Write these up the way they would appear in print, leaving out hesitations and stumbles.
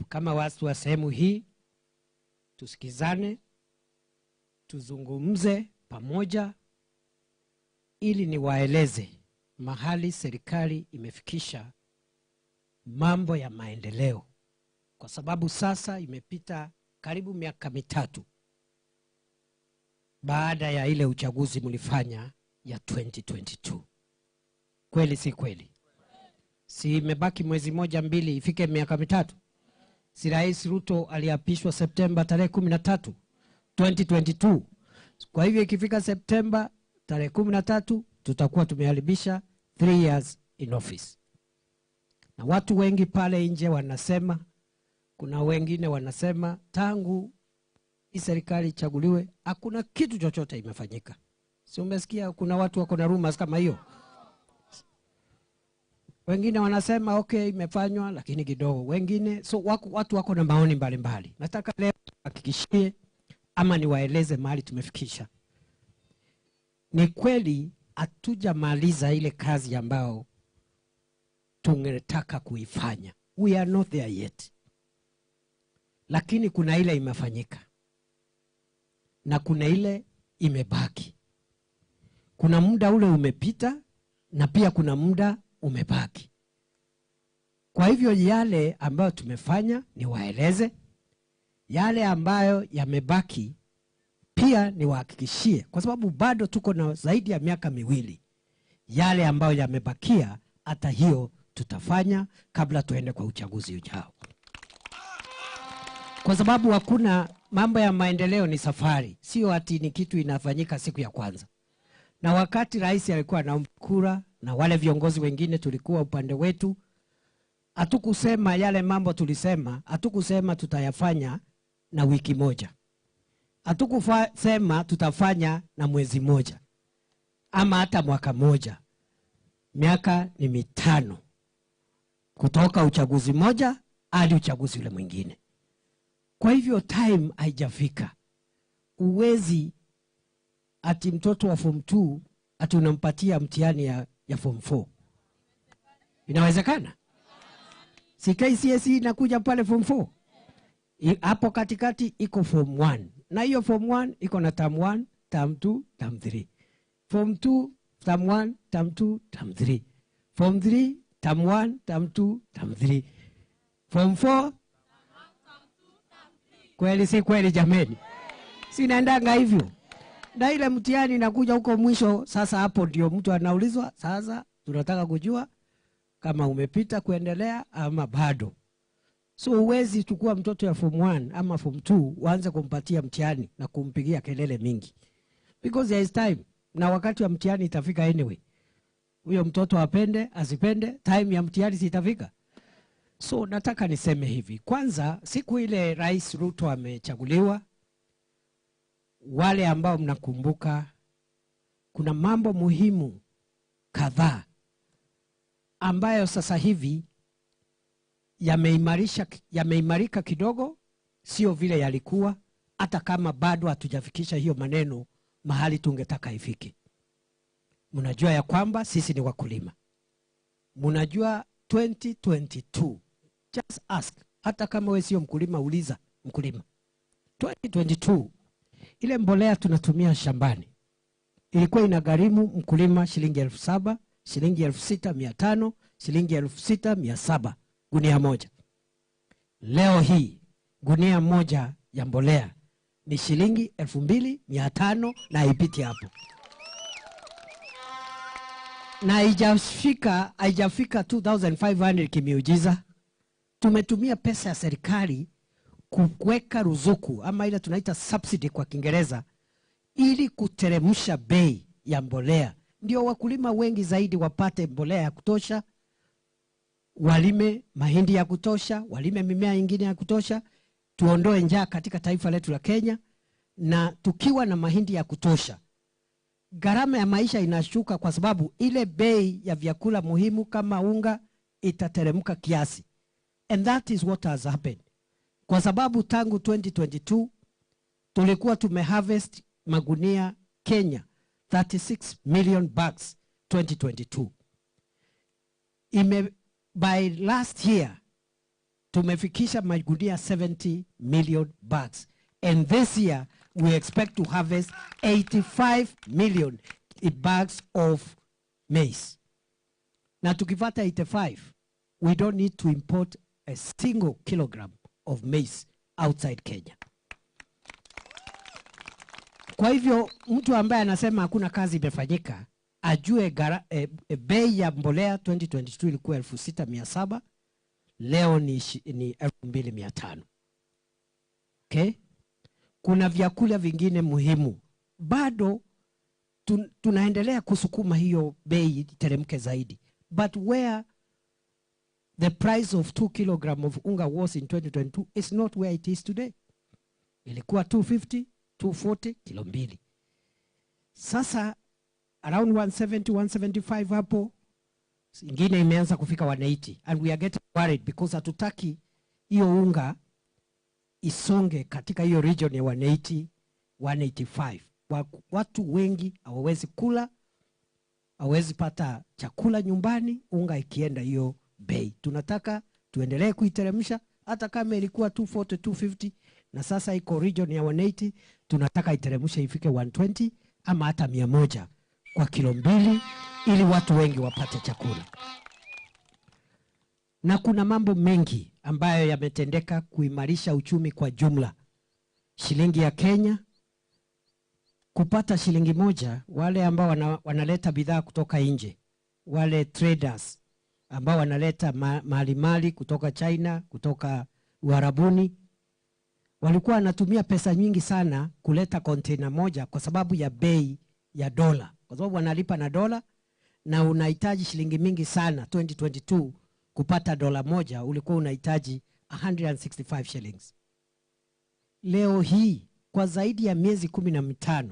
Kama watu wa sehemu hii tusikizane, tuzungumze pamoja ili niwaeleze mahali serikali imefikisha mambo ya maendeleo, kwa sababu sasa imepita karibu miaka 3 baada ya ile uchaguzi mlifanya ya 2022. Kweli si kweli? Si imebaki mwezi moja mbili ifike miaka 3? Si Rais Ruto aliapishwa Septemba tarehe 13 2022? Kwa hivyo ikifika Septemba tarehe 13 tutakuwa tumeharibisha 3 years in office. Na watu wengi pale nje wanasema, kuna wengine wanasema tangu hii serikali ichaguliwe hakuna kitu chochote imefanyika. Si umesikia kuna watu wako na rumors kama hiyo? Wengine wanasema okay imefanywa lakini kidogo. Wengine so watu wako na maoni mbalimbali. Nataka leo hakikishie ama niwaeleze mahali tumefikisha. Ni kweli hatujamaliza ile kazi ambayo tungetaka kuifanya. We are not there yet. Lakini kuna ile imefanyika na kuna ile imebaki. Kuna muda ule umepita na pia kuna muda umebaki. Kwa hivyo yale ambayo tumefanya niwaeleze, yale ambayo yamebaki pia niwahakikishie, kwa sababu bado tuko na zaidi ya miaka 2. Yale ambayo yamebakia hata hiyo tutafanya kabla tuende kwa uchaguzi ujao. Kwa sababu hakuna mambo ya maendeleo ni safari, sio ati ni kitu inafanyika siku ya kwanza. Na wakati rais alikuwa anaomba kura na wale viongozi wengine tulikuwa upande wetu, hatukusema yale mambo tulisema, hatukusema tutayafanya na wiki moja. Hatukusema tutafanya na mwezi moja ama hata mwaka moja. Miaka ni 5 kutoka uchaguzi moja hadi uchaguzi ule mwingine. Kwa hivyo time haijafika. Uwezi ati mtoto wa form 2 ati unampatia mtihani ya form 4. Inawezekana? Si KCSE inakuja pale form 4? Hapo katikati iko form 1. Na hiyo form 1 iko na term 1, term 2, term 3. Form 2, term 1, term 2, term 3. Form 3, term 1, term 2, term 3. Form 4. Kweli si kweli jameni? Si naendanga hivyo. Na ile mtihani inakuja huko mwisho, sasa hapo ndio mtu anaulizwa, sasa tunataka kujua kama umepita kuendelea ama bado. So huwezi chukua mtoto ya form 1 ama form 2 uanze kumpatia mtihani na kumpigia kelele mingi. Because there is time, na wakati wa mtihani itafika anyway. Huyo mtoto apende, asipende, time ya mtihani sitafika. So nataka niseme hivi. Kwanza siku ile Rais Ruto amechaguliwa, wale ambao mnakumbuka, kuna mambo muhimu kadhaa ambayo sasa hivi yameimarika kidogo, sio vile yalikuwa, hata kama bado hatujafikisha hiyo maneno mahali tungetaka ifike. Mnajua ya kwamba sisi ni wakulima. Mnajua 2022, just ask, hata kama wewe sio mkulima uliza mkulima. 2022 ile mbolea tunatumia shambani ilikuwa inagharimu mkulima shilingi 7,000, shilingi 6,500, shilingi 6,700 gunia moja. Leo hii gunia moja ya mbolea ni shilingi 2,500 na haipiti hapo. Na haijafika 2,500 kimiujiza. Tumetumia pesa ya serikali kuweka ruzuku ama ile tunaita subsidy kwa Kiingereza ili kuteremsha bei ya mbolea, ndio wakulima wengi zaidi wapate mbolea ya kutosha, walime mahindi ya kutosha, walime mimea ingine ya kutosha, tuondoe njaa katika taifa letu la Kenya. Na tukiwa na mahindi ya kutosha, gharama ya maisha inashuka, kwa sababu ile bei ya vyakula muhimu kama unga itateremka kiasi. And that is what has happened. Kwa sababu tangu 2022 tulikuwa tumeharvest magunia Kenya 36 million bags 2022. By last year Tumefikisha magunia 70 million bags. And this year we expect to harvest 85 million bags of maize. Na tukipata 85, we don't need to import a single kilogram of maize outside Kenya. Kwa hivyo mtu ambaye anasema hakuna kazi imefanyika ajue bei ya mbolea 2022 ilikuwa 6,700, leo ni 2,500. Okay? Kuna vyakula vingine muhimu bado tunaendelea kusukuma hiyo bei iteremke zaidi. But where the price of 2 kilogram of unga was in 2022 is not where it is today. Ilikuwa 250, 240 kilo mbili. Sasa around 170, 175 hapo, ingine imeanza kufika 180, and we are getting worried because hatutaki hiyo unga isonge katika hiyo region ya 180, 185. Watu wengi hawawezi kula, hawawezi pata chakula nyumbani unga ikienda hiyo bei. Tunataka tuendelee kuiteremsha hata kama ilikuwa 240, 250 na sasa iko region ya 180, tunataka iteremshe ifike 120 ama hata 100 kwa kilo mbili ili watu wengi wapate chakula. Na kuna mambo mengi ambayo yametendeka kuimarisha uchumi kwa jumla. Shilingi ya Kenya kupata shilingi moja, wale ambao wanaleta bidhaa kutoka nje, wale traders ambao wanaleta mali kutoka China, kutoka Uarabuni, walikuwa wanatumia pesa nyingi sana kuleta container moja kwa sababu ya bei ya dola, kwa sababu wanalipa na dola na unahitaji shilingi mingi sana. 2022 kupata dola moja ulikuwa unahitaji 165 shillings. Leo hii kwa zaidi ya miezi 15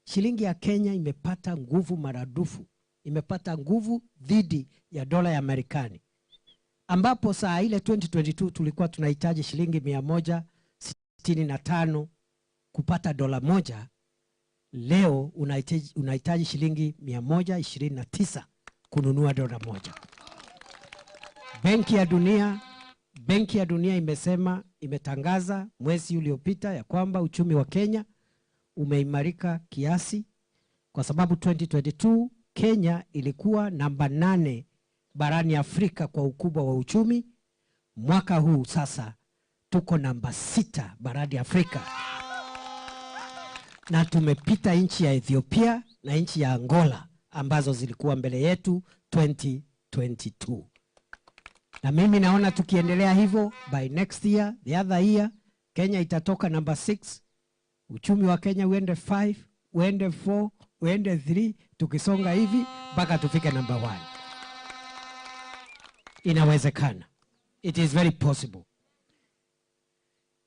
shilingi ya Kenya imepata nguvu maradufu, imepata nguvu dhidi ya dola ya Marekani, ambapo saa ile 2022 tulikuwa tunahitaji shilingi 165 kupata dola moja. Leo unahitaji shilingi 129 kununua dola moja. Benki ya Dunia imesema, imetangaza mwezi uliopita ya kwamba uchumi wa Kenya umeimarika kiasi, kwa sababu 2022 Kenya ilikuwa namba 8 barani Afrika kwa ukubwa wa uchumi. Mwaka huu sasa tuko namba 6 barani Afrika. Na tumepita nchi ya Ethiopia na nchi ya Angola ambazo zilikuwa mbele yetu 2022. Na mimi naona tukiendelea hivyo, by next year, the other year, Kenya itatoka namba 6, uchumi wa Kenya uende 5, uende 4, uende 3, tukisonga hivi mpaka tufike namba 1. Inawezekana. It is very possible.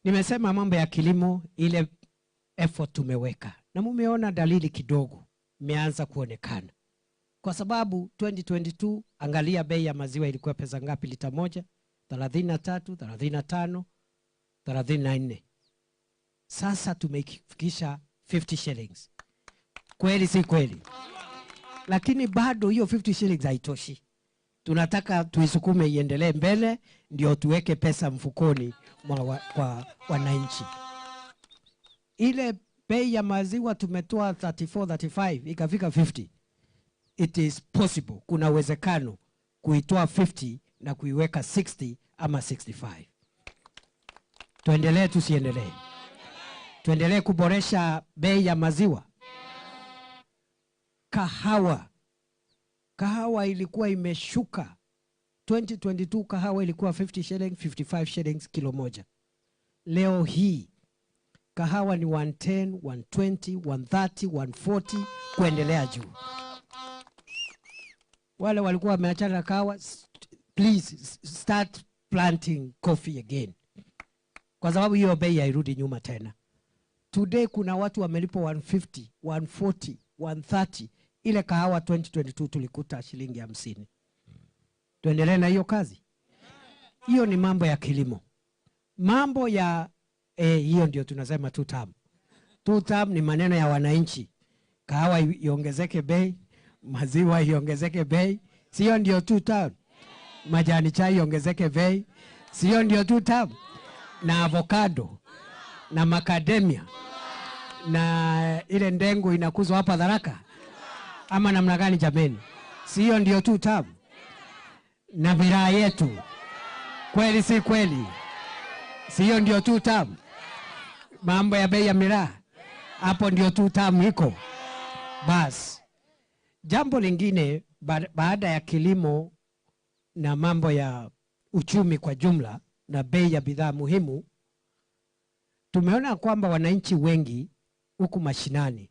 Nimesema mambo ya kilimo, ile effort tumeweka. Na mumeona dalili kidogo imeanza kuonekana. Kwa sababu 2022 angalia bei ya maziwa ilikuwa pesa ngapi lita moja? 33, 35, 34. Sasa tumefikisha 50 shillings. Kweli si kweli? Lakini bado hiyo 50 shillings haitoshi. Tunataka tuisukume iendelee mbele ndio tuweke pesa mfukoni kwa wananchi. Ile bei ya maziwa tumetoa 34, 35 ikafika 50. It is possible, kuna uwezekano kuitoa 50 na kuiweka 60 ama 65. Tuendelee tusiendelee? Tuendelee kuboresha bei ya maziwa. Kahawa. Kahawa ilikuwa imeshuka. 2022 kahawa ilikuwa 50 shillings, 55 shillings kilo moja. Leo hii kahawa ni 110, 120, 130, 140 kuendelea juu. Wale walikuwa wameachana kahawa, please start planting coffee again. Kwa sababu hiyo bei hairudi nyuma tena. Today kuna watu wamelipa 150, 140, 130. Ile kahawa 2022 tulikuta shilingi 50. Tuendelee na hiyo kazi. Hiyo ni mambo ya kilimo. Mambo ya hiyo ndio tunasema two term. Two term ni maneno ya wananchi. Kahawa iongezeke bei, maziwa iongezeke bei. Sio ndio two term? Majani chai iongezeke bei. Sio ndio tu tamu? Na avocado na macadamia na ile ndengu inakuzwa hapa Tharaka, ama namna gani jameni? Sio ndio tu tamu? Na miraa yetu, kweli si kweli? Sio ndio tu tamu? Mambo ya bei ya miraa hapo ndio tu tamu iko. Bas, jambo lingine baada ya kilimo na mambo ya uchumi kwa jumla na bei ya bidhaa muhimu, tumeona kwamba wananchi wengi huku mashinani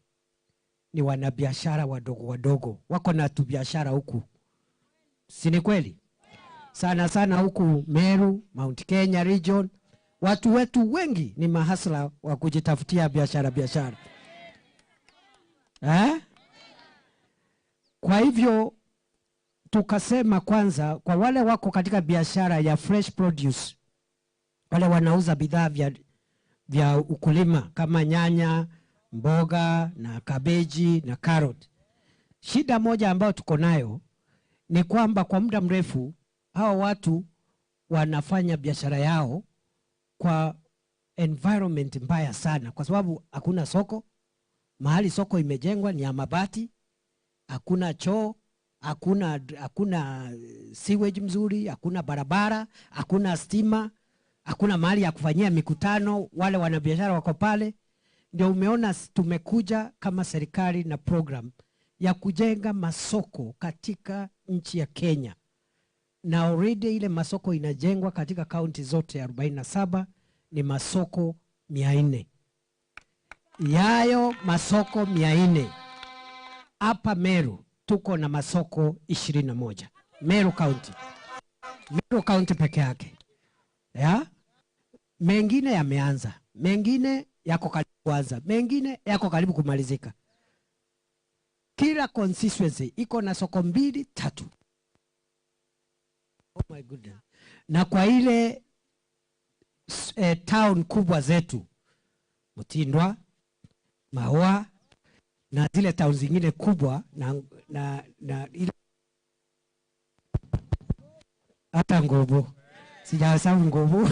ni wanabiashara wadogo wadogo, wako na tu biashara huku, si ni kweli? Sana sana huku Meru, Mount Kenya region, watu wetu wengi ni mahasla wa kujitafutia biashara biashara. Eh? Kwa hivyo tukasema kwanza kwa wale wako katika biashara ya fresh produce, wale wanauza bidhaa vya ukulima kama nyanya, mboga na kabeji na carrot. Shida moja ambayo tuko nayo ni kwamba kwa muda mrefu hawa watu wanafanya biashara yao kwa environment mbaya sana, kwa sababu hakuna soko. Mahali soko imejengwa ni ya mabati, hakuna choo, hakuna sewage mzuri, hakuna barabara, hakuna stima, hakuna mahali ya kufanyia mikutano. Wale wanabiashara wako pale. Ndio umeona tumekuja kama serikali na program ya kujenga masoko katika nchi ya Kenya. Na already ile masoko inajengwa katika kaunti zote 47 ni masoko 400. Yayo masoko 400. Hapa Meru tuko na masoko 21. Meru County. Meru County peke yake. Ya? Mengine yameanza, mengine yako karibu kuanza, mengine yako karibu kumalizika. Kila constituency iko na soko 2, 3. Oh my goodness. Na kwa ile town kubwa zetu, Mutindwa, Maua na zile town zingine kubwa na ile hata Nguvu. Sijasahau Nguvu.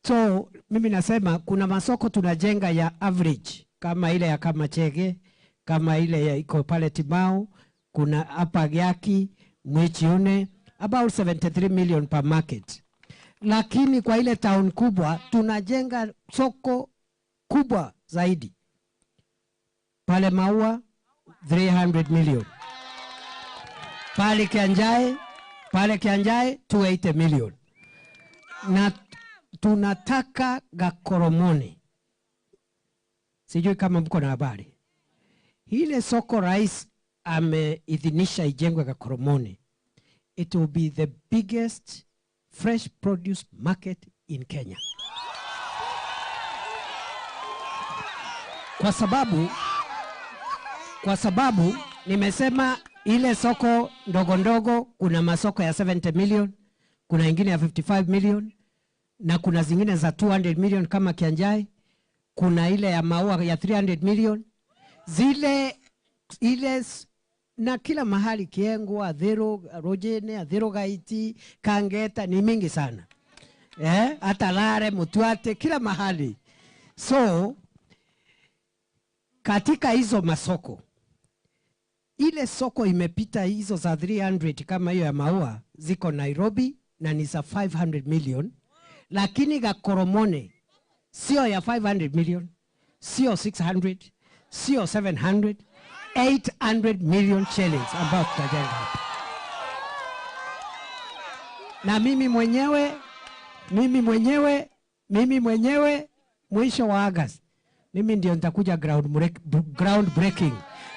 So mimi nasema kuna masoko tunajenga ya average kama ile ya Kamachege, kama ile ya iko pale Timau, kuna hapa Gyaki, Mwichiune, about 73 million per market. Lakini kwa ile town kubwa tunajenga soko kubwa zaidi. Pale Maua 300 million. Pale Kianjae 280 million. Na tunataka Gakoromone. Sijui kama mko na habari. Ile soko rais ameidhinisha ijengwe Gakoromone. It will be the biggest fresh produce market in Kenya. Kwa sababu nimesema ile soko ndogo ndogo, kuna masoko ya 70 million, kuna ingine ya 55 million, na kuna zingine za 200 million kama Kianjai, kuna ile ya Maua ya 300 million. Zile ile na kila mahali Kiengo, Adhero, Rojene, Adhero Gaiti, Kangeta ni mingi sana. Hata Lare, Mutuate, kila mahali. So katika hizo masoko, ile soko imepita hizo za 300 kama hiyo ya Maua ziko Nairobi na ni za 500 million. Lakini Gakoromone sio ya 500 million, sio 600, sio 700, 800 million shillings ambao tutajenga hapa. Na mimi mwenyewe mwisho wa August mimi ndio nitakuja ground breaking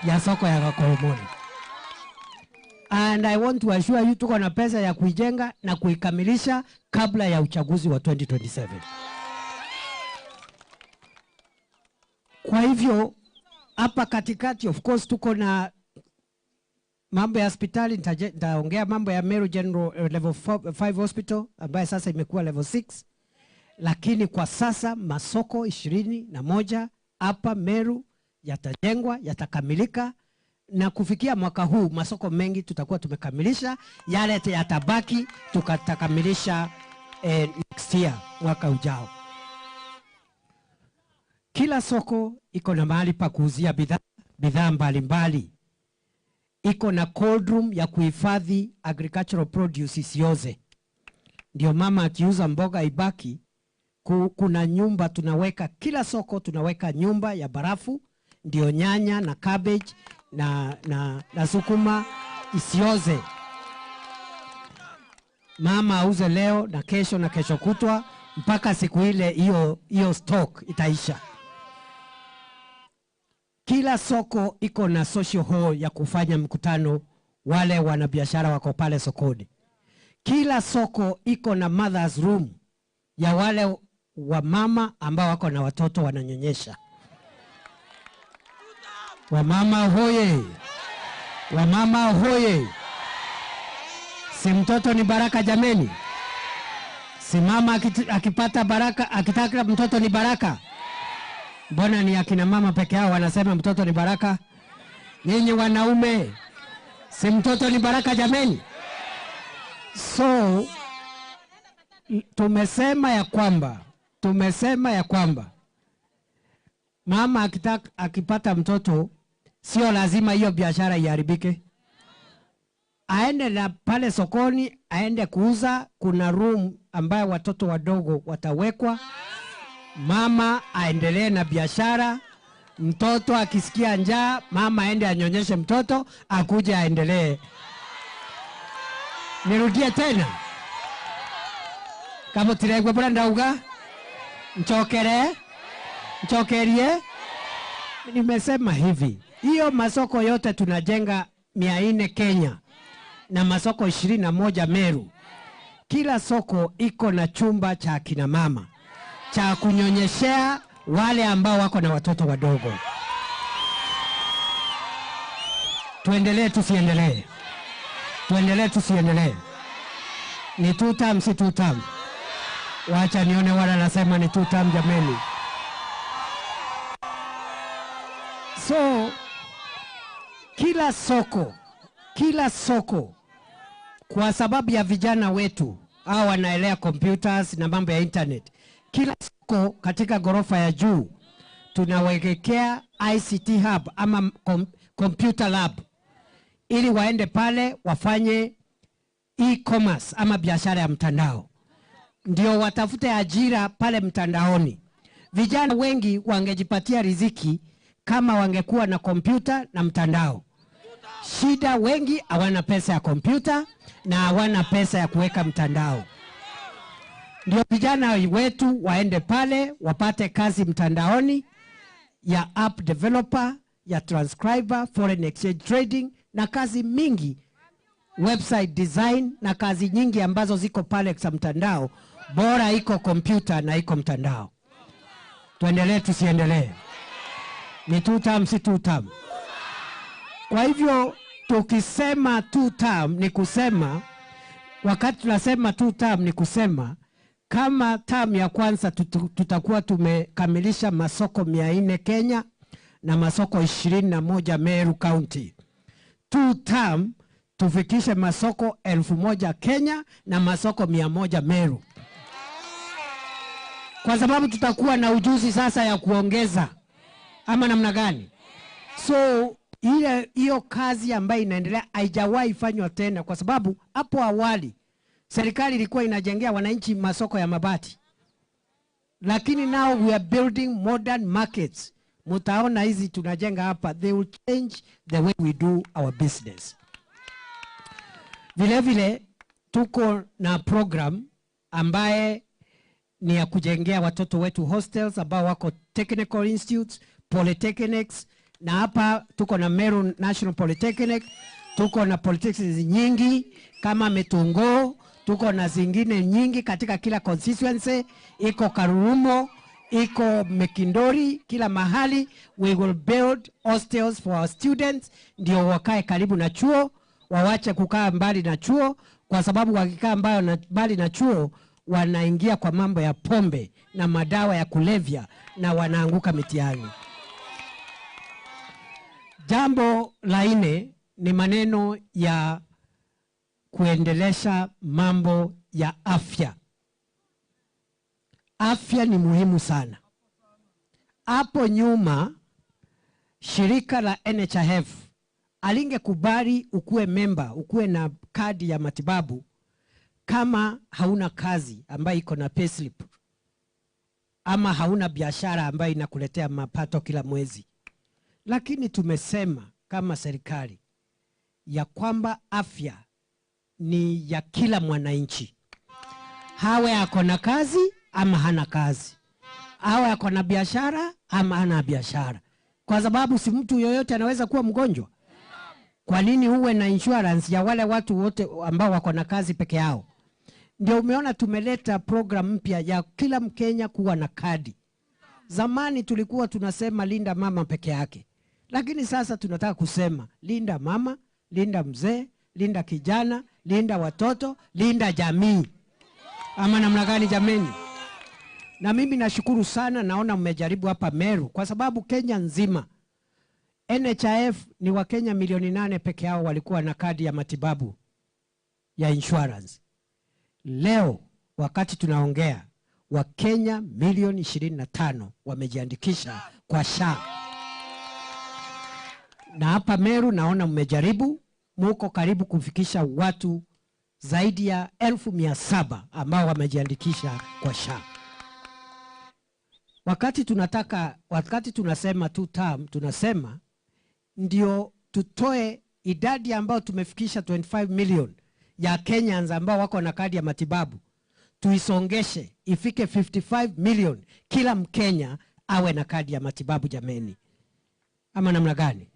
ya soko ya Gakoromone. And I want to assure you tuko na pesa ya kuijenga na kuikamilisha kabla ya uchaguzi wa 2027. Kwa hivyo hapa katikati of course tuko na mambo ya hospitali. Nitaongea mambo ya Meru General Level 5 Hospital ambaye sasa imekuwa level 6. Lakini kwa sasa masoko 21 hapa Meru yatajengwa, yatakamilika Na kufikia mwaka huu masoko mengi tutakuwa tumekamilisha, yale yatabaki tukatakamilisha next year, mwaka ujao. Kila soko iko na mahali pa kuuzia bidhaa mbalimbali. Iko na cold room ya kuhifadhi agricultural produce isioze. Ndio mama akiuza mboga ibaki, kuna nyumba tunaweka, kila soko tunaweka nyumba ya barafu, ndio nyanya na cabbage na sukuma isioze. Mama auze leo na kesho na kesho kutwa mpaka siku ile hiyo stock itaisha. Kila soko iko na social hall ya kufanya mkutano, wale wanabiashara wako pale sokoni. Kila soko iko na mother's room ya wale wamama ambao wako na watoto wananyonyesha. Wamama hoye! Wamama hoye! Si mtoto ni baraka jameni? Si mama akipata baraka, akitaka mtoto ni baraka? Mbona ni akina mama peke yao wanasema mtoto ni baraka? Nyinyi wanaume, si mtoto ni baraka jameni? So tumesema ya kwamba mama akipata mtoto sio lazima hiyo biashara iharibike. Aende na pale sokoni, aende kuuza, kuna room ambayo watoto wadogo watawekwa. Mama aendelee na biashara, mtoto akisikia njaa, mama aende anyonyeshe mtoto, akuje aendelee. Nirudie tena. Kama tiregwe bora ndauga, nchokere, nchokerie. Nimesema hivi, hiyo masoko yote tunajenga 400 Kenya na masoko 21 Meru. Kila soko iko na chumba cha akina mama cha kunyonyeshea wale ambao wako na watoto wadogo. Tuendelee tusiendelee? Tuendelee tusiendelee? Ni two term si two term? Wacha nione wala nasema ni two term jameni. So kila soko kwa sababu ya vijana wetu hao wanaelea computers na mambo ya internet, kila soko katika gorofa ya juu tunawekea ICT hub ama computer lab, ili waende pale wafanye e-commerce ama biashara ya mtandao, ndio watafute ajira pale mtandaoni. Vijana wengi wangejipatia riziki kama wangekuwa na kompyuta na mtandao. Shida wengi hawana pesa ya kompyuta na hawana pesa ya kuweka mtandao. Ndio vijana wetu waende pale wapate kazi mtandaoni ya app developer, ya transcriber, foreign exchange trading na kazi mingi, website design na kazi nyingi ambazo ziko pale kwa mtandao. Bora iko kompyuta na iko mtandao. Tuendelee tusiendelee? Ni two term si two term? Kwa hivyo tukisema two term ni kusema, wakati tunasema two term ni kusema kama term ya kwanza tutakuwa tumekamilisha masoko 400 Kenya na masoko 21 Meru County. Two term tufikishe masoko 1000 Kenya na masoko 100 Meru. Kwa sababu tutakuwa na ujuzi sasa ya kuongeza ama namna gani? So ile hiyo kazi ambayo inaendelea haijawahi fanywa tena, kwa sababu hapo awali serikali ilikuwa inajengea wananchi masoko ya mabati. Lakini now we are building modern markets. Mutaona hizi tunajenga hapa, they will change the way we do our business. Vile vile tuko na program ambaye ni ya kujengea watoto wetu hostels ambao wako technical institutes, polytechnics, na hapa tuko na Meru National Polytechnic, tuko na polytechnics nyingi kama Metungo, tuko na zingine nyingi katika kila constituency, iko Karurumo, iko Mekindori, kila mahali. We will build hostels for our students, ndio wakae karibu na chuo, wawache kukaa mbali na chuo, kwa sababu wakikaa mbali na chuo wanaingia kwa mambo ya pombe na madawa ya kulevya na wanaanguka mitihani. Jambo la nne ni maneno ya kuendelesha mambo ya afya. Afya ni muhimu sana. Hapo nyuma shirika la NHIF alingekubali ukuwe member, ukuwe na kadi ya matibabu kama hauna kazi ambayo iko na payslip ama hauna biashara ambayo inakuletea mapato kila mwezi. Lakini tumesema kama serikali ya kwamba afya ni ya kila mwananchi. Hawe ako na kazi ama hana kazi, hawe ako na biashara ama hana biashara. Kwa sababu si mtu yoyote anaweza kuwa mgonjwa. Kwa nini uwe na insurance ya wale watu wote ambao wako na kazi peke yao? Ndio umeona tumeleta program mpya ya kila Mkenya kuwa na kadi. Zamani tulikuwa tunasema linda mama peke yake. Lakini sasa tunataka kusema linda mama, linda mzee, linda kijana, linda watoto, linda jamii. Ama namna gani jameni? Na mimi nashukuru sana, naona mmejaribu hapa Meru, kwa sababu Kenya nzima NHIF ni Wakenya milioni 8 peke yao walikuwa na kadi ya matibabu ya insurance. Leo wakati tunaongea, Wakenya milioni 25 wamejiandikisha kwa SHA. Na hapa Meru naona mmejaribu, muko karibu kufikisha watu zaidi ya 700,000 ambao wamejiandikisha kwa SHA. Wakati tunasema two term, tunasema ndio tutoe idadi ambao tumefikisha 25 million ya Kenyans ambao wako na kadi ya matibabu. Tuisongeshe ifike 55 million, kila Mkenya awe na kadi ya matibabu jameni. Ama namna gani?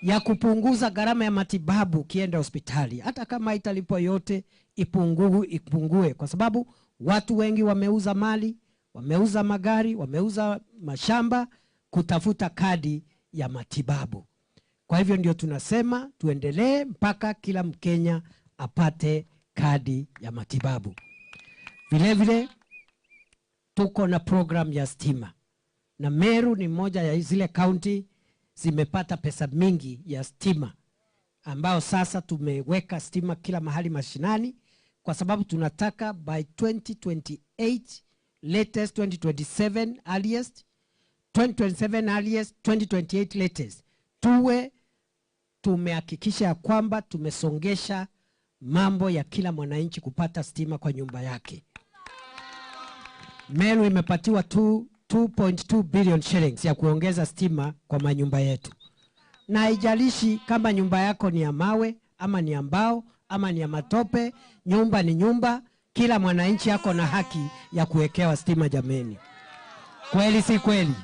Ya kupunguza gharama ya matibabu ukienda hospitali, hata kama italipwa yote ipungue, kwa sababu watu wengi wameuza mali, wameuza magari, wameuza mashamba kutafuta kadi ya matibabu. Kwa hivyo ndio tunasema tuendelee mpaka kila Mkenya apate kadi ya matibabu. Vile vile tuko na program ya stima. Na Meru ni moja ya zile county zimepata pesa mingi ya stima, ambao sasa tumeweka stima kila mahali mashinani, kwa sababu tunataka by 2028 latest, 2027 earliest, 2027 earliest, 2028 latest, tuwe tumehakikisha ya kwamba tumesongesha mambo ya kila mwananchi kupata stima kwa nyumba yake. Meru imepatiwa 2.2 billion shillings ya kuongeza stima kwa manyumba yetu. Na haijalishi kama nyumba yako ni ya mawe ama ni ya mbao ama ni ya matope, nyumba ni nyumba, kila mwananchi ako na haki ya kuwekewa stima jameni. Kweli si kweli?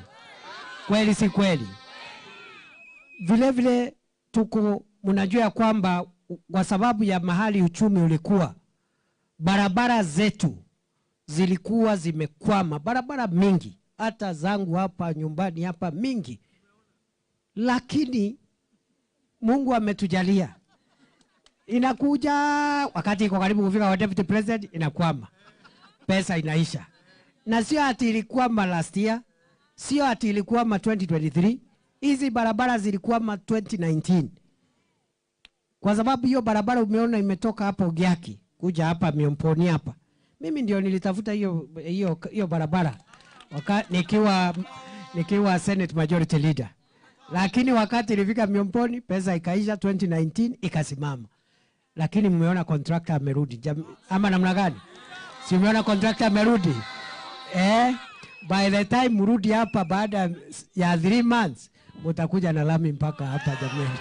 Kweli si kweli? Vile vile tuko, mnajua kwamba kwa sababu ya mahali uchumi ulikuwa, barabara zetu zilikuwa zimekwama, barabara mingi, hata zangu hapa nyumbani hapa mingi. Lakini Mungu ametujalia. Inakuja wakati iko karibu kufika wa deputy president, inakwama. Pesa inaisha. Na sio ati ilikwama last year, sio ati ilikwama 2023. Hizi barabara zilikwama 2019. Kwa sababu hiyo barabara umeona imetoka hapo Giaki kuja hapa Miomponi hapa. Mimi ndio nilitafuta hiyo barabara nikiwa Senate Majority Leader. Lakini wakati ilifika Miomponi pesa ikaisha 2019 ikasimama. Lakini mmeona contractor amerudi. Ama namna gani? Si mmeona contractor amerudi? By the time mrudi hapa baada ya 3 months mtakuja na lami mpaka hapa jamani.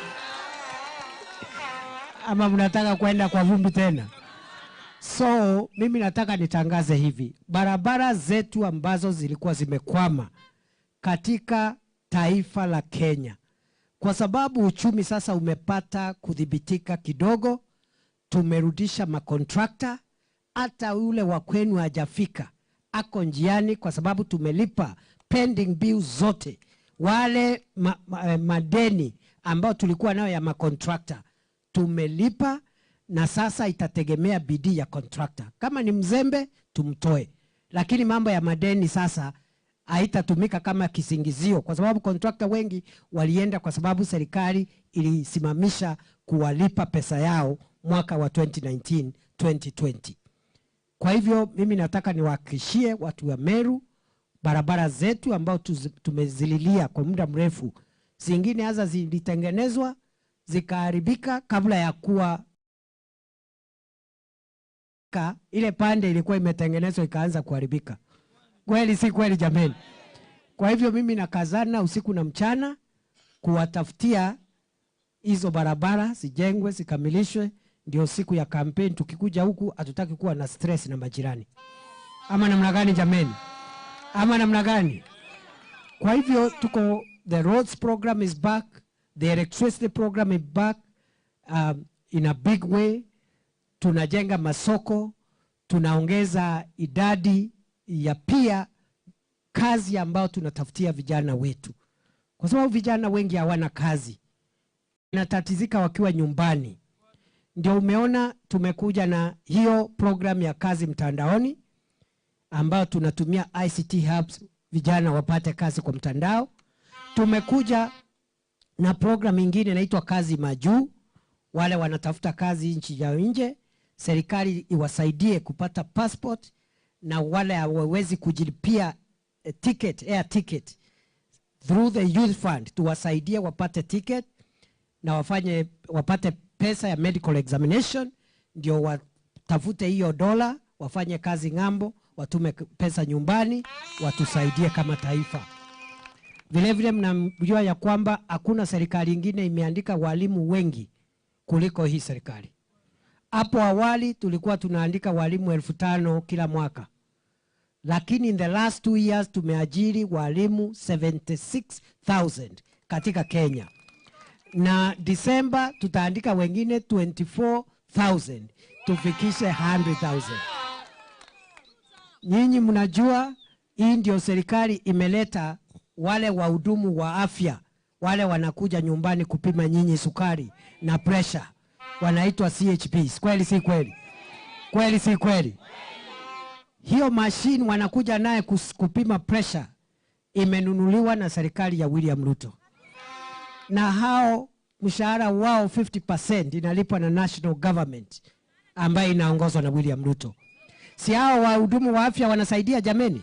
Ama mnataka kwenda kwa vumbi tena? So mimi nataka nitangaze hivi, barabara zetu ambazo zilikuwa zimekwama katika taifa la Kenya, kwa sababu uchumi sasa umepata kudhibitika kidogo, tumerudisha makontrakta, hata ule wa kwenu hajafika, ako njiani, kwa sababu tumelipa pending bills zote. Wale madeni ambao tulikuwa nayo ya makontrakta tumelipa, na sasa itategemea bidii ya kontrakta. Kama ni mzembe tumtoe, lakini mambo ya madeni sasa haitatumika kama kisingizio, kwa sababu contractor wengi walienda kwa sababu serikali ilisimamisha kuwalipa pesa yao mwaka wa 2019 2020. Kwa hivyo mimi nataka niwahakikishie watu wa Meru, barabara zetu ambao tumezililia kwa muda mrefu, zingine hasa zilitengenezwa zikaharibika kabla ya kuwa ile pande ilikuwa imetengenezwa ikaanza kuharibika. Kweli si kweli jameni? Kwa hivyo mimi nakazana usiku na mchana kuwatafutia hizo barabara zijengwe, zikamilishwe, ndio siku ya kampeni tukikuja huku hatutaki kuwa na stress na majirani. Ama namna gani jameni? Ama namna gani? Kwa hivyo tuko, the roads program is back, the electricity program is back in a big way. Tunajenga masoko, tunaongeza idadi ya pia kazi ambao tunatafutia vijana wetu. Kwa sababu vijana wengi hawana kazi, wanatatizika wakiwa nyumbani. Ndio umeona tumekuja na hiyo program ya kazi mtandaoni ambao tunatumia ICT hubs, vijana wapate kazi kwa mtandao. Tumekuja na program nyingine inaitwa kazi majuu, wale wanatafuta kazi nchi ya nje, serikali iwasaidie kupata passport, na wale hawawezi kujilipia ticket, air ticket through the youth fund, tuwasaidie wapate ticket na wapate pesa ya medical examination, ndio watafute hiyo dola, wafanye kazi ng'ambo, watume pesa nyumbani, watusaidie kama taifa. Vile vile mnajua ya kwamba hakuna serikali ingine imeandika walimu wengi kuliko hii serikali. Hapo awali tulikuwa tunaandika walimu 5,000 kila mwaka. Lakini in the last 2 years tumeajiri walimu 76,000 katika Kenya. Na December tutaandika wengine 24,000 tufikishe 100,000. Nyinyi mnajua hii ndio serikali imeleta wale wahudumu wa afya, wale wanakuja nyumbani kupima nyinyi sukari na pressure, wanaitwa CHPs. Kweli si kweli? Kweli si kweli? Hiyo machine wanakuja naye kupima pressure imenunuliwa na serikali ya William Ruto. Na hao mshahara wao 50% inalipwa na national government ambayo inaongozwa na William Ruto. Si hao wahudumu wa afya wanasaidia jameni?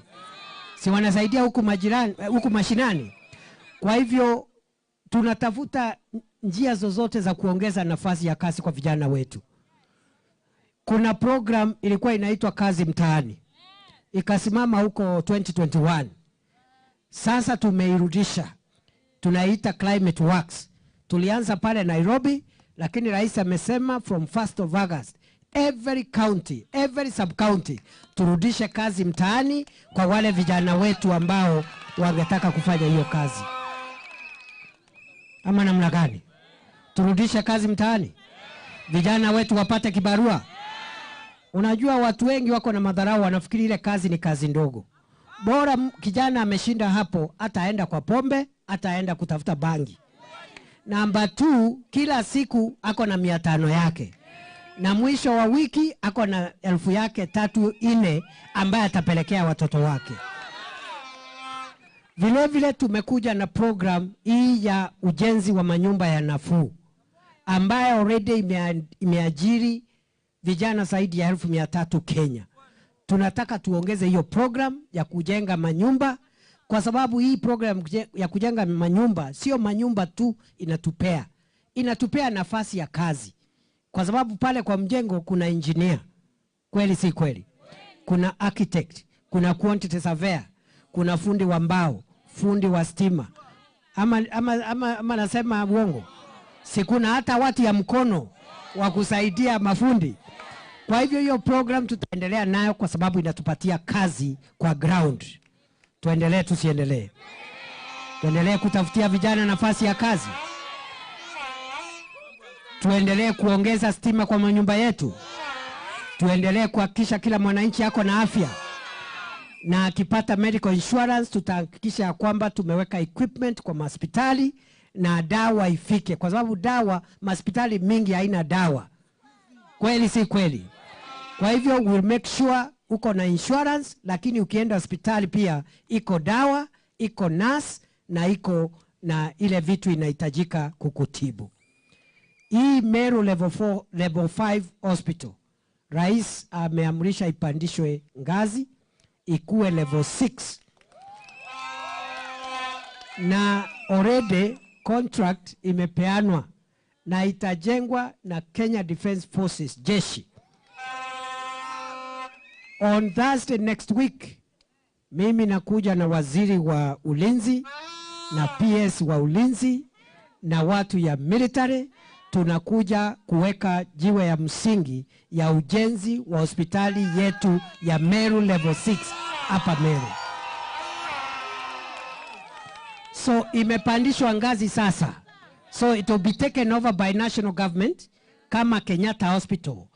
Si wanasaidia huku majirani, huku mashinani? Kwa hivyo tunatafuta njia zozote za kuongeza nafasi ya kazi kwa vijana wetu. Kuna program ilikuwa inaitwa kazi mtaani, ikasimama huko 2021. Sasa tumeirudisha, tunaita Climate Works. Tulianza pale Nairobi, lakini rais amesema from 1st of August every county, every sub county turudishe kazi mtaani kwa wale vijana wetu ambao wangetaka kufanya hiyo kazi. Ama namna gani? Turudishe kazi mtaani, vijana wetu wapate kibarua. Unajua watu wengi wako na madharau, wanafikiri ile kazi ni kazi ndogo. Bora kijana ameshinda hapo, ataenda kwa pombe, ataenda kutafuta bangi. Namba 2, kila siku ako na 500 yake. Na mwisho wa wiki ako na 1,000 yake 3, 4 ambaye atapelekea watoto wake. Vile vile tumekuja na program hii ya ujenzi wa manyumba ya nafuu ambayo already imeajiri vijana zaidi ya 300,000 Kenya. Tunataka tuongeze hiyo program ya kujenga manyumba, kwa sababu hii program ya kujenga manyumba sio manyumba tu inatupea. Inatupea nafasi ya kazi. Kwa sababu pale kwa mjengo kuna engineer. Kweli si kweli? Kuna architect, kuna quantity surveyor, kuna fundi wa mbao, fundi wa stima. Ama nasema uongo? Si kuna hata watu ya mkono wa kusaidia mafundi. Kwa hivyo hiyo program tutaendelea nayo kwa sababu inatupatia kazi kwa ground. Tuendelee tusiendelee? Tuendelee kutafutia vijana nafasi ya kazi. Tuendelee kuongeza stima kwa manyumba yetu. Tuendelee kuhakikisha kila mwananchi ako na afya. Na akipata medical insurance tutahakikisha kwamba tumeweka equipment kwa hospitali na dawa ifike, kwa sababu dawa hospitali mingi haina dawa. Kweli si kweli? Kwa hivyo we'll make sure uko na insurance, lakini ukienda hospitali pia iko dawa, iko nurse na iko na ile vitu inahitajika kukutibu. Hii Meru level 4, level 5 hospital, Rais ameamrisha ipandishwe ngazi ikuwe level 6. Na already contract imepeanwa na itajengwa na Kenya Defence Forces, jeshi. On Thursday next week, mimi nakuja na waziri wa ulinzi na PS wa ulinzi na watu ya military, tunakuja kuweka jiwe ya msingi ya ujenzi wa hospitali yetu ya Meru level 6 hapa Meru. So imepandishwa ngazi sasa. So it will be taken over by national government kama Kenyatta Hospital,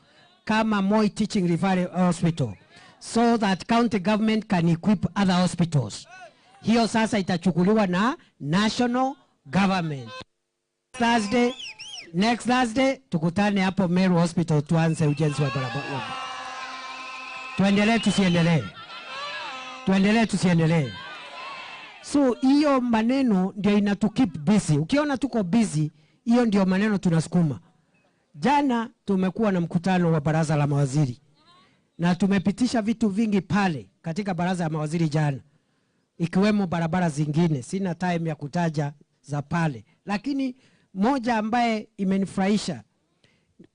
kama Moi Teaching Referral Hospital, so that county government can equip other hospitals. Hiyo sasa itachukuliwa na national government. Thursday, next Thursday tukutane hapo Meru Hospital tuanze ujenzi wa barabara. Tuendelee tusiendelee? Tuendelee tusiendelee? So hiyo maneno ndio inatu keep busy. Ukiona tuko busy, hiyo ndio maneno tunasukuma. Jana tumekuwa na mkutano wa baraza la mawaziri na tumepitisha vitu vingi pale katika baraza la mawaziri jana, ikiwemo barabara zingine. Sina time ya kutaja za pale, lakini moja ambaye imenifurahisha,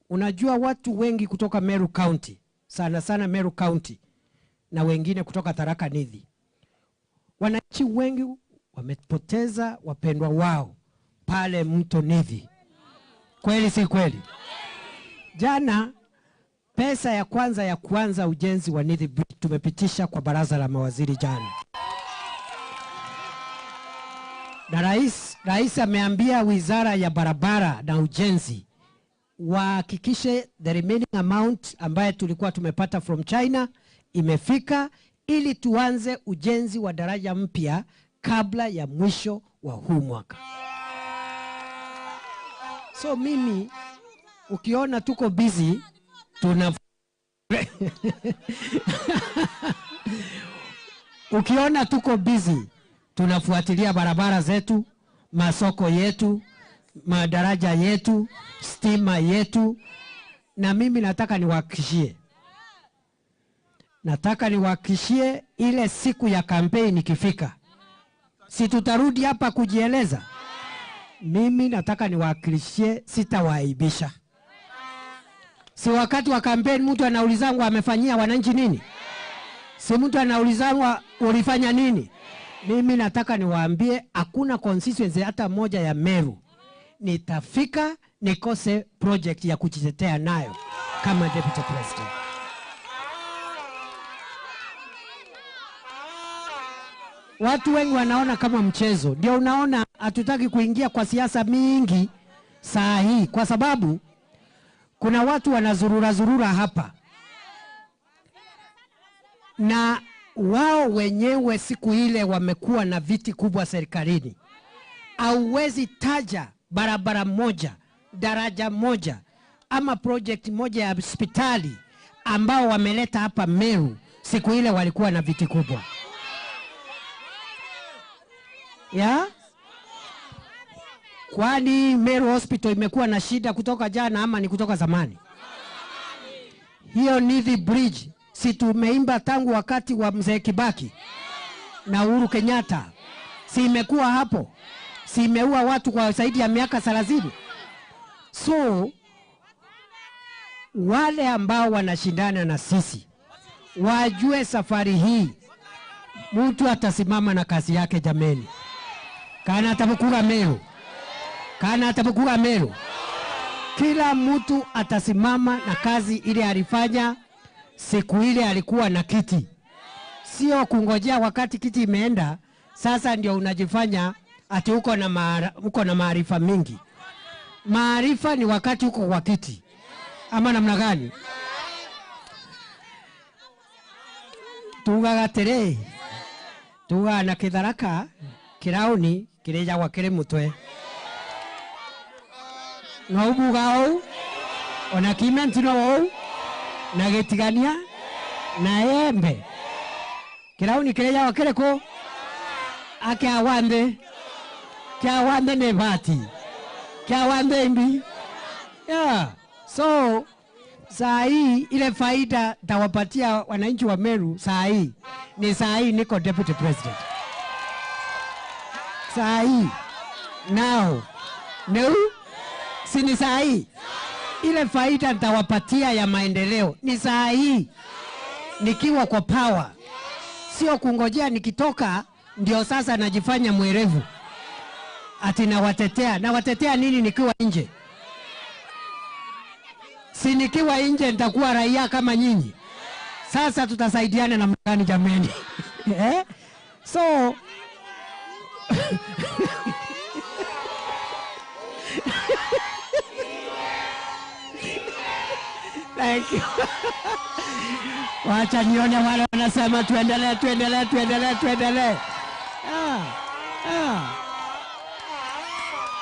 unajua watu wengi kutoka Meru County, sana sana Meru County na wengine kutoka Tharaka Nithi, wananchi wengi wamepoteza wapendwa wao pale mto Nithi. Kweli si kweli? Jana pesa ya kwanza ya kuanza ujenzi wa Nithi Bridge tumepitisha kwa baraza la mawaziri jana. Na rais ameambia wizara ya barabara na ujenzi wahakikishe the remaining amount ambaye tulikuwa tumepata from China imefika, ili tuanze ujenzi wa daraja mpya kabla ya mwisho wa huu mwaka. So mimi ukiona tuko busy tuna ukiona tuko busy tunafuatilia barabara zetu, masoko yetu, madaraja yetu, stima yetu. Na mimi nataka niwahakikishie, nataka niwahakikishie ile siku ya kampeni ikifika, si tutarudi hapa kujieleza. Mimi nataka niwahakikishie sitawaaibisha. Si wakati wa kampeni mtu anaulizangwa amefanyia wananchi nini? Si mtu anaulizangwa ulifanya nini? Mimi nataka niwaambie hakuna constituency hata moja ya Meru nitafika nikose project ya kujitetea nayo kama deputy president. Watu wengi wanaona kama mchezo. Ndio unaona hatutaki kuingia kwa siasa mingi saa hii, kwa sababu kuna watu wanazurura zurura hapa na wao wenyewe siku ile wamekuwa na viti kubwa serikalini. Hauwezi taja barabara moja, daraja moja ama project moja ya hospitali ambao wameleta hapa Meru siku ile walikuwa na viti kubwa. Ya? Kwani Meru Hospital imekuwa na shida kutoka jana ama ni kutoka zamani? Hiyo Nithi Bridge si tumeimba tangu wakati wa Mzee Kibaki na Uhuru Kenyatta? Si imekuwa hapo? Si imeua watu kwa zaidi ya miaka 30? So wale ambao wanashindana na sisi wajue safari hii mtu atasimama na kazi yake jameni. Kana atabukura Meru, kana atabukura Meru. Kila mtu atasimama na kazi ile alifanya siku ile alikuwa na kiti. Sio kungojea wakati kiti imeenda sasa ndio unajifanya ati uko na maarifa mingi. Maarifa ni wakati uko kwa kiti. Ama namna gani? Tugaga tere, tugaga na kitharaka kirauni kirejagwa kiri mutwe. No ubuga ou ona kimenti no ou na gitigania Na embe. Kirauni kirejawa kireko? Akia wande. Kia wande ne bati. Kia wande imbi. Yeah. So saa hii ile faida tawapatia wananchi wa Meru saa hii ni saa hii niko deputy president. Saa hii. Now. No? Si ni saa hii. Ile faida nitawapatia ya maendeleo ni saa hii nikiwa kwa power. Sio kungojea nikitoka ndio sasa najifanya mwerevu ati nawatetea. Nawatetea nini nikiwa nje? Si nikiwa nje nitakuwa raia kama nyinyi. Sasa tutasaidiana na mgani jameni? Eh? So thank you. Wacha nione wale wanasema tuendelee, tuendelee, tuendelee, tuendelee.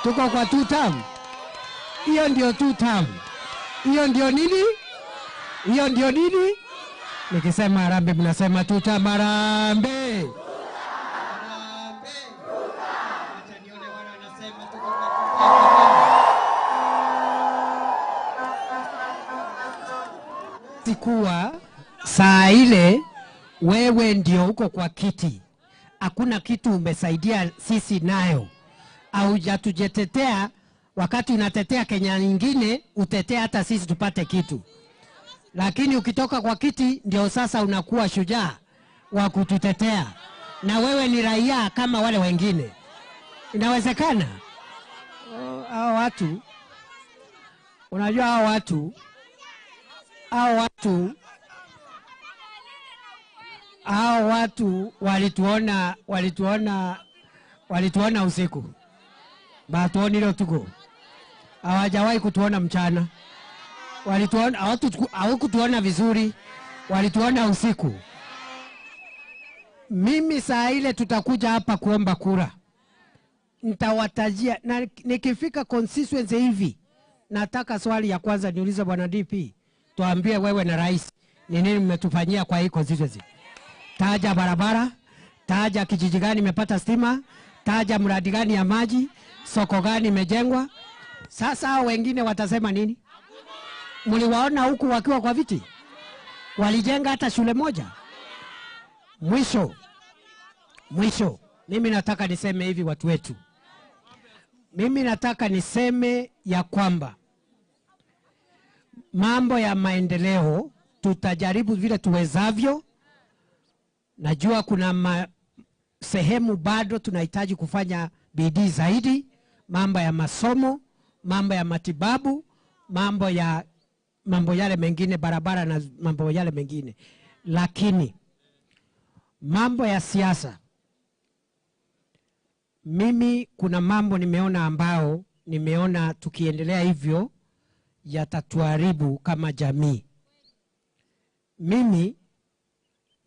Tuko kwa 2 term. Hiyo ndio 2 term. Hiyo ndio nini? Hiyo ndio nini? Nikisema harambee mnasema 2 term harambee. Wacha nione wale wanasema tuko kwa 2 term. Sikuwa saa ile wewe ndio uko kwa kiti. Hakuna kitu umesaidia sisi nayo. Haujatujetetea. Wakati unatetea Kenya nyingine, utetea hata sisi tupate kitu. Lakini ukitoka kwa kiti ndio sasa unakuwa shujaa wa kututetea. Na wewe ni raia kama wale wengine. Inawezekana? Hao watu, unajua hao watu walituona usiku. Batuoni leo tuko. Hawajawahi kutuona mchana. Walituona, hawakutuona vizuri. Walituona usiku. Mimi saa ile tutakuja hapa kuomba kura. Nitawatajia, na nikifika constituency hivi, nataka swali ya kwanza niulize bwana DP, tuambie wewe na rais ni nini mmetufanyia kwa hii constituency. Taja barabara, taja kijiji gani imepata stima, taja mradi gani ya maji, soko gani imejengwa. Sasa hao wengine watasema nini? Mliwaona huku wakiwa kwa viti? Walijenga hata shule moja? Mwisho, mimi nataka niseme hivi watu wetu. Mimi nataka niseme ya kwamba mambo ya maendeleo tutajaribu vile tuwezavyo. Najua kuna sehemu bado tunahitaji kufanya bidii zaidi, mambo ya masomo, mambo ya matibabu, mambo yale mengine, barabara na mambo yale mengine. Lakini mambo ya siasa, mimi kuna mambo nimeona ambao nimeona tukiendelea hivyo yatatuharibu kama jamii. Mimi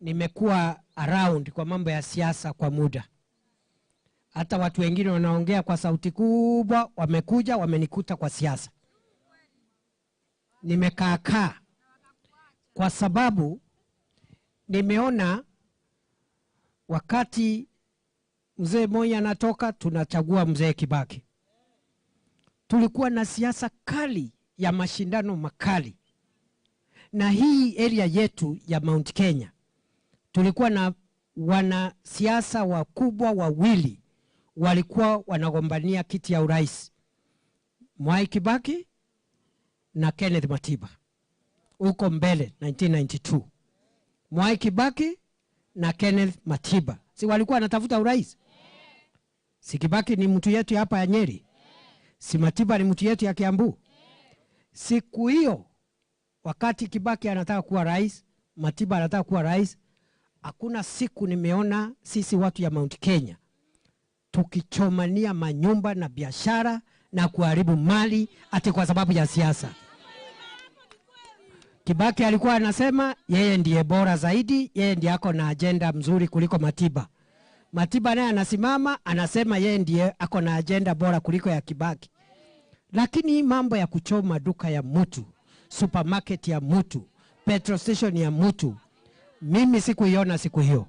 nimekuwa around kwa mambo ya siasa kwa muda. Hata watu wengine wanaongea kwa sauti kubwa, wamekuja wamenikuta kwa siasa. Nimekaa kwa sababu nimeona wakati mzee Moi anatoka tunachagua mzee Kibaki. Tulikuwa na siasa kali ya mashindano makali. Na hii area yetu ya Mount Kenya tulikuwa na wanasiasa wakubwa wawili walikuwa wanagombania kiti ya urais, Mwai Kibaki na Kenneth Matiba. Huko mbele 1992. Mwai Kibaki na Kenneth Matiba. Si walikuwa wanatafuta urais? Si Kibaki ni mtu yetu hapa ya Nyeri? Si Matiba ni mtu yetu ya Kiambu? Siku hiyo wakati Kibaki anataka kuwa rais, Matiba anataka kuwa rais, hakuna siku nimeona sisi watu ya Mount Kenya tukichomania manyumba na biashara na kuharibu mali ati kwa sababu ya siasa. Kibaki alikuwa anasema yeye ndiye bora zaidi, yeye ndiye ako na agenda mzuri kuliko Matiba. Matiba naye anasimama anasema yeye ndiye ako na agenda bora kuliko ya Kibaki. Lakini mambo ya kuchoma duka ya mtu, supermarket ya mtu, petrol station ya mtu, Mimi sikuiona siku hiyo.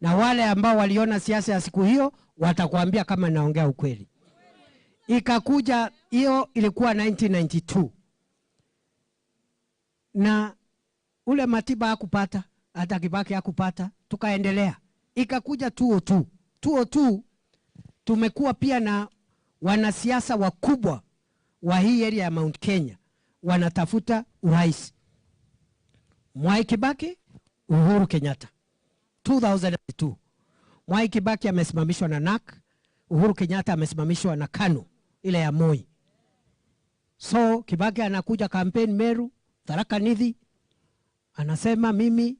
Na wale ambao waliona siasa ya siku hiyo watakuambia kama naongea ukweli. Ikakuja hiyo, ilikuwa 1992. Na ule Matiba hakupata, hata Kibaki hakupata, tukaendelea. Ikakuja 2002. 2002 tumekuwa pia na wanasiasa wakubwa wa hii area ya Mount Kenya wanatafuta urais. Mwai Kibaki, Uhuru Kenyatta. 2002. Mwai Kibaki amesimamishwa na NARC, Uhuru Kenyatta amesimamishwa na KANU ile ya Moi. So Kibaki anakuja campaign Meru, Tharaka Nithi, anasema mimi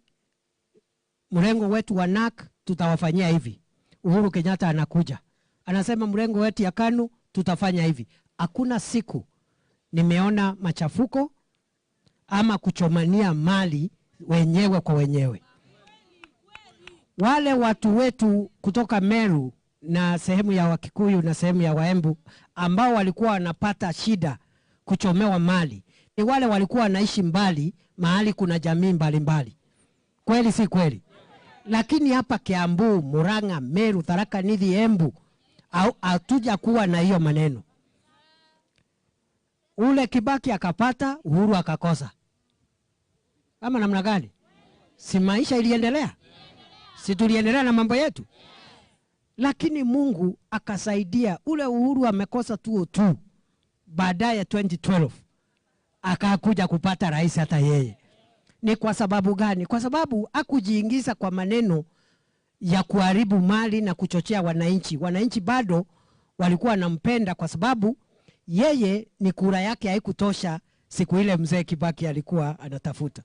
mrengo wetu wa NARC tutawafanyia hivi. Uhuru Kenyatta anakuja, anasema mrengo wetu ya KANU tutafanya hivi. Hakuna siku nimeona machafuko ama kuchomania mali wenyewe kwa wenyewe. Wale watu wetu kutoka Meru na sehemu ya Wakikuyu na sehemu ya Waembu ambao walikuwa wanapata shida kuchomewa mali ni wale walikuwa wanaishi mbali, mahali kuna jamii mbalimbali. Kweli si kweli? Lakini hapa Kiambu, Murang'a, Meru, Tharaka Nithi, Embu hatuja kuwa na hiyo maneno. Ule Kibaki akapata, Uhuru akakosa. Kama namna gani? Si maisha iliendelea? Si tuliendelea na mambo yetu? Lakini Mungu akasaidia. Ule Uhuru amekosa 2002. Baadaye 2012 akakuja kupata rais hata yeye. Ni kwa sababu gani? Kwa sababu hakujiingiza kwa maneno ya kuharibu mali na kuchochea wananchi. Wananchi bado walikuwa wanampenda kwa sababu yeye ni kura yake haikutosha siku ile mzee Kibaki alikuwa anatafuta.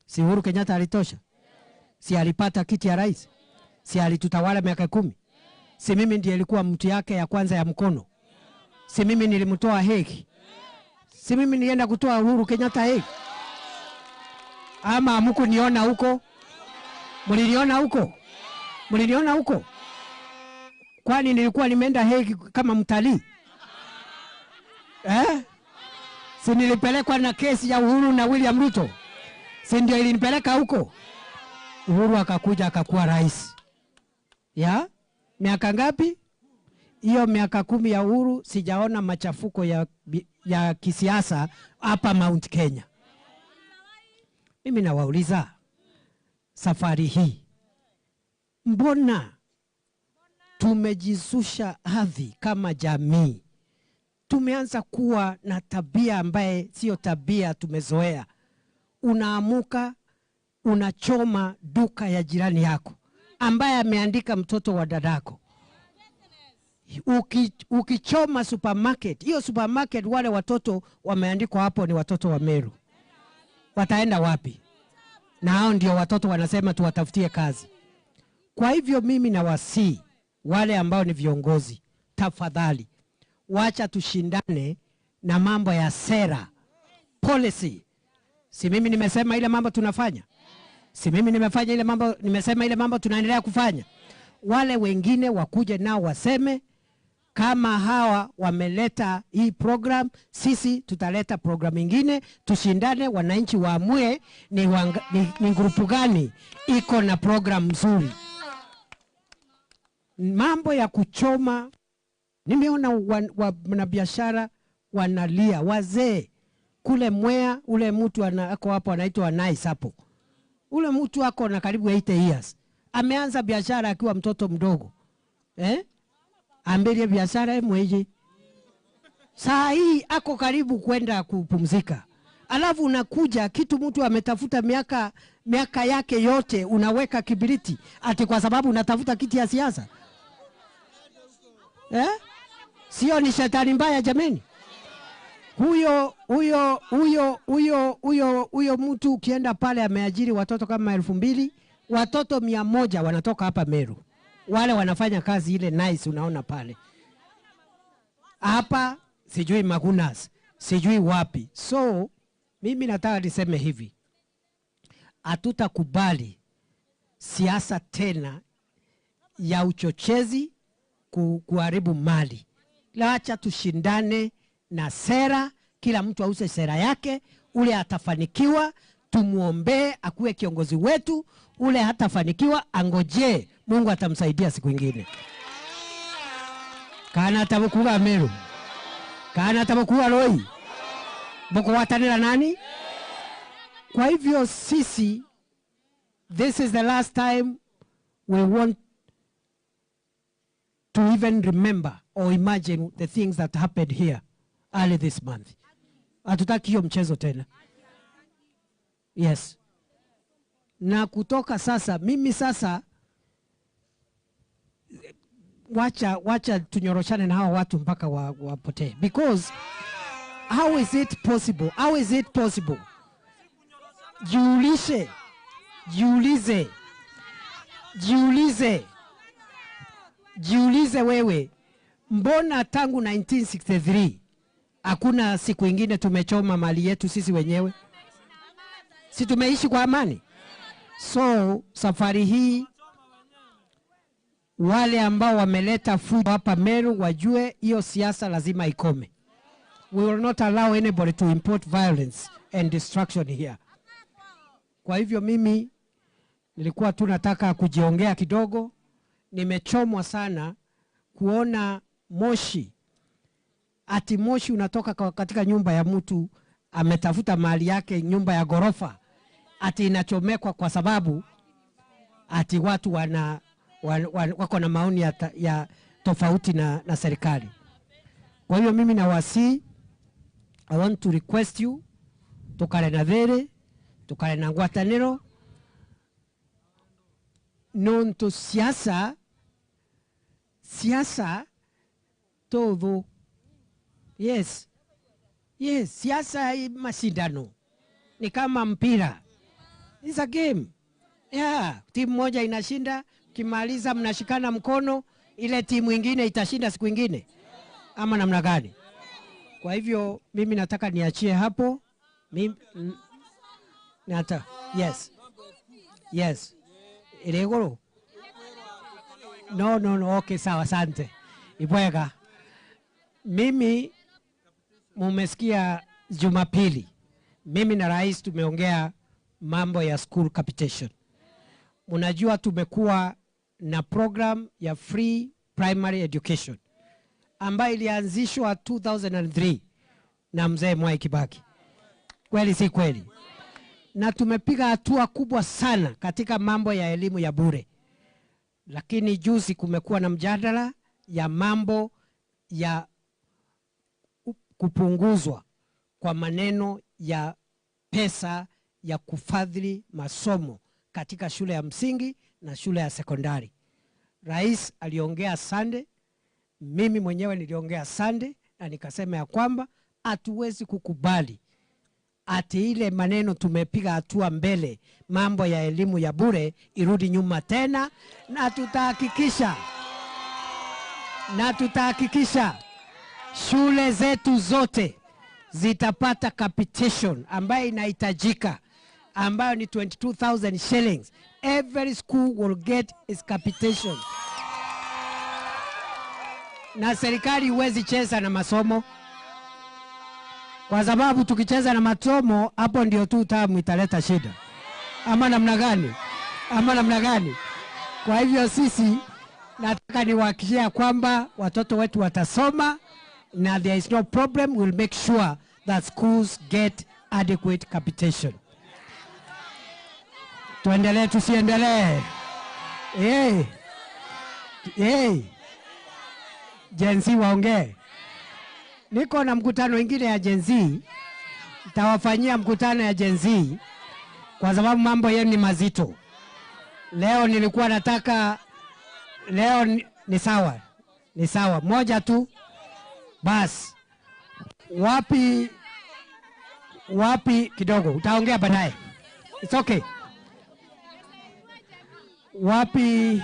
Si Uhuru Kenyatta alitosha? Si alipata kiti ya rais? Si alitutawala miaka 10? Si mimi ndiye alikuwa mtu yake ya kwanza ya mkono? Si mimi nilimtoa Hague? Si mimi nilienda kutoa Uhuru Kenyatta Hague? Ama hamkuniona huko? Mliniona huko? Mliniona huko? Kwani nilikuwa nimeenda Hague kama mtalii? Eh? Si nilipelekwa na kesi ya Uhuru na William Ruto? Si ndio ilinipeleka huko? Uhuru akakuja akakuwa rais. Ya? Miaka ngapi? Hiyo miaka 10 ya Uhuru sijaona machafuko ya kisiasa hapa Mount Kenya. Mimi nawauliza safari hii, mbona tumejizusha hadhi kama jamii? Tumeanza kuwa na tabia ambaye sio tabia tumezoea. Unaamuka unachoma duka ya jirani yako ambaye ameandika mtoto wa dadako. Ukichoma supermarket, hiyo supermarket wale watoto wameandikwa hapo ni watoto wa Meru. Wataenda wapi? Na hao ndio watoto wanasema tuwatafutie kazi. Kwa hivyo mimi nawasihi wale ambao ni viongozi, tafadhali wacha tushindane na mambo ya sera, policy. Si mimi nimesema ile mambo tunafanya? Si mimi nimefanya ile mambo, nimesema ile mambo tunaendelea kufanya? Wale wengine wakuje nao waseme kama hawa wameleta hii program, sisi tutaleta program ingine, tushindane, wananchi waamue ni grupu gani iko na program nzuri. Mambo ya kuchoma, nimeona wanabiashara wanalia, wazee kule Mwea, ule mtu ako hapo anaitwa Nice hapo. Ule mtu ako na karibu 80 years. Ameanza biashara akiwa mtoto mdogo. Eh? Ambelie biashara mweje. Saa hii ako karibu kwenda kupumzika. Alafu unakuja kitu mtu ametafuta miaka yake yote, unaweka kibiriti ati kwa sababu unatafuta kiti ya siasa. Eh? Sio ni shetani mbaya jameni? Huyo mtu ukienda pale ameajiri watoto kama 2000, watoto 100 wanatoka hapa Meru. Wale wanafanya kazi ile nice unaona pale. Hapa sijui Magunas, sijui wapi. So mimi nataka niseme hivi. Hatutakubali siasa tena ya uchochezi kuharibu mali. Acha tushindane na sera, kila mtu ause sera yake, ule atafanikiwa, Tumuombee akuwe kiongozi wetu. Ule hatafanikiwa angojee, Mungu atamsaidia siku ingine. Kana tabukuga Meru, kana tabukuga Roi, bukuwatanira nani? Kwa hivyo sisi, this is the last time we want to even remember or imagine the things that happened here early this month. Hatutaki hiyo mchezo tena. Yes. Na kutoka sasa, mimi sasa, wacha tunyoroshane na hawa watu mpaka wapotee. Because how is it possible? How is it possible? Jiulize. Jiulize. Jiulize. Jiulize wewe. Mbona tangu 1963 hakuna siku ingine tumechoma mali yetu sisi wenyewe? Si tumeishi kwa amani? So safari hii wale ambao wameleta fujo hapa Meru wajue hiyo siasa lazima ikome. We will not allow anybody to import violence and destruction here. Kwa hivyo mimi nilikuwa tu nataka kujiongea kidogo. Nimechomwa sana kuona moshi. Ati moshi unatoka katika nyumba ya mtu ametafuta mali yake, nyumba ya gorofa, ati inachomekwa kwa sababu ati watu wako na maoni ya tofauti na serikali. Kwa hiyo mimi nawasihi, I want to request you, tukale na there, tukale na ngwataniro, nonto siasa, siasa todo. Yes. Yes, siasa mashindano. Ni kama mpira. It's a game. Yeah, timu moja inashinda, kimaliza mnashikana mkono, ile timu ingine itashinda siku ingine. Ama namna gani? Kwa hivyo mimi nataka niachie hapo. Mimi nata yes. Yes. Iregoro. No, no, no, okay, sawa, asante. Ibwega. Mimi mumesikia Jumapili. Mimi na rais tumeongea mambo ya school capitation. Unajua tumekuwa na program ya free primary education ambayo ilianzishwa 2003 na mzee Mwai Kibaki. Kweli si kweli? Na tumepiga hatua kubwa sana katika mambo ya elimu ya bure. Lakini juzi kumekuwa na mjadala ya mambo ya kupunguzwa kwa maneno ya pesa ya kufadhili masomo katika shule ya msingi na shule ya sekondari. Rais aliongea Sunday, mimi mwenyewe niliongea Sunday, na nikasema ya kwamba hatuwezi kukubali ati ile maneno tumepiga hatua mbele, mambo ya elimu ya bure irudi nyuma tena, na tutahakikisha shule zetu zote zitapata capitation ambayo inahitajika, ambayo ni 22,000 shillings. Every school will get its capitation. Na serikali huwezi cheza na masomo, kwa sababu tukicheza na masomo hapo ndio tu tamu italeta shida. Ama namna gani? Ama namna gani? Kwa hivyo sisi nataka niwahakikishie kwamba watoto wetu watasoma, na there is no problem. We'll make sure that schools get adequate capitation. Tuendelee tusiendelee? Hey. Hey. Gen Z waongee. Niko na mkutano ingine ya Gen Z. Nitawafanyia mkutano ya Gen Z kwa sababu mambo yenu ni mazito. Leo nilikuwa nataka, leo ni sawa. Ni sawa. Moja tu. Bas. Wapi kidogo. Utaongea baadaye. It's okay. Wapi?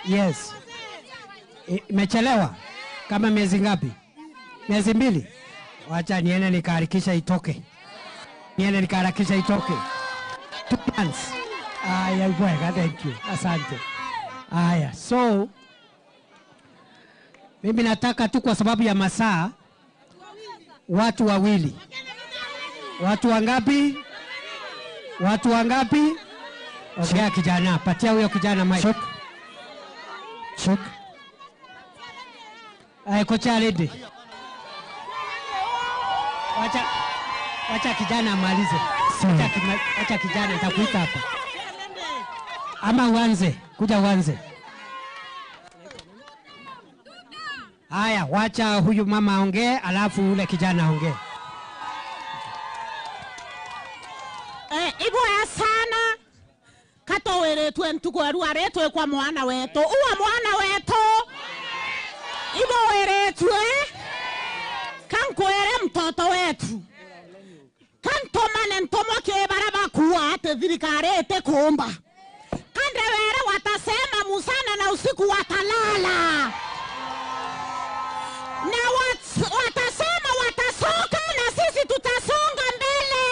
Yes. Imechelewa. Kama miezi ngapi? Miezi 2. Wacha niende nikaharakisha itoke. 2 months. Aya, bwega, thank you. Asante. Aya, so mimi nataka tu kwa sababu ya masaa watu wawili. Watu wangapi? Watu wangapi? Ongea kijana, patia huyo kijana mic. Check. Check. Ay, kocha lady. Wacha, wacha kijana amalize. Wacha kijana, nitakuita hapa. Ama uanze, kuja uanze. Haya, wacha huyu mama aongee, alafu ule kijana aongee. Ibuya sana katoweretwe ntuko kwa mwana wetu. Uwa mwana wetu. Iboweretwe kankwere mtoto wetu. Kantomane ntomo ke baraba kuwa ate thirikari ete kuomba. Kandewere watasema musana na usiku watalala. Na watasema watasoka na sisi tutasonga mbele.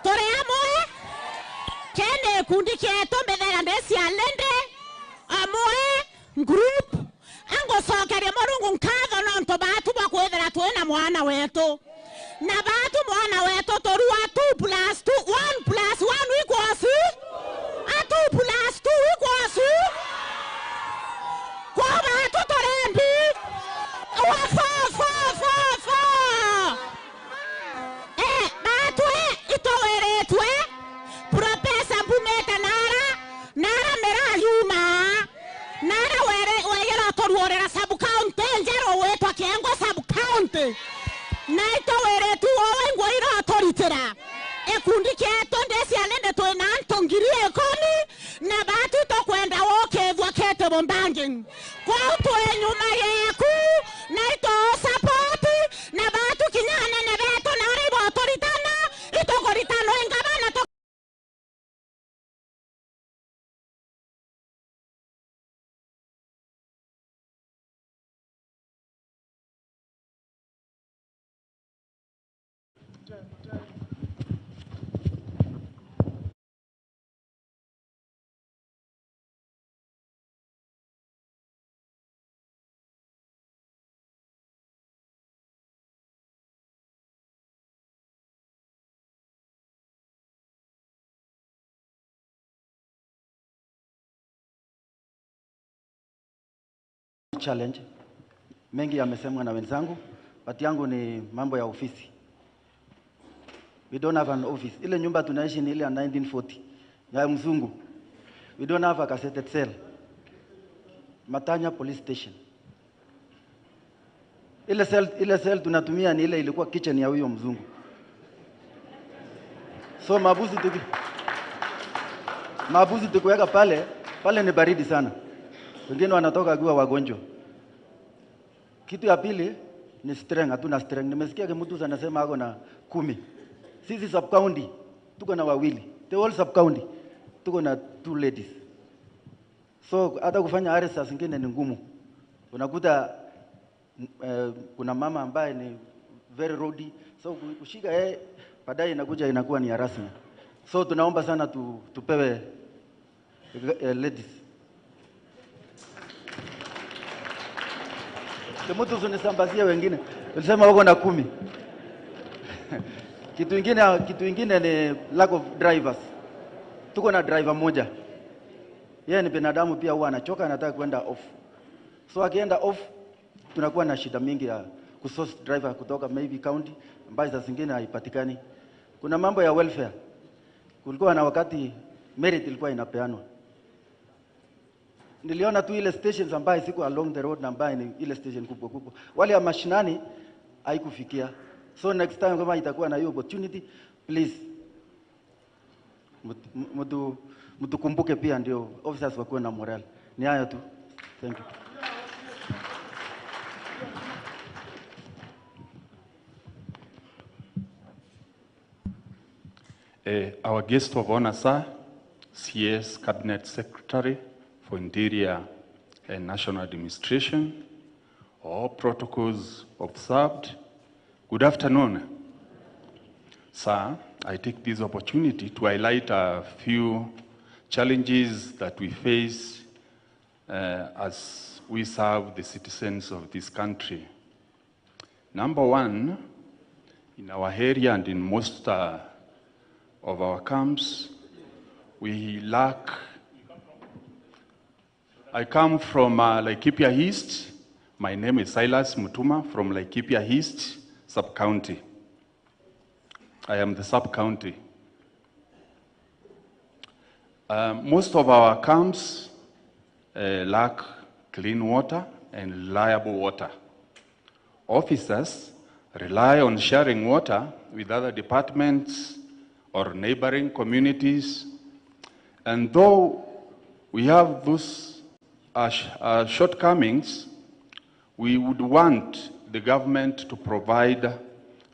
Tore amoe kene kundi kieto mbethera ndesi alende amoe group ango sokere morungu nkatho no nto batu bakwethera twina mwana wetu na batu mwana wetu torua 2 + 2 1 + 1 equals 2 + 2 equals kwa batu torembi wa 4 4 4 4 batu itoweretwe propesa mbumete nara nara merayuma nara were wegera toruorera sub county njero wetwa Kiengo sub county na itoweretu wowe ngwaira toritera ekundi kieto ndesi alende twina anto 10,000 na batu tokwenda wokethwa kete bombangi kwa utwe nyuma yeku na ito support na batu kinyana na beto na ribo toritana itokoritano engabana to. Challenge mengi yamesemwa na wenzangu, but yangu ni mambo ya ofisi. We don't have an office. Ile nyumba tunaishi ni ile ya 1940 ya mzungu. We don't have a cassetted cell. Matanya police station. Ile cell tunatumia ni ile ilikuwa kitchen ya huyo mzungu. So mabuzi tukiweka pale, pale ni baridi sana. Wengine wanatoka akiwa wagonjwa. Kitu ya pili ni strength, hatuna strength. Nimesikia mtu anasema ako na 10. Sisi sub county tuko na wawili. The whole sub county tuko na 2 ladies. So hata kufanya arrest zingine ni ngumu. Unakuta kuna mama ambaye ni very rowdy. So kushika yeye baadaye inakuja inakuwa ni harassment. So tunaomba sana tupewe ladies. Mtu unisambazie wengine. Ulisema wako na 10. Kitu ingine ni lack of drivers. Tuko na driver moja. Yeye ni binadamu pia, huwa anachoka, anataka kwenda off. So akienda off tunakuwa na shida mingi ya kusource driver kutoka maybe county ambayo saa zingine haipatikani. Kuna mambo ya welfare. Kulikuwa na wakati merit ilikuwa inapeanwa. Niliona tu ile stations ambayo ziko along the road na ambayo ni ile station kubwa kubwa. Wale ya mashinani haikufikia. So next time kama itakuwa na hiyo opportunity, please mtukumbuke pia, ndio officers wakuwe na morale. Ni hayo tu. Thank you. Our guest of honor, sir, CS Cabinet Secretary for Interior and National Administration, all protocols observed. Good afternoon. Sir, I take this opportunity to highlight a few challenges that we face as we serve the citizens of this country. Number one In our area and in most of our camps, we lack. I come from Laikipia East. My name is Silas Mutuma from Laikipia East sub-county. I am the sub-county. Most of our camps lack clean water and reliable water. Officers rely on sharing water with other departments or neighboring communities. And though we have those shortcomings, we would want the government to provide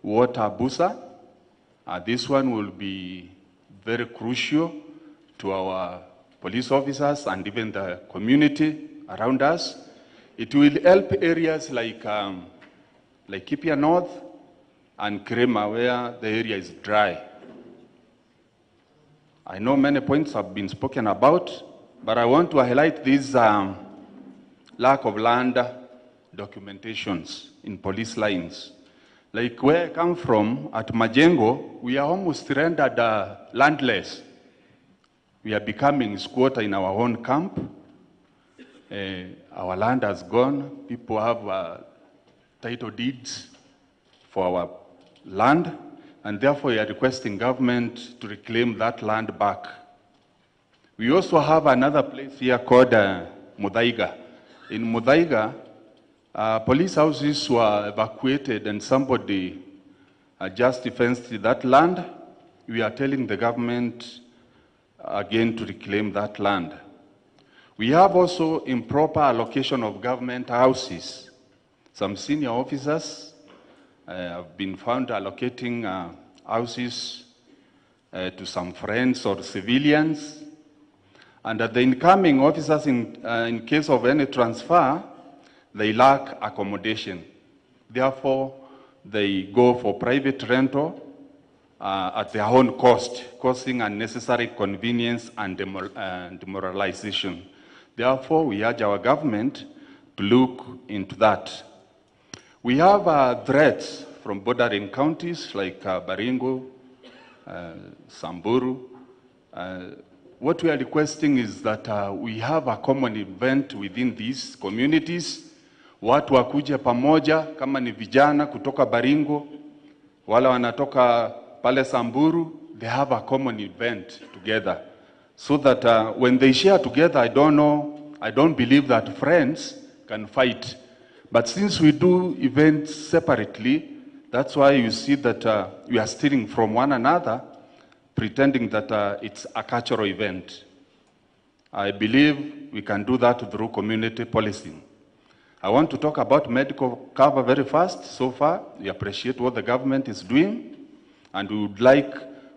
water busa. This one will be very crucial to our police officers and even the community around us. It will help areas like Laikipia North and Kirima, where the area is dry. I know many points have been spoken about, but I want to highlight this lack of land documentations in police lines. Like where I come from, at Majengo, we are almost rendered landless. We are becoming squatter in our own camp. Our land has gone. People have title deeds for our land, and therefore we are requesting government to reclaim that land back. We also have another place here called Muthaiga. In Muthaiga, police houses were evacuated and somebody just fenced that land. We are telling the government again to reclaim that land. We have also improper allocation of government houses. Some senior officers have been found allocating houses to some friends or civilians. And that the incoming officers, in case of any transfer, they lack accommodation. Therefore, they go for private rental at their own cost, causing unnecessary convenience and demoralization. Therefore, we urge our government to look into that. We have threats from bordering counties like Baringo, Samburu. What we are requesting is that we have a common event within these communities. Watu wakuje pamoja, kama ni vijana kutoka Baringo, wala wanatoka pale Samburu, they have a common event together. So that when they share together, I don't know, I don't believe that friends can fight. But since we do events separately, that's why you see that we are stealing from one another, pretending that it's a cultural event. I believe we can do that through community policing. I want to talk about medical cover very fast. So far, we appreciate what the government is doing, and we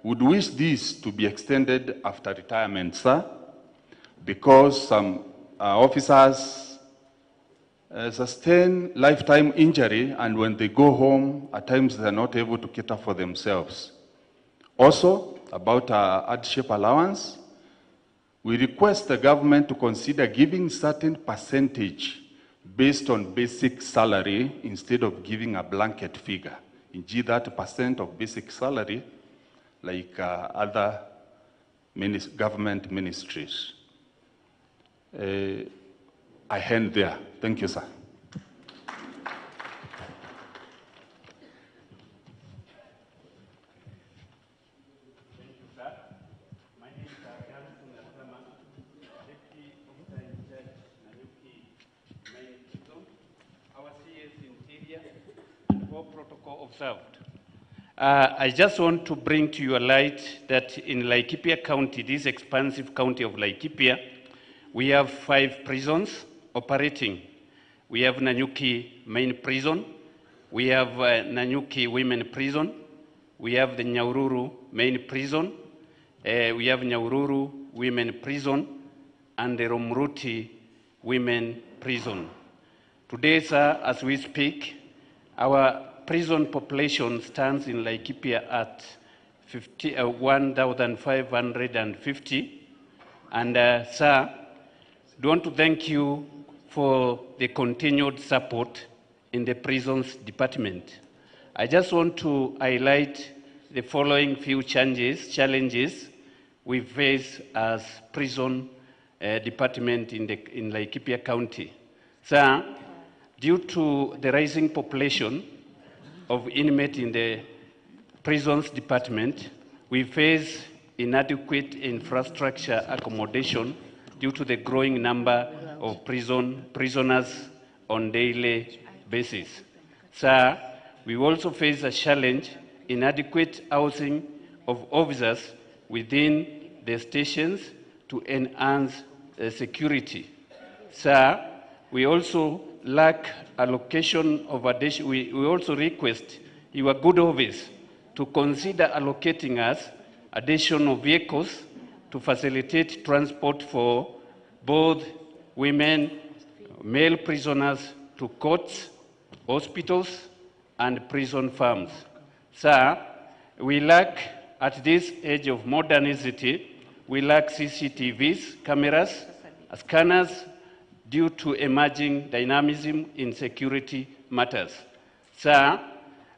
would wish this to be extended after retirement, sir, because some officers sustain lifetime injury, and when they go home, at times they are not able to cater for themselves. Also, about hardship allowance, we request the government to consider giving certain percentage based on basic salary instead of giving a blanket figure. Indeed, that percent of basic salary, like other government ministries. I end there. Thank you, sir. Thank you, sir. My name is Johnson Asama, Deputy Officer in Charge, Nanyuki Main Prison, our CS Interior, and all protocol observed. I just want to bring to your light that in Laikipia County, this expansive county of Laikipia, we have 5 prisons operating. We have Nanyuki Main Prison, we have Nanyuki Women Prison, we have the Nyahururu Main Prison, we have Nyahururu Women Prison, and the Rumuruti Women Prison. Today, sir, as we speak, our prison population stands in Laikipia at 1,550. And, sir, I want to thank you for the continued support in the prisons department. I just want to highlight the following few challenges we face as prison department in Laikipia County. Sir, due to the rising population of inmates in the prisons department, we face inadequate infrastructure accommodation due to the growing number of prisoners on daily basis. Sir, we also face a challenge inadequate housing of officers within the stations to enhance security. Sir, we also lack allocation of addition. We also request your good office to consider allocating us additional vehicles to facilitate transport for both women, male prisoners to courts, hospitals, and prison farms. Sir, we lack, at this age of modernity, we lack CCTVs, cameras, scanners, due to emerging dynamism in security matters. Sir,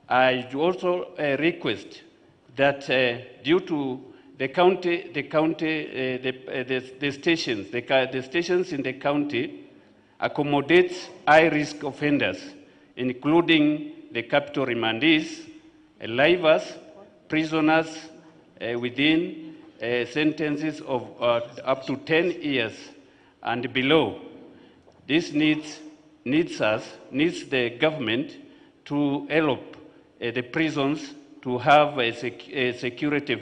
I also request that due to the county, the stations, the stations in the county accommodates high-risk offenders, including the capital remandees, livers, prisoners within sentences of up to 10 years and below. This needs the government to help the prisons to have a security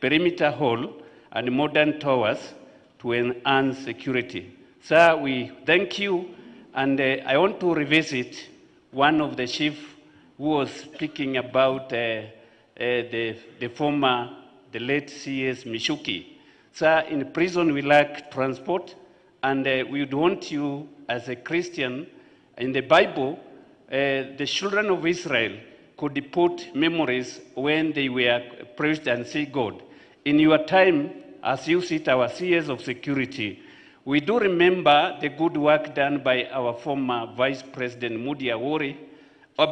perimeter hall and modern towers to enhance security. Sir, we thank you, and I want to revisit one of the chief who was speaking about the former, the late C.S. Michuki. Sir, in prison we lack transport, and we would want you, as a Christian, in the Bible, the children of Israel could put memories when they were preached and see God. In your time, as you sit our CS of security, we do remember the good work done by our former Vice President Moody Awori,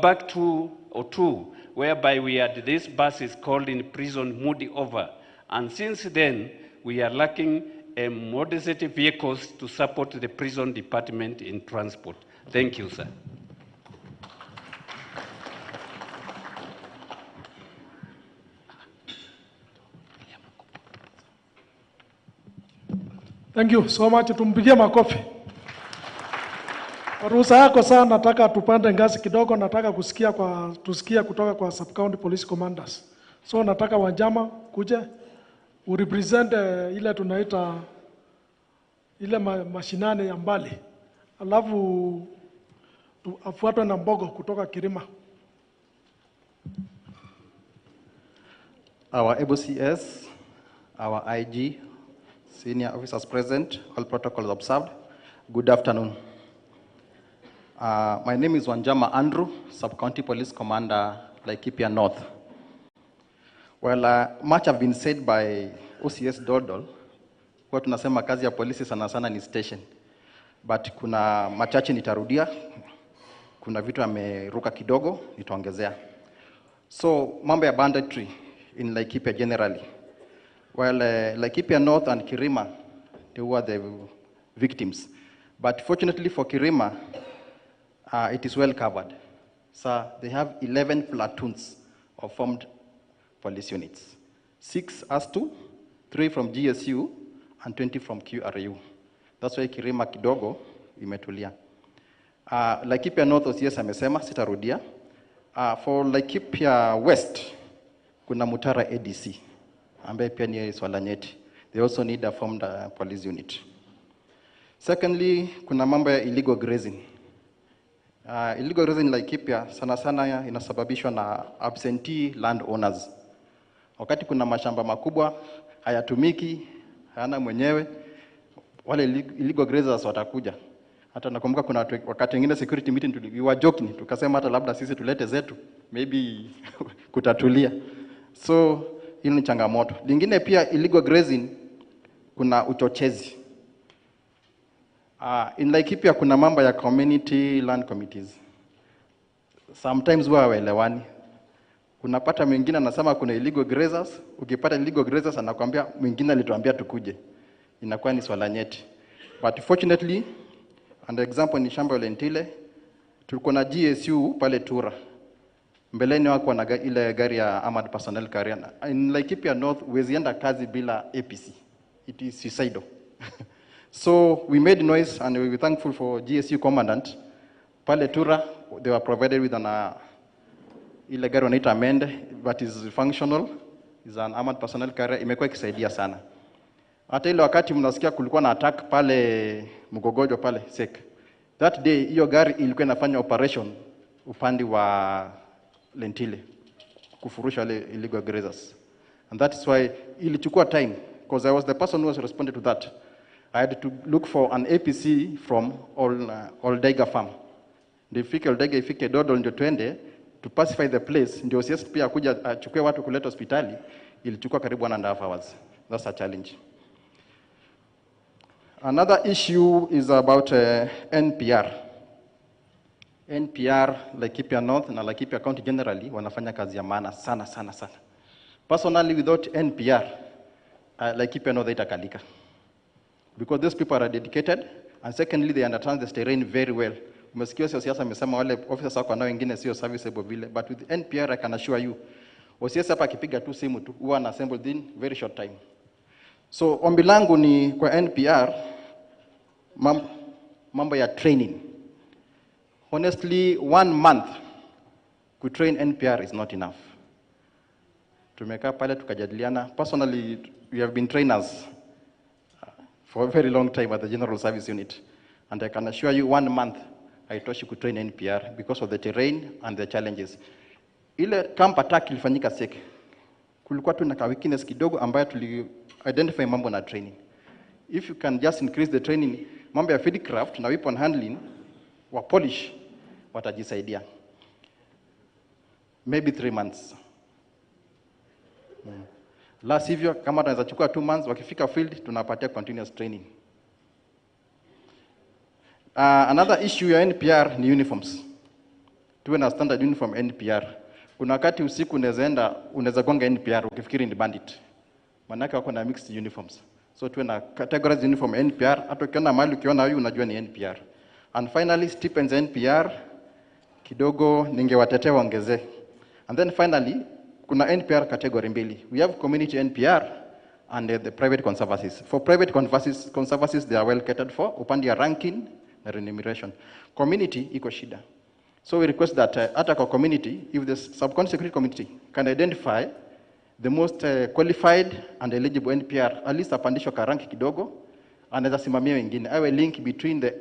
back 2002, whereby we had these buses called in prison Moody Over. And since then, we are lacking a modern vehicles to support the prison department in transport. Thank you, sir. Thank you so much. Tumpigie makofi. Kwa ruhusa yako sana, nataka tupande ngazi kidogo, nataka kusikia tusikia kutoka kwa Sub County Police Commanders. So nataka Wanjama kuje urepresent ile tunaita ile mashinani ya mbali. Alafu afuatwe na Mbogo kutoka Kirima. Our ABCS, our IG, senior officers present, all protocols observed. Good afternoon. My name is Wanjama Andrew, Sub-County Police Commander, Laikipia North. Well, much have been said by OCS Dodol. Kwa tunasema kazi ya polisi sana sana ni station. But kuna machache nitarudia, kuna vitu ameruka kidogo, nitaongezea. So, mambo ya banditry in Laikipia generally. Well, Laikipia North and Kirima, they were the victims. But fortunately for Kirima, it is well covered. So they have 11 platoons of formed police units. 6 ASTU, 3 from GSU, and 20 from QRU. That's why Kirima kidogo imetulia. Laikipia North OCS amesema, sitarudia. For Laikipia West, kuna Mutara ADC, ambaye pia ni swala nyeti. They also need a formed police unit. Secondly, kuna mambo ya illegal grazing. Illegal grazing Laikipia sana sana inasababishwa na absentee landowners. Wakati kuna mashamba makubwa hayatumiki, hayana mwenyewe, wale illegal grazers watakuja. Hata nakumbuka kuna wakati wengine security meeting we were joking, tukasema hata labda sisi tulete zetu, maybe kutatulia. So hilo ni changamoto. Lingine pia illegal grazing, kuna uchochezi. In Laikipia kuna mambo ya community land committees. Sometimes huwa hawaelewani. Unapata mwingine anasema kuna illegal grazers, ukipata illegal grazers anakuambia mwingine alituambia tukuje. Inakuwa ni swala nyeti. But fortunately, and example ni shamba Lentile, tulikuwa na GSU pale Tura. Mbeleni wako na ile gari ya armored personnel carrier. In Laikipia North, huwezi enda kazi bila APC. It is suicidal. So we made noise and we were thankful for GSU commandant. Pale Tura, they were provided with an ile gari wanaita Mende, but is functional, is an armored personnel carrier, imekuwa ikisaidia sana. Hata ile wakati mnasikia kulikuwa na attack pale Mgogojo pale Sek. That day hiyo gari ilikuwa inafanya operation upande wa Lentile kufurusha wale illegal grazers. And that is why ilichukua time, because I was the person who was responded to that. I had to look for an APC from Oldega farm. Ndio ifike Oldega, ifike Dodol ndio twende to pacify the place, ndio OCS pia kuja achukue watu kuleta hospitali, ilichukua karibu 1.5 hours. That's a challenge. Another issue is about NPR. NPR, Laikipia North na Laikipia County generally, wanafanya kazi ya maana sana sana sana. Personally, without NPR, Laikipia North itakalika. Because these people are dedicated, and secondly, they understand the terrain very well. Umesikia sio siasa amesema wale officers wako nao wengine sio serviceable vile, but with NPR I can assure you, OCS hapa akipiga tu simu tu, huwa ana assemble in very short time. So ombi langu ni kwa NPR, mambo ya training. Honestly, 1 month to train NPR is not enough. Tumekaa pale tukajadiliana. Personally, we have been trainers for a very long time at the General Service Unit. And I can assure you 1 month haitoshi kutrain NPR because of the terrain and the challenges. Ile camp attack ilifanyika Seke. Kulikuwa tu na ka weakness kidogo ambayo tuli identify mambo na training. If you can just increase the training, mambo ya fieldcraft na weapon handling, wa polish, watajisaidia. Maybe 3 months. La sivyo, kama tunaweza chukua 2 months, wakifika field, tunapatia continuous training. Another issue ya NPR ni uniforms. Tuwe na standard uniform NPR. Kuna wakati usiku unaweza gonga NPR ukifikiri ni bandit. Manake wako na mixed uniforms. So tuwe na categorized uniform NPR, hata ukiona mahali ukiona huyu unajua ni NPR. And finally stipends NPR kidogo ningewatetea waongezee. And then finally kuna NPR category mbili. We have community NPR and the private conservancies. For private conservancies they are well catered for upande ya ranking na remuneration. Community iko shida. So we request that hata kwa community, if the sub-county security committee can identify the most qualified and eligible NPR, at least apandishwe ka rank kidogo, anaweza simamia wengine. Awe link between the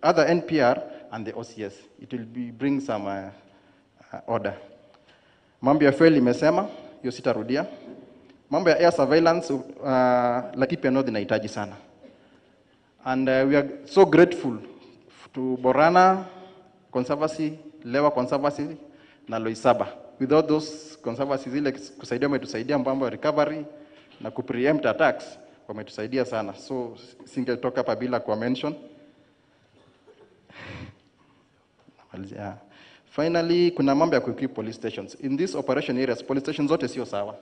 other NPR and the OCS. It will bring some order. Mambo ya fuel imesema, hiyo sitarudia. Mambo ya air surveillance, Laikipia North inahitaji sana. And we are so grateful to Borana Conservancy, Lewa Conservancy na Loisaba. Without those conservancies, ile kusaidia wametusaidia mambo ya recovery na ku preempt attacks, wametusaidia sana. So singetoka hapa bila kwa mention. Yeah. Finally, kuna mambo ya kuequip police stations. In this operation areas, police stations zote sio sawa.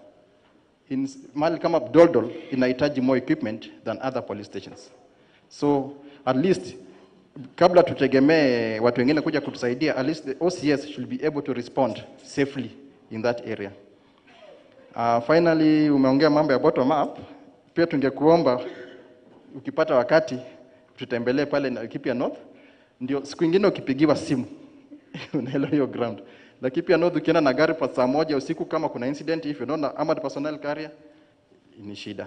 In mahali kama Doldol inahitaji more equipment than other police stations. So at least kabla tutegemee watu wengine kuja kutusaidia, at least the OCS should be able to respond safely in that area. Finally, umeongea mambo ya bottom up. Pia tungekuomba ukipata wakati tutembelee pale na Laikipia North, ndio siku nyingine ukipigiwa simu unaelewa hiyo ground. Laikipia North ukienda na gari kwa saa 1 usiku kama kuna incident, if you don't know armored personnel carrier ni shida.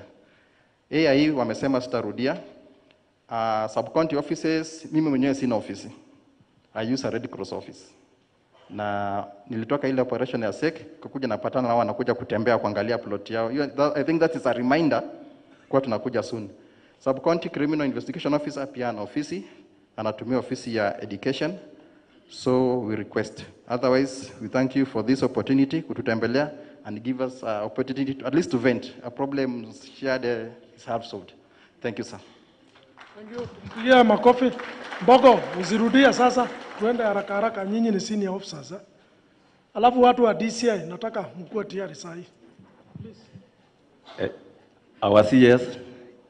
AI wamesema sitarudia. Sub-county offices, mimi mwenyewe sina ofisi. I use a Red Cross office. Na nilitoka ile operation ya SEC, kukuja napatana nao wanakuja kutembea kuangalia plot yao. I think that is a reminder kwa tunakuja soon. Sub-county criminal investigation officer pia ana ofisi, anatumia ofisi ya education. So we request. Otherwise, we thank you for this opportunity kututembelea and give us opportunity to, at least to vent a problem shared is half solved. Thank you, sir. Thank you. Mpigie makofi. Mbogo, usirudie sasa. Tuende haraka haraka. Nyinyi ni senior officers. Alafu watu wa DCI nataka mkuwe tayari saa hii. Please. Our CS,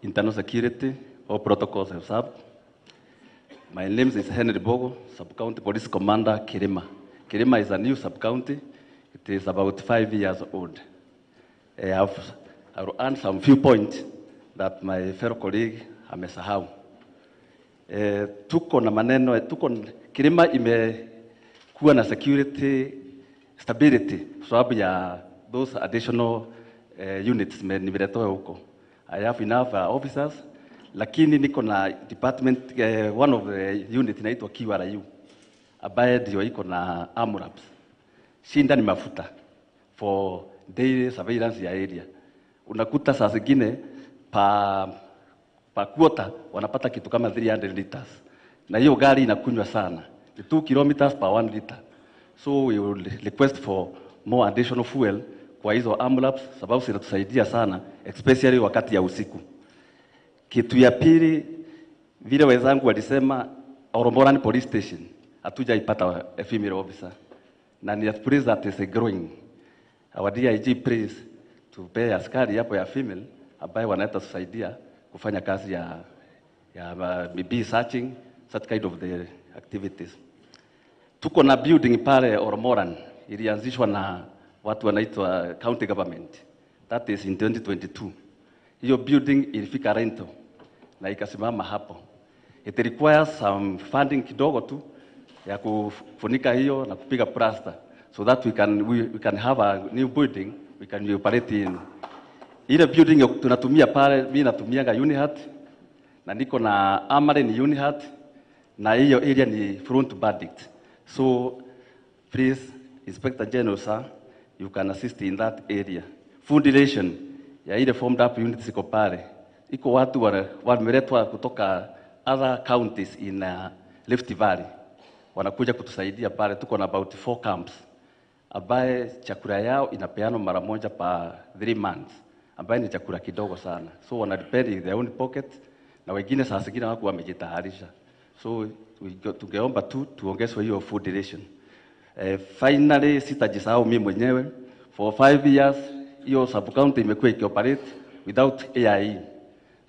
Internal Security, all protocols observed. My name is Henry Bogo, Sub-County Police Commander, Kirima. Kirima is a new sub-county. It is about 5 years old. I will earn some few points that my fellow colleague amesahau. Tuko na maneno, tuko Kirima imekuwa na security stability sababu ya those additional units nimeletewa huko. I have enough officers, lakini niko na department, one of the unit inaitwa QRU ambaye ndio iko na AMRAPs. Shinda ni mafuta for daily surveillance ya area. Unakuta saa zingine pa quarter wanapata kitu kama 300 liters. Na hiyo gari inakunywa sana. Ni 2 kilometers per 1 liter. So we will request for more additional fuel kwa hizo AMRAPs sababu zinatusaidia sana especially wakati ya usiku. Kitu ya pili, vile wenzangu walisema, Oromorani Police Station hatujaipata a female officer. Na ni a police that is growing. Our DIG please tupee askari hapo ya female ambaye wanaweza tusaidia kufanya kazi ya maybe searching, such kind of the activities. Tuko na building pale Oromoran ilianzishwa na watu wanaitwa county government. That is in 2022. Hiyo building ilifika rental na ikasimama hapo. It requires some funding kidogo tu ya kufunika hiyo na kupiga plaster so that we can have a new building we can operate in. Ile building tunatumia pale, mimi natumianga Unihat na niko na Amare ni Unihat na hiyo area ni front bandit. So please, Inspector General sir, you can assist in that area. Food relation ya ile formed up units iko pale. Iko watu wameletwa kutoka other counties in Rift Valley. Wanakuja kutusaidia pale. Tuko na about 4 camps ambaye chakula yao inapeanwa mara moja pa 3 months, ambaye ni chakula kidogo sana. So wana depend in their own pocket na wengine saa zingine wako wamejitayarisha. So tungeomba tu tuongezwe hiyo food ration. Finally, sitajisahau mimi mwenyewe. For 5 years hiyo sub county imekuwa ikioperate without AIE.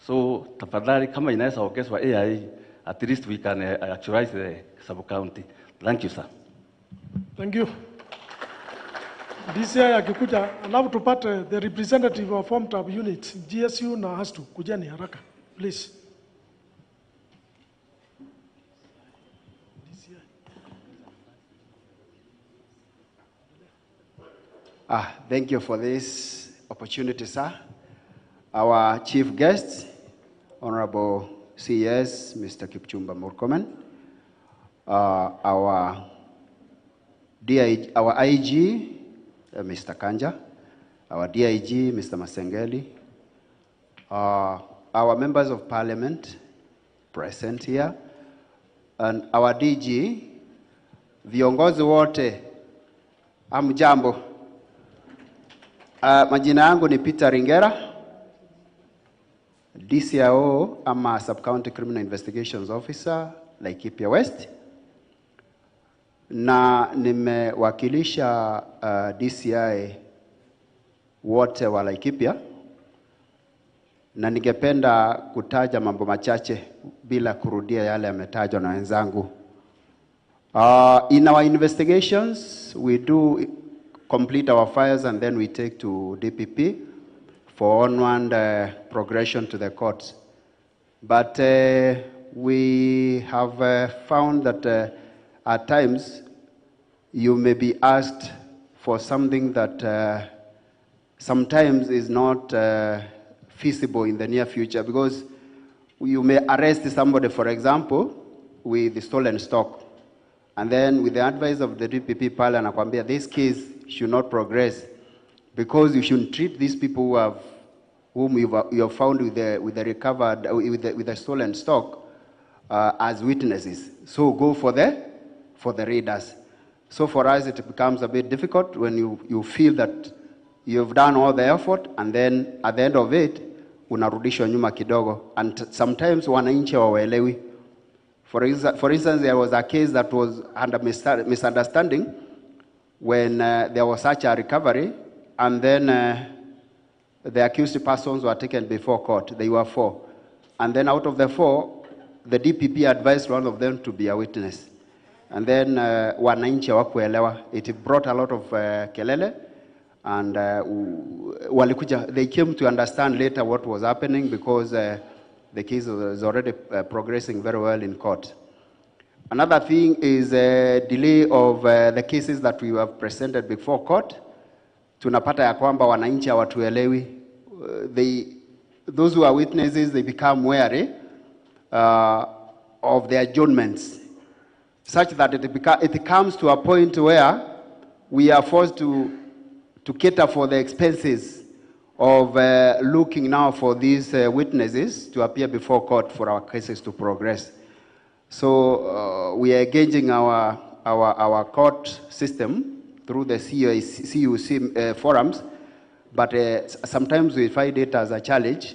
So tafadhali kama inaweza ongezwa AIE, at least we can actualize the sub county. Thank you, sir. Thank you. DCI akikuja, alafu tupate the representative of formed up unit, GSU na ASTU, kujeni haraka, please. DCI. Thank you for this opportunity, sir. Our chief guest, Honorable CS, Mr. Kipchumba Murkomen, our DIG, our IG, Mr. Kanja, our DIG, Mr. Masengeli, our members of parliament present here, and our DG, viongozi wote, amjambo. Majina yangu ni Peter Ringera, DCIO ama Sub-County Criminal Investigations Officer, Laikipia West, na nimewakilisha DCI wote wa Laikipia, na ningependa kutaja mambo machache bila kurudia yale yametajwa na wenzangu. In our investigations, we do complete our files and then we take to DPP for onward progression to the courts. But we have found that at times you may be asked for something that sometimes is not feasible in the near future, because you may arrest somebody, for example, with stolen stock. And then with the advice of the DPP pale anakuambia, this case should not progress because you shouldn't treat these people who have, whom you have found with the recovered, with the stolen stock as witnesses. So go for the raiders. So for us, it becomes a bit difficult when you feel that you've done all the effort, and then at the end of it, unarudishwa nyuma kidogo. And sometimes wananchi hawaelewi. For instance, there was a case that was under misunderstanding when there was such a recovery, and then the accused persons were taken before court. They were 4. And then out of the 4, the DPP advised one of them to be a witness. And then wananchi hawakuelewa. It brought a lot of kelele, and walikuja, they came to understand later what was happening, because the case was already progressing very well in court. Another thing is delay of the cases that we have presented before court. Tunapata ya kwamba wananchi hawatuelewi. Those who are witnesses, they become wary of their adjournments, such that it comes to a point where we are forced to cater for the expenses of looking now for these witnesses to appear before court for our cases to progress. So we are engaging our court system through the CUC forums, but sometimes we find it as a challenge,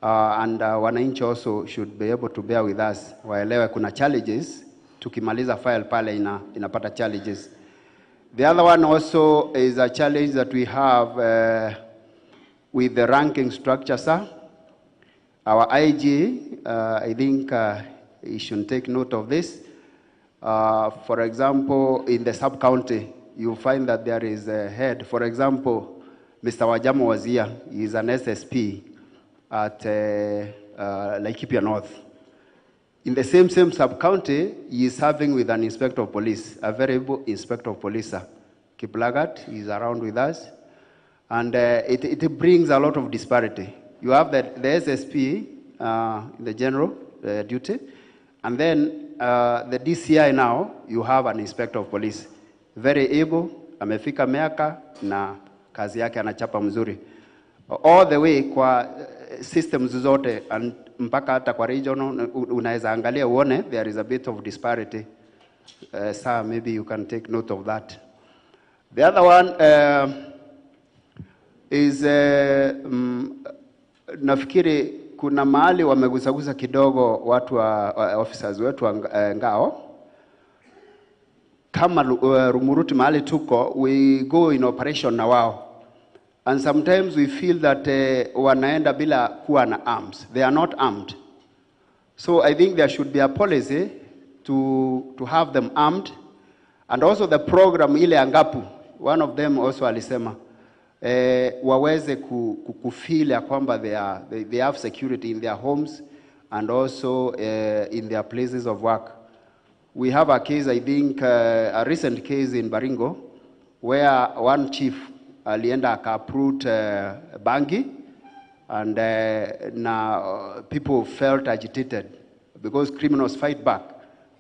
and wananchi also should be able to bear with us. Waelewe kuna challenges, tukimaliza file pale inapata challenges. The other one also is a challenge that we have with the ranking structure, sir. Our IG, I think he should take note of this. For example, in the sub-county, you find that there is a head. For example, Mr. Wajama was here. He is an SSP at Laikipia North. In the same sub-county, he is serving with an inspector of police, a very able inspector of police, sir. Kiplagat is around with us. And it brings a lot of disparity. You have the SSP, the general duty, and then the DCI now, you have an inspector of police. Very able, amefika miaka na kazi yake anachapa mzuri. All the way kwa systems zote and mpaka hata kwa regional unaweza angalia uone there is a bit of disparity. Sir, maybe you can take note of that. The other one is nafikiri kuna mahali wamegusagusa kidogo watu wa officers wetu wa ngao. Kama Rumuruti mahali tuko, we go in operation na wao. And sometimes we feel that wanaenda bila kuwa na arms. They are not armed. So I think there should be a policy to have them armed. And also the program ile angapu, one of them also alisema, waweze kufeel ya kwamba they have security in their homes and also in their places of work. We have a case, I think, a recent case in Baringo, where one chief alienda aka-uproot bangi, and now people felt agitated because criminals fight back.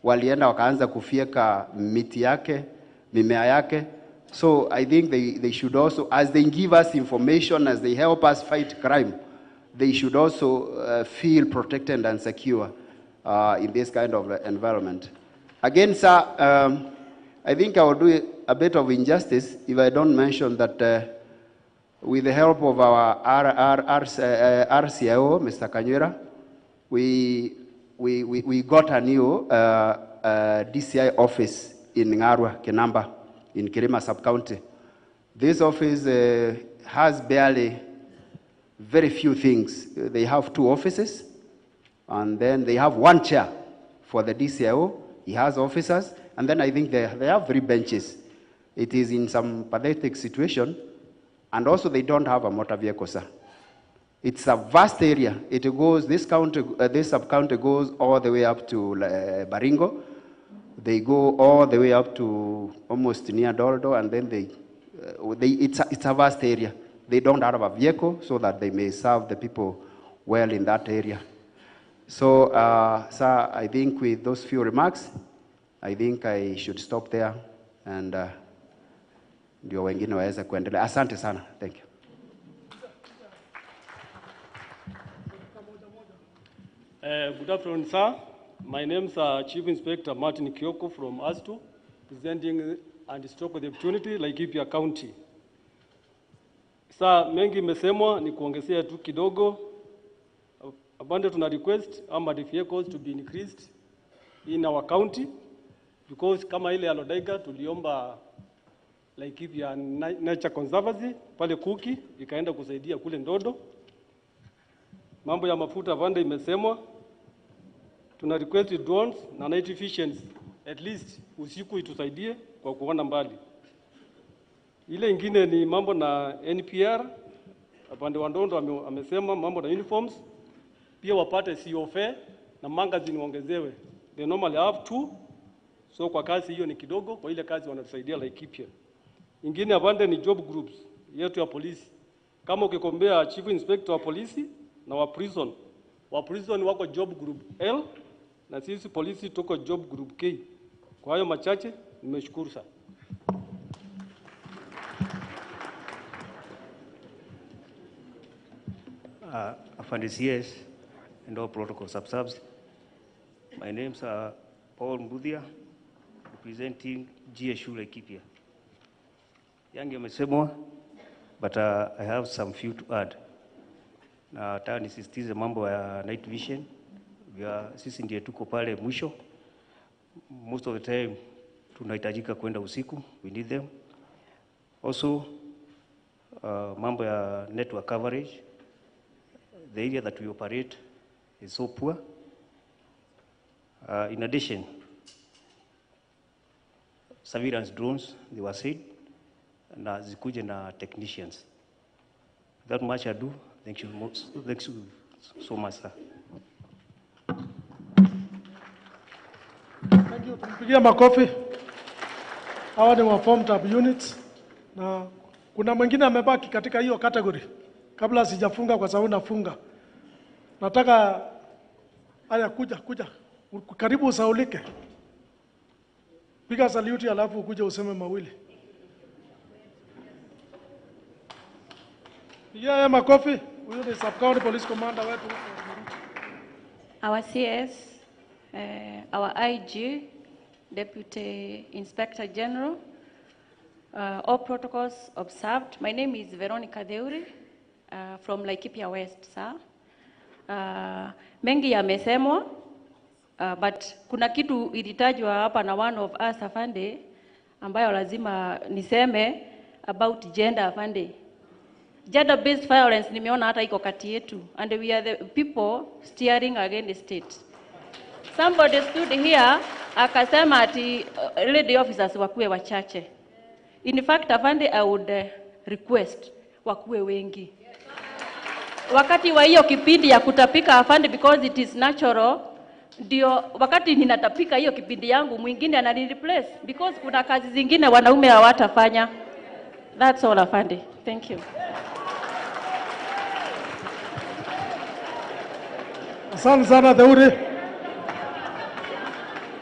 Walienda wakaanza kufieka miti yake, mimea yake. So I think they should also, as they give us information, as they help us fight crime, they should also feel protected and secure in this kind of environment. Again, sir, I think I will do a bit of injustice if I don't mention that with the help of our RCIO, Mr. Kanyera, we got a new DCI office in Ngarua, Kinamba, in Kirima sub-county. This office has barely very few things. They have 2 offices, and then they have 1 chair for the DCIO. He has officers, and then I think they have 3 benches. It is in some pathetic situation, and also they don't have a motor vehicle, sir. It's a vast area. It goes, this county, this sub-county goes all the way up to Baringo. They go all the way up to almost near Doldo, and then it's a vast area. They don't have a vehicle so that they may serve the people well in that area. So, sir, I think with those few remarks, I think I should stop there, and ndio wengine waweze kuendelea. Asante sana. Thank you. Good afternoon, sir. My name is Chief Inspector Martin Kioko from ASTU, presenting and stroke the opportunity Laikipia County. Sir, mengi imesemwa, ni kuongezea tu kidogo. Abundant tuna request armored vehicles to be increased in our county, because kama ile ya Lodaiga tuliomba Laikipia Nature Conservancy pale Kuki, ikaenda kusaidia kule Ndodo. Mambo ya mafuta vanda imesemwa. Tuna request drones na night visions, at least usiku itusaidie kwa kuona mbali. Ile ingine ni mambo na NPR, upande wa Ndondo amesema mambo na uniforms, pia wapate COF na magazine waongezewe. They normally have 2, so kwa kazi hiyo ni kidogo, kwa ile kazi wanatusaidia Laikipia. Ingine afande ni job groups yetu ya polisi. Kama ukikombea chief inspector wa polisi na wa prison, wa prison wako job group L na sisi polisi tuko job group K. Kwa hayo machache nimeshukuru sana. Afande CS and all protocol subsubs. My name's Paul Mbuthia, representing GSU Laikipia. Yangi yamesemwa, but I have some few to add. Na nataka nisisitize mambo ya night vision. Sisi ndiye tuko pale mwisho. Most of the time tunahitajika kwenda usiku, we need them. Also, mambo ya network coverage. The area that we operate is so poor. In addition, surveillance drones, they were said, na zikuje na technicians. Without much ado, thank you, thank you so much, sir. Thank you. Tumpigie makofi. Hawa ni wa formed up units, na kuna mwingine amebaki katika hiyo category. Kabla sijafunga, kwa sababu nafunga, nataka haya, kuja karibu usaulike, piga saluti alafu ukuje useme mawili. Pigia haya makofi. Huyu ni Sub County Police Commander wetu. Our CS, our IG, Deputy Inspector General, all protocols observed. My name is Veronica Deuri, from Laikipia West, sir. Mengi yamesemwa, but kuna kitu ilitajwa hapa na one of us afande ambayo lazima niseme about gender afande. Gender based violence nimeona hata iko kati yetu, and we are the people steering against the state. Somebody stood here akasema ati lady officers wakuwe wachache. In fact afande, I would request wakuwe wengi. Wakati wa hiyo kipindi ya kutapika afande, because it is natural, ndio wakati ninatapika hiyo kipindi yangu mwingine anani replace, because kuna kazi zingine wanaume hawatafanya. That's all afande. Thank you. Asante sana Deuri.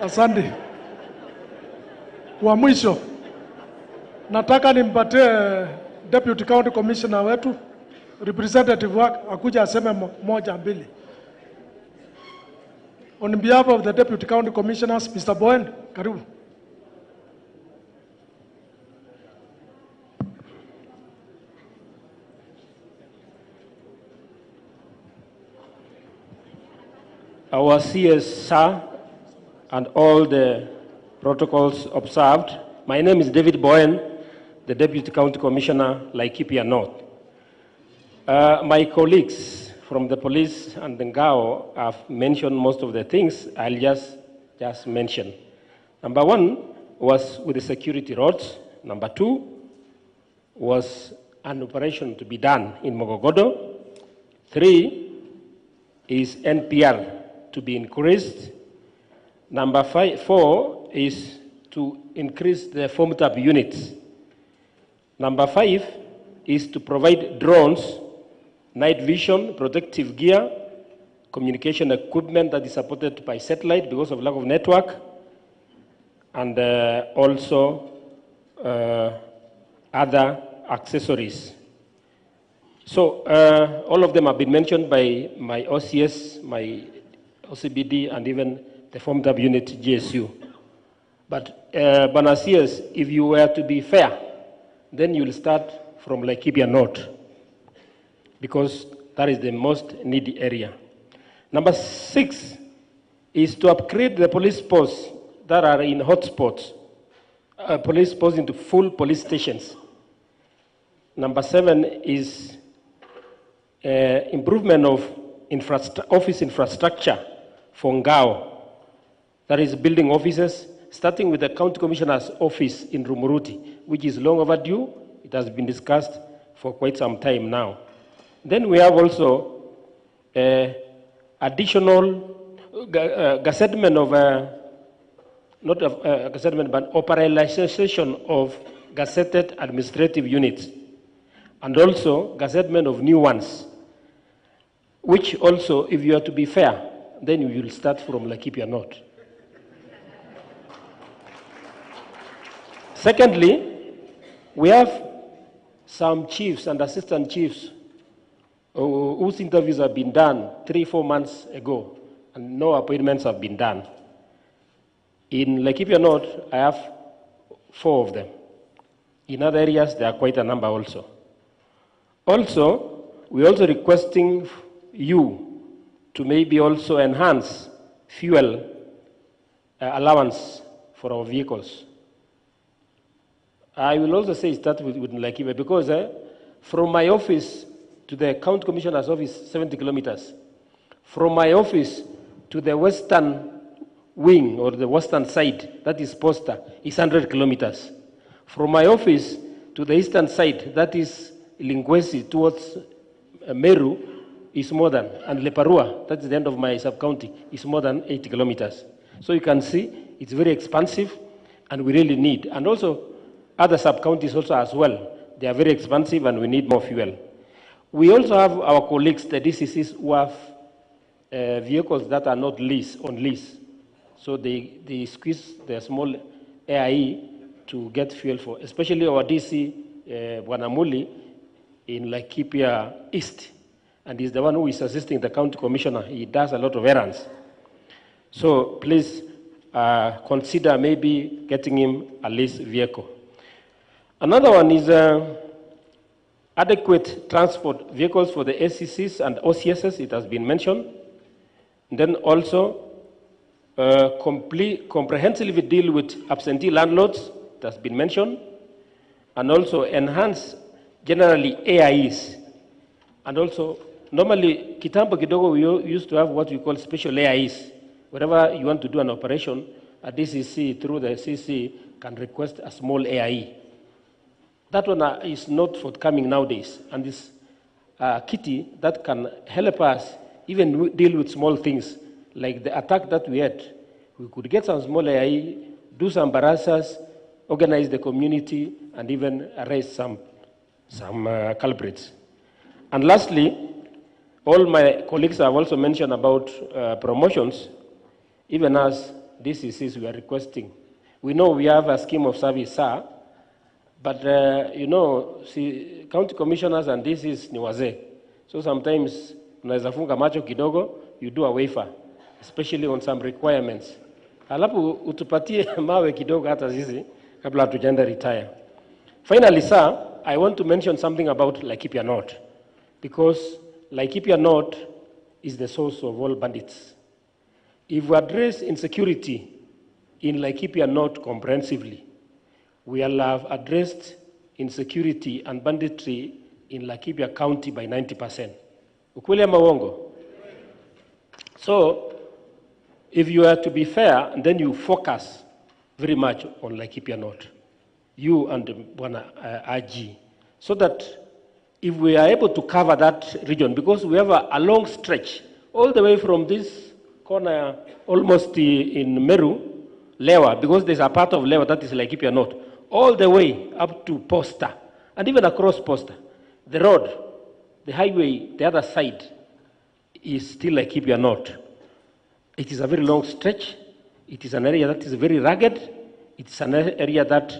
Asante. Kwa mwisho nataka nimpatie Deputy County Commissioner wetu representative wake akuja aseme moja mbili. On behalf of the Deputy County Commissioners, Mr. Bowen, karibu. Our CS, sir, and all the protocols observed. My name is David Bowen, the Deputy County Commissioner, Laikipia North. My colleagues from the police and the Ngao have mentioned most of the things I'll just mention. Number one was with the security roads. Number two was an operation to be done in Mogogodo. Three is NPR to be increased. Number four is to increase the formed up units. Number five is to provide drones, night vision, protective gear, communication equipment that is supported by satellite because of lack of network, and also other accessories. So all of them have been mentioned by my OCS, my OCBD, and even the formed up unit GSU. But Bwana CS, if you were to be fair, then you'll start from Laikipia North, because that is the most needy area. Number six is to upgrade the police posts that are in hotspots police posts into full police stations. Number 7 is improvement of office infrastructure for Ngao. That is building offices, starting with the county commissioner's office in Rumuruti, which is long overdue. It has been discussed for quite some time now. Then we have also additional gazettement of, not gazettement, but operationalization of gazetted administrative units, and also gazettement of new ones, which also, if you are to be fair, then you will start from Laikipia North. Secondly, we have some chiefs and assistant chiefs whose interviews have been done 3-4 months ago, and no appointments have been done. In Laikipia North, I have 4 of them. In other areas, there are quite a number also. Also, we're also requesting you to maybe also enhance fuel allowance for our vehicles. I will also say start with Laikipia, because from my office to the county commissioner's office, 70 kilometers. From my office to the western wing or the western side, that is Posta, is 100 kilometers. From my office to the eastern side, that is Lingwesi towards Meru, is more than, and Leparua, that's the end of my sub-county, is more than 80 kilometers. So you can see it's very expansive, and we really need. And also, other sub-counties also as well, they are very expansive and we need more fuel. We also have our colleagues, the DCCs, who have vehicles that are not lease, on lease. So they squeeze their small AIE to get fuel for, especially our DC, Bwanamuli, in Laikipia East. And he's the one who is assisting the county commissioner. He does a lot of errands. So please consider maybe getting him a lease vehicle. Another one is adequate transport vehicles for the SCCs and OCSs, it has been mentioned. And then also, comprehensively deal with absentee landlords, it has been mentioned. And also enhance generally AIEs. And also, normally, kitambo kidogo, we used to have what we call special AIEs. Whenever you want to do an operation, a DCC through the CC can request a small AIE. That one is not forthcoming nowadays. And this kitty that can help us even deal with small things, like the attack that we had. We could get some small AI, do some barazas, organize the community, and even arrest some culprits. And lastly, all my colleagues have also mentioned about promotions. Even as DCCs, we are requesting. We know we have a scheme of service, sir, but you know, see, county commissioners and DCs ni wazee. So sometimes, unaweza funga macho kidogo, you do a waiver, especially on some requirements. Alafu utupatie mawe kidogo hata sisi kabla hatujaenda retire. Finally, sir, I want to mention something about Laikipia North, because Laikipia North is the source of all bandits. If we address insecurity in Laikipia North comprehensively, we will have addressed insecurity and banditry in Laikipia County by 90%. Ukweli ama uongo? So, if you are to be fair, then you focus very much on Laikipia North, you and Bwana IG, so that if we are able to cover that region, because we have a long stretch, all the way from this corner, almost in Meru, Lewa, because there's a part of Lewa that is Laikipia North, all the way up to Posta, and even across Posta. The road, the highway, the other side is still Laikipia North. It is a very long stretch. It is an area that is very rugged. It's an area that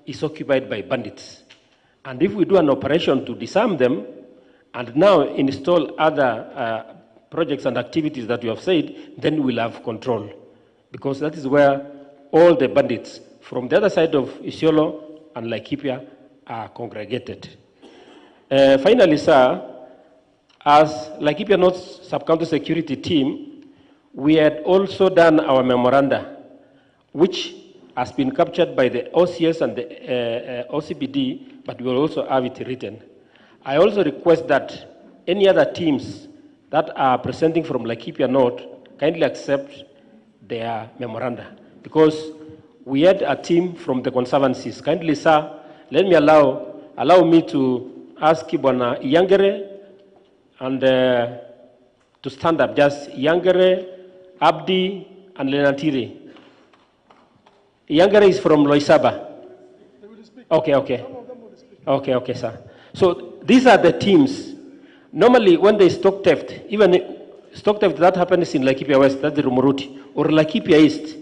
is occupied by bandits. And if we do an operation to disarm them and now install other projects and activities that you have said, then we'll have control. Because that is where all the bandits from the other side of Isiolo and Laikipia are congregated. Finally, sir, as Laikipia North Sub-County Security Team, we had also done our memoranda, which has been captured by the OCS and the OCPD, but we will also have it written. I also request that any other teams that are presenting from Laikipia North kindly accept their memoranda, because we had a team from the conservancies. Kindly, sir, let me allow me to ask Bwana Yangere and to stand up, just Yangere, Abdi, and Lenatiri. Yangere is from Loisaba. Okay, okay. Okay, okay, sir. So these are the teams. Normally, when there is stock theft, even stock theft that happens in Laikipia West, that's the Rumuruti, or Laikipia East,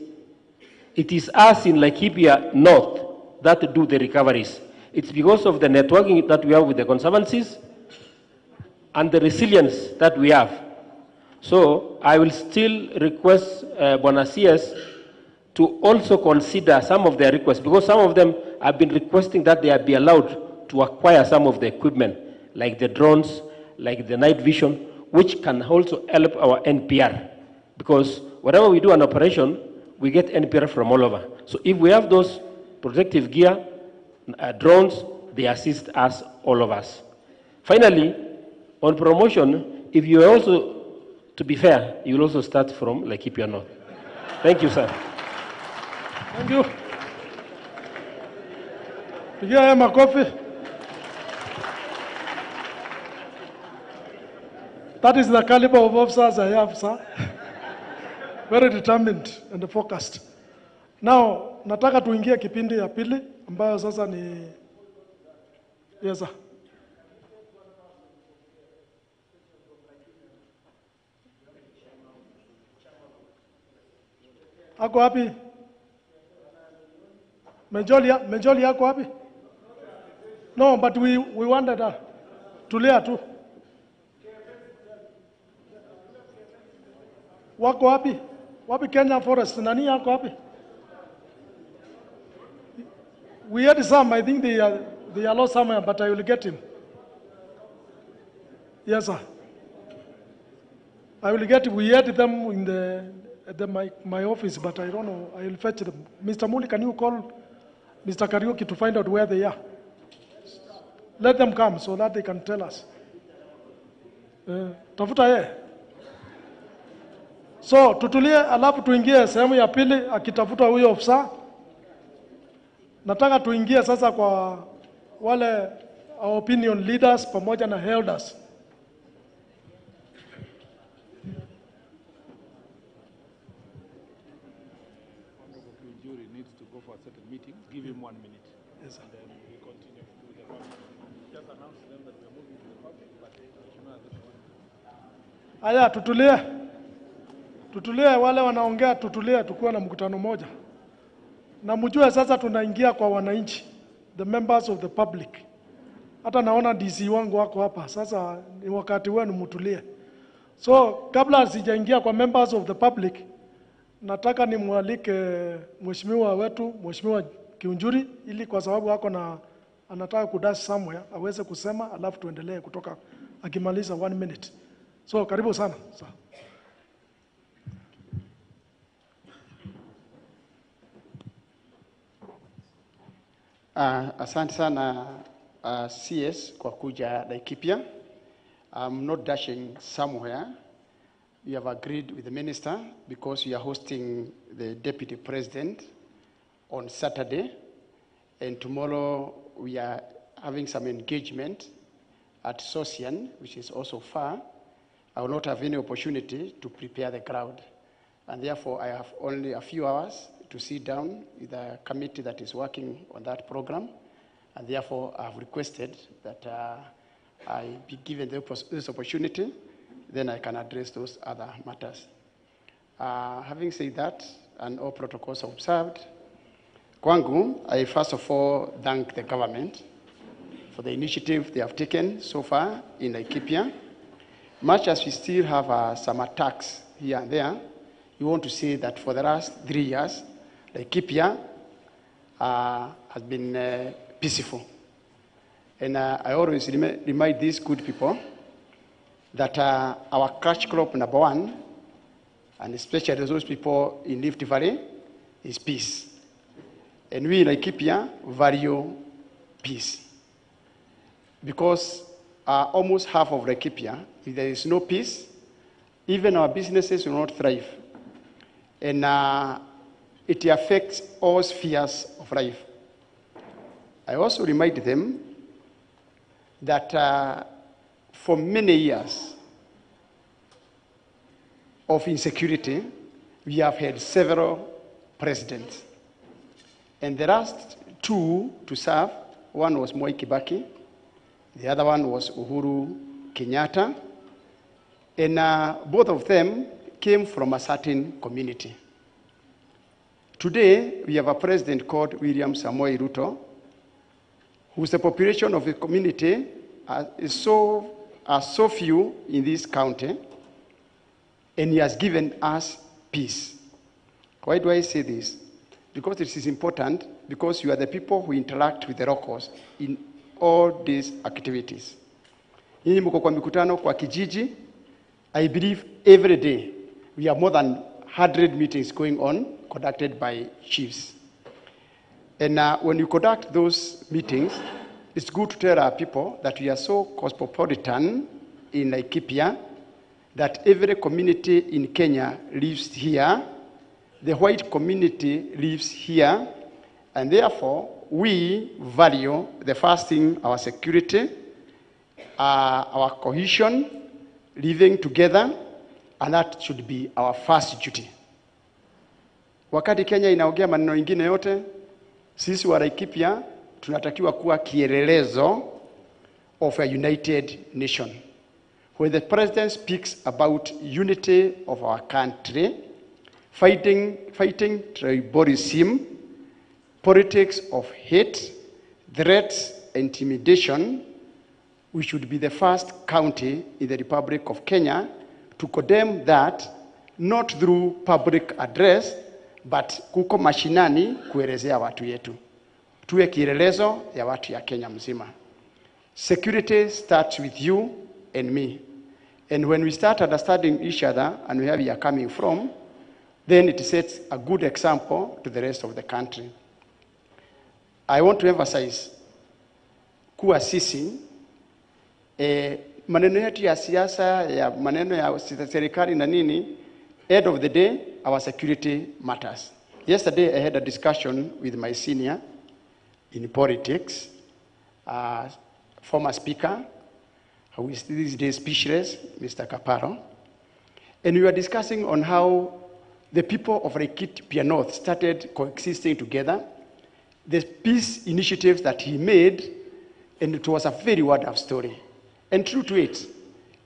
it is us in Laikipia North that do the recoveries. It's because of the networking that we have with the conservancies and the resilience that we have. So I will still request Bwana CS to also consider some of their requests, because some of them have been requesting that they be allowed to acquire some of the equipment, like the drones, like the night vision, which can also help our NPR. Because whenever we do an operation, we get NPR from all over. So if we have those protective gear, drones, they assist us, all of us. Finally, on promotion, if you are also, to be fair, you will also start from Laikipia North. Thank you, sir. Thank you. Pigia makofi. That is the caliber of officers I have, sir. Very determined and focused. Now, nataka tuingie kipindi ya pili ambayo sasa ni... Yes, sir. Ako wapi? Menjoli ako wapi? No, but we wanted that. Tulia tu. Wako wapi? Wapi Kenya Forest? Nani ako wapi? We had some, I think they are lost somewhere, but I will get him. Yes, sir. I will get, we had them in the, at my office, but I don't know. I will fetch them. Mr. Muli, can you call Mr. Kariuki to find out where they are? Let them come so that they can tell us. Tafuta ye. So, tutulie alafu tuingie sehemu ya pili akitafuta huyo ofisa. Nataka tuingie sasa kwa wale our opinion leaders pamoja na elders. Needs to go for a certain meeting. Give him 1 minute. Yes, sir. And then we continue with the public. Just announce to them that we are moving to the public, but Aya, tutulie. Tutulie wale wanaongea, tutulie, tukuwe na mkutano moja. Na mjue sasa tunaingia kwa wananchi, the members of the public. Hata naona DC wangu wako hapa. Sasa ni wakati wenu mtulie. So kabla sijaingia kwa members of the public, nataka nimwalike mheshimiwa wetu, Mheshimiwa Kiunjuri, ili kwa sababu wako na anataka kudash somewhere, aweze kusema alafu tuendelee kutoka akimaliza 1 minute. So karibu sana. Sa. Asante sana CS kwa kuja Laikipia. I'm not dashing somewhere. We have agreed with the minister because we are hosting the deputy president on Saturday, and tomorrow we are having some engagement at Sosian, which is also far. I will not have any opportunity to prepare the crowd, and therefore I have only a few hours to sit down with the committee that is working on that program, and therefore I have requested that I be given this opportunity, then I can address those other matters. Having said that, and all protocols observed, kwangu, I first of all thank the government for the initiative they have taken so far in Laikipia. Much as we still have some attacks here and there, you want to say that for the last 3 years, Laikipia has been peaceful. And I always remind these good people that our cash crop number one, and especially those people in Rift Valley, is peace. And we in Laikipia value peace. Because almost half of Laikipia, if there is no peace, even our businesses will not thrive. And it affects all spheres of life. I also remind them that for many years of insecurity, we have had several presidents. And the last two to serve, one was Mwai Kibaki, the other one was Uhuru Kenyatta, and both of them came from a certain community. Today, we have a president called William Samoei Ruto, whose the population of the community is so few in this county, and he has given us peace. Why do I say this? Because this is important, because you are the people who interact with the locals in all these activities. Nyinyi mko kwa mikutano kwa kijiji. I believe every day we have more than 100 meetings going on conducted by chiefs. And when you conduct those meetings, it's good to tell our people that we are so cosmopolitan in Laikipia that every community in Kenya lives here, the white community lives here, and therefore we value the first thing, our security, our cohesion, living together, and that should be our first duty. Wakati Kenya inaongea maneno ingine yote, sisi wa Laikipia tunatakiwa kuwa kielelezo of a united nation. When the president speaks about unity of our country, fighting tribalism, politics of hate, threats, intimidation, we should be the first county in the Republic of Kenya to condemn that, not through public address, but kuko mashinani kuelezea watu yetu. Tuwe kielelezo ya watu ya Kenya mzima. Security starts with you and me. And when we start understanding each other and where we are coming from, then it sets a good example to the rest of the country. I want to emphasize kuwa sisi maneno yetu ya siasa, ya maneno ya serikali na nini, end of the day, our security matters. Yesterday, I had a discussion with my senior in politics, former speaker, who is these days speechless, Mr. Kaparo. And we were discussing on how the people of Laikipia North started coexisting together, the peace initiatives that he made, and it was a very wonderful story. And true to it,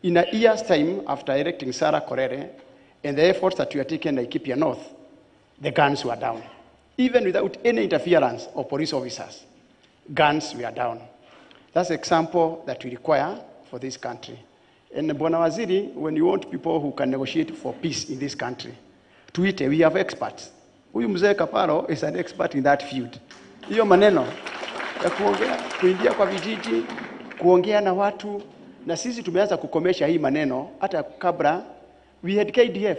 in a year's time after electing Sarah Korere and the efforts that were taken in Laikipia North, the guns were down. Even without any interference of police officers, guns were down. That's an example that we require for this country. And Bwana Waziri, when you want people who can negotiate for peace in this country, tuite, we have experts. Huyu mzee Kaparo is an expert in that field. Hiyo maneno ya kuongea, kuingia kwa vijiji, kuongea na watu, na sisi tumeanza kukomesha hii maneno hata kabla we had KDF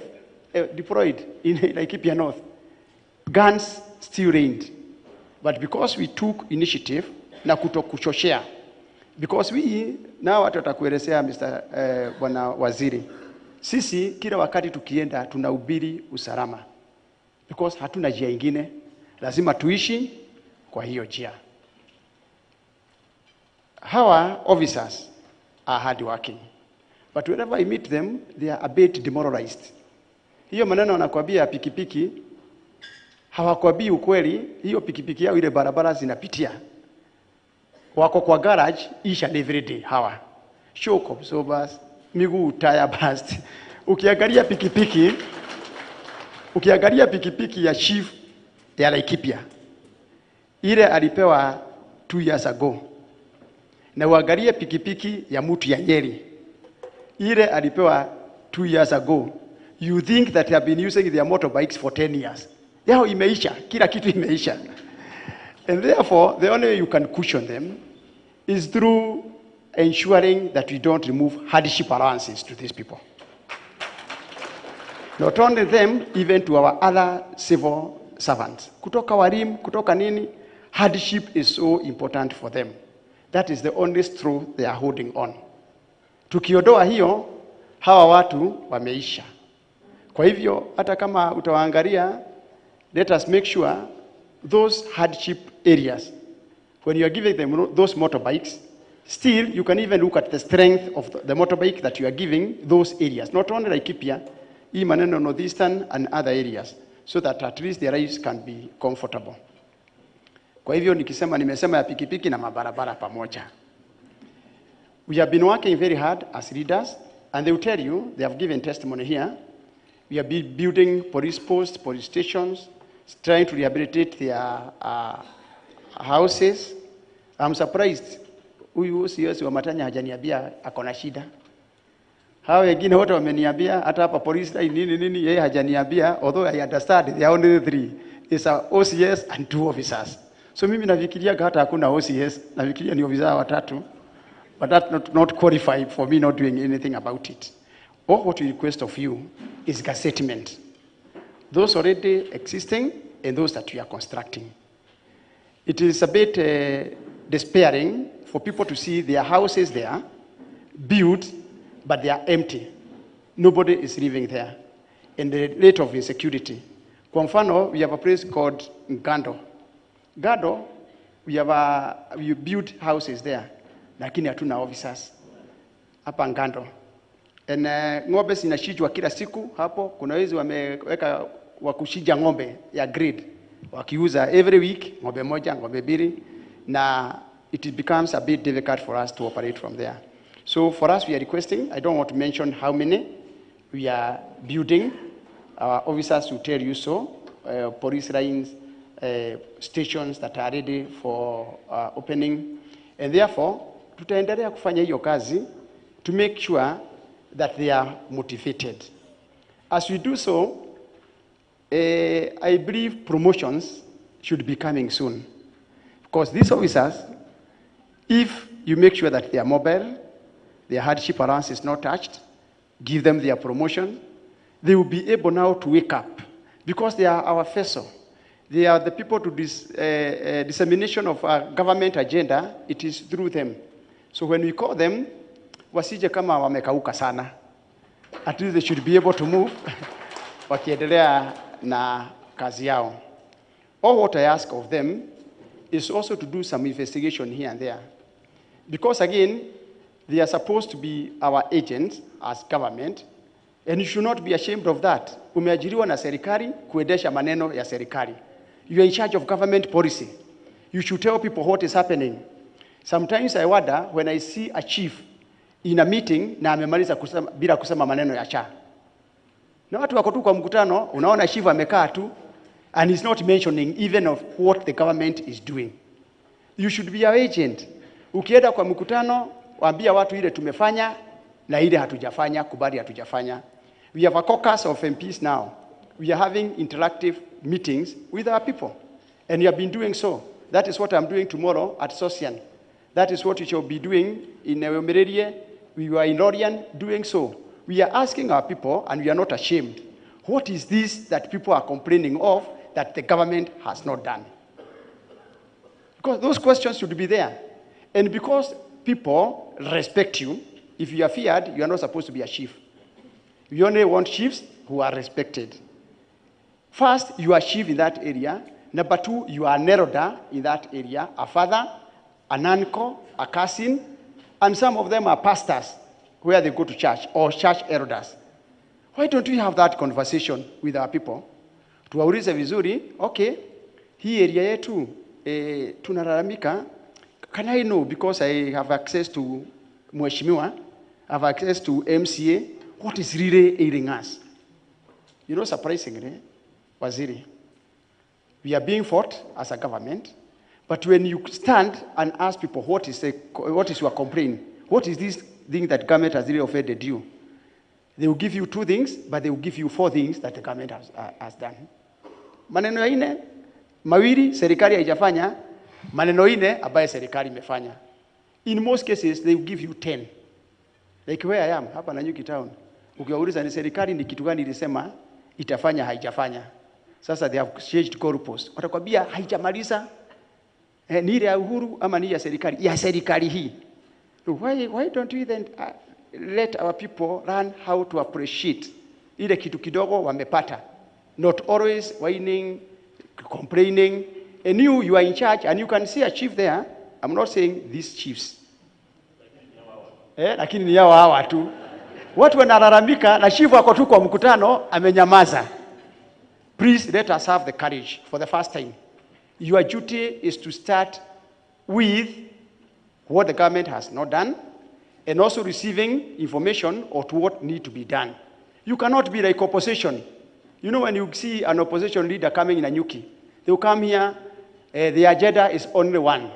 deployed in Laikipia North. Guns still reigned. But because we took initiative na kutokuchochea, because we, na watu watakuelezea Mr. Bwana Waziri, sisi kila wakati tukienda tunahubiri usalama. Because hatuna njia ingine, lazima tuishi kwa hiyo njia. Hawa officers are hardworking. But whenever I meet them, they are a bit demoralized. Hiyo maneno wanakuambia pikipiki, hawakuambii ukweli, hiyo pikipiki yao ile barabara zinapitia. Wako kwa garage each and every day hawa. Shock absorbers, miguu tire burst. Ukiangalia pikipiki ya chief ya Laikipia, ile alipewa 2 years ago. Na uangalie pikipiki ya mtu ya Nyeri, ile alipewa 2 years ago. You think that they have been using their motorbikes for 10 years. Yao imeisha, kila kitu imeisha. And therefore, the only way you can cushion them is through ensuring that we don't remove hardship allowances to these people. Not only them, even to our other civil servants. Kutoka walimu, kutoka nini, hardship is so important for them. That is the only straw they are holding on. Tukiondoa hiyo, hawa watu wameisha. Kwa hivyo, hata kama utawaangalia, let us make sure those hardship areas, when you are giving them those motorbikes, still you can even look at the strength of the motorbike that you are giving those areas, not only Laikipia, hii maneno Northeastern and other areas, so that at least their lives can be comfortable. Kwa hivyo nikisema, nimesema ya pikipiki na mabarabara pamoja. We have been working very hard as leaders, and they will tell you, they have given testimony here. We have been building police posts, police stations, trying to rehabilitate their houses. I'm surprised. Huyu OCS wa Matanya hajaniambia ako na shida. Hao wengine wote wameniambia, hata hapa police line nini nini, yeye hajaniambia, although I understand there are only 3. It's a OCS and 2 officers. So mimi nafikiria hata hakuna OCS, nafikiria ni ofisa watatu. But that not qualified for me not doing anything about it. All what we request of you is gazettement. Those already existing and those that we are constructing. It is a bit despairing for people to see their houses there, built, but they are empty. Nobody is living there. And the rate of insecurity. Kwa mfano, we have a place called Ngando. Ngando, we built houses there, lakini hatuna officers hapa Ngando. And ng'ombe zinachinjwa kila siku hapo. Kuna wezi wameweka wa kuchinja ng'ombe ya grade, wakiuza every week ng'ombe moja, ng'ombe mbili, na it becomes a bit difficult for us to operate from there. So for us, we are requesting, I don't want to mention how many we are building. Our officers will tell you so, police lines, stations that are ready for opening. And therefore, tutaendelea kufanya hiyo kazi to make sure that they are motivated. As we do so, I believe promotions should be coming soon. Because these officers, if you make sure that they are mobile, their hardship allowance is not touched, give them their promotion, they will be able now to wake up, because they are our vessel. They are the people to this dissemination of our government agenda. It is through them. So when we call them, wasije kama wamekauka sana. At least they should be able to move wakiendelea na kazi yao. All what I ask of them is also to do some investigation here and there. Because again, they are supposed to be our agents as government, and you should not be ashamed of that. Umeajiriwa na serikali kuendesha maneno ya serikali. You are in charge of government policy. You should tell people what is happening. Sometimes I wonder when I see a chief in a meeting na amemaliza kusema, bila kusema maneno ya cha. Na watu wako tu kwa mkutano, unaona chief amekaa tu, and he's not mentioning even of what the government is doing. You should be our agent. Ukienda kwa mkutano, waambia watu ile tumefanya na ile hatujafanya, kubali hatujafanya. We have a caucus of MPs now. We are having interactive meetings with our people. And we have been doing so. That is what I'm doing tomorrow at Sosian. That is what we shall be doing in Omererie. We were in Lorian doing so. We are asking our people, and we are not ashamed, what is this that people are complaining of that the government has not done? Because those questions should be there. And because people respect you, if you are feared, you are not supposed to be a chief. We only want chiefs who are respected. First, you are chief in that area. Number two, you are an elder in that area, a father, an uncle, a cousin, and some of them are pastors where they go to church, or church elders. Why don't we have that conversation with our people? Tuwaulize vizuri, okay, hii area yetu tunalalamika, can I know, because I have access to Mheshimiwa, I have access to MCA, what is really ailing us? You know, surprisingly, Waziri, we are being fought as a government, but when you stand and ask people what is your complaint, what is this thing that government has really offended you, they will give you 2 things, but they will give you 4 things that the government has done. Maneno ine, mawili serikali haijafanya, maneno ine ambaye serikali imefanya. In most cases, they will give you 10. Like where I am, hapa Nanyuki town, ukiwauliza ni serikali ni kitu gani ilisema itafanya haijafanya. Sasa they have changed goalposts. Watakwambia haijamaliza, ni ile ya Uhuru ama ni ya serikali? Ya serikali hii. Why don't we then let our people learn how to appreciate ile kitu kidogo wamepata? Not always whining, complaining. And you are in charge and you can see a chief there. I'm not saying these chiefs. Lakini ni yao hawa tu. Watu wanalalamika na chief wako tu kwa mkutano amenyamaza. Please let us have the courage for the first time. Your duty is to start with what the government has not done and also receiving information of what need to be done. You cannot be like opposition. You know, when you see an opposition leader coming in Nanyuki, they will come here, the agenda is only one.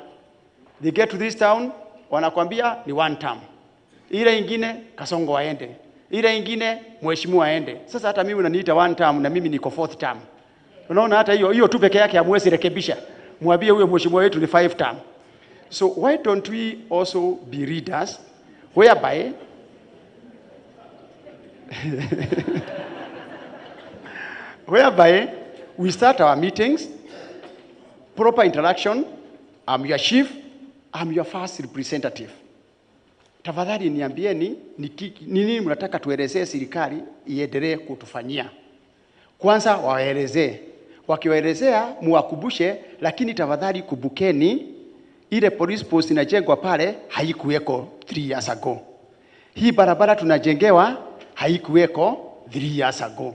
They get to this town, wanakwambia ni one term. Ile ingine, Kasongo aende. Ile ingine, mheshimiwa aende. Sasa hata mimi unaniita one term na mimi niko fourth term. Unaona hata hiyo tu peke yake hamwezi rekebisha. Mwambie huyo mheshimiwa wetu ni 5 term. So why don't we also be leaders whereby whereby we start our meetings, proper interaction. I'm your chief, I'm your first representative. Tafadhali niambieni ni nini mnataka tuelezee serikali iendelee kutufanyia. Kwanza waelezee. Wakiwaelezea muwakubushe, lakini tafadhali kubukeni ile police post inajengwa pale haikuweko 3 years ago. Hii barabara tunajengewa haikuweko 3 years ago.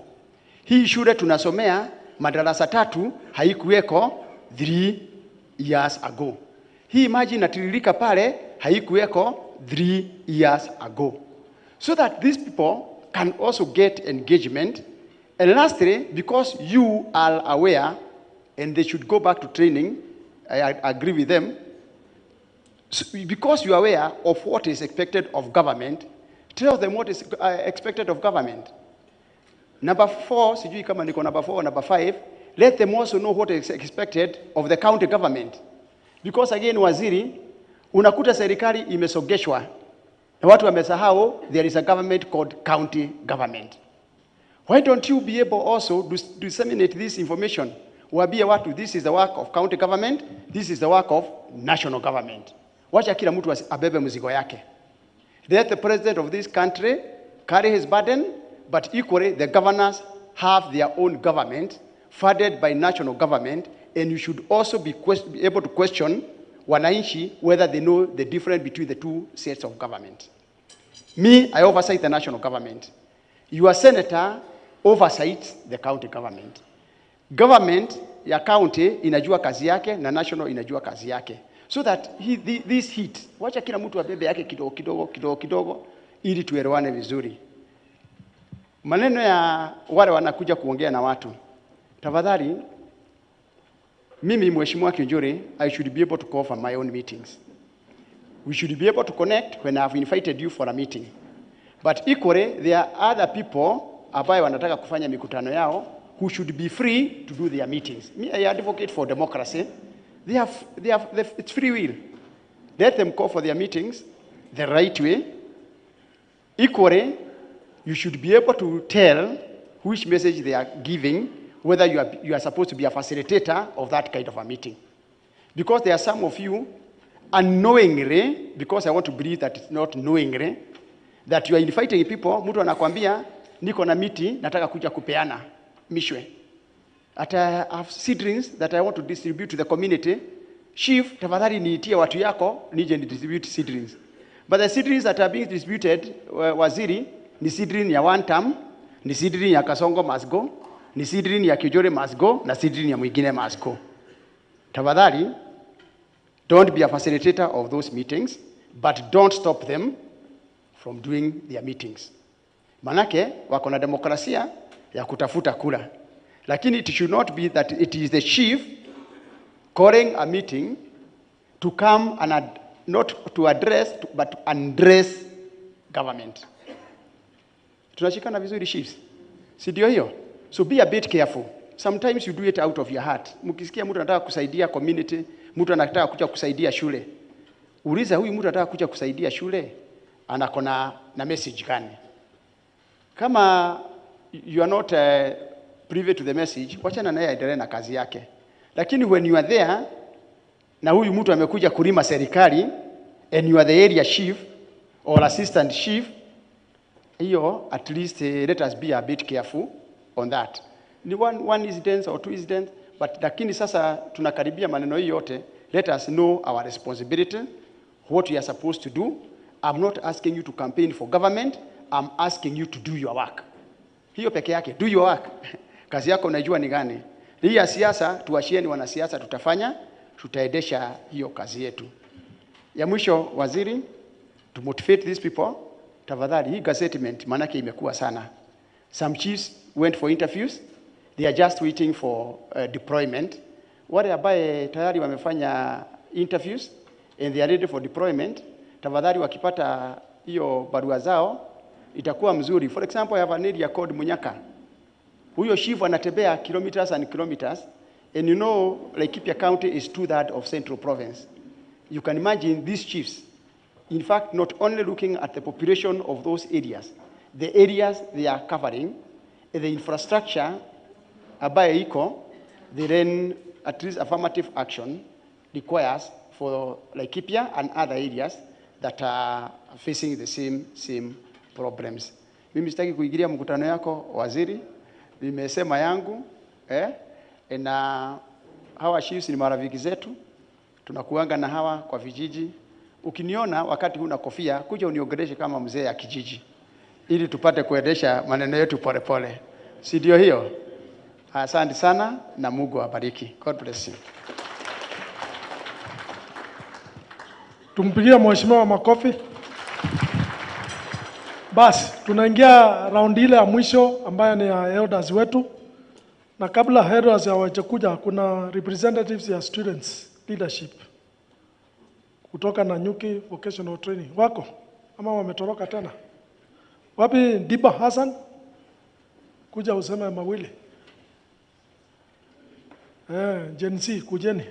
Hii shule tunasomea madarasa 3 haikuweko 3 years ago. Hii maji inatiririka pale haikuweko 3 years ago. So that these people can also get engagement. And lastly, because you are aware and they should go back to training, I agree with them. So because you are aware of what is expected of government, tell them what is expected of government. Number 4, sijui kama niko number 4 or number 5, let them also know what is expected of the county government. Because again, waziri, unakuta serikali imesogeshwa na watu wamesahau there is a government called county government. Why don't you be able also to disseminate this information? Waambie watu, this is the work of county government, this is the work of national government. Wacha kila mtu abebe mzigo yake. Let the president of this country carry his burden, but equally the governors have their own government funded by national government, and you should also be able to question wananchi whether they know the difference between the two sets of government. Me, I oversight the national government. Your senator oversights the county government. Government ya county inajua kazi yake na national inajua kazi yake. So that this heat, wacha kila mtu abebe yake kidogo kidogo kidogo kidogo ili tuelewane vizuri. Maneno ya wale wanakuja kuongea na watu. Tafadhali, mimi Mheshimiwa Kiunjuri, I should be able to call for my own meetings. We should be able to connect when I have invited you for a meeting. But equally, there are other people ambayo wanataka kufanya mikutano yao who should be free to do their meetings. Me, I advocate for democracy. It's free will. Let them call for their meetings the right way. Equally, you should be able to tell which message they are giving, whether you are supposed to be a facilitator of that kind of a meeting. Because there are some of you, unknowingly, because I want to believe that it's not knowingly, that you are inviting people, mtu anakuambia, niko na miti, nataka kuja kupeana, mishwe. At I have seedlings that I want to distribute to the community. Chief, tafadhali niitie watu yako, nije ni distribute seedlings. But the seedlings that are being distributed, waziri, ni seedling ya one term, ni seedling ya Kasongo must go, ni seedling ya Kiunjuri must go, na seedling ya mwingine must go. Tafadhali, don't be a facilitator of those meetings, but don't stop them from doing their meetings. Manake, wako na demokrasia ya kutafuta kura. Lakini it should not be that it is the chief calling a meeting to come and not to address, but to undress government. Tunashikana vizuri chiefs. Si ndio hiyo? So be a bit careful. Sometimes you do it out of your heart. Mkisikia mtu anataka kusaidia community, mtu anataka kuja kusaidia shule. Uliza huyu mtu anataka kuja kusaidia shule, anakona na message gani? Kama you are not privy to the message, wachana naye aendelee na kazi yake. Lakini when you are there na huyu mtu amekuja kulima serikali and you are the area chief or assistant chief, hiyo at least let us be a bit careful on that. Ni one incident or two incidents, but lakini sasa tunakaribia maneno hii yote, let us know our responsibility, what we are supposed to do. I'm not asking you to campaign for government, I'm asking you to do your work. Hiyo peke yake, do your work. Kazi yako unajua ni gani. Hii ya siasa, tuachieni wanasiasa, tutafanya, tutaendesha hiyo kazi yetu. Ya mwisho, waziri, to motivate these people, tafadhali, hii gazettement manake imekuwa sana. Some chiefs went for interviews, they are just waiting for deployment. Wale ambaye tayari wamefanya interviews and they are ready for deployment, tafadhali wakipata hiyo barua zao itakuwa mzuri. For example, I have an area called Munyaka. Huyo chief anatembea kilometers and kilometers, and you know Laikipia County is 2/3 of Central Province. You can imagine these chiefs, in fact, not only looking at the population of those areas, the areas they are covering, the infrastructure ambayo iko, then at least affirmative action requires for Laikipia and other areas that are facing the same problems. Mimi sitaki kuingilia mkutano yako waziri, nimesema yangu, na hawa chiefs ni marafiki zetu, tunakuanga na hawa kwa vijiji. Ukiniona wakati huna kofia, kuja uniongeleshe kama mzee ya kijiji, ili tupate kuendesha maneno yetu pole pole. Si ndio hiyo? Asante sana na Mungu awabariki. God bless you. Tumpigie mheshimiwa makofi. Basi tunaingia round ile ya mwisho ambayo ni ya elders wetu. Na kabla elders hawajakuja, kuna representatives ya students leadership kutoka Nanyuki Vocational Training. Wako ama wametoroka tena? Wapi Diba Hassan? Kuja useme mawili. Gen Z kujeni.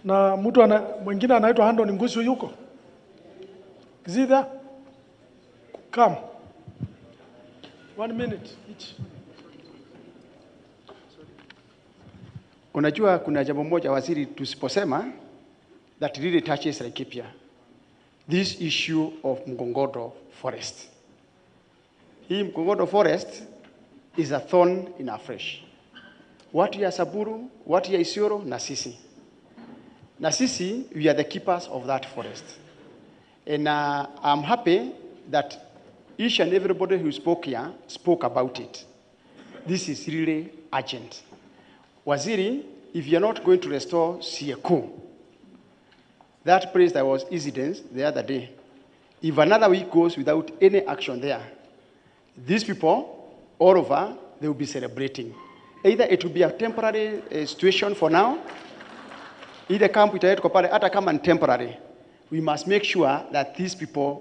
Na mtu mwingine anaitwa Handon Ngusu yuko? Is he there? Come. 1 minute each. Unajua kuna jambo moja waziri tusiposema that really touches Laikipia. This issue of Mgongodo Forest. Hii Mgongodo Forest is a thorn in our flesh. Watu ya Samburu, watu ya Isiolo na sisi. Na sisi, we are the keepers of that forest. And I'm happy that each and everybody who spoke here spoke about it. This is really urgent. Waziri, if you're not going to restore Sieku, that place that was incidents the other day, if another week goes without any action there, these people, all over, they will be celebrating. Either it will be a temporary situation for now, either camp itawekwa pale, hata kama ni temporary, we must make sure that these people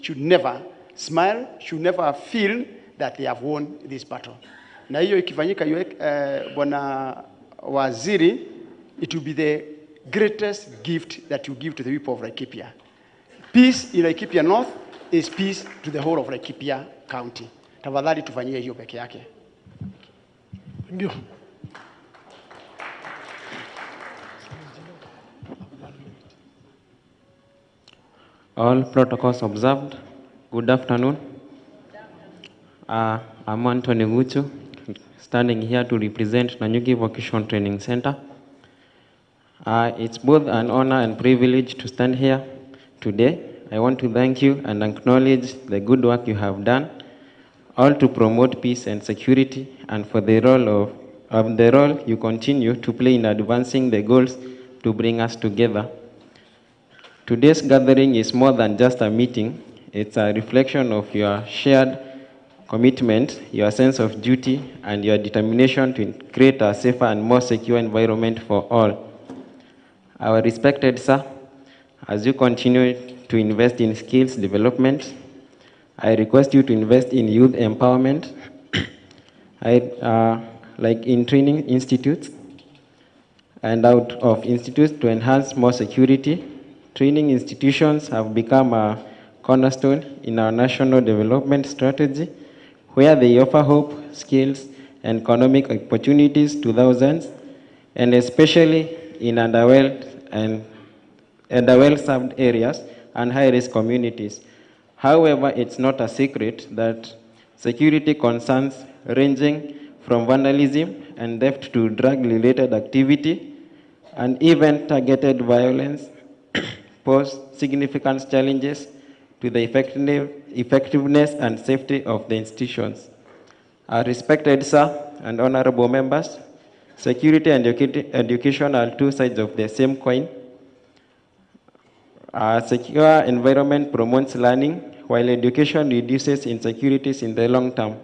should never smile, should never feel that they have won this battle. Na hiyo ikifanyika, Bwana Waziri, it will be the greatest gift that you give to the people of Laikipia. Peace in Laikipia North is peace to the whole of Laikipia County. Tafadhali tufanyie hiyo peke yake. Thank you. All protocols observed. Good afternoon. I'm Anthony Guchu, standing here to represent Nanyuki Vocational Training Center. It's both an honor and privilege to stand here today. I want to thank you and acknowledge the good work you have done, all to promote peace and security, and for the role of the role you continue to play in advancing the goals to bring us together. Today's gathering is more than just a meeting. It's a reflection of your shared commitment, your sense of duty, and your determination to create a safer and more secure environment for all. Our respected sir, as you continue to invest in skills development, I request you to invest in youth empowerment, like in training institutes and out of institutes to enhance more security. Training institutions have become a cornerstone in our national development strategy, where they offer hope, skills, and economic opportunities to thousands, and especially in under-well-served areas and high-risk communities. However, it's not a secret that security concerns ranging from vandalism and theft to drug-related activity and even targeted violence pose significant challenges to the effectiveness and safety of the institutions. Our respected sir and honorable members, security and education are two sides of the same coin. A secure environment promotes learning, while education reduces insecurities in the long term.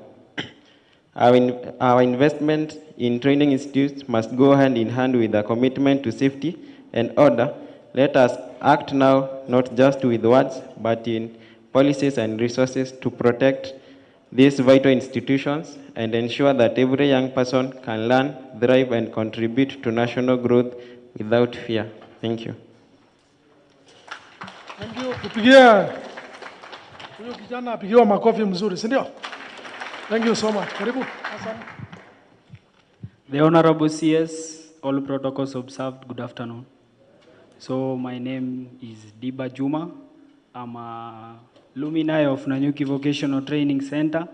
Our investment in training institutes must go hand in hand with a commitment to safety and order. Let us act now, not just with words, but in policies and resources to protect these vital institutions and ensure that every young person can learn, thrive, and contribute to national growth without fear. Thank you. Thank you. Tupigie huyo kijana apigiwa makofi mzuri, si ndio? Thank you so much. Karibu. Hassan. The Honorable CS, all protocols observed, good afternoon. So my name is Diba Juma. I'm a alumni of Nanyuki Vocational Training Center.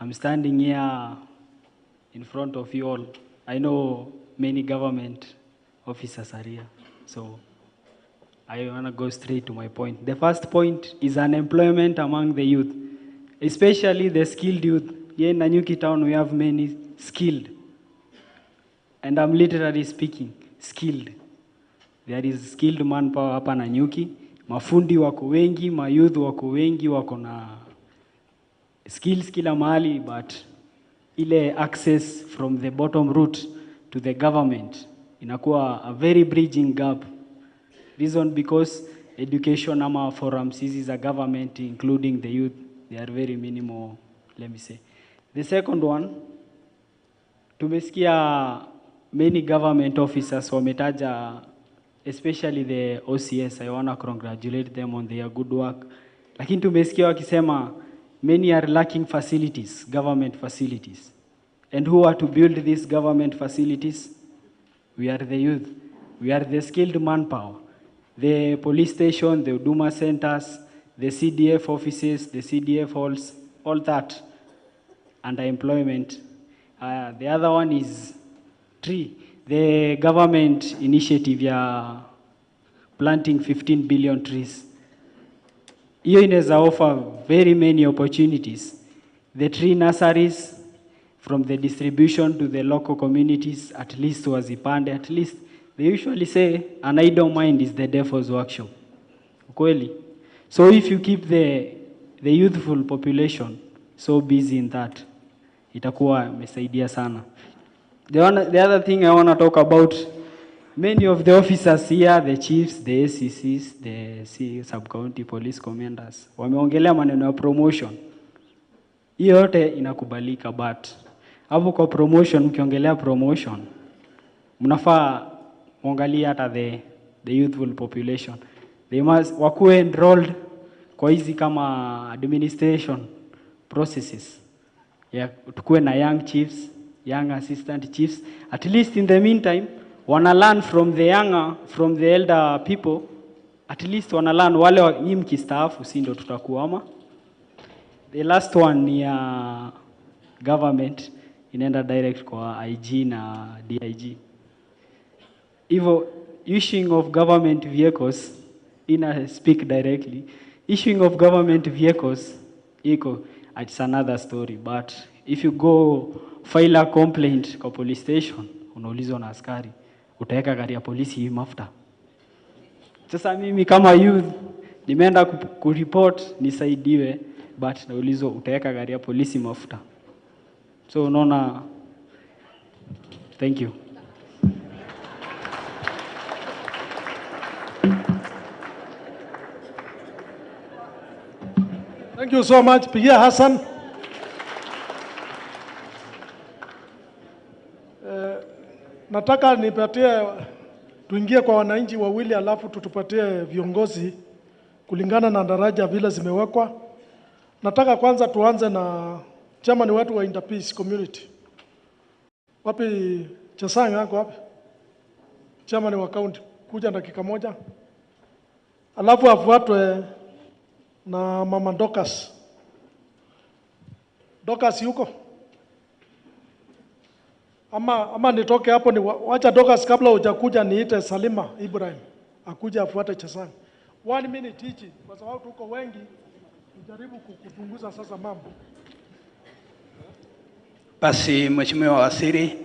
I'm standing here in front of you all. I know many government officers are here, so I want to go straight to my point. The first point is unemployment among the youth, especially the skilled youth. Here in Nanyuki town, we have many skilled, and I'm literally speaking, skilled. There is skilled manpower hapa Nanyuki. Mafundi wako wengi, mayouth wako wengi, wako na skills kila mahali, but ile access from the bottom root to the government inakuwa a very bridging gap. Reason because education ama forums hizi za government including the youth, they are very minimal, let me say. The second one, tumesikia many government officers wametaja, especially the OCS, I want to congratulate them on their good work. Lakini tumesikia wakisema many are lacking facilities, government facilities. And who are to build these government facilities? We are the youth. We are the skilled manpower. The police station, the Huduma centers, the CDF offices, the CDF halls, all that. Underemployment. The other one is tree. The government initiative ya planting 15 billion trees. Hiyo inaweza offer very many opportunities. The tree nurseries, from the distribution to the local communities, at least wazipande, at least. They usually say, an idle mind is the devil's workshop. Kweli. So if you keep the youthful population so busy in that, itakuwa imesaidia sana. The other thing I want to talk about, many of the officers here, the chiefs, the ACCs, the sub-county police commanders, wameongelea maneno ya promotion. Hiyo yote inakubalika, but hapo kwa promotion, mkiongelea promotion, mnafaa muangalie hata the youthful population. They must wakuwe enrolled kwa hizi kama administration processes. Yeah, tukuwe na young chiefs, young assistant chiefs. At least in the meantime, wana learn from the younger, from the elder people. At least wana learn wale nyinyi mkistaafu si ndio tutakuama. The last one ni ya government inaenda direct kwa IG na DIG. Hivyo issuing of government vehicles, ina speak directly. Issuing of government vehicles iko, it's another story, but if you go file a complaint kwa police station, unaulizwa na askari, utaweka gari ya polisi hii mafuta. Sasa mimi kama youth nimeenda kureport nisaidiwe, but naulizwa utaweka gari ya polisi mafuta. So unaona, thank you. Thank you so much. Pigia Hassan. Nataka nipatie, tuingie kwa wananchi wawili alafu tutupatie viongozi kulingana na daraja vile zimewekwa. Nataka kwanza tuanze na chairman wetu wa Interpeace Community. Wapi Chesang yako wapi? Chairman wa county, kuja dakika moja. Alafu afuatwe na Mama Dorcas. Dorcas yuko? Ama nitoke hapo ni wacha Dorcas kabla hujakuja niite Salima Ibrahim akuja afuate Chesang. 1 minute each kwa sababu tuko wengi, tujaribu kupunguza sasa mambo. Basi Mheshimiwa Waziri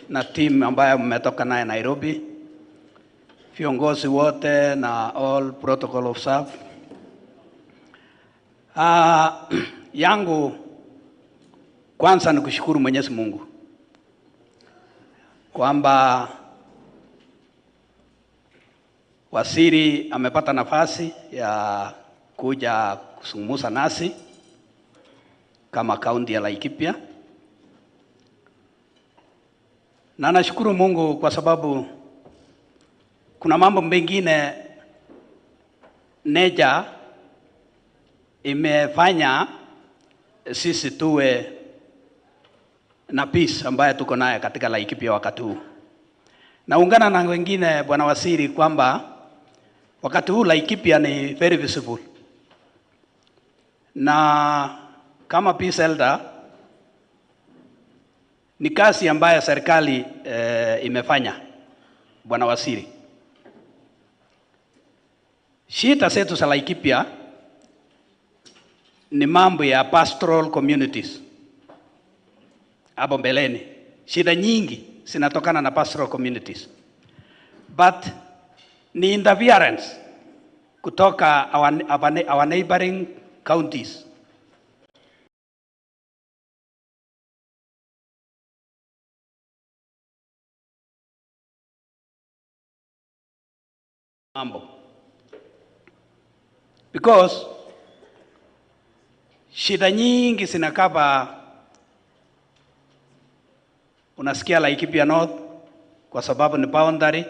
na timu ambayo mmetoka naye Nairobi, viongozi wote na all protocol of serve. Yangu kwanza ni kushukuru Mwenyezi Mungu kwamba waziri amepata nafasi ya kuja kuzungumza nasi kama kaunti ya Laikipia. Na nashukuru Mungu kwa sababu kuna mambo mengine NEJA imefanya sisi tuwe na peace ambayo tuko naye katika Laikipia wakati huu. Naungana na wengine Bwana Waziri kwamba wakati huu Laikipia ni very visible. Na kama peace elder ni kazi ambayo serikali imefanya Bwana Waziri. Shida zetu za Laikipia ni mambo ya pastoral communities. Hapo mbeleni shida nyingi zinatokana na pastoral communities. But ni interference kutoka our neighboring counties. Mambo. Because shida nyingi zinakaba, unasikia Laikipia North kwa sababu ni boundary.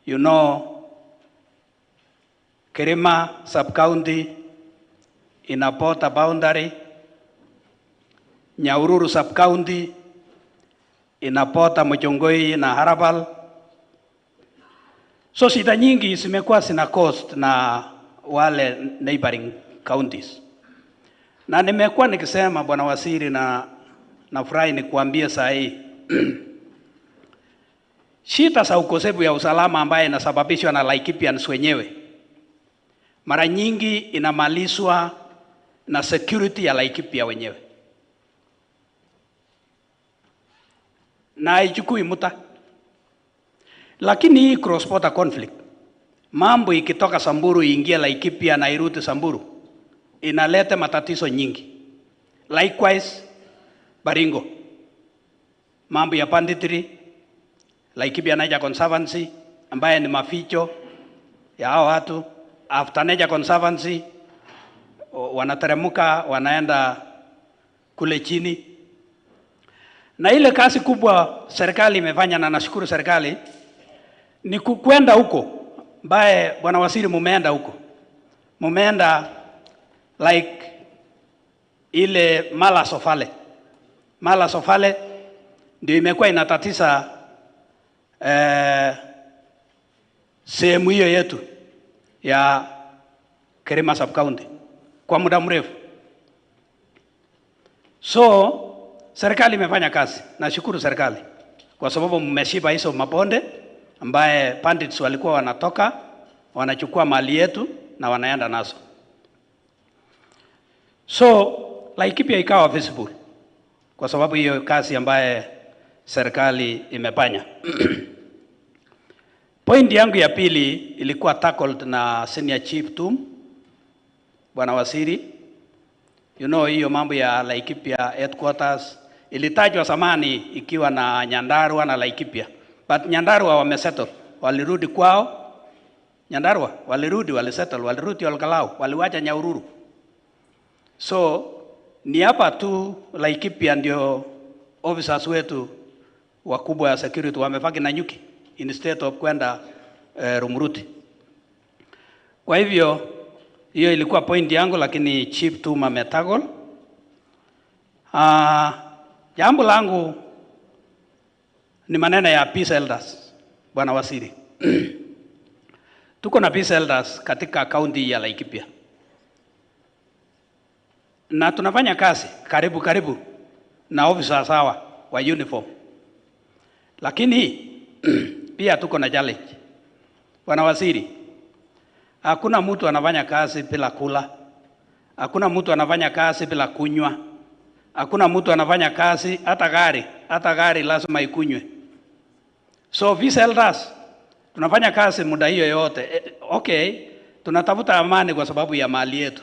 You know, Kerema sub-county inapota boundary, Nyahururu sub-county inapota Mochongoi na Harabal. So shida nyingi zimekuwa zina cost na wale neighboring counties. Na nimekuwa nikisema Bwana Waziri, na nafurahi nikuambie saa hii shida za ukosefu ya usalama ambaye inasababishwa na Laikipians wenyewe mara nyingi inamalizwa na security ya Laikipia wenyewe, na haichukui muda. Lakini hii cross border conflict, mambo ikitoka Samburu iingie Laikipia na irudi Samburu, inaleta matatizo nyingi. Likewise Baringo, mambo ya banditry, Laikipia Nature Conservancy ambaye ni maficho ya hao watu. After Nature Conservancy wanateremuka wanaenda kule chini. Na ile kazi kubwa serikali imefanya, na nashukuru serikali, ni kwenda huko ambaye Bwana Waziri mumeenda huko. Mumeenda like ile Mala Sofale. Mala Sofale ndio imekuwa inatatiza sehemu hiyo yetu ya Kerema sub-county kwa muda mrefu. So serikali imefanya kazi, nashukuru serikali kwa sababu mmeshiba hizo mabonde ambaye bandits walikuwa wanatoka wanachukua mali yetu na wanaenda nazo. So Laikipia ikawa visible kwa sababu hiyo kazi ambaye serikali imefanya. Point yangu ya pili ilikuwa tackled na Senior Chief Tum, Bwana Waziri. You know, hiyo mambo ya Laikipia headquarters ilitajwa zamani ikiwa na Nyandarua na Laikipia. But Nyandarua wamesettle, walirudi kwao. Nyandarua walirudi, walisettle, walirudi Olkalau, waliwacha Nyahururu. So ni hapa tu Laikipia ndio officers wetu wakubwa ya security wamefaki Nanyuki instead of kwenda Rumuruti. Kwa hivyo hiyo ilikuwa point yangu, lakini Chief Tuma ametagol. Jambo langu Ni maneno ya Peace Elders, Bwana Waziri. Tuko na Peace Elders katika kaunti ya Laikipia. Na tunafanya kazi karibu karibu na officers hawa wa uniform. Lakini pia tuko na challenge. Bwana Waziri, hakuna mtu anafanya kazi bila kula. Hakuna mtu anafanya kazi bila kunywa. Hakuna mtu anafanya kazi hata gari lazima ikunywe. So Peace Elders tunafanya kazi muda hiyo yote. Okay, tunatafuta amani kwa sababu ya mali yetu,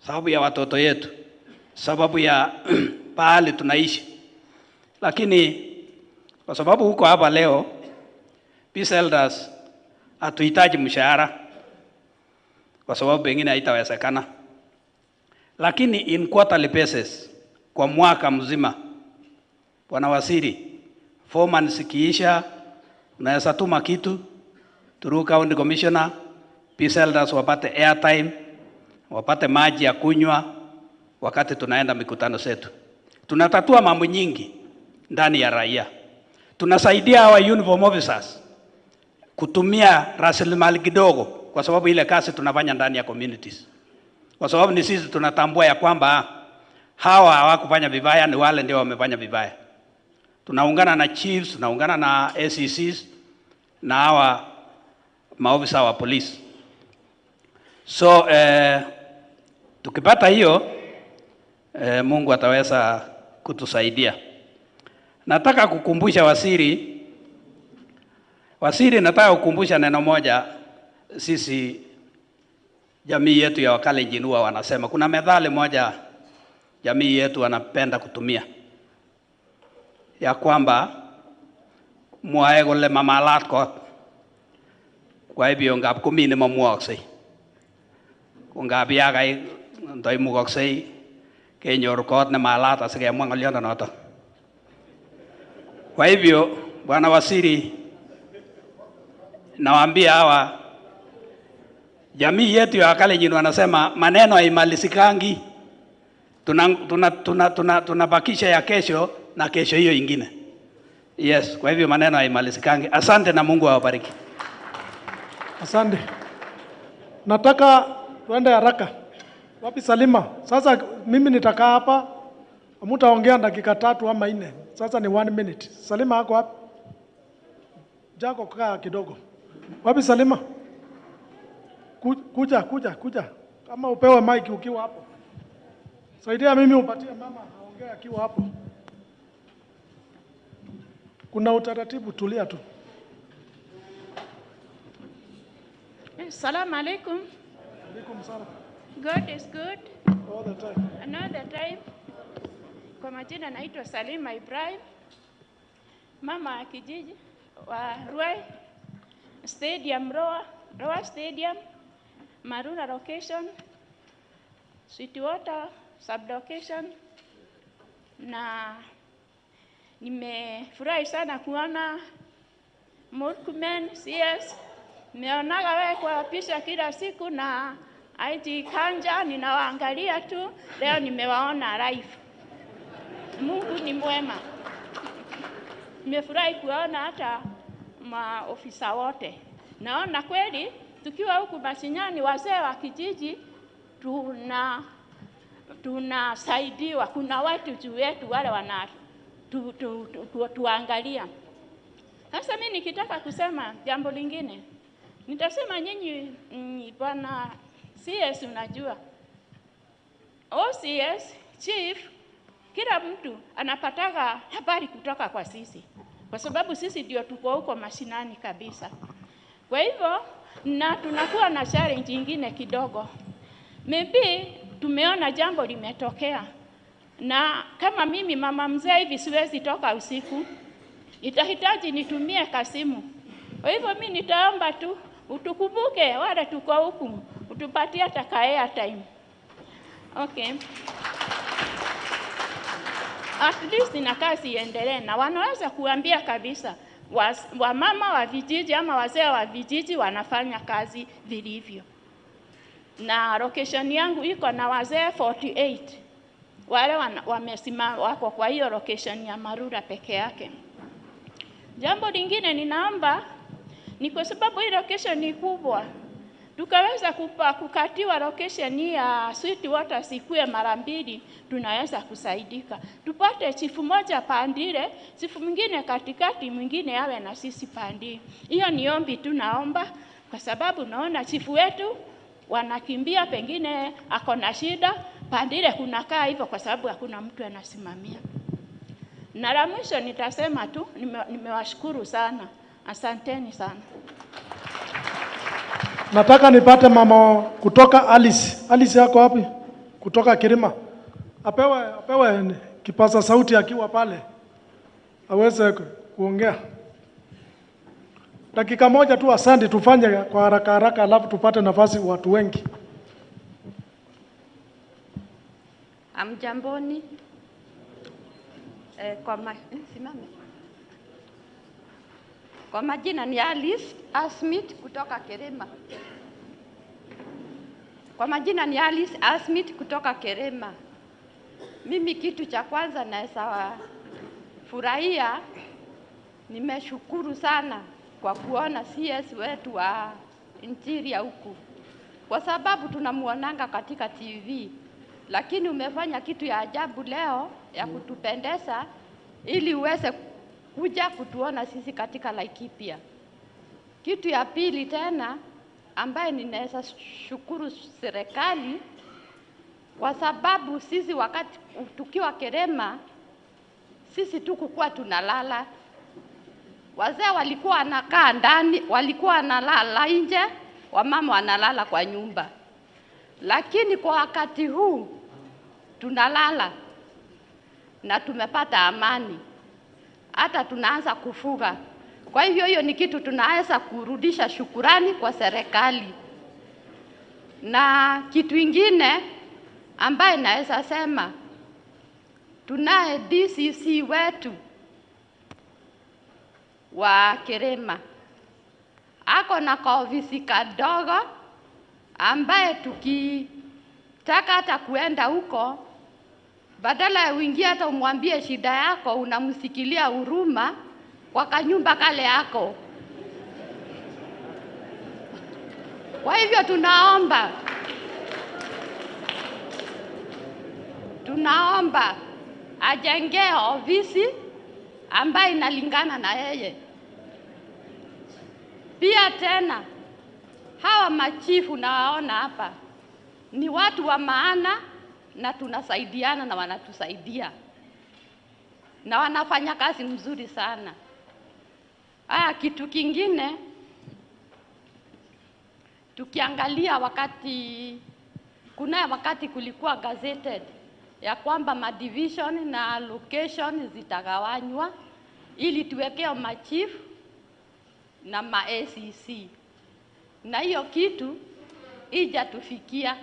sababu ya watoto yetu, sababu ya pahali tunaishi. Lakini kwa sababu huko hapa leo, Peace Elders hatuhitaji mshahara kwa sababu pengine haitawezekana. Lakini in quarterly basis, kwa mwaka mzima, Bwana Waziri, 4 months ikiisha, unaweza tuma kitu through county commissioner, Peace Elders wapate airtime, wapate maji ya kunywa wakati tunaenda mikutano zetu. Tunatatua mambo nyingi ndani ya raia. Tunasaidia hawa uniform officers kutumia rasilimali kidogo kwa sababu ile kazi tunafanya ndani ya communities. Kwa sababu ni sisi tunatambua ya kwamba hawa hawakufanya vibaya, ni wale ndio wamefanya vibaya. Tunaungana na chiefs, tunaungana na ACCs na hawa maofisa wa polisi. So tukipata hiyo Mungu ataweza kutusaidia. Nataka kukumbusha waziri, nataka kukumbusha neno moja. Sisi jamii yetu ya Wakalenjin huwa wanasema kuna methali moja jamii yetu wanapenda kutumia ya kwamba mwae kole mamalat kot, kwa hivyo ngap komi nemamwoksei, ko ngap yakai ndoimukoksei kenyor kot nemalat asikemwa ng'oliondo noto. Kwa hivyo Bwana Waziri, nawaambia hawa jamii yetu ya Wakalenjin wanasema maneno haimalizikangi. Tunabakisha ya kesho na kesho hiyo ingine. Yes, kwa hivyo maneno haimalizikangi. Asante na Mungu awabariki. Asante. Nataka tuende haraka. Wapi Salima? Sasa mimi nitakaa hapa, hamtaongea dakika 3 ama 4. Sasa ni 1 minute. Salima ako wapi? Jako kaa kidogo. Wapi Salima? Kuja, kuja, kuja. Kama upewe mic ukiwa hapo. Saidia mimi upatie mama aongee akiwa hapo. Kuna utaratibu, tulia tu. Salam alaikum. Alaikum salam. God is good. All the time. Another time. Kwa majina naitwa Salima Ibrahim, mama wa kijiji wa Ruai Stadium, Roa Stadium, Marura location, Sweetwater sub-location. Na nimefurahi sana kuona Murkomen CS. Nimeonaga wewe kwa picha kila siku na IT Kanja, ninawaangalia tu. Leo nimewaona live. Mungu ni mwema. Nimefurahi kuona hata maofisa wote. Naona kweli tukiwa huku mashinani, wazee wa kijiji tunasaidiwa. Kuna watu juu yetu wale wana tuangalia. Sasa mimi nikitaka kusema jambo lingine, nitasema nyinyi Bwana CS, unajua OCS, chief, kila mtu anapataga habari kutoka kwa sisi, kwa sababu sisi ndio tuko huko mashinani kabisa. Kwa hivyo na tunakuwa na challenge nyingine kidogo. Maybe tumeona jambo limetokea, na kama mimi mama mzee hivi siwezi toka usiku, itahitaji nitumie kasimu. Kwa hivyo mimi nitaomba tu utukumbuke wale tuko huku, utupatie hata ka airtime. Okay. At least na kazi iendelee, na wanaweza kuambia kabisa wamama wa vijiji ama wazee wa vijiji wanafanya kazi vilivyo. Na location yangu iko na wazee 48 wale wamesimama wako kwa hiyo location ya Marura peke yake. Jambo lingine ninaomba ni kwa sababu hii location ni kubwa, tukaweza kukatiwa location ya Sweet Water sikue mara mbili, tunaweza kusaidika. Tupate chifu moja pandile, chifu mwingine katikati, mwingine awe na sisi pandile. Hiyo ni ombi tunaomba, kwa sababu naona chifu wetu wanakimbia, pengine ako na shida pandile kunakaa hivyo kwa sababu hakuna mtu anasimamia. Na la mwisho nitasema tu nimewashukuru sana. Asanteni sana. Nataka nipate mama kutoka Alice. Alice yako wapi? Kutoka Kirima. Apewe kipaza sauti akiwa pale aweze kuongea. Dakika moja tu, asante, tufanye kwa haraka haraka alafu tupate nafasi watu wengi. Amjamboni. Kwa majina ni Alice Asmith kutoka Kerema. Kwa majina ni Alice Asmith kutoka Kerema. Mimi kitu cha kwanza naweza furahia, nimeshukuru sana kwa kuona CS wetu wa Interior huku, kwa sababu tunamuonanga katika TV, lakini umefanya kitu ya ajabu leo ya kutupendeza ili uweze kuja kutuona sisi katika Laikipia. Kitu ya pili tena ambaye ninaweza shukuru serikali, kwa sababu sisi wakati tukiwa Kerema sisi tukukuwa tunalala. Wazee walikuwa wanakaa ndani, walikuwa wanalala nje, wamama wanalala kwa nyumba. Lakini kwa wakati huu tunalala na tumepata amani. Hata tunaanza kufuga. Kwa hivyo hiyo ni kitu tunaweza kurudisha shukurani kwa serikali. Na kitu ingine ambaye naweza sema, tunaye DCC wetu wa Kerema, ako na kaofisi kadogo ambaye tukitaka hata kuenda huko, badala ya uingie hata umwambie shida yako, unamsikilia huruma kwa kanyumba kale yako. Kwa hivyo tunaomba ajengee ofisi ambaye inalingana na yeye. Pia tena hawa machifu nawaona hapa ni watu wa maana, na tunasaidiana na wanatusaidia na wanafanya kazi mzuri sana. Haya, kitu kingine tukiangalia, wakati kuna wakati kulikuwa gazetted ya kwamba madivision na location zitagawanywa ili tuwekeo machief na ma ACC, na hiyo kitu ijatufikia.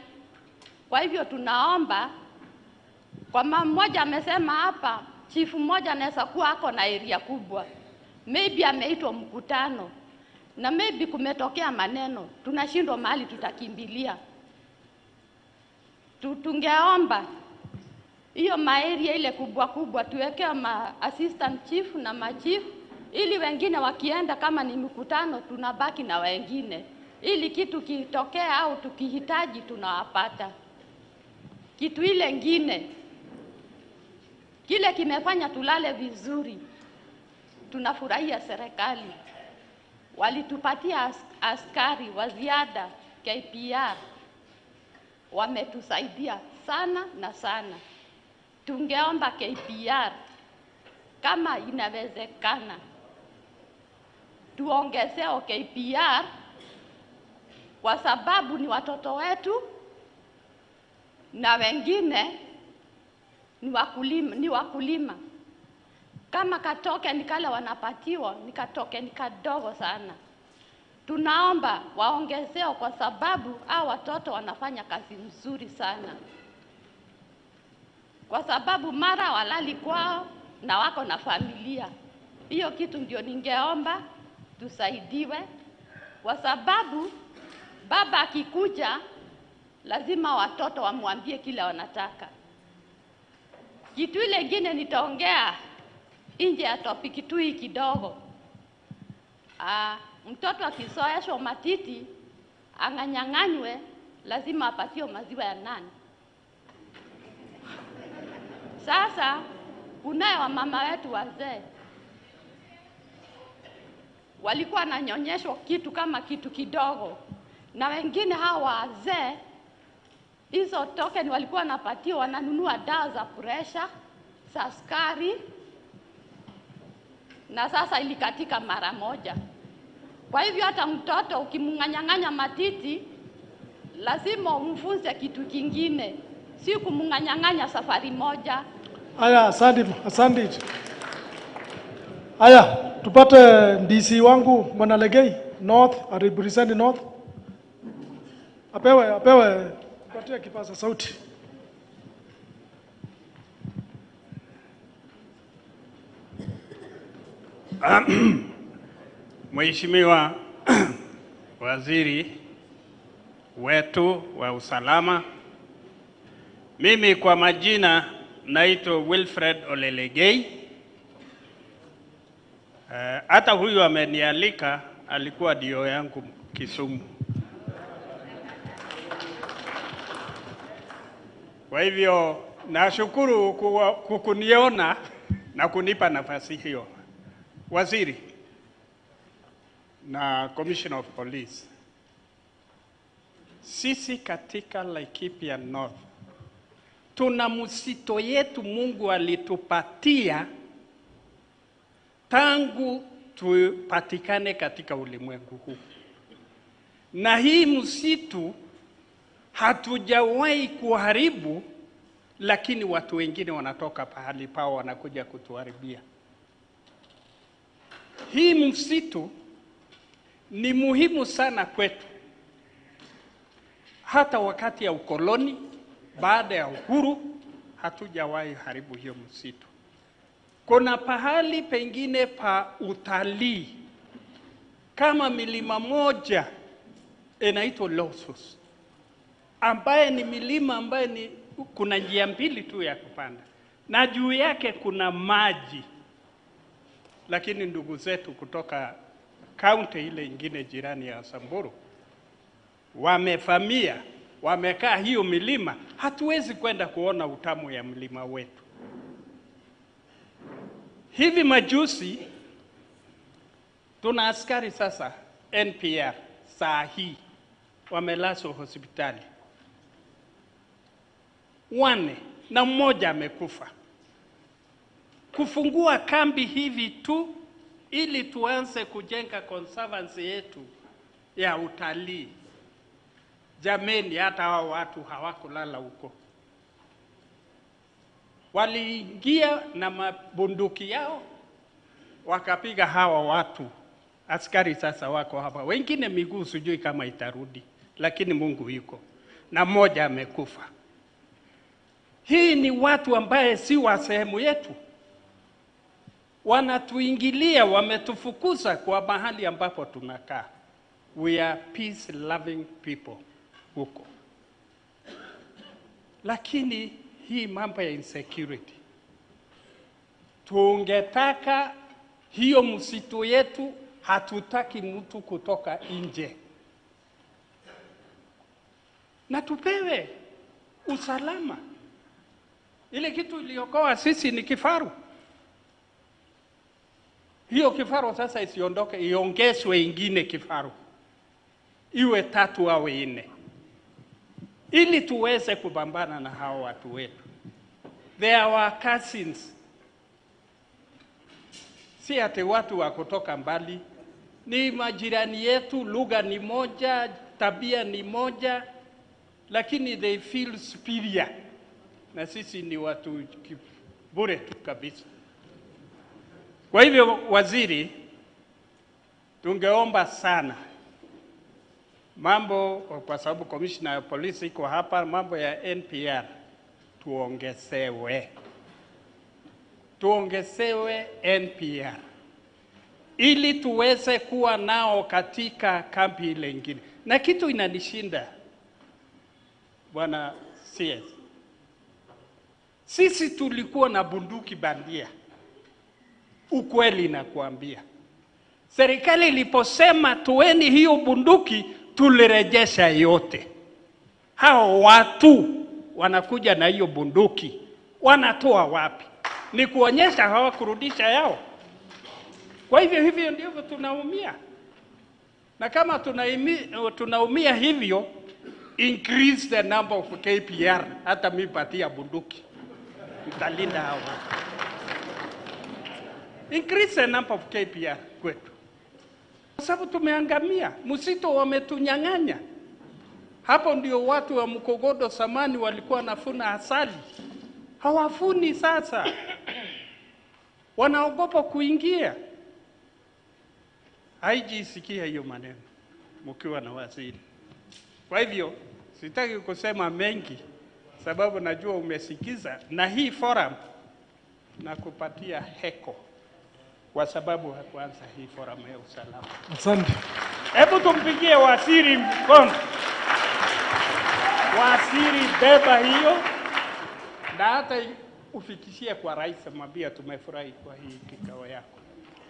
Kwa hivyo tunaomba, kwa mama mmoja amesema hapa, chief mmoja anaweza kuwa ako na area kubwa, maybe ameitwa mkutano na maybe kumetokea maneno, tunashindwa mahali tutakimbilia. Tungeomba hiyo maeria ile kubwa kubwa tuwekee ma assistant chief na ma chief, ili wengine wakienda kama ni mkutano tunabaki na wengine, ili kitu kitokea au tukihitaji tunawapata. Kitu ile ngine kile kimefanya tulale vizuri, tunafurahia serikali walitupatia askari wa ziada KPR, wametusaidia sana na sana. Tungeomba KPR kama inawezekana tuongezee KPR, kwa sababu ni watoto wetu na wengine ni wakulima. Kama katoke nikale wanapatiwa ni katoke nikadogo sana. Tunaomba waongezeo kwa sababu hao watoto wanafanya kazi nzuri sana, kwa sababu mara walali kwao na wako na familia. Hiyo kitu ndio ningeomba tusaidiwe, kwa sababu baba akikuja lazima watoto wamwambie kile wanataka. Kitu ile ingine nitaongea nje ya topic tu hii kidogo. Mtoto akisoeshwa matiti anganyang'anywe, lazima apatiwe maziwa ya nani? Sasa kunaye wamama wetu wazee walikuwa wananyonyeshwa kitu kama kitu kidogo, na wengine hawa wazee hizo token walikuwa wanapatiwa, wananunua dawa za pressure, za sukari, na sasa ilikatika mara moja. Kwa hivyo hata mtoto ukimng'anyang'anya matiti lazima umfunze kitu kingine, si kumng'anyang'anya safari moja. Aya, asante, asante. Aya, tupate DC wangu Bwana Legei North, represent North. Apewe patia kipaza sauti. Mheshimiwa Waziri wetu wa usalama, mimi kwa majina naitwa Wilfred Olelegei. Hata huyu amenialika, alikuwa dio yangu Kisumu. Kwa hivyo nashukuru kukuniona na kunipa nafasi hiyo. Waziri na Commissioner of Police, sisi katika Laikipia North tuna msito yetu Mungu alitupatia tangu tupatikane katika ulimwengu huu. Na hii msitu hatujawahi kuharibu, lakini watu wengine wanatoka pahali pao wanakuja kutuharibia. Hii msitu ni muhimu sana kwetu. Hata wakati ya ukoloni, baada ya uhuru, hatujawahi haribu hiyo msitu. Kuna pahali pengine pa utalii kama milima moja inaitwa Losus, ambaye ni milima ambaye ni kuna njia mbili tu ya kupanda na juu yake kuna maji. Lakini ndugu zetu kutoka kaunti ile ingine jirani ya Samburu wamefamia, wamekaa hiyo milima, hatuwezi kwenda kuona utamu ya mlima wetu. Hivi majuzi tuna askari sasa NPR saa hii wamelazwa hospitali 4 na mmoja amekufa. Kufungua kambi hivi tu ili tuanze kujenga conservancy yetu ya utalii. Jameni, hata hao watu hawakulala huko. Waliingia na mabunduki yao wakapiga hawa watu. Askari sasa wako hapa, wengine miguu sijui kama itarudi, lakini Mungu yuko, na mmoja amekufa. Hii ni watu ambaye si wa sehemu yetu, wanatuingilia, wametufukuza kwa mahali ambapo tunakaa. We are peace loving people huko. Lakini hii mambo ya insecurity, tungetaka hiyo msitu yetu, hatutaki mtu kutoka nje, na tupewe usalama. Ile kitu iliokoa sisi ni kifaru. Hiyo kifaru sasa isiondoke, iongezwe ingine kifaru, iwe 3 au 4, ili tuweze kupambana na hao watu wetu. They are our cousins. Si ati watu wa kutoka mbali, ni majirani yetu, lugha ni moja, tabia ni moja, lakini they feel superior. Na sisi ni watu bure tu kabisa. Kwa hivyo waziri, tungeomba sana mambo, kwa sababu commissioner ya polisi iko hapa, mambo ya NPR tuongezewe. Tuongezewe NPR ili tuweze kuwa nao katika kambi ile ingine. Na kitu inanishinda Bwana CS, sisi tulikuwa na bunduki bandia. Ukweli nakuambia, Serikali iliposema tueni hiyo bunduki, tulirejesha yote. Hao watu wanakuja na hiyo bunduki, wanatoa wapi? Ni kuonyesha hawakurudisha yao. Kwa hivyo hivyo ndivyo tunaumia. Na kama tunaumia hivyo, increase the number of KPR, hata mimi patia bunduki, nitalinda hao. Increase the number of KPR kwetu. Kwa sababu tumeangamia, msitu wametunyang'anya. Hapo ndio watu wa Mkogodo samani walikuwa wanafuna asali. Hawafuni sasa. Wanaogopa kuingia. Haijisikia hiyo maneno mkiwa na waziri. Kwa hivyo sitaki kusema mengi sababu najua umesikiza, na hii forum nakupatia heko kwa sababu hakuanza hii forum ya usalama. Asante. Hebu tumpigie waziri mkono. Waziri, beba hiyo na hata ufikishie kwa rais, mwambie tumefurahi kwa hii kikao yako.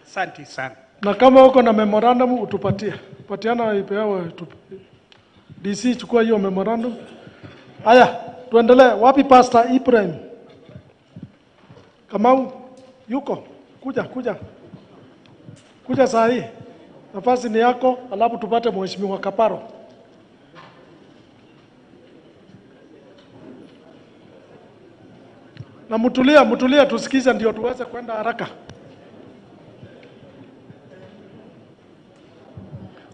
Asante sana. Na kama uko na memorandum utupatie. Patiana ipewe DC, chukua hiyo memorandum. Haya, tuendelee. Wapi Pastor Ibrahim? Kamau yuko? Kuja, kuja. Kuja saa hii. Nafasi ni yako, alafu tupate Mheshimiwa Kaparo. Na mtulia, mtulia tusikize ndio tuweze kwenda haraka.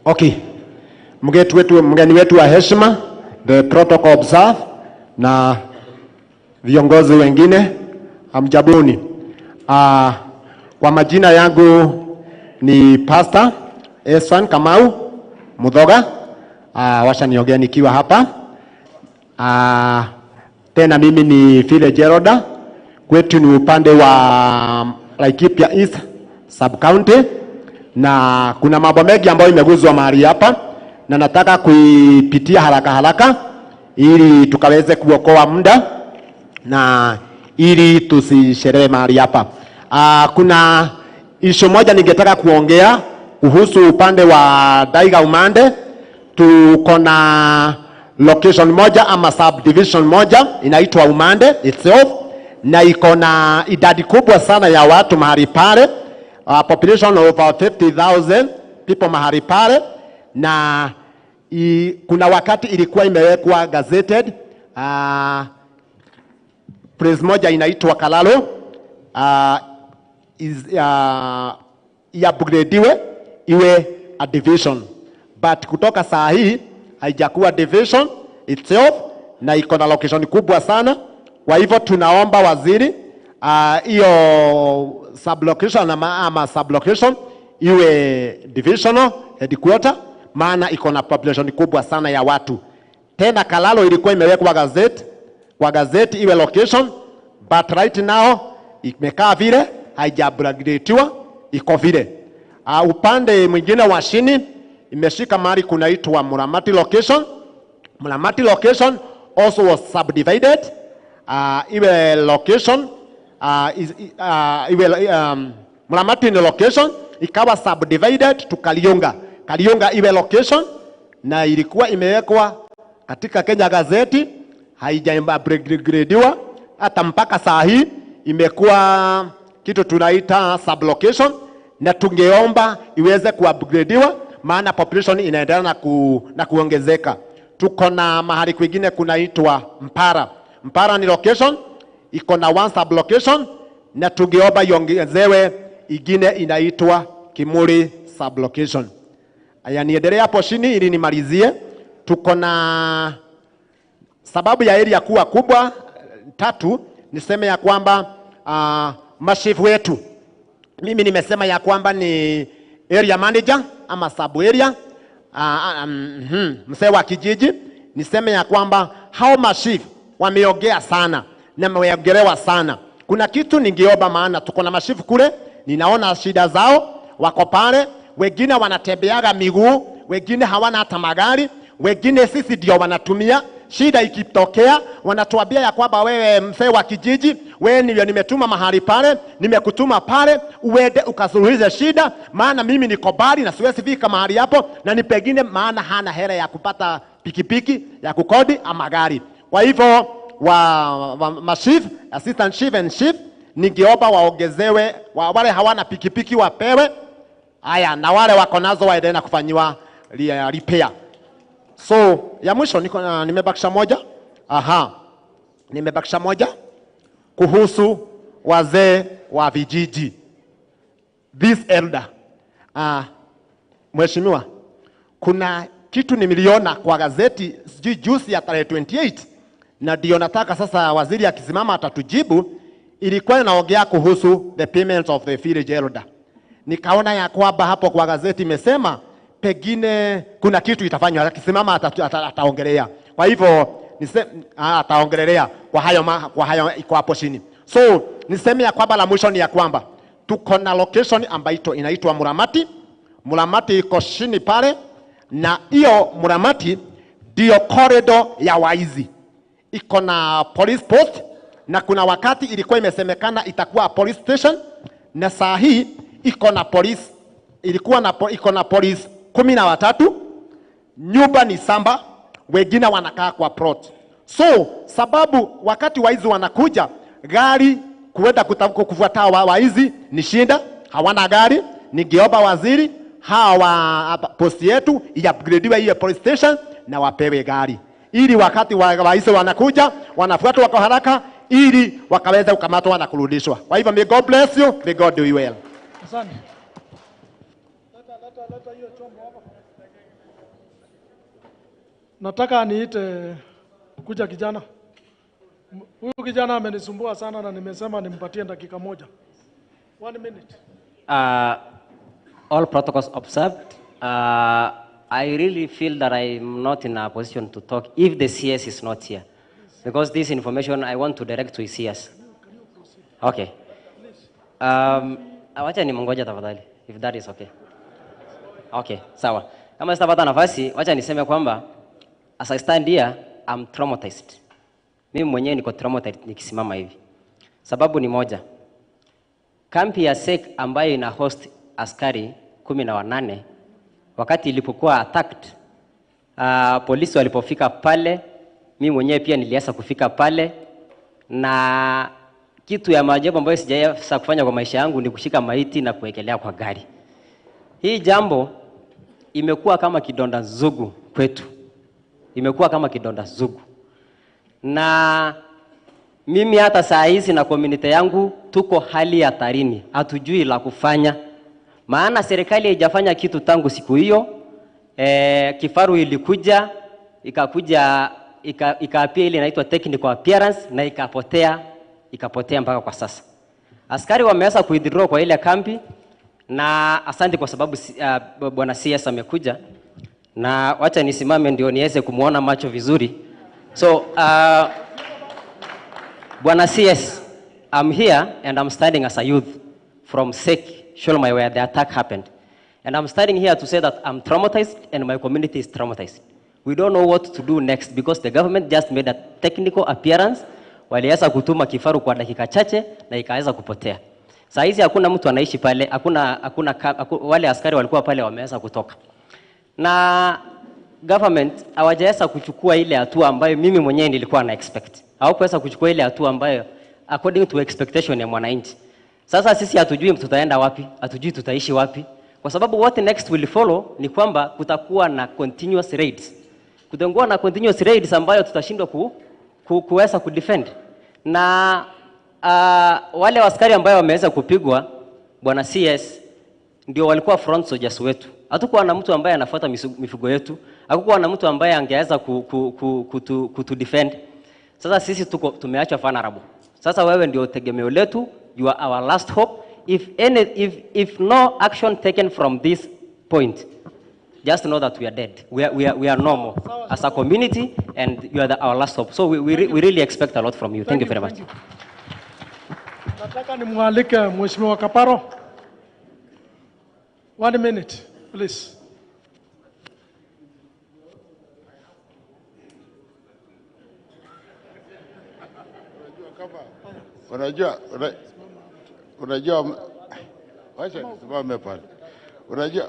Okay. Mgeni wetu wa heshima, the protocol observe, na viongozi wengine, hamjabuni. Kwa majina yangu ni Pastor Esan Kamau Muthoga. Wacha niongee nikiwa hapa. Tena mimi ni village elder. Kwetu ni upande wa Laikipia East Sub County, na kuna mambo mengi ambayo imeguzwa mahali hapa na nataka kuipitia haraka haraka ili tukaweze kuokoa muda na ili tusisherehe mahali hapa. Kuna issue moja ningetaka kuongea kuhusu upande wa Daiga Umande. Tuko na location moja ama subdivision moja inaitwa Umande itself, na iko na idadi kubwa sana ya watu mahali pale, population of over 50,000 people mahali pale, na kuna wakati ilikuwa imewekwa gazetted place moja inaitwa Kalalo, iupgradiwe iwe a division, but kutoka saa hii haijakuwa division itself na iko na location kubwa sana. Kwa hivyo tunaomba waziri hiyo sublocation ama sublocation iwe divisional headquarter, maana iko na population kubwa sana ya watu. Tena Kalalo ilikuwa imewekwa gazeti kwa gazeti iwe location, but right now imekaa vile, haijaupgradeiwa, iko vile. Upande mwingine wa chini imeshika mahali kunaitwa Muramati location. Muramati location also was subdivided. Iwe location iwe Muramati ni location ikawa subdivided to Kaliunga. Kaliunga iwe location na ilikuwa imewekwa katika Kenya gazeti, haijaupgradeiwa hata mpaka saa hii imekuwa kitu tunaita sublocation, na tungeomba iweze kuupgradeiwa maana population inaendelea na kuongezeka. Tuko na mahali kwingine kunaitwa Mpara. Mpara ni location iko na one sublocation, na tungeomba iongezewe ingine inaitwa Kimuri sublocation. Aya, niendelee hapo chini ili nimalizie. Tuko na sababu ya area kuwa kubwa tatu, niseme ya kwamba mashifu wetu, mimi nimesema ya kwamba ni area manager ama sub area, mzee wa kijiji. Niseme ya kwamba hao mashifu wameongea sana na wameongelewa sana. Kuna kitu ningeomba, maana tuko na mashifu kule, ninaona shida zao, wako pale, wengine wanatembeaga miguu, wengine hawana hata magari, wengine sisi ndio wanatumia. Shida ikitokea wanatuambia ya kwamba wewe mzee wa kijiji Wewe ndio nimetuma mahali pale, nimekutuma pale uende ukasuluhishe shida, maana mimi niko mbali na siwezi fika mahali hapo, na ni pengine maana hana hela ya kupata pikipiki ya kukodi ama gari. Kwa hivyo wa chief, assistant chief and chief, ningeomba waongezewe, wale hawana pikipiki wapewe. Haya, na wale wako nazo waendelee na kufanyiwa repair. So ya mwisho niko nimebakisha moja. Aha. Nimebakisha moja kuhusu wazee wa vijiji. This elder. Mheshimiwa, kuna kitu nimeliona kwa gazeti sijui juzi ya tarehe 28, na ndio nataka sasa waziri akisimama atatujibu. Ilikuwa inaongea kuhusu the payment of the village elder. Nikaona ya kwamba hapo kwa gazeti imesema pengine kuna kitu itafanywa, akisimama ataongelea. Kwa hivyo ataongelea kwa hayo kwa hayo iko hapo chini. So niseme ya kwamba la mwisho ni ya kwamba tuko na location ambayo inaitwa Muramati. Muramati iko chini pale, na hiyo Muramati ndio corridor ya waizi. Iko na police post, na kuna wakati ilikuwa imesemekana itakuwa police station, na saa hii iko na police, ilikuwa na iko na police 13, nyumba ni 7, wengine wanakaa kwa plot. So sababu wakati waizi wanakuja, gari kuenda kufuata waizi ni shinda, hawana gari. Ningeomba waziri hawa posti yetu iupgradiwe hiyo police station na wapewe gari, ili wakati waizi wanakuja wanafuatwa kwa haraka, ili wakaweza kukamatwa na kurudishwa. Kwa hivyo may God bless you, may God do you well. Asante. Leta hiyo chombo hapa. Nataka niite kuja kijana. Huyu kijana amenisumbua sana na nimesema nimpatie dakika moja. 1 minute. All protocols observed. I really feel that I'm not in a position to talk if the CS is not here, because this information I want to direct to CS. Okay. Wacha nimungoja tafadhali, if that is okay. Okay, sawa. Kama sitapata nafasi, wacha niseme kwamba as I stand here, I'm traumatized. Mimi mwenyewe niko traumatized nikisimama hivi. Sababu ni moja. Kampi ya SEC ambayo ina host askari 18, wakati ilipokuwa attacked, polisi walipofika pale, mimi mwenyewe pia nilianza kufika pale, na kitu ya maajabu ambayo sijaweza kufanya kwa maisha yangu ni kushika maiti na kuwekelea kwa gari. Hii jambo imekuwa kama kidonda zugu kwetu. Imekuwa kama kidonda zugu. Na mimi hata saa hizi na community yangu tuko hali hatarini. Hatujui la kufanya. Maana serikali haijafanya kitu tangu siku hiyo. Kifaru ilikuja, ikakuja ikaapia ile inaitwa technical appearance na ikapotea mpaka kwa sasa. Askari wameanza kuidraw kwa ile kambi, na asante kwa sababu bwana CS amekuja, na wacha nisimame ndio niweze kumuona macho vizuri. So bwana CS, I'm here and I'm standing as a youth from SEC Sholmai, where the attack happened. And I'm standing here to say that I'm traumatized and my community is traumatized. We don't know what to do next because the government just made a technical appearance. Waliweza kutuma kifaru kwa dakika chache na ikaweza kupotea. Saa hizi hakuna mtu anaishi pale, hakuna wale askari walikuwa pale wameweza kutoka. Na government hawajaweza kuchukua ile hatua ambayo mimi mwenyewe nilikuwa na expect. Hawakuweza kuchukua ile hatua ambayo according to expectation ya mwananchi. Sasa sisi hatujui tutaenda wapi, hatujui tutaishi wapi. Kwa sababu what next will follow ni kwamba kutakuwa na continuous raids. Kutakuwa na continuous raids ambayo tutashindwa kuweza kudefend. Na wale askari ambao wameweza kupigwa, bwana CS, ndio walikuwa front soldiers wetu. Hatukuwa na mtu ambaye anafuata mifugo yetu, hakukuwa na mtu ambaye angeweza kutu defend. Sasa sisi tumeachwa vulnerable. Sasa wewe ndio tegemeo letu, you are our last hope. If no action taken from this point, just know that we are dead. We are normal as a community, and you are our last hope. So we really expect a lot from you. Thank you very much. Nataka nimwalike Mheshimiwa Kaparo. 1 minute, please. Unajua, wacha nisimame pale.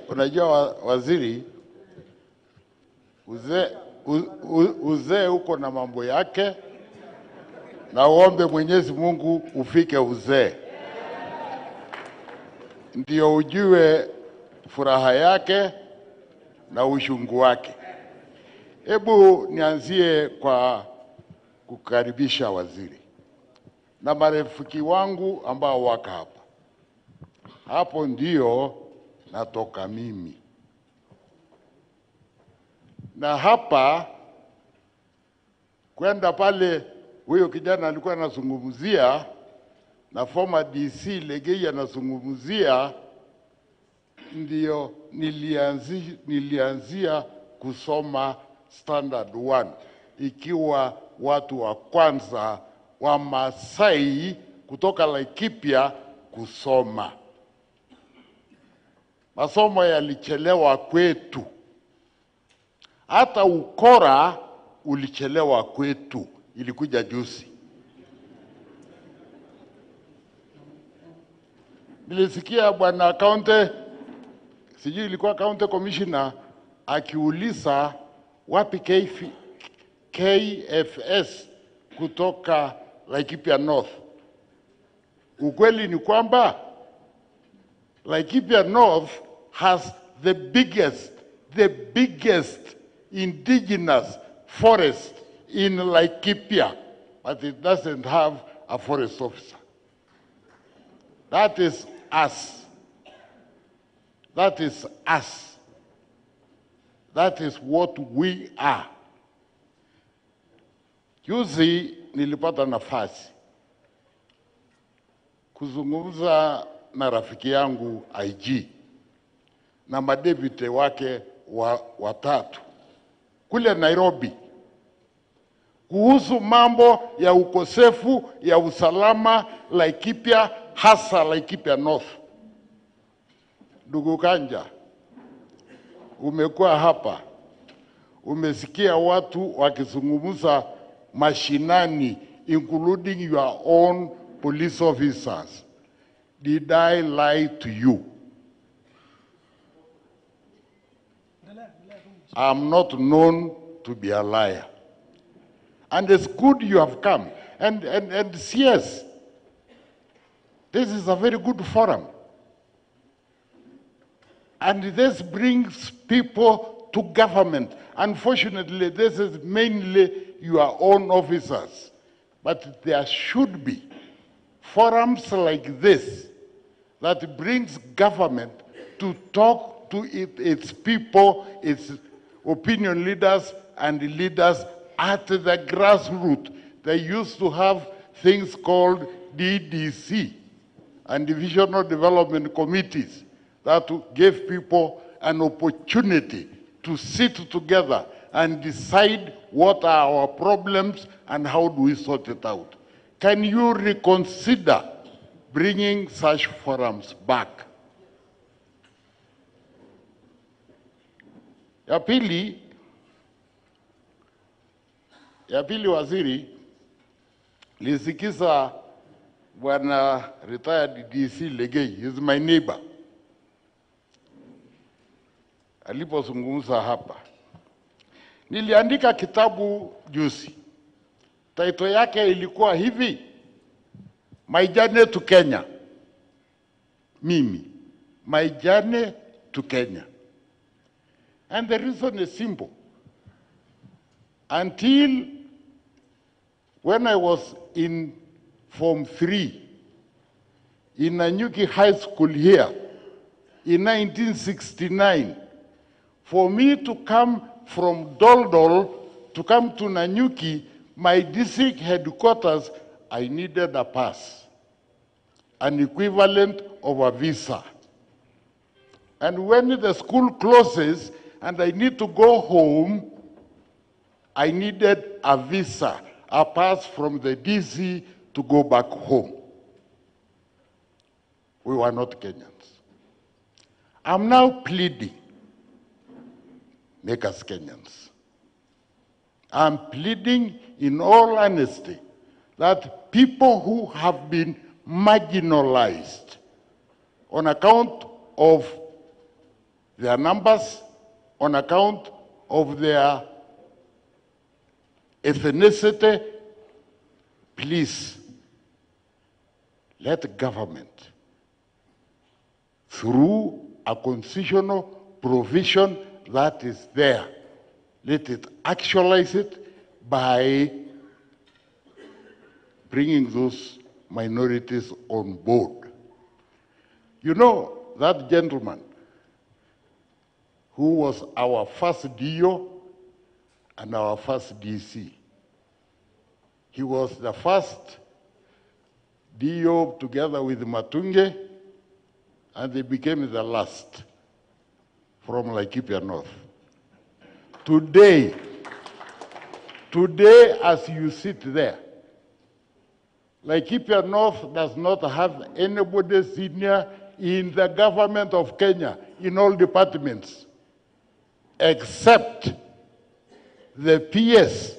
Unajua waziri, uzee uko na mambo yake, na uombe Mwenyezi Mungu ufike uzee ndio ujue furaha yake na ushungu wake. Hebu nianzie kwa kukaribisha waziri na marafiki wangu ambao wako hapa. Hapo ndio natoka mimi. Na hapa kwenda pale huyo kijana alikuwa anazungumzia na former DC Legei anazungumzia, ndio nilianzia kusoma standard 1 ikiwa watu wa kwanza wa Masai kutoka Laikipia kusoma. Masomo yalichelewa kwetu. Hata ukora ulichelewa kwetu, ilikuja juzi. Nilisikia bwana county, sijui ilikuwa county commissioner, akiuliza wapi KFS kutoka Laikipia North. Ukweli ni kwamba Laikipia North has the biggest indigenous forest in Laikipia, but it doesn't have a forest officer. That is us. That is us. That is what we are. Juzi nilipata nafasi kuzungumza na rafiki yangu IG na madepute wake watatu kule Nairobi kuhusu mambo ya ukosefu ya usalama Laikipia, hasa Laikipia North. Ndugu Kanja, umekuwa hapa, umesikia watu wakizungumza mashinani, including your own police officers. Did I lie to you? I'm not known to be a liar. And it's good you have come. And yes, this is a very good forum. And this brings people to government. Unfortunately, this is mainly your own officers. But there should be forums like this that brings government to talk to its people, its opinion leaders, and leaders at the grassroots. They used to have things called DDC and Divisional Development Committees that gave people an opportunity to sit together and decide what are our problems and how do we sort it out. Can you reconsider bringing such forums back? Ya pili waziri, nilisikiza bwana retired DC Legei, he's my neighbor, alipozungumza hapa. Niliandika kitabu juzi. Title yake ilikuwa hivi: My Journey to Kenya. Mimi, My Journey to Kenya. And the reason is simple. Until when I was in Form 3 in Nanyuki High School here in 1969, for me to come from Doldol to come to Nanyuki, my district headquarters, I needed a pass, an equivalent of a visa. And when the school closes and I need to go home, I needed a visa, a pass from the DC to go back home. We were not Kenyans. I'm now pleading, make us Kenyans. I'm pleading in all honesty that people who have been marginalized on account of their numbers, on account of their ethnicity, please let government, through a constitutional provision that is there, let it actualize it by bringing those minorities on board. You know, that gentleman who was our first DO and our first DC, he was the first DO together with Matunge, and they became the last from Laikipia North. Today, as you sit there, Laikipia North does not have anybody senior in the government of Kenya, in all departments, except the PS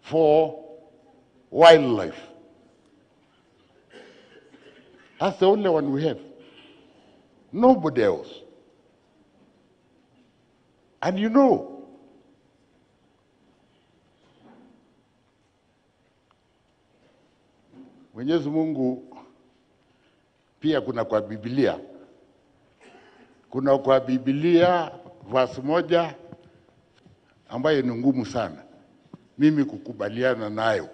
for wildlife. That's the only one we have. Nobody else. And you know, Mwenyezi Mungu pia kuna kwa Biblia. Kuna kwa Biblia verse moja ambayo ni ngumu sana mimi kukubaliana nayo.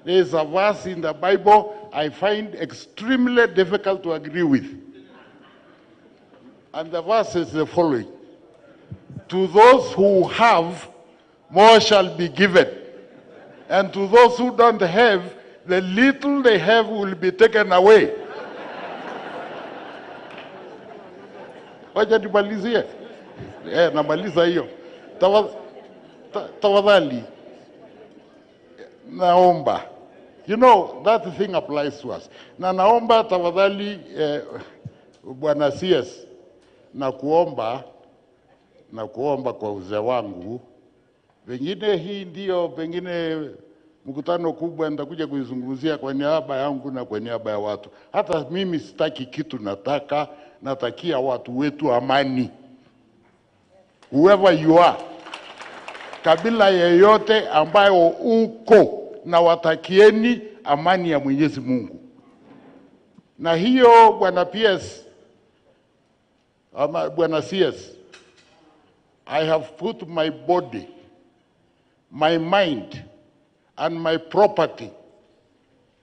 There is a verse in the Bible I find extremely difficult to agree with. And the verse is the following. To those who have, more shall be given. And to those who don't have, the little they have will be taken away. Wacha nimalizie. Namaliza hiyo. Tafadhali, naomba. You know, that thing applies to us. Na naomba tafadhali, Bwana CS, na kuomba kwa uzee wangu, pengine hii ndio pengine mkutano kubwa nitakuja kuizungumzia kwa niaba yangu na kwa niaba ya watu. Hata mimi sitaki kitu, natakia watu wetu amani. Whoever you are, kabila yeyote ambayo uko, na watakieni amani ya Mwenyezi Mungu. Na hiyo Bwana PS, ama Bwana CS, I have put my body, my mind, and my property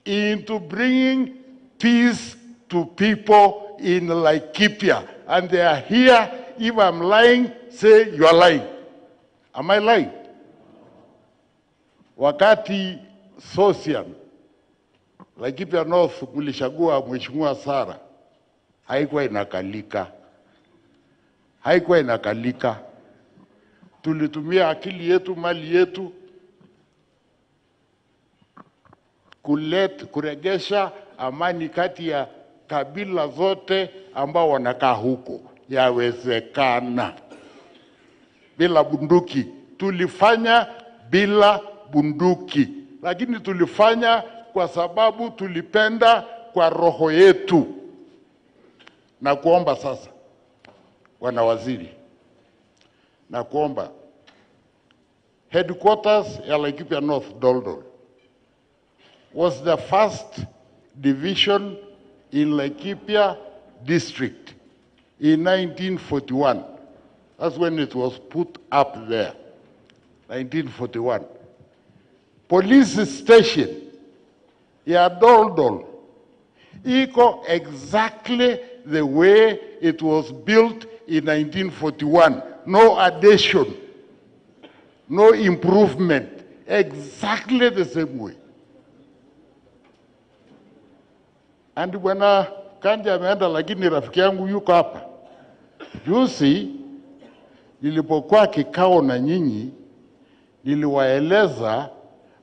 into bringing peace to people in Laikipia. And they are here. If I'm lying, say you are lying. Am I lying? Wakati Sosian, Laikipia North mlishagua Mheshimiwa Sara, haikuwa inakalika. Haikuwa inakalika. Tulitumia akili yetu, mali yetu, kuregesha amani kati ya kabila zote ambao wanakaa huko. Yawezekana. Bila bunduki. Tulifanya bila bunduki. Lakini tulifanya kwa sababu tulipenda kwa roho yetu. Na kuomba sasa, Bwana Waziri, na kuomba headquarters ya Laikipia North, Doldol, was the first division in Laikipia district in 1941. That's when it was put up there, 1941. Police station ya Doldol iko exactly the way it was built in 1941. No addition, no improvement, exactly the same way. And Bwana Kanja ameenda, lakini rafiki yangu yuko hapa. Juzi nilipokuwa kikao na nyinyi, niliwaeleza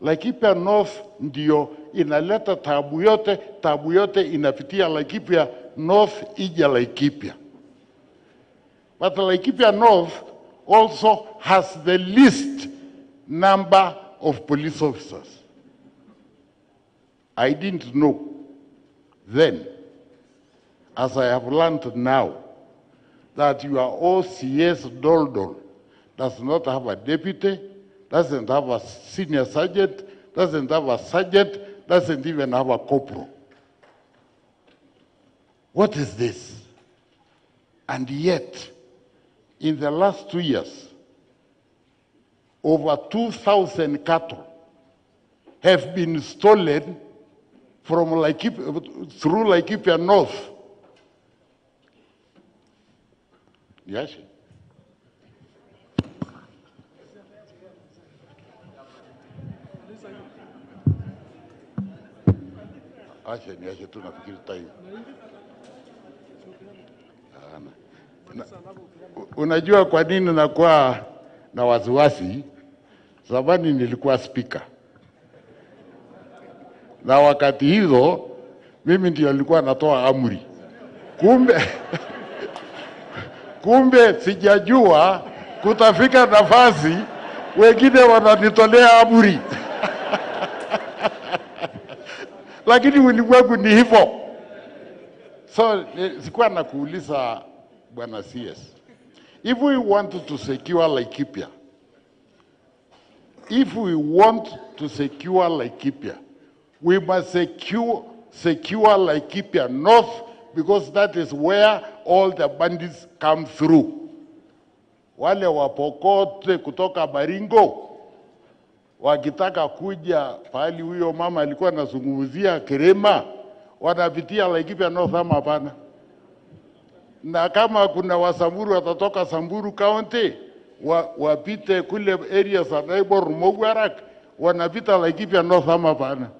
Laikipia North ndio inaleta taabu yote inapitia Laikipia North ija Laikipia. But Laikipia North also has the least number of police officers. I didn't know then, as I have learned now, that your OCS Doldol does not have a deputy, doesn't have a senior sergeant, doesn't have a sergeant, doesn't even have a corporal. What is this? And yet, in the last 2 years, over 2,000 cattle have been stolen from Laikipia, through Laikipia North. Yes. Acha niache tu nafikiri time. Unajua kwa nini nakuwa na wasiwasi? Zamani nilikuwa speaker. Na wakati hizo mimi ndio nilikuwa natoa amri. Kumbe sijajua kutafika nafasi wengine wananitolea amri. Lakini ulimwengu ni hivyo. So sikuwa nakuuliza Bwana CS, if we want to secure Laikipia, if we want to secure Laikipia, we must secure Laikipia North, because that is where all the bandits come through. Wale wapokote kutoka Baringo wakitaka kuja pahali huyo mama alikuwa anazungumzia Kirema, wanapitia Laikipia North ama hapana? Na kama kuna Wasamburu watatoka Samburu County wapite kule area za Naibor Mogwarak, wanapita Laikipia North ama hapana?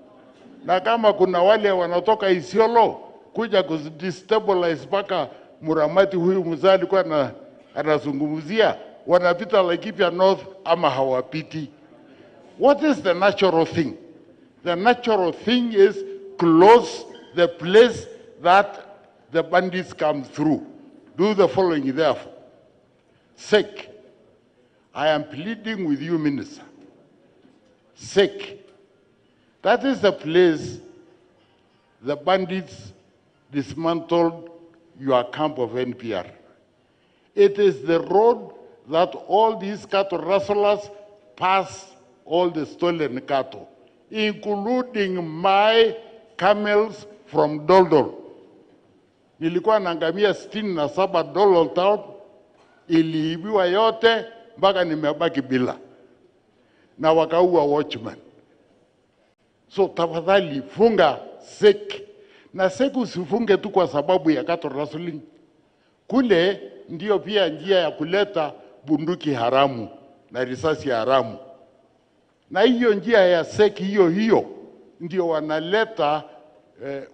Na kama kuna wale wanatoka Isiolo kuja kudestabilize mpaka Muramati huyu mzee alikuwa anazungumzia, wanapita Laikipia North ama hawapiti? What is the natural thing? The natural thing is close the place that the bandits come through. Do the following, therefore. Sek, I am pleading with you, Minister. Sek, that is the place the bandits dismantled your camp of NPR. It is the road that all these cattle rustlers pass all the stolen cattle, including my camels from Doldol. Nilikuwa na ngamia 67 Doldol Town, iliibiwa yote mpaka nimebaki bila, na wakaua watchman. So tafadhali funga Sek. Na Sek usifunge tu kwa sababu ya cattle rustling. Kule ndio pia njia ya kuleta bunduki haramu na risasi haramu. Na hiyo njia ya Sek hiyo hiyo ndio wanaleta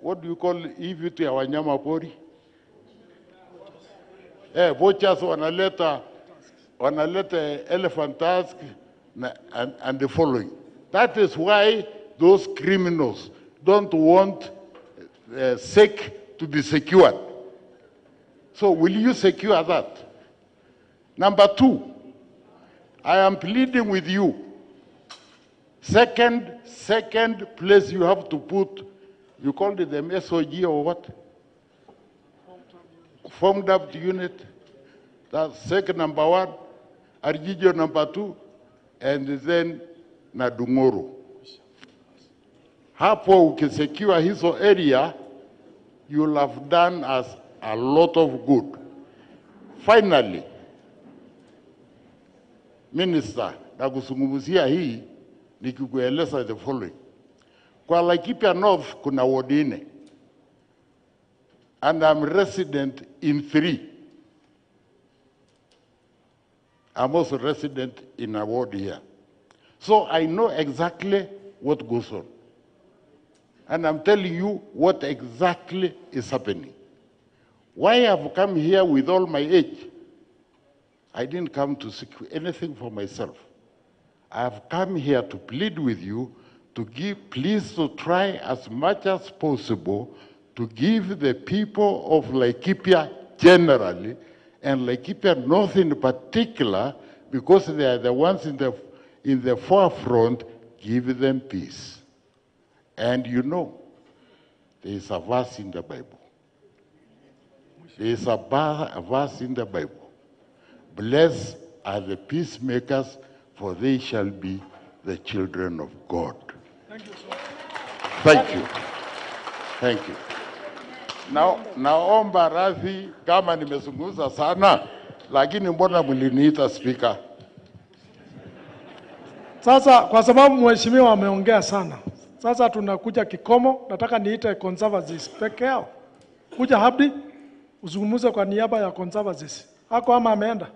what do you call hii vitu ya wanyama pori? Vultures wanaleta elephant tusk and the following. That is why those criminals don't want Sek to be secured. So will you secure that? Number two, I am pleading with you. Second place you have to put, you called it the SOG or what? Formed up unit. That's Sek number one, Arjijo number two, and then Nadungoro. Hapo ukisecure hizo area, you'll have done us a lot of good. Finally, Minister, nakuzungumzia hii nikikueleza the following. Kwa Laikipia North kuna ward 4, and I'm resident in 3. I'm also resident in a ward here. So I know exactly what goes on. And I'm telling you what exactly is happening. Why I've come here with all my age, I didn't come to seek anything for myself. I have come here to plead with you to give, please to try as much as possible to give the people of Laikipia generally, and Laikipia North in particular, because they are the ones in the in the forefront, give them peace. And you know, there is a verse in the Bible. There is a verse in the Bible. Blessed are the peacemakers, for they shall be the children of God. Thank you, sir. Thank you. Thank you. Now, naomba radhi kama nimezungumza sana, lakini mbona mliniita speaker? Sasa kwa sababu mheshimiwa ameongea sana, sasa tunakuja kikomo. Nataka niite conservancies peke yao. Kuja Habdi uzungumze kwa niaba ya conservancies. Hako ama ameenda?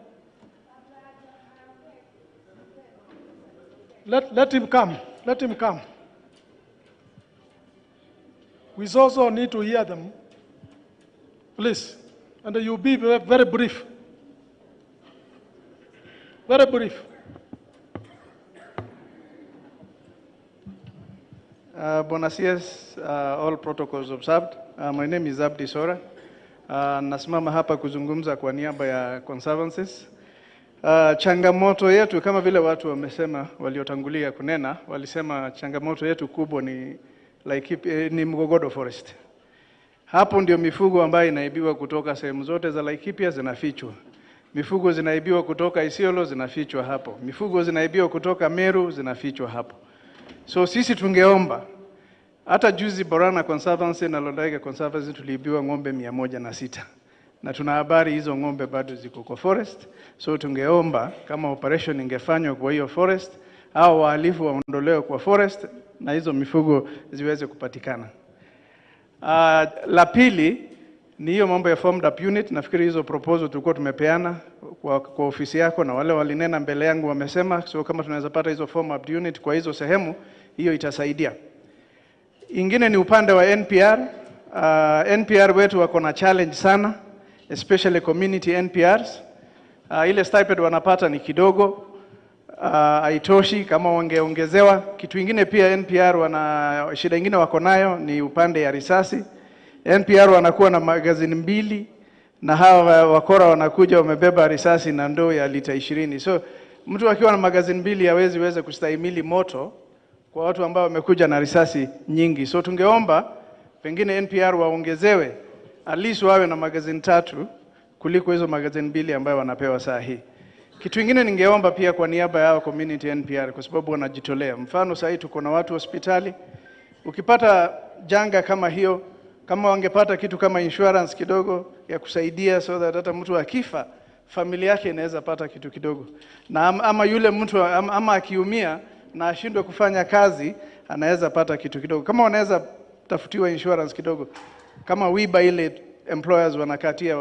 Let him come. Let him come. We also need to hear them. Please. And you be very brief. Very brief. Buenos dias, all protocols observed. My name is Abdi Sora. Nasimama hapa kuzungumza kwa niaba ya conservancies. Changamoto yetu kama vile watu wamesema waliotangulia kunena, walisema changamoto yetu kubwa ni ni Mgogodo Forest. Hapo ndio mifugo ambayo inaibiwa kutoka sehemu zote za Laikipia zinafichwa. Mifugo zinaibiwa kutoka Isiolo zinafichwa hapo. Mifugo zinaibiwa kutoka Meru zinafichwa hapo. So sisi tungeomba, hata juzi Borana Conservancy na Lolaiga Conservancy tuliibiwa ng'ombe 106. Na tuna habari hizo ng'ombe bado ziko kwa forest. So tungeomba kama operation ingefanywa kwa hiyo forest, au wahalifu waondolewe kwa forest na hizo mifugo ziweze kupatikana. La pili ni hiyo mambo ya formed up unit. Nafikiri hizo proposal tulikuwa tumepeana kwa ofisi yako na wale walinena mbele yangu wamesema, so kama tunaweza pata hizo formed up unit kwa hizo sehemu, hiyo itasaidia. Ingine ni upande wa NPR. NPR wetu wako na challenge sana, especially community NPRs. Ile stipend wanapata ni kidogo, haitoshi kama wangeongezewa. Kitu ingine pia NPR wana shida ingine wako nayo ni upande ya risasi. NPR wanakuwa na magazini 2 na hawa wakora wanakuja wamebeba risasi na ndoo ya lita 20. So mtu akiwa na magazini 2 hawezi weza kustahimili moto kwa watu ambao wamekuja na risasi nyingi. So tungeomba pengine NPR waongezewe, at least wawe na magazini 3 kuliko hizo magazini 2 ambayo wanapewa saa hii. Kitu kingine ningeomba pia kwa niaba ya community NPR, kwa sababu wanajitolea. Mfano saa hii tuko na watu hospitali. Ukipata janga kama hiyo, kama wangepata kitu kama insurance kidogo ya kusaidia, so that hata mtu akifa familia yake inaweza pata kitu kidogo. Na ama yule mtu ama akiumia na ashindwe kufanya kazi, anaweza pata kitu kidogo. Kama wanaweza tafutiwa insurance kidogo, kama wiba ile employers wanakatia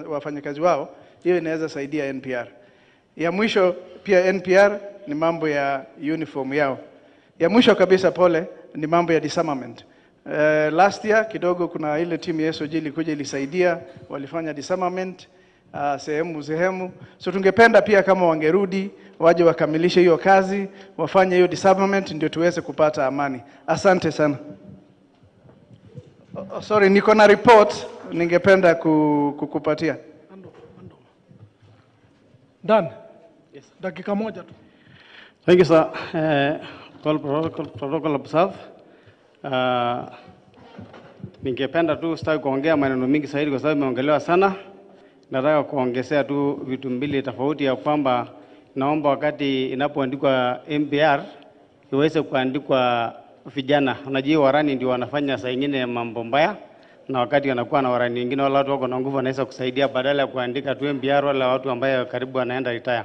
wafanyikazi wao, hiyo inaweza saidia NPR. Ya mwisho pia NPR ni mambo ya uniform yao. Ya mwisho kabisa, pole, ni mambo ya disarmament. Last year kidogo kuna ile timu ya SOG ilikuja ilisaidia, walifanya disarmament sehemu. So tungependa pia kama wangerudi waje wakamilishe hiyo kazi, wafanye hiyo disarmament ndio tuweze kupata amani. Asante sana. Oh, sorry, niko na report ningependa kukupatia. Dan. Yes. Dakika moja tu. Thank you, sir. All protocol observed. Ningependa tu sitaki kuongea maneno mingi zaidi kwa sababu imeongelewa sana. Nataka kuongezea tu vitu mbili tofauti, ya kwamba naomba wakati inapoandikwa MPR iweze kuandikwa vijana. Unajua warani ndio wanafanya saa nyingine mambo mbaya, na wakati wanakuwa na warani wengine wala watu wako na nguvu wanaweza kusaidia, badala ya kuandika tu MPR wala watu ambao karibu wanaenda retire.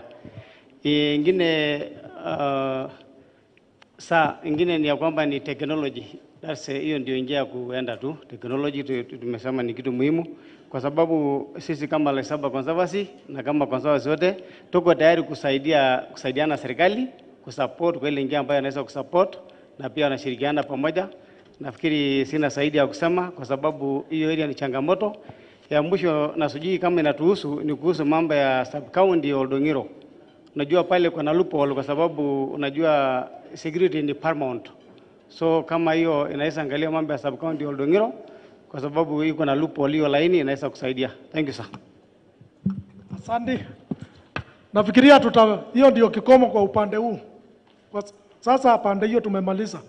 Ingine saa ingine ni ya kwamba ni technology. That's hiyo ndio njia kuenda tu. Technology tumesema ni kitu muhimu, kwa sababu sisi kama Loisaba Conservancy na kama conservancy wote tuko tayari kusaidiana serikali, kusupport kwa ile njia ambayo anaweza kusupport, na pia wanashirikiana pamoja. Nafikiri sina zaidi ya kusema kwa sababu hiyo area ni changamoto. Ya mwisho na sijui kama inatuhusu ni kuhusu mambo ya sub county Oldonyiro. Unajua pale kuna loophole kwa sababu unajua security ni paramount. So kama hiyo inaweza angalia mambo ya sub county Oldonyiro kwa sababu iko na loophole hiyo laini inaweza kusaidia. Thank you sir. Asante. Nafikiria hiyo ndio kikomo kwa upande huu. Kwa sasa pande hiyo tumemaliza.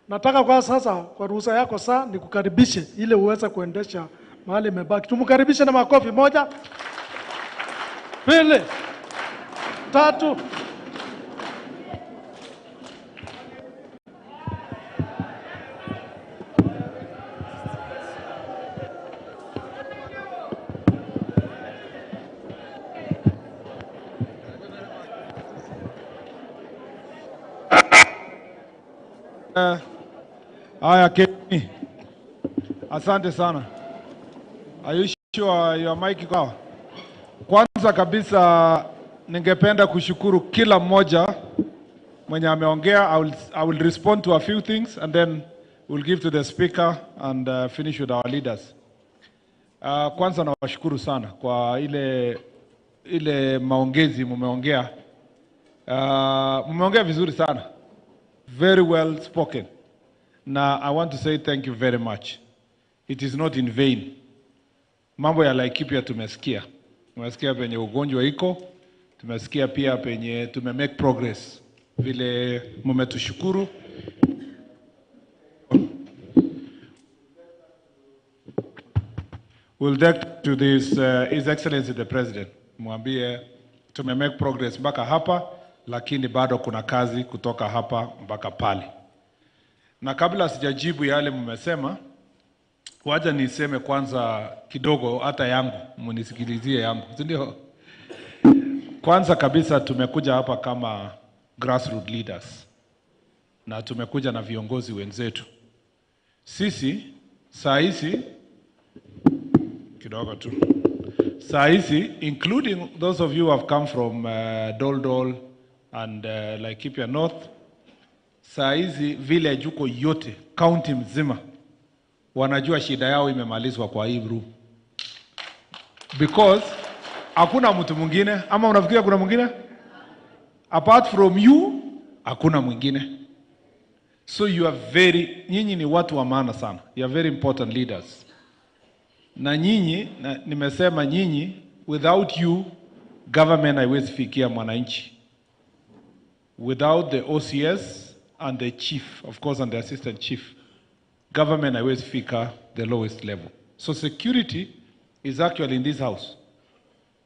Nataka kwa sasa kwa ruhusa yako saa nikukaribishe ili uweze kuendesha mahali imebaki. Tumkaribishe na makofi. 1, 2, 3. Haya, Keni. Asante sana. Are you sure your mic iko sawa? Kwanza kabisa ningependa kushukuru kila mmoja mwenye ameongea. I will respond to a few things and then we'll give to the speaker and finish with our leaders. Kwanza nawashukuru sana kwa ile maongezi mumeongea. Mumeongea vizuri sana. Very well spoken. Now, I want to say thank you very much. It is not in vain. Mambo ya Laikipia tumesikia. Tumesikia penye ugonjwa iko. Tumesikia pia penye tume make progress. Vile mumetushukuru. We'll get to this, His Excellency the President. Mwambie tume make progress mpaka hapa, lakini bado kuna kazi kutoka hapa mpaka pale. Na kabla sijajibu yale mmesema, wacha niseme kwanza kidogo hata yangu, munisikilizie yangu, si ndio? Kwanza kabisa tumekuja hapa kama grassroots leaders na tumekuja na viongozi wenzetu. Sisi saa hizi kidogo tu. Saa hizi including those of you who have come from Doldol and Laikipia North, saa hizi village huko yote, county mzima, wanajua shida yao imemalizwa kwa hii room. Because hakuna mtu mwingine, ama unafikiria kuna mwingine? Apart from you, hakuna mwingine. So you are very, nyinyi ni watu wa maana sana. You are very important leaders. Na nyinyi, nimesema nyinyi, without you, government haiwezi fikia mwananchi. Without the OCS and the chief, of course, and the assistant chief, government haiwezi fika the lowest level. So security is actually in this house.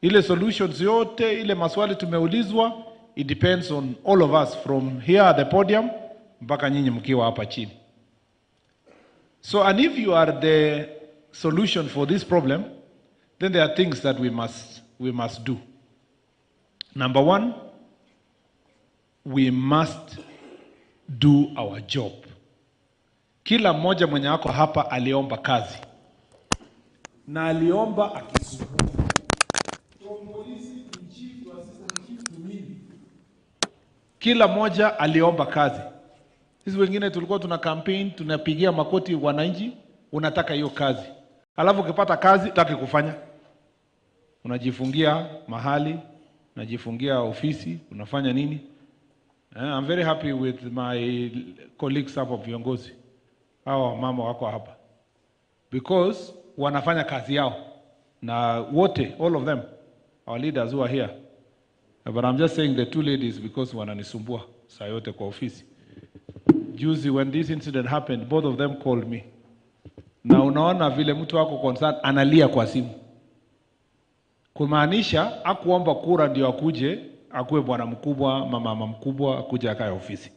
Ile solutions yote, ile maswali tumeulizwa, it depends on all of us from here at the podium mpaka nyinyi mkiwa hapa chini. So, and if you are the solution for this problem, then there are things that we must do. Number one, we must do our job. Kila mmoja mwenye ako hapa aliomba kazi. Na aliomba akizungumza. From police to chief to assistant chief to mimi. Kila mmoja aliomba kazi. Sisi wengine tulikuwa tuna campaign, tunapigia makoti wananchi, unataka hiyo kazi. Alafu ukipata kazi, hutaki kufanya. Unajifungia mahali, unajifungia ofisi, unafanya nini? I'm very happy with my colleagues hapa viongozi. Hawa mama wako hapa. Because wanafanya kazi yao. Na wote, all of them, our leaders who are here. But I'm just saying the two ladies because wananisumbua saa yote kwa ofisi. Juzi when this incident happened, both of them called me. Na unaona vile mtu wako concerned analia kwa simu. Kumaanisha hakuomba kura ndio akuje, akuwe bwana mkubwa, mama mkubwa, akuje akae ofisi.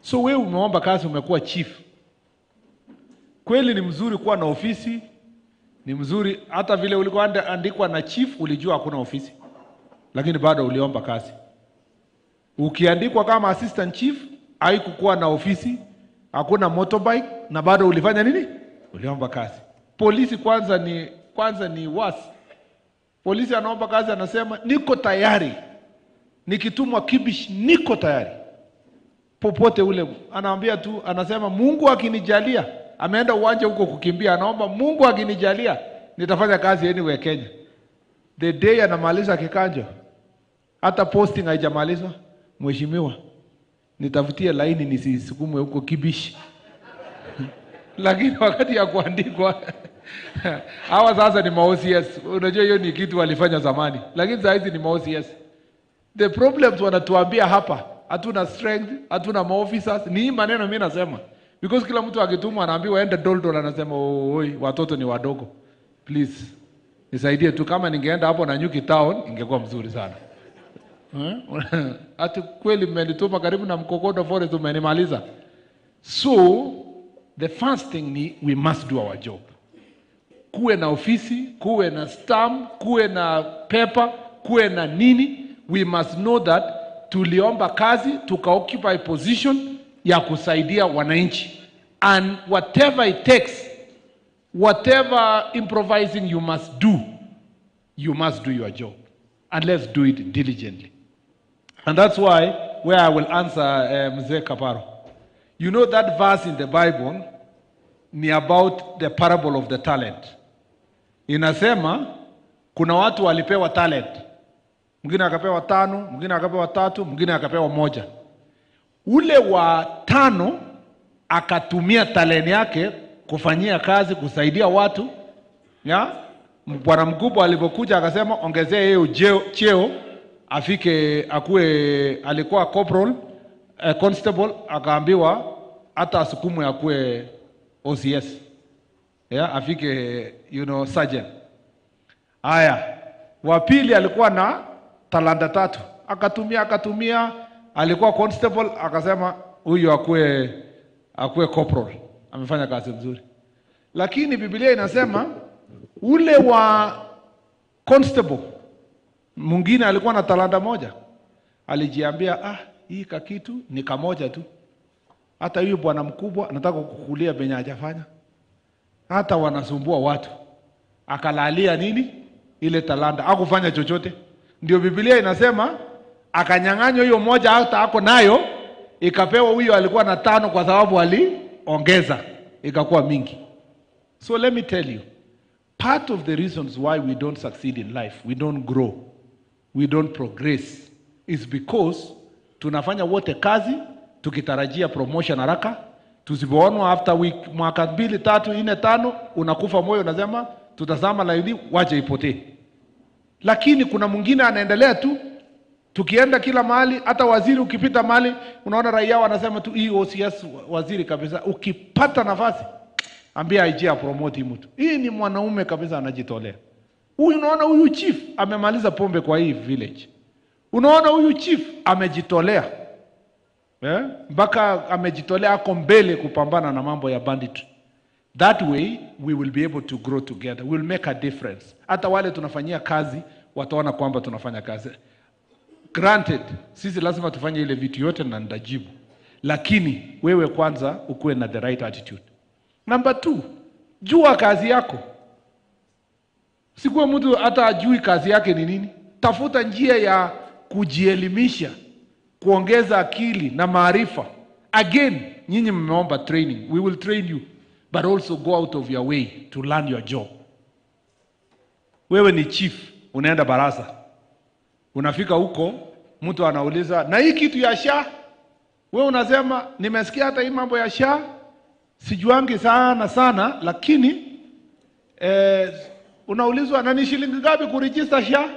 So wewe umeomba kazi, umekuwa chief. Kweli ni mzuri kuwa na ofisi, ni mzuri hata vile ulikuwa andikwa na chief ulijua hakuna ofisi. Lakini bado uliomba kazi. Ukiandikwa kama assistant chief, haikukuwa na ofisi, hakuna motorbike, na bado ulifanya nini? Uliomba kazi. Polisi kwanza ni wasi. Polisi anaomba kazi, anasema niko tayari. Nikitumwa Kibish niko tayari. Popote ule anaambia tu, anasema Mungu akinijalia, ameenda uwanja huko kukimbia, anaomba Mungu akinijalia nitafanya kazi anywhere Kenya. The day anamaliza kikanjo, hata posting haijamalizwa, mheshimiwa nitafutie laini nisisukumwe huko Kibish. Lakini wakati ya kuandikwa hawa sasa ni ma OCS. Unajua hiyo ni kitu walifanya zamani, lakini saa hizi ni ma OCS. The problems wanatuambia hapa, hatuna strength, hatuna maofficers, ni hii maneno mimi nasema. Because kila mtu akitumwa anaambiwa ende Doldol, anasema oi, watoto ni wadogo. Please, nisaidie tu, kama ningeenda hapo Nanyuki town ingekuwa mzuri sana. Ati kweli mmenituma karibu na Mkokodo Forest, umenimaliza. So, the first thing ni we must do our job. Kuwe na ofisi, kuwe na stamp, kuwe na paper, kuwe na nini. We must know that tuliomba kazi, tuka occupy position ya kusaidia wananchi. And whatever it takes, whatever improvising you must do your job. And let's do it diligently. And that's why, where I will answer Mzee Kaparo. You know that verse in the Bible ni about the parable of the talent. Inasema, kuna watu walipewa talent. Mwingine akapewa 5, mwingine akapewa 3, mwingine akapewa 1. Ule wa 5 akatumia talent yake kufanyia kazi, kusaidia watu. Ya? Bwana mkubwa alipokuja akasema ongezea yeye cheo afike akue, alikuwa corporal, constable, akaambiwa hata asukumwe akue OCS. Yeah, afike, you know, sergeant. Aya, wa pili alikuwa na talanta 3. Akatumia, alikuwa constable, akasema huyu akue corporal. Amefanya kazi nzuri. Lakini Biblia inasema ule wa constable mwingine alikuwa na talanta 1. Alijiambia, hii kakitu ni kamoja tu. Hata huyu bwana mkubwa anataka kukulia benye hajafanya. Hata wanasumbua watu. Akalalia nini? Ile talanta. Hakufanya chochote. Ndio Biblia inasema akanyang'anywa hiyo 1 hata ako nayo, ikapewa huyo alikuwa na 5 kwa sababu aliongeza, ikakuwa mingi. So let me tell you, part of the reasons why we don't succeed in life, we don't grow, we don't progress, is because tunafanya wote kazi tukitarajia promotion haraka. Tusipoonwa after week, mwaka 2, 3, 4, 5, unakufa moyo, unasema tutazama laini, waje ipotee. Lakini kuna mwingine anaendelea tu. Tukienda kila mahali, hata waziri ukipita mahali, unaona raia wanasema tu hii OCS waziri kabisa. Ukipata nafasi, ambia IG promote mtu. Hii ni mwanaume kabisa anajitolea. Huyu unaona huyu chief amemaliza pombe kwa hii village. Unaona huyu chief amejitolea. Mpaka amejitolea ako mbele kupambana na mambo ya banditry. That way we will be able to grow together. We will make a difference. Hata wale tunafanyia kazi wataona kwamba tunafanya kazi. Granted, sisi lazima tufanye ile vitu yote na ndajibu. Lakini wewe kwanza ukuwe na the right attitude. Number 2, jua kazi yako. Sikuwa mtu hata ajui kazi yake ni nini. Tafuta njia ya kujielimisha, kuongeza akili na maarifa. Again, nyinyi mmeomba training. We will train you, but also go out of your way to learn your job. Wewe ni chief, unaenda baraza. Unafika huko, mtu anauliza, na hii kitu ya SHA? Wewe unasema, nimesikia hata hii mambo ya SHA, sijuangi sana sana, lakini unaulizwa, na ni shilingi ngapi kuregister SHA?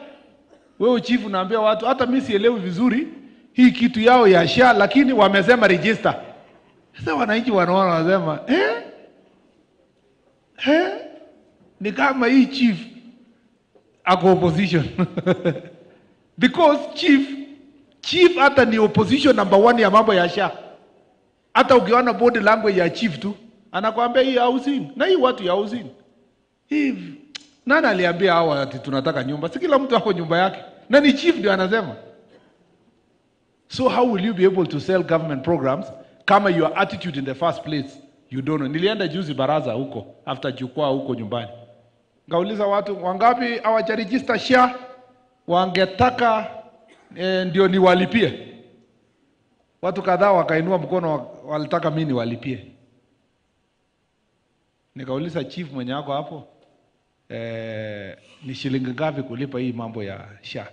Wewe chief unaambia watu, hata mimi sielewi vizuri hii kitu yao ya SHA, lakini wamesema register. Sasa wananchi wanaona wanasema, ni kama hii chief ako opposition. Because chief hata ni opposition number 1 ya mambo ya SHA. Hata ukiona body language ya chief tu, anakuambia hii housing, na hii watu ya housing. Hii nani aliambia hawa ati tunataka nyumba? Si kila mtu ako nyumba yake. Na ni chief ndio anasema. So how will you be able to sell government programs kama your attitude in the first place you don't know? Nilienda juzi baraza huko after jukwaa huko nyumbani. Ngauliza watu wangapi hawajaregister SHA wangetaka ndio niwalipie. Watu kadhaa wakainua mkono, walitaka mimi niwalipie. Nikauliza chief mwenye wako hapo, ni shilingi ngapi kulipa hii mambo ya SHA?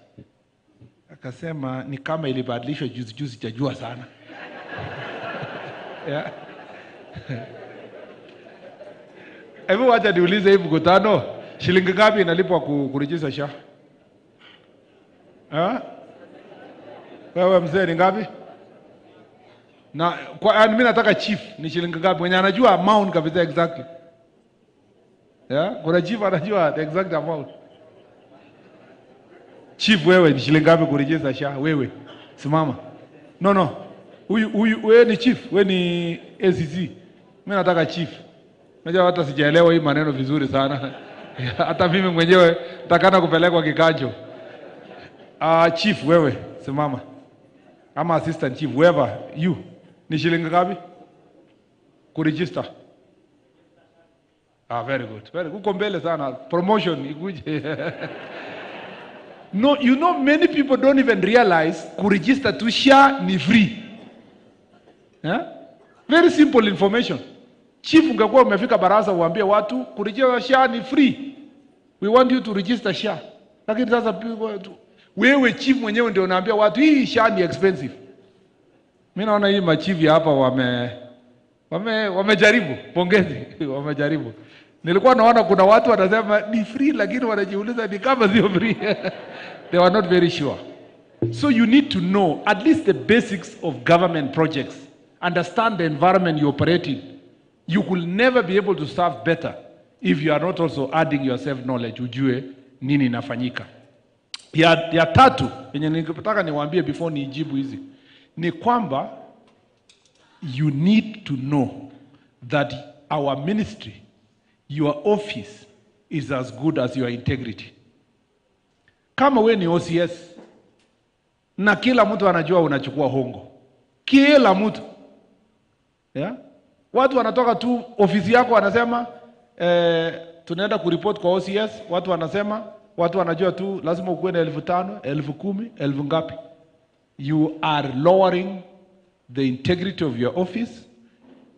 Akasema ni kama ilibadilishwa juzi juzi, sijajua sana. Yeah. Hebu wacha niulize hii mkutano, shilingi ngapi inalipwa kuregister SHA? Wewe mzee ni ngapi? Na kwa mimi nataka chief ni shilingi ngapi? Mwenye anajua amount kabisa exactly. Yeah, kuna chief anajua the exact amount. Chief wewe ni shilingi ngapi kurejesha SHA? Wewe simama. No. Huyu wewe ni chief, wewe ni ACC. Mimi nataka chief. Unajua hata sijaelewa hii maneno vizuri sana. Hata mimi mwenyewe nitakana kupelekwa kikanjo. Chief wewe simama. Ama assistant chief, whoever you. Ni shilingi ngapi? Kuregister. Very good. Very good. Uko mbele sana. Promotion ikuje. No, you know many people don't even realize kuregister to SHA ni free. Yeah? Very simple information. Chief ungekuwa umefika baraza uambie watu kuregister SHA ni free. We want you to register SHA. Lakini sasa wewe chief mwenyewe ndio unaambia watu hii SHA ni expensive. Mimi naona hii machief hapa wamejaribu, pongezi, wamejaribu. Nilikuwa naona kuna watu wanasema ni free lakini wanajiuliza ni kama sio free. They were not very sure. So you need to know at least the basics of government projects. Understand the environment you operate in. You will never be able to serve better if you are not also adding yourself knowledge, ujue nini inafanyika. Ya tatu yenye ningetaka niwaambie before nijibu hizi ni kwamba you need to know that our ministry, your office is as good as your integrity. Kama we ni OCS na kila mtu anajua unachukua hongo, kila mtu, yeah? Watu wanatoka tu ofisi yako wanasema tunaenda kuripoti kwa OCS, watu wanasema, watu wanajua tu lazima ukuwe na 5,000, 10,000, 1,000 ngapi. You are lowering the integrity of your office.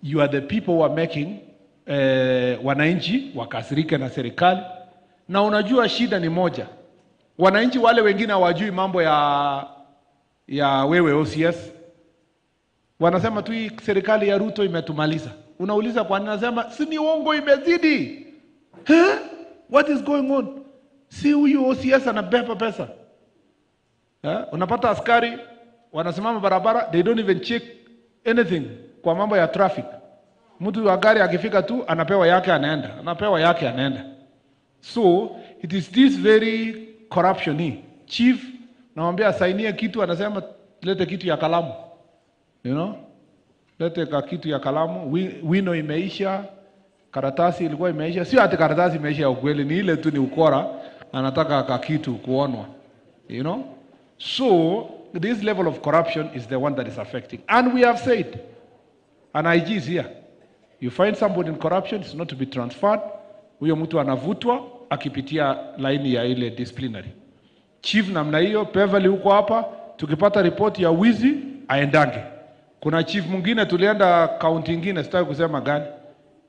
You are the people who are making wananchi wakasirike na serikali. Na unajua shida ni moja. Wananchi wale wengine hawajui mambo ya wewe OCS. Wanasema tu hii serikali ya Ruto imetumaliza. Unauliza kwa nini? Nasema si ni uongo imezidi. Huh? What is going on? Si huyu OCS anabeba pesa. Unapata askari wanasimama barabara, they don't even check anything kwa mambo ya traffic. Mtu wa gari akifika tu anapewa yake anaenda, anapewa yake anaenda. So it is this very corruption hii. Chief namwambia sainie kitu, anasema lete kitu ya kalamu. You know? Lete kitu ya kalamu, wino imeisha, karatasi ilikuwa imeisha. Sio ati karatasi imeisha ya ukweli, ni ile tu ni ukora, anataka kitu kuonwa. You know? So this level of corruption is the one that is affecting. And we have said, and IG is here, you find somebody in corruption, it's not to be transferred. Huyo mtu anavutwa akipitia laini ya ile disciplinary. Chief namna hiyo, Beverly huko hapa, tukipata ripoti ya wizi, aendange. Kuna chief mwingine tulienda county nyingine, sitaki kusema gani.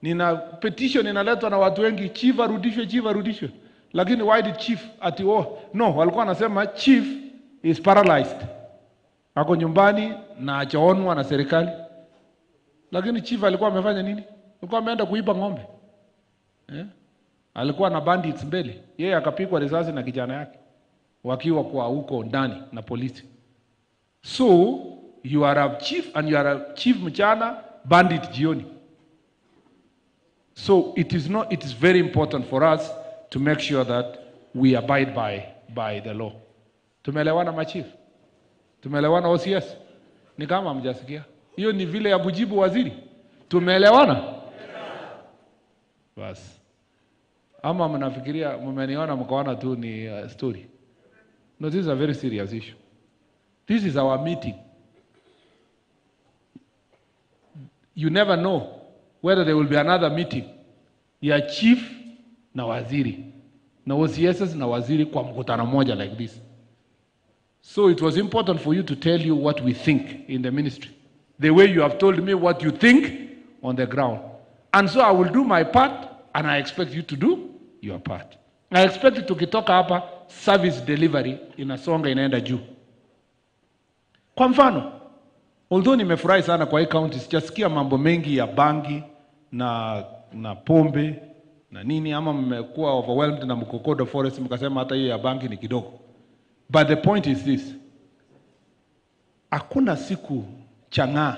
Nina petition inaletwa na watu wengi, chief arudishwe, chief arudishwe. Lakini why did chief ati oh, no, walikuwa wanasema chief is paralyzed. Ako nyumbani na hajaonwa na serikali. Lakini chief alikuwa amefanya nini? Alikuwa ameenda kuiba ng'ombe. Alikuwa na bandits mbele. Yeye akapigwa risasi na kijana yake wakiwa kwa huko ndani na polisi. So you are a chief and you are a chief mchana, bandit jioni. So it is very important for us to make sure that we abide by the law. Tumeelewana machief? Tumeelewana OCS? Ni kama hamjasikia. Hiyo ni vile ya kujibu waziri. Tumeelewana? Bas. Ama mnafikiria mmeniona mkaona tu ni story. No, this is a very serious issue. This is our meeting. You never know whether there will be another meeting ya chief na waziri na OCSs na waziri kwa mkutano moja like this. So it was important for you to tell you what we think in the ministry, the way you have told me what you think on the ground. And so I will do my part, and I expect you to do your part. I expect tukitoka hapa service delivery inasonga inaenda juu. Kwa mfano, although nimefurahi sana kwa hii county, sijasikia mambo mengi ya bangi na pombe na nini, ama mmekuwa overwhelmed na Mkokodo Forest mkasema hata hiyo ya bangi ni kidogo. But the point is this. Hakuna siku chang'aa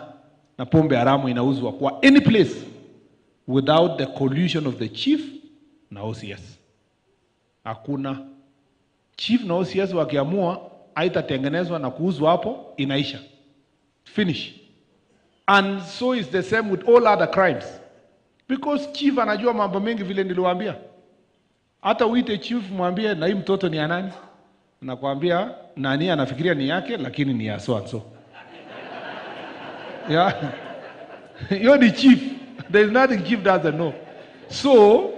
na pombe haramu inauzwa kwa any place without the collusion of the chief na OCS. Hakuna. Chief na OCS wakiamua haitatengenezwa na kuuzwa hapo, inaisha. Finish. And so is the same with all other crimes. Because chief anajua mambo mengi vile niliwaambia. Hata uite chief mwambie na hii mtoto ni ya nani? Nakwambia nani anafikiria ni yake lakini ni ya so and so. Yeah. You're the chief. There is nothing chief doesn't know. So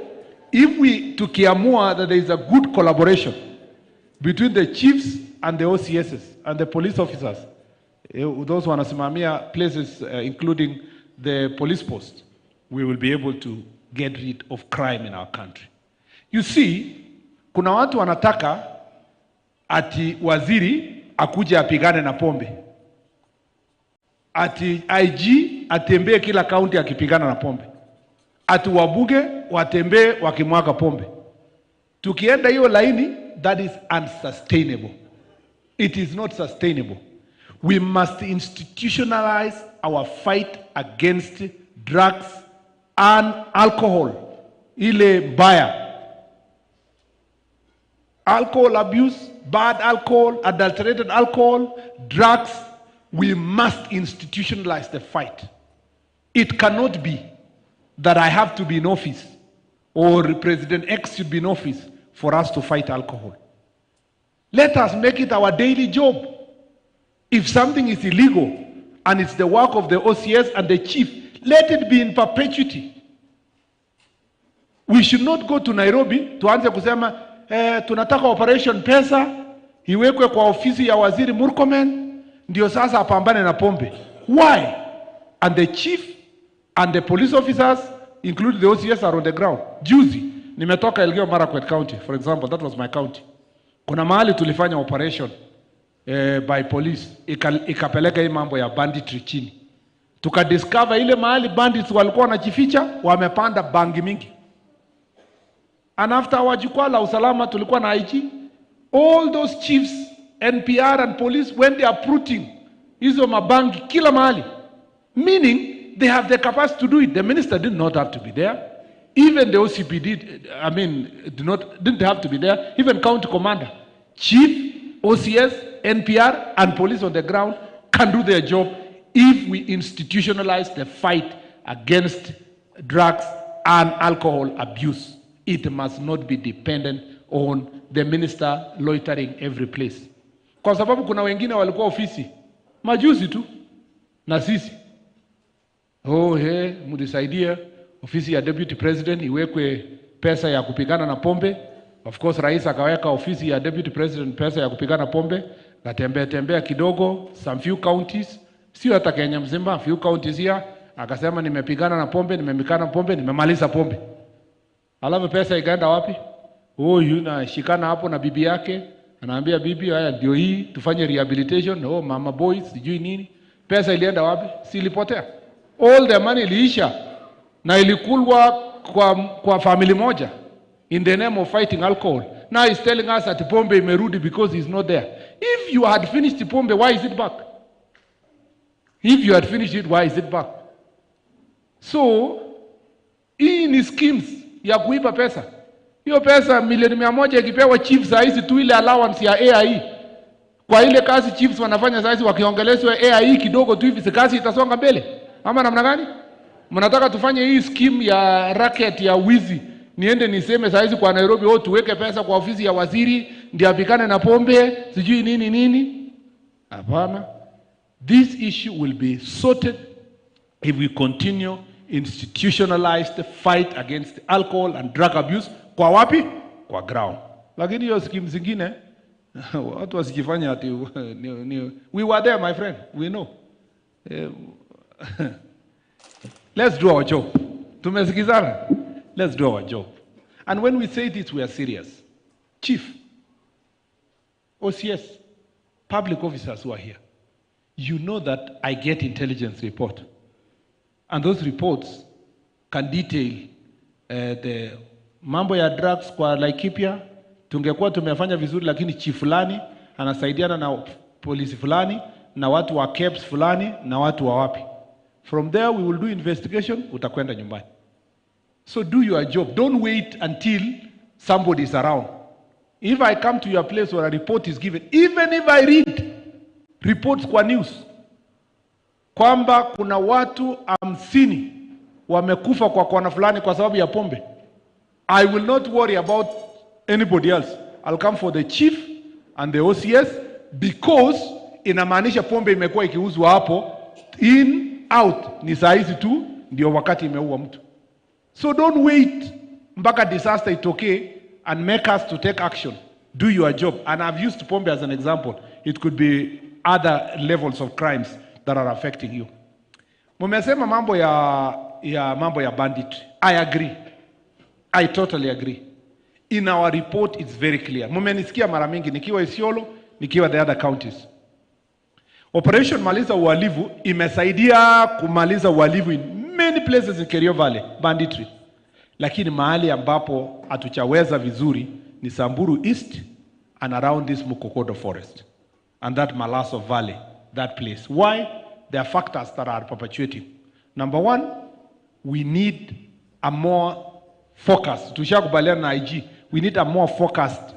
if we tukiamua that there is a good collaboration between the chiefs and the OCSs and the police officers, those who wanasimamia places including the police post, we will be able to get rid of crime in our country. You see, kuna watu wanataka ati waziri akuje apigane na pombe, ati IG atembee kila county akipigana na pombe, ati wabunge watembee wakimwaga pombe. Tukienda hiyo laini, that is unsustainable. It is not sustainable. We must institutionalize our fight against drugs and alcohol. Ile mbaya. Alcohol abuse, bad alcohol, adulterated alcohol, drugs. We must institutionalize the fight. It cannot be that I have to be in office or President X should be in office for us to fight alcohol. Let us make it our daily job. If something is illegal and it's the work of the OCS and the chief, let it be in perpetuity. We should not go to Nairobi tuanze kusema tunataka operation pesa iwekwe kwa ofisi ya waziri Murkomen ndio sasa apambane na pombe. Why? And the chief and the police officers, including the OCS, are on the ground. Juzi nimetoka Elgeyo Marakwet County, for example, that was my county. Kuna mahali tulifanya operation by police, ikapeleka hii mambo ya banditry chini. Tukadiscover ile mahali bandits walikuwa wanajificha, wamepanda bangi mingi. And after our jukwaa la usalama tulikuwa na IG, all those chiefs, NPR and police, when they are uprooting hizo mabangi kila mahali, meaning they have the capacity to do it. The minister did not have to be there. Even the OCPD, I mean, didn't have to be there. Even county commander, chief, OCS, NPR, and police on the ground can do their job if we institutionalize the fight against drugs and alcohol abuse. It must not be dependent on the minister loitering every place. Kwa sababu kuna wengine walikuwa ofisi majuzi tu na sisi. Oh, hey, mnisaidie ofisi ya deputy president iwekwe pesa ya kupigana na pombe. Of course, rais akaweka ofisi ya deputy president pesa ya kupigana pombe. Katembea tembea kidogo some few counties, sio hata Kenya mzima, few counties here, akasema nimepigana na pombe, nimemikana na pombe, nimemaliza pombe. Alafu pesa ikaenda wapi? Huyu anashikana hapo na bibi yake, anaambia bibi, haya ndio hii, tufanye rehabilitation, oh mama boys, sijui nini. Pesa ilienda wapi? Si ilipotea. All the money iliisha na ilikulwa kwa family moja in the name of fighting alcohol. Now he's telling us that pombe imerudi because he's not there. If you had finished pombe, why is it back? If you had finished it, why is it back? So, hii ni schemes ya kuiba pesa. Hiyo pesa milioni 100 ikipewa chiefs saa hizi tu ile allowance ya AIE. Kwa ile kazi chiefs wanafanya saa hizi wakiongelezwa AIE kidogo tu hivi, kazi itasonga mbele. Ama namna gani? Mnataka tufanye hii scheme ya racket ya wizi. Niende niseme saa hizi kwa Nairobi, oh tuweke pesa kwa ofisi ya waziri ndio apikane na pombe, sijui nini nini. Hapana. This issue will be sorted if we continue institutionalized fight against alcohol and drug abuse. Kwa wapi? Kwa ground. Lakini hiyo scheme zingine watu wasijifanya ati we were there, my friend, we know. Let's do our job. Tumesikizana? Let's do our job. And when we say this, we are serious. Chief, OCS, public officers who are here, you know that I get intelligence report. And those reports can detail the mambo ya drugs kwa Laikipia. Tungekuwa tumefanya vizuri, lakini chief fulani anasaidiana na polisi fulani na watu wa KEBS fulani na watu wa wapi. From there we will do investigation, utakwenda nyumbani. So do your job. Don't wait until somebody is around. If I come to your place where a report is given, even if I read reports kwa news kwamba kuna watu 50 wamekufa kwa kona fulani kwa sababu ya pombe, I will not worry about anybody else. I'll come for the chief and the OCS, because inamaanisha pombe imekuwa ikiuzwa hapo in out, ni saa hizi tu ndio wakati imeua mtu. So don't wait mpaka disaster itokee and make us to take action. Do your job. And I've used pombe as an example. It could be other levels of crimes that are affecting you. Mumesema mambo ya bandit. I agree. I totally agree. In our report, it's very clear. Mumenisikia mara mingi, nikiwa Isiolo, nikiwa the other counties. Operation Maliza Uhalifu imesaidia kumaliza uhalifu in many places in Kerio Valley, banditry. Lakini mahali ambapo hatuchaweza vizuri ni Samburu East and around this Mukokodo Forest and that Malaso Valley, that place. Why? There are factors that are perpetuating. Number one, we need a more focused, tushakubaliana na IG, we need a more focused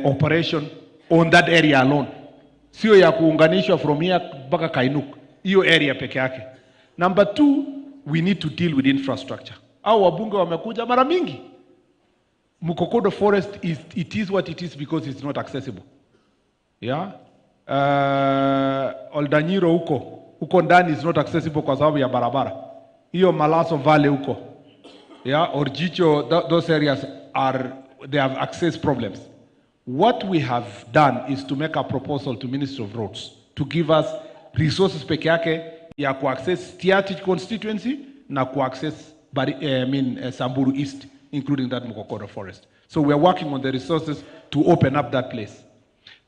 operation on that area alone. Sio ya kuunganishwa from here mpaka Kainuk, hiyo area peke yake. Number two, we need to deal with infrastructure. Au wabunge wamekuja mara mingi. Mukokodo Forest is, it is what it is because it's not accessible. Yeah? Oldanyiro huko ndani is not accessible kwa sababu ya barabara. Hiyo Malaso Valley huko. Yeah, Orjicho, those areas are, they have access problems. What we have done is to make a proposal to Ministry of Roads to give us resources peke yake ya ku access Tiaty constituency na ku access Samburu East, including that Mukokodo Forest. So we are working on the resources to open up that place.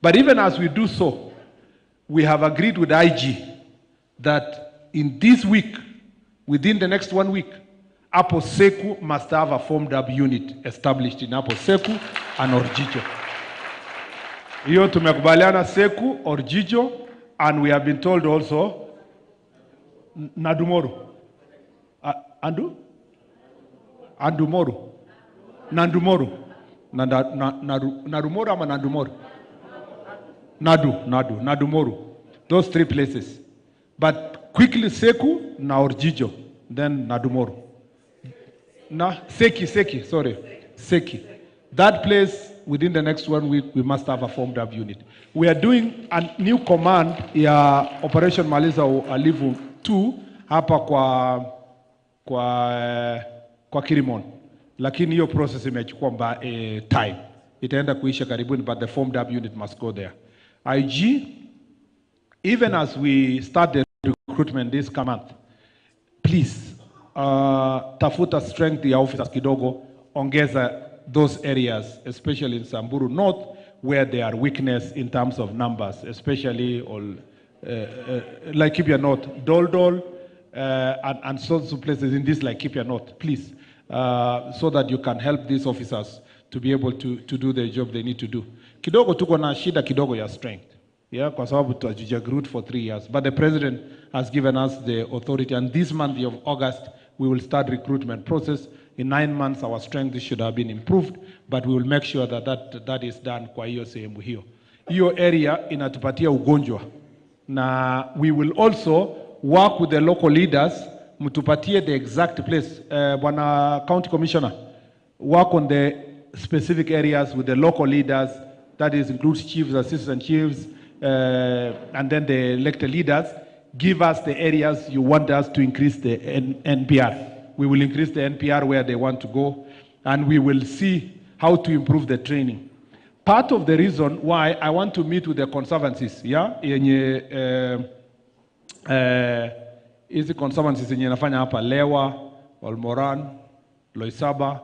But even as we do so, we have agreed with IG that in this week, within the next 1 week, Apo Seku must have a formed up unit established in Apo Seku and Orjicho. Hiyo tumekubaliana Seku, Orjicho, and we have been told also Nadumoru. Andu? Andumoru. Nandumoru. Narumoru ama Nandumoru? Nadumoru. Those three places. But quickly Seku na Orjijo, then Nadumoru. Na Seki. That place, within the next 1 week, we must have a formed up unit. We are doing a new command ya Operation Maliza Uhalifu 2 hapa kwa Kirimon. Lakini hiyo process imechukua time. Itaenda kuisha karibuni, but the formed up unit must go there. IG, even as we start the recruitment this month, please tafuta strength ya officers kidogo, ongeza those areas, especially in Samburu North, where there are weakness in terms of numbers, especially all, Laikipia North, Doldol, and sorts of places in this Laikipia North, please, so that you can help these officers to be able to do the job they need to do. Kidogo tuko na shida kidogo ya strength. Yeah, kwa sababu tutajigroup for 3 years. But the president has given us the authority, and this month of August, we will start recruitment process. In 9 months, our strength should have been improved, but we will make sure that that is done kwa hiyo sehemu hiyo. Hiyo area inatupatia ugonjwa. Na we will also work with the local leaders, mtupatie the exact place. Bwana County Commissioner, work on the specific areas with the local leaders, that is includes chiefs, assistant chiefs, and then the elected leaders. Give us the areas you want us to increase the NPR. We will increase the NPR where they want to go, and we will see how to improve the training. Part of the reason why I want to meet with the conservancies, yeah, yenye hizi conservancies yenye nafanya hapa Lewa, Olmoran, Loisaba,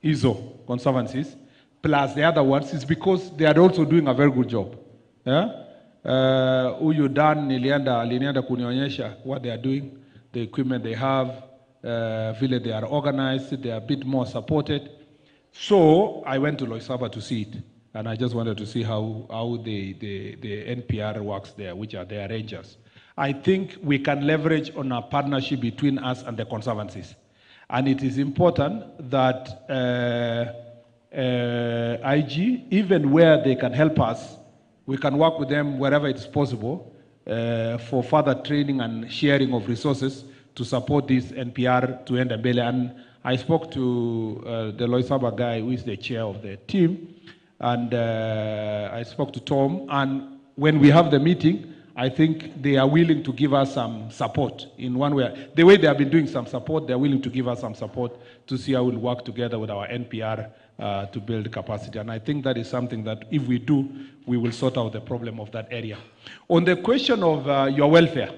hizo conservancies, plus the other ones, is because they are also doing a very good job. Yeah? Uyu Dan alinienda kunionyesha what they are doing, the equipment they have, vile they are organized, they are a bit more supported. So I went to Loisaba to see it. And I just wanted to see how the NPR works there, which are their rangers. I think we can leverage on a partnership between us and the conservancies. And it is important that IG, even where they can help us, we can work with them wherever it's possible for further training and sharing of resources to support this NPR to end Mbele. And I spoke to the Loisaba guy, who is the chair of the team, and I spoke to Tom, and when we have the meeting, I think they are willing to give us some support in one way. The way they have been doing some support, they're willing to give us some support to see how we'll work together with our NPR to build capacity. And I think that is something that if we do, we will sort out the problem of that area. On the question of your welfare,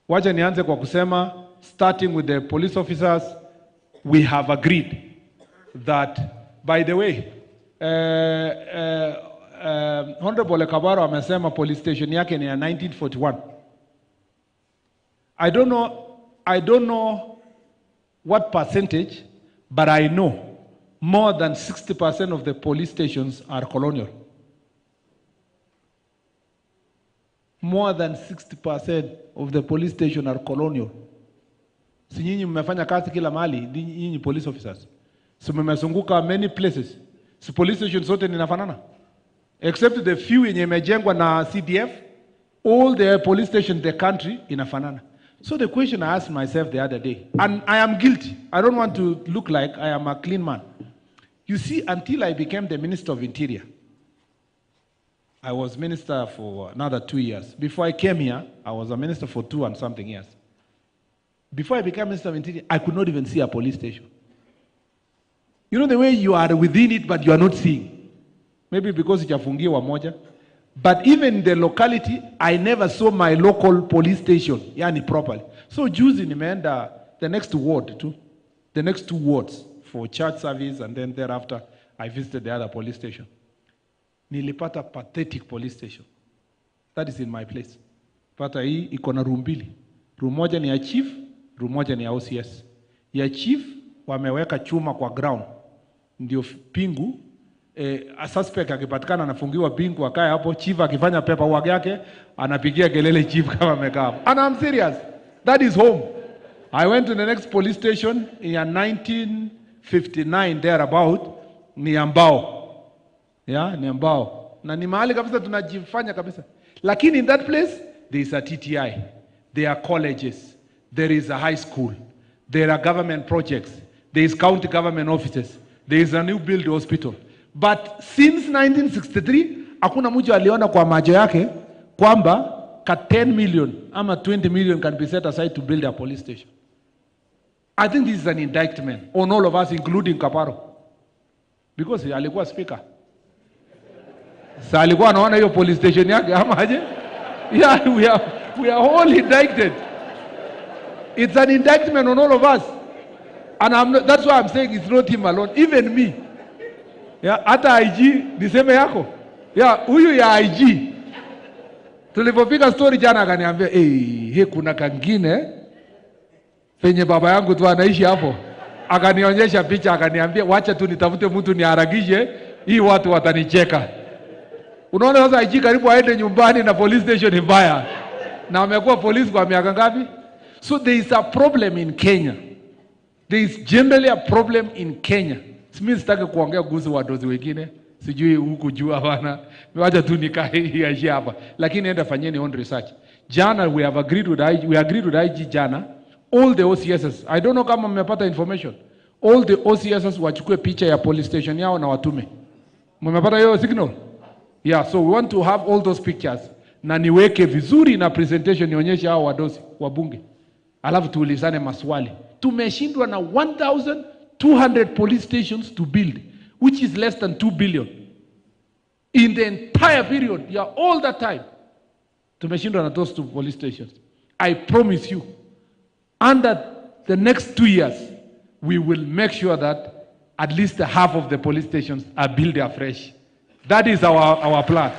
wacha nianze kwa kusema, starting with the police officers, we have agreed that, by the way, Honorable Kabaro amesema police station yake ni ya 1941. I don't know what percentage, but I know more than 60% of the police stations are colonial. More than 60% of the police stations are colonial. Si nyinyi mmefanya kazi kila mahali, nyinyi police officers. Si mmezunguka many places. Si police stations zote ninafanana. Except the few yenye imejengwa na CDF, all the police stations in the country inafanana. So the question I asked myself the other day, and I am guilty. I don't want to look like I am a clean man. You see, until I became the Minister of Interior, I was minister for another 2 years. Before I came here, I was a minister for 2 and something years. Before I became Minister of Interior, I could not even see a police station. You know the way you are within it, but you are not seeing. Maybe because ichafungiwa moja. But even the locality, I never saw my local police station, yani properly. So juzi nimeenda the next ward too, the next 2 wards for church service, and then thereafter I visited the other police station. Nilipata pathetic police station. That is in my place. Pata hii iko na room mbili. Room moja ni ya chief, room moja ni ya OCS. Ya chief wameweka chuma kwa ground. Ndio pingu. A suspect akipatikana anafungiwa pingu akae hapo, chief akifanya paperwork yake anapigia kelele chief kama amekaa hapo. And I'm serious. That is home. I went to the next police station in 1959 thereabout, ni ambao. Yeah, ni ambao. Na ni mahali kabisa tunajifanya kabisa. Lakini in that place there is a TTI, there are colleges, there is a high school, there are government projects, there is county government offices, there is a new build hospital. But since 1963, hakuna mtu aliona kwa macho yake kwamba ka 10 million ama 20 million can be set aside to build a police station. I think this is an indictment on all of us, including Kaparo. Because alikuwa speaker. Sa alikuwa anaona hiyo police station yake ama aje? Yeah, we are all indicted. It's an indictment on all of us. And I'm not, that's why I'm saying it's not him alone, even me. Yeah, hata IG niseme yako. Yeah, huyu ya IG. Tulipofika story jana akaniambia, "Eh, he kuna kangine penye baba yangu tu anaishi hapo." Akanionyesha picha akaniambia, "Wacha tu nitafute mtu niharakishe, hii watu watanicheka." Unaona sasa IG karibu aende nyumbani na police station ni mbaya. Na amekuwa police kwa miaka ngapi? So there is a problem in Kenya. There is generally a problem in Kenya. Mimi sitaki kuongea kuhusu wadozi wengine, sijui huku juu hapana. Wacha tu nikae hapa. Lakini enda fanyeni own research. Jana we have agreed with IG, we agreed with IG jana, all the OCSs. I don't know kama mmepata information. All the OCSs wachukue picha ya police station yao na watume. Mmepata hiyo signal? Yeah, so we want to have all those pictures. Na niweke vizuri na presentation nionyeshe hao wadozi wabunge. Alafu tuulizane maswali. Tumeshindwa na 1,200 police stations to build, which is less than 2 billion. In the entire period, yeah, all that time, tumeshindwa na those 2 police stations. I promise you, under the next 2 years, we will make sure that at least half of the police stations are built afresh. That is our plan.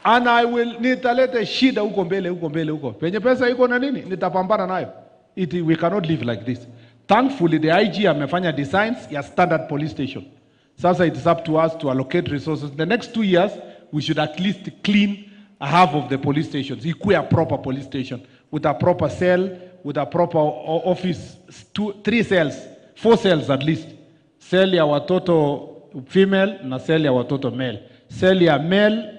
And I will, nitalete shida huko mbele, huko mbele, huko. Penye pesa iko na nini? Nitapambana nayo. We cannot live like this. Thankfully, the IG amefanya designs ya standard police station. Sasa it is up to us to allocate resources. The next 2 years we should at least clean half of the police stations. Ikuwe a proper police station with a proper cell, with a proper office, 2, 3 cells, 4 cells at least. Cell ya watoto female na cell ya watoto male. Cell ya male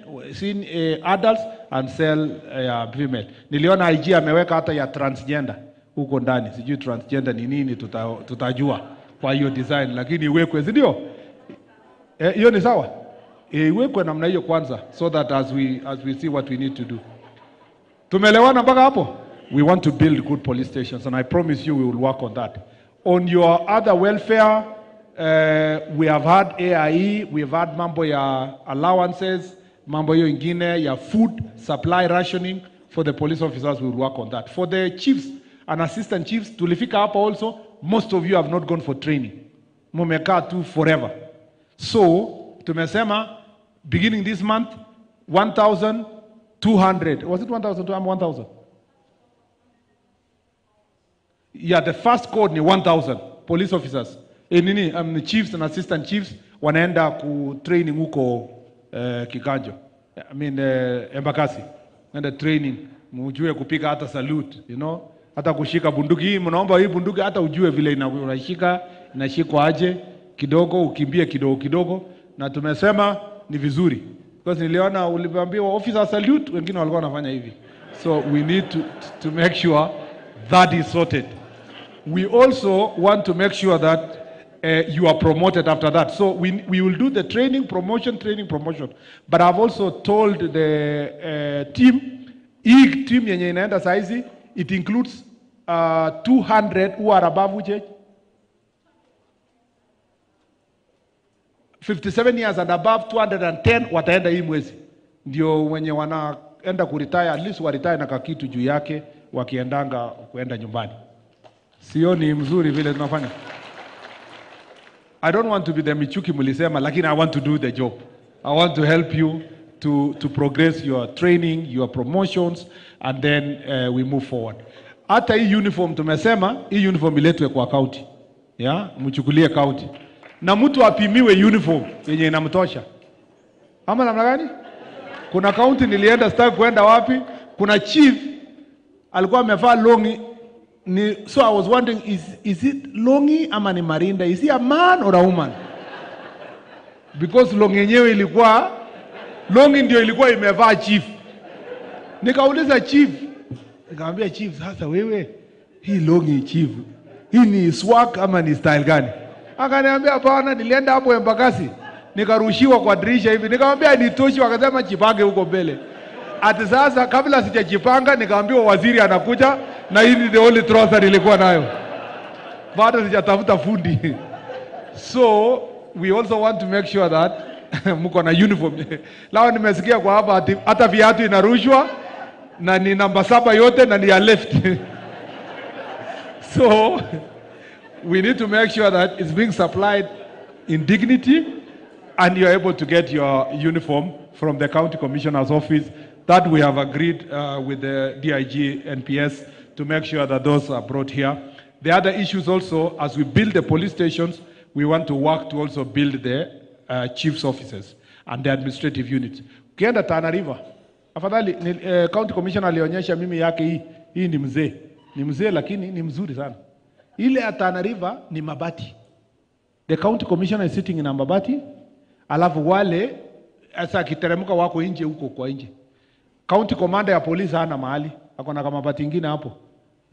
adults and cell ya female. Niliona IG ameweka hata ya transgender huko ndani. Sijui transgender ni nini, tutajua kwa hiyo design, lakini iwekwe, si ndio? Hiyo ni sawa? Iwekwe namna hiyo kwanza, so that as we see what we need to do. Tumeelewana mpaka hapo? We want to build good police stations, and I promise you we will work on that. On your other welfare, we have had AIE, we have had mambo ya allowances, mambo hiyo ingine ya food supply rationing for the police officers. We will work on that. For the chiefs and assistant chiefs, tulifika hapa also, most of you have not gone for training. Mumekaa tu forever. So, tumesema beginning this month, 1,200. Was it 1,200? 1,000? Yeah, the first code ni 1,000 police officers. The chiefs and assistant chiefs wanaenda ku training huko Kiganjo. I mean Embakasi. Naenda training, mjue kupiga hata salute, you know, hata kushika bunduki. Hii mnaomba hii bunduki hata ujue vile unashika, inashikwa aje, kidogo ukimbie kidogo kidogo. Na tumesema ni vizuri. Because niliona uliambiwa officer salute, wengine walikuwa wanafanya hivi. So we need to make sure that is sorted. We also want to make sure that you are promoted after that. So we will do the training, promotion, training, promotion. But I've also told the team, hii team yenye inaenda saizi, it includes 200 who are above which age? 57 years and above, 210 wataenda hii mwezi. Ndio wenye wanaenda kuretire, at least waretire na kakitu juu yake wakiendanga kuenda nyumbani. Sio ni mzuri vile tunafanya. I don't want to be the Michuki mulisema, lakini I want to do the job. I want to help you to progress your training, your promotions, and then we move forward. Hata hii uniform tumesema, hii uniform iletwe kwa county. Yeah, mchukulie county. Na mtu apimiwe uniform yenye inamtosha. Ama namna gani? Kuna county nilienda, sitaki kuenda wapi, kuna chief alikuwa amevaa longi. So I was wondering, is it longi ama ni marinda? Is he a man or a woman? Because longi yenyewe ilikuwa, longi ndio ilikuwa imevaa chief. Nikauliza chief, nikamwambia chief, sasa wewe hii longi chief, hii ni swag ama ni style gani? Akaniambia hapana, nilienda hapo Embakasi, nikarushiwa kwa dirisha hivi. Nikamwambia nitoshi, wakasema jipange huko mbele. Ati sasa kabla sijajipanga nikaambiwa waziri anakuja, na hii ni the only trouser nilikuwa nayo. Bado sijatafuta fundi. So we also want to make sure that mko na uniform. Lao nimesikia kwa hapa hata viatu inarushwa na ni namba 7 yote na ni ya left. So we need to make sure that it's being supplied in dignity and you're able to get your uniform from the county commissioner's office. That we have agreed with the DIG NPS to make sure that those are brought here. The other issues also, as we build the police stations, we want to work to also build the chief's offices and the administrative units. Ukienda Tana River, afadhali county commissioner alionyesha mimi yake hii ni mzee. Ni mzee lakini ni mzuri sana. Ile ya Tana River ni mabati. The county commissioner is sitting in mabati, alafu wale sasa akiteremka wako nje huko kwa nje. County commander ya polisi hana mahali, ako na kama mabati ingine hapo.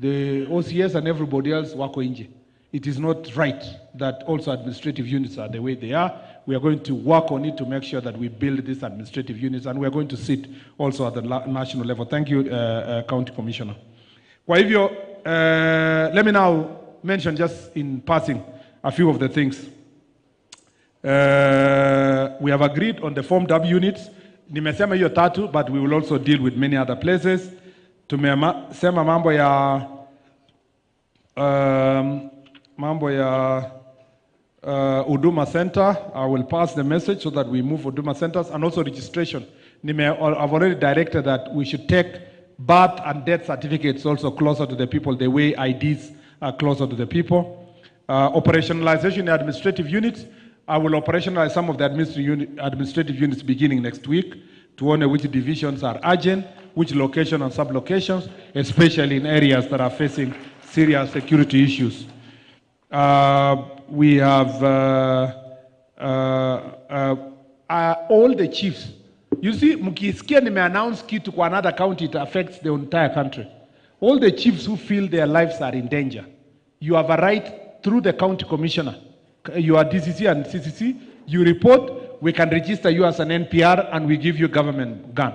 The OCS and everybody else wako nje. It is not right that also administrative units are the way they are. We are going to work on it to make sure that we build these administrative units, and we are going to sit also at the national level. Thank you, County Commissioner. Kwa hivyo, let me now mention just in passing a few of the things. We have agreed on the formed up units. Nimesema hiyo tatu, but we will also deal with many other places. Tumesema mambo ya Huduma Center. I will pass the message so that we move Huduma Centers, and also registration. I've already directed that we should take birth and death certificates also closer to the people, the way IDs are closer to the people. Operationalization in administrative units. I will operationalize some of the administrative units beginning next week tuone which divisions are urgent, which location and sub-locations, especially in areas that are facing serious security issues. We have all the chiefs. You see, mkisikia nime-announce kitu kwa another county, it affects the entire country. All the chiefs who feel their lives are in danger, you have a right through the county commissioner. You are DCC and CCC, you report, we can register you as an NPR and we give you government gun.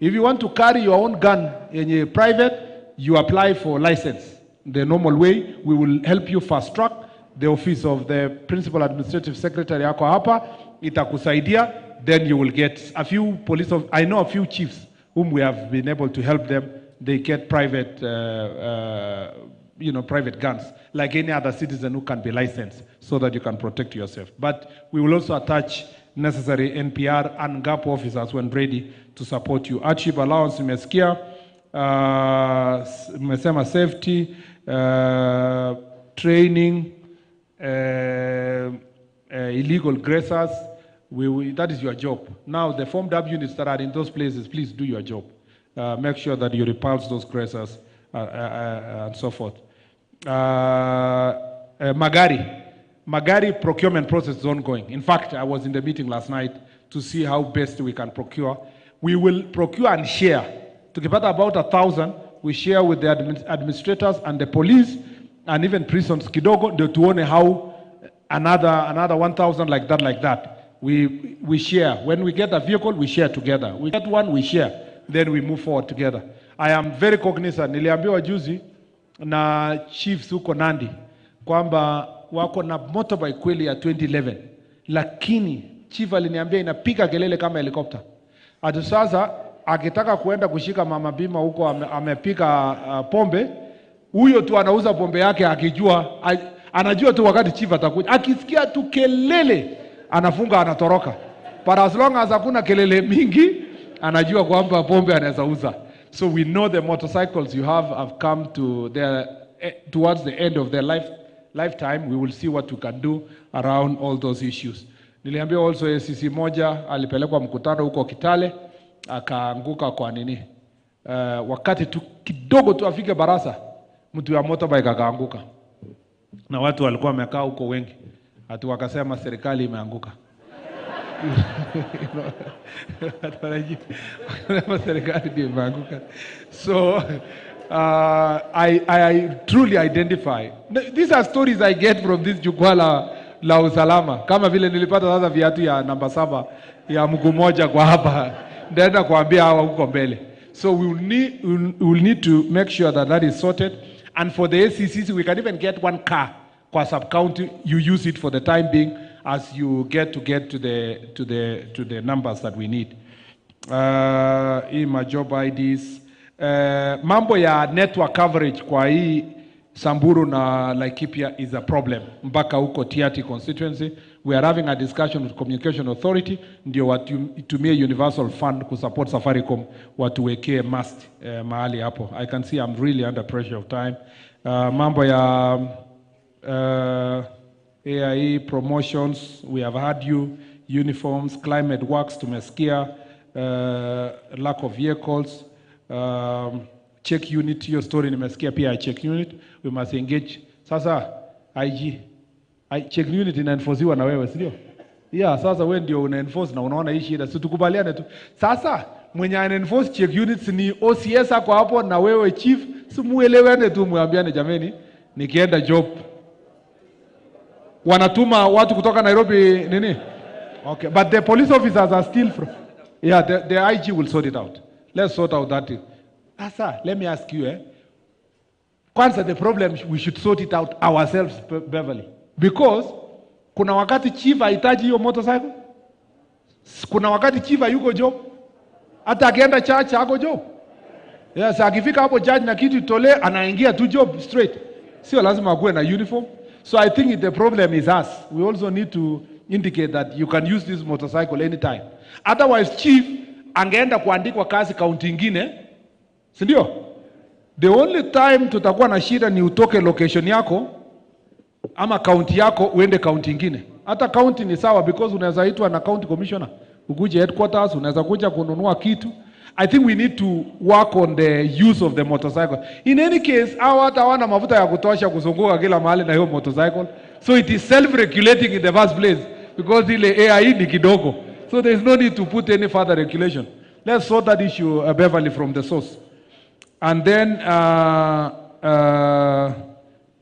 If you want to carry your own gun in a private, you apply for license. The normal way, we will help you fast track. The office of the principal administrative secretary yako hapa, itakusaidia, then you will get a few police, I know a few chiefs whom we have been able to help them. They get private, private guns, like any other citizen who can be licensed, so that you can protect yourself. But we will also attach necessary NPR and GAP officers when ready to support you. Hardship allowance, nimesikia, nimesema safety, training, illegal grazers. That is your job. Now, the formed up units that are in those places, please do your job. Make sure that you repulse those grazers and so forth. Magari. Magari procurement process is ongoing. In fact, I was in the meeting last night to see how best we can procure. We will procure and share. Tukipata about 1,000, we share with the administrators and the police and even prisons kidogo, ndio tuone how another 1,000 like that. We share. When we get a vehicle, we share together. We get one, we share. Then we move forward together. I am very cognizant. Niliambiwa juzi na chiefs huko Nandi kwamba wako na motorbike kweli ya 2011, lakini chief aliniambia inapiga kelele kama helikopter. Hata sasa akitaka kuenda kushika mama bima huko amepika pombe, huyo tu anauza pombe yake akijua, anajua tu wakati chief atakuja. Akisikia tu kelele anafunga anatoroka. But as long as hakuna kelele mingi, anajua kwamba pombe anaweza uza. So we know the motorcycles you have come to their, towards the end of their lifetime. We will see what we can do around all those issues. Niliambia also ACC moja alipelekwa mkutano huko Kitale, akaanguka kwa nini? Wakati tu kidogo tu afike barasa, mtu ya motorbike akaanguka. Na watu walikuwa wamekaa huko wengi. Hatu wakasema serikali imeanguka. So I truly identify. These are stories I get from this jukwaa la usalama. Kama vile nilipata sasa viatu ya namba 7 ya mguu moja kwa hapa. Ndaenda kuambia hawa huko mbele. So we will need to make sure that that is sorted. And for the ACCC, we can even get one car kwa sub-county. You use it for the time being as you get to the numbers that we need. Hii majob IDs. Mambo ya network coverage kwa hii Samburu na Laikipia is a problem. Mpaka huko Tiaty constituency, we are having a discussion with Communication Authority ndio watutumie Universal Fund kusupport Safaricom watuwekee mast mahali hapo. I can see I'm really under pressure of time. Mambo ya AIE promotions, we have had you, uniforms, climate works tumesikia, lack of vehicles, check unit, your story nimesikia pia check unit, we must engage. Sasa IG, check unit inaenforciwa na wewe, si ndio? Yeah, sasa wewe ndio una enforce na unaona hii shida, si tukubaliane tu. Sasa mwenye ana enforce check units ni OCS ako hapo na wewe chief, si muelewane tu, muambiane jameni, nikienda job wanatuma watu kutoka Nairobi nini? Okay, but the police officers are still from, yeah, the IG will sort it out. Let's sort out that thing. Sasa, let me ask you, Kwanza the problem, we should sort it out ourselves, Beverly. Because kuna wakati chief hahitaji hiyo motorcycle. Kuna wakati chief hayuko job. Hata akienda church hako job. Yes, akifika hapo church na kitu tole, anaingia tu job straight. Sio lazima akuwe na uniform. So I think the problem is us. We also need to indicate that you can use this motorcycle anytime. Otherwise, chief angeenda kuandikwa kazi kaunti ingine, si ndio? The only time tutakuwa na shida ni utoke location yako ama kaunti yako uende kaunti ingine. Hata county ni sawa because unaweza itwa na county commissioner. Ukuje headquarters, unaweza kuja kununua kitu. I think we need to work on the use of the motorcycle. In any case, hawa hata hawana mafuta ya kutosha kuzunguka kila mahali na hiyo motorcycle. So it is self-regulating in the first place because ile AI ni kidogo. So there is no need to put any further regulation. Let's sort that issue, Beverly, from the source. And then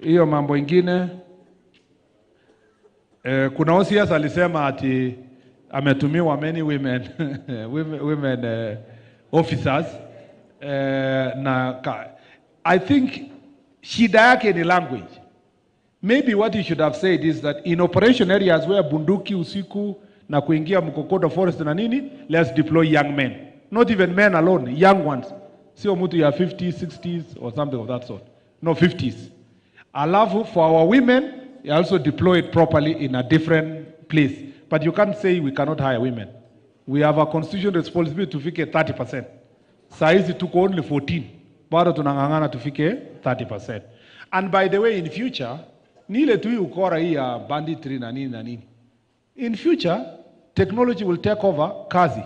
hiyo mambo ingine, kuna OCS alisema ati ametumiwa many women women officers, na I think shida yake ni language. Maybe what you should have said is that in operation areas where bunduki usiku na kuingia Mkokoto forest na nini, let's deploy young men. Not even men alone, young ones. Sio mtu ya 50s, 60s or something of that sort. No, 50s. Alafu for our women, you also deploy it properly in a different place. But you can't say we cannot hire women. We have a constitutional responsibility to fike 30%. Saizi tuko only 14. Bado tunang'ang'ana tufike 30%. And by the way, in future, ni ile tu hii ukora hii ya banditry na nini na nini. In future, technology will take over kazi.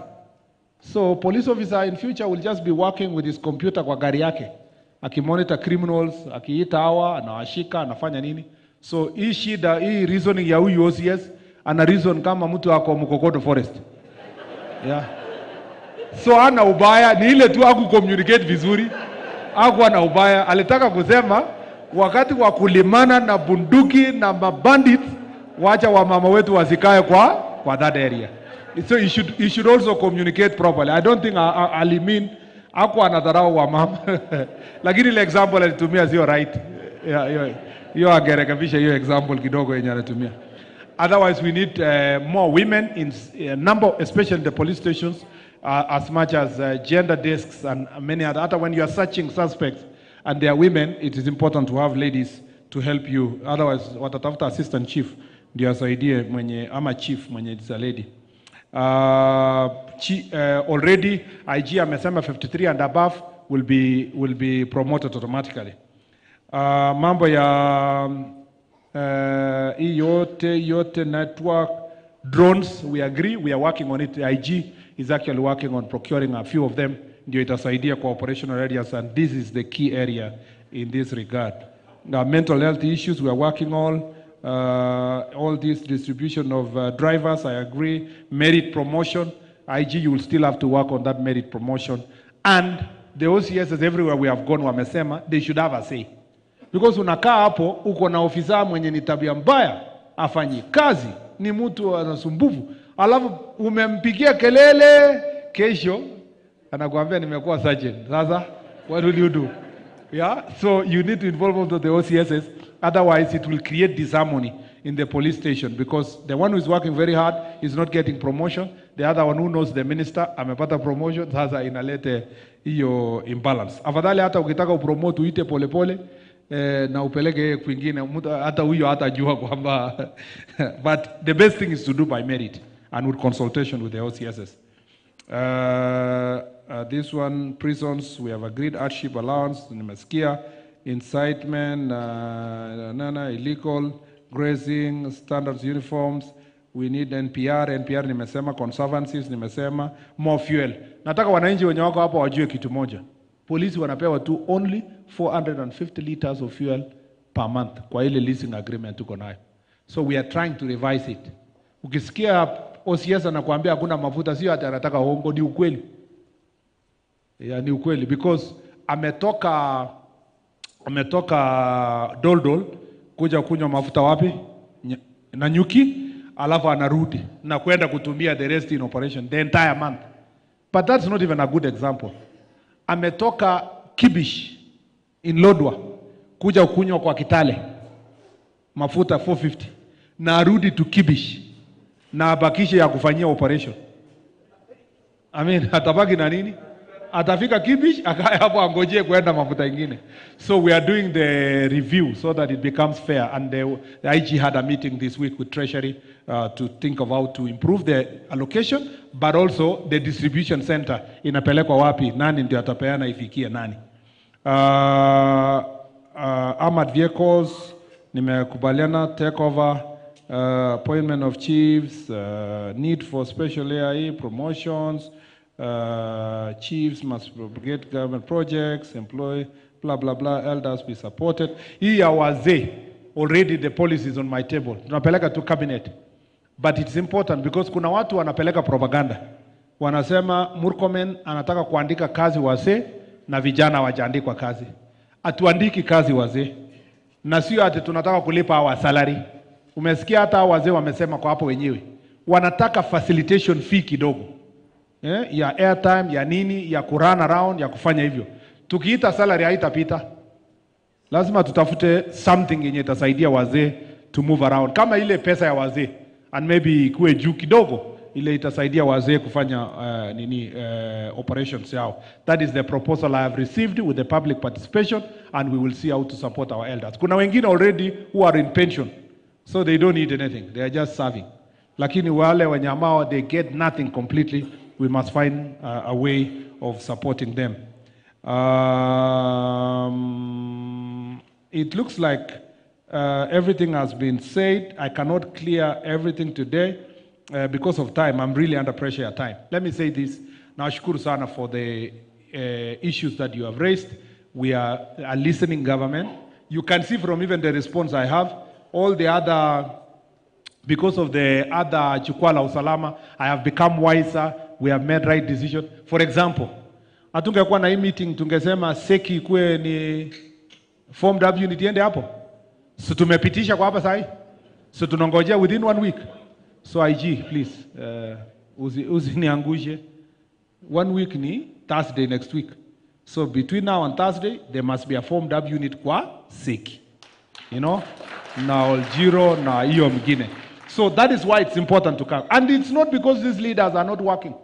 So police officer in future will just be working with his computer kwa gari yake. Akimonitor criminals, akiita hawa, anawashika, anafanya nini. So hii shida, hii reasoning ya huyu OCS, ana reason kama mtu ako Mkokoto forest. Yeah. So ana ubaya, ni ile tu haku communicate vizuri. Hakuwa na ubaya, alitaka kusema wakati wa kulimana na bunduki na mabandits, wacha wamama wetu wasikae kwa that area. So he should also communicate properly. I don't think alimean hakuwa anadharau wamama. Lakini ile example alitumia sio right. Hiyo angerekebisha hiyo example kidogo yenye anatumia. Otherwise, we need more women in number, especially in the police stations, as much as gender desks and many other. Hata when you are searching suspects and they are women, it is important to have ladies to help you. Otherwise, watatafuta assistant chief ndio asaidie mwenye ama chief mwenye is a lady. Already IG amesema 53 and above will be promoted automatically. Mambo ya hii yote network drones, we agree, we are working on it. IG is actually working on procuring a few of them. Ndio itasaidia kwa operational areas, and this is the key area in this regard. Now, mental health issues we are working on. All this distribution of drivers, I agree. Merit promotion, IG, you will still have to work on that merit promotion. And the OCSs everywhere we have gone, wamesema, they should have a say. Because unakaa hapo, uko na ofisa mwenye ni tabia mbaya, afanyi kazi, ni mtu anasumbufu. Alafu umempigia kelele, kesho anakuambia nimekuwa sergeant. Sasa, what will you do? Yeah, so you need to involve also the OCSs, otherwise it will create disharmony in the police station, because the one who is working very hard is not getting promotion, the other one who knows the minister amepata promotion. Sasa inalete hiyo imbalance. Afadhali hata ukitaka upromote uite polepole na upeleke yeye kwingine, hata huyo hatajua kwamba but the best thing is to do by merit and with consultation with the OCSs. This one, prisons, we have agreed, hardship allowance, nimesikia, incitement, illegal grazing, standards uniforms, we need NPR, nimesema, conservancies, nimesema, more fuel. Nataka wananchi wenye wako hapo wajue kitu moja. Polisi wanapewa tu only 450 liters of fuel per month kwa ile leasing agreement tuko nayo. So we are trying to revise it. Ukisikia OCS anakuambia hakuna mafuta, sio hata anataka hongo, ni ukweli. Yeah, ni ukweli, because ametoka Doldol kuja kunywa mafuta wapi? Nanyuki, alafu anarudi na kwenda kutumia the rest in operation the entire month. But that's not even a good example. Ametoka Kibish in Lodwar kuja kunywa kwa Kitale mafuta 450 na arudi to Kibish na abakishe ya kufanyia operation. I mean, atabaki na nini? Atafika Kibish akae hapo angojee kwenda mafuta ingine. So we are doing the review so that it becomes fair, and the IG had a meeting this week with Treasury to think of how to improve the allocation, but also the distribution center inapelekwa wapi, nani ndio atapeana ifikie nani. Armored vehicles nimekubaliana, take over Appointment of chiefs, need for special AIE promotions, chiefs must propagate government projects, employ, blah, blah, blah, elders be supported. Hii ya wazee, already the policy is on my table. Tunapeleka to cabinet. But it's important because kuna watu wanapeleka propaganda. Wanasema Murkomen anataka kuandika kazi wazee na vijana wajaandikwa kazi. Atuandiki kazi wazee. Na sio ati tunataka kulipa hawa salary. Umesikia hata wazee wamesema kwa hapo wenyewe. Wanataka facilitation fee kidogo. Ya airtime, ya nini, ya kurun around, ya kufanya hivyo. Tukiita salary haitapita. Lazima tutafute something yenye itasaidia wazee to move around. Kama ile pesa ya wazee and maybe ikuwe juu kidogo, ile itasaidia wazee kufanya operations yao. That is the proposal I have received with the public participation, and we will see how to support our elders. Kuna wengine already who are in pension, so they don't need anything. They are just serving. Lakini wale wenye ambao they get nothing completely, we must find a way of supporting them. It looks like everything has been said. I cannot clear everything today because of time. I'm really under pressure at time. Let me say this. Nashukuru sana for the issues that you have raised. We are a listening government. You can see from even the response I have, all the other, because of the other Jukwaa la Usalama, I have become wiser. We have made right decision. For example, hatungekuwa na hii meeting, tungesema seki ikuwe ni form W unit iende hapo. So tumepitisha kwa hapa sahi. So tunangojea within 1 week. So IG, please, usiniangushe. 1 week ni Thursday next week. So between now and Thursday, there must be a form W unit kwa seki. You know, na Oljiro, na hiyo mingine. So that is why it's important to come. And it's not because these leaders are not working.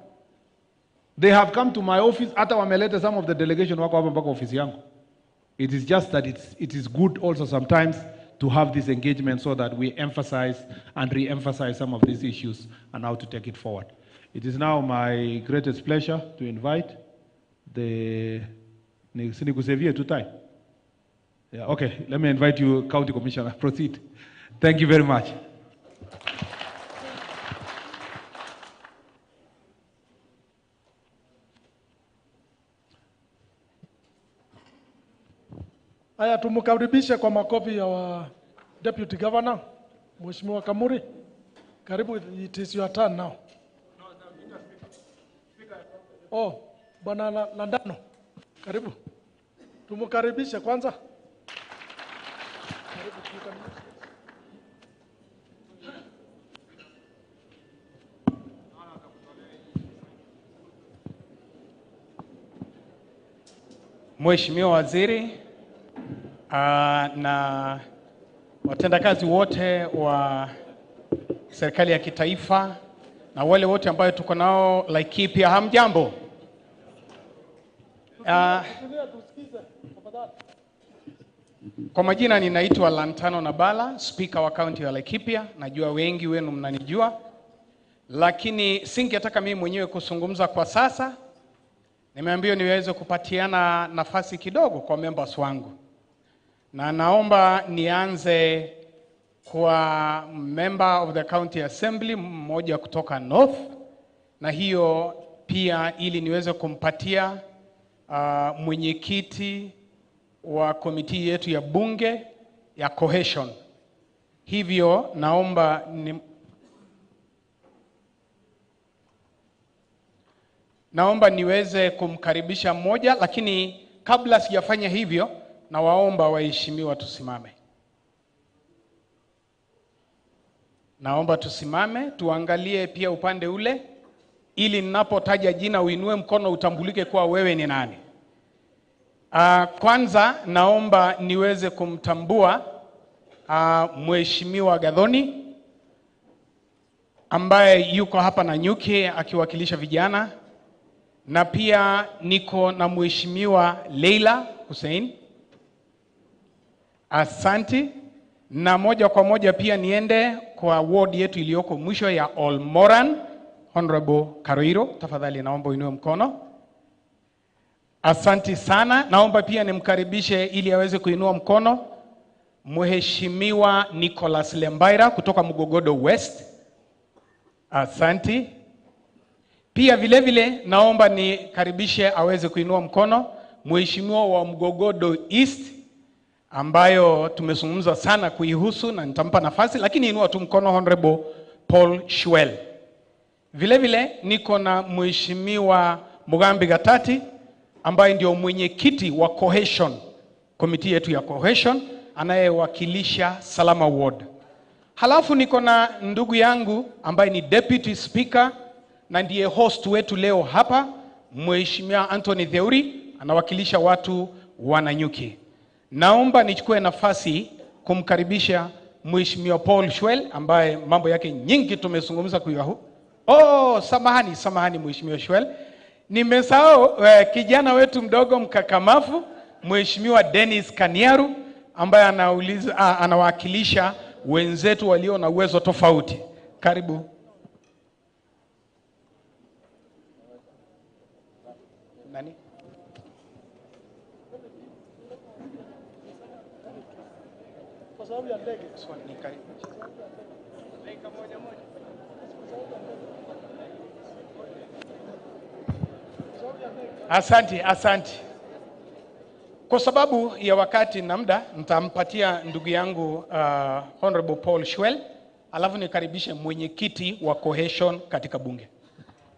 They have come to my office. Hata wameleta some of the delegation wako hapa mpaka ofisi yangu. It is just that it is good also sometimes to have this engagement so that we emphasize and re-emphasize some of these issues and how to take it forward. It is now my greatest pleasure to invite the... Yeah, okay, let me invite you, County Commissioner. Proceed. Thank you very much. Haya, tumkaribishe kwa makofi ya wa Deputy Governor, Mheshimiwa Kamuri. Karibu, it is your turn now. Oh, Bwana Landano, karibu. Tumkaribishe kwanza. Karibu. Mheshimiwa Waziri na watendakazi wote wa serikali ya kitaifa na wale wote ambao tuko nao Laikipia, hamjambo? Kwa majina ninaitwa Lantano Nabala, speaker wa county ya Laikipia. Najua wengi wenu mnanijua, lakini singetaka mimi mwenyewe kuzungumza kwa sasa. Nimeambiwa niweze kupatiana nafasi kidogo kwa members wangu. Na naomba nianze kwa member of the county assembly mmoja kutoka North, na hiyo pia ili niweze kumpatia mwenyekiti wa komiti yetu ya bunge ya cohesion. Hivyo naomba niweze kumkaribisha mmoja, lakini kabla sijafanya hivyo na waomba waheshimiwa tusimame. Naomba tusimame, tuangalie pia upande ule, ili ninapotaja jina uinue mkono utambulike kuwa wewe ni nani. Kwanza naomba niweze kumtambua Mheshimiwa Gathoni ambaye yuko hapa Nanyuki akiwakilisha vijana, na pia niko na Mheshimiwa Leila Hussein. Asanti. Na moja kwa moja pia niende kwa ward yetu iliyoko mwisho ya Olmoran, Honorable Karoiro, tafadhali naomba uinue mkono. Asanti sana. Naomba pia nimkaribishe ili aweze kuinua mkono Mheshimiwa Nicholas Lembaira kutoka Mugogodo West. Asanti. Pia vile vile naomba nikaribishe aweze kuinua mkono Mheshimiwa wa Mgogodo East ambayo tumezungumza sana kuihusu na nitampa nafasi, lakini inua tu mkono, Honorable Paul Shuel. Vile vile niko na Mheshimiwa Mugambi Gatati ambaye ndio mwenyekiti wa Cohesion, komiti yetu ya Cohesion, anayewakilisha Salama Ward. Halafu niko na ndugu yangu ambaye ni Deputy Speaker na ndiye host wetu leo hapa, Mheshimiwa Anthony Theuri, anawakilisha watu wa Nanyuki. Naomba nichukue nafasi kumkaribisha Mheshimiwa Paul Shuel ambaye mambo yake nyingi tumezungumza kuyahu. Oh, samahani Mheshimiwa Shuel. Nimesahau kijana wetu mdogo mkakamafu Mheshimiwa Dennis Kaniaru ambaye anawakilisha wenzetu walio na uwezo tofauti. Karibu. Nani? Kwa sababu ya ndege. Asante. Kwa sababu ya wakati na muda nitampatia ndugu yangu Honorable Paul Shuel, alafu nikaribishe mwenyekiti wa Cohesion katika bunge.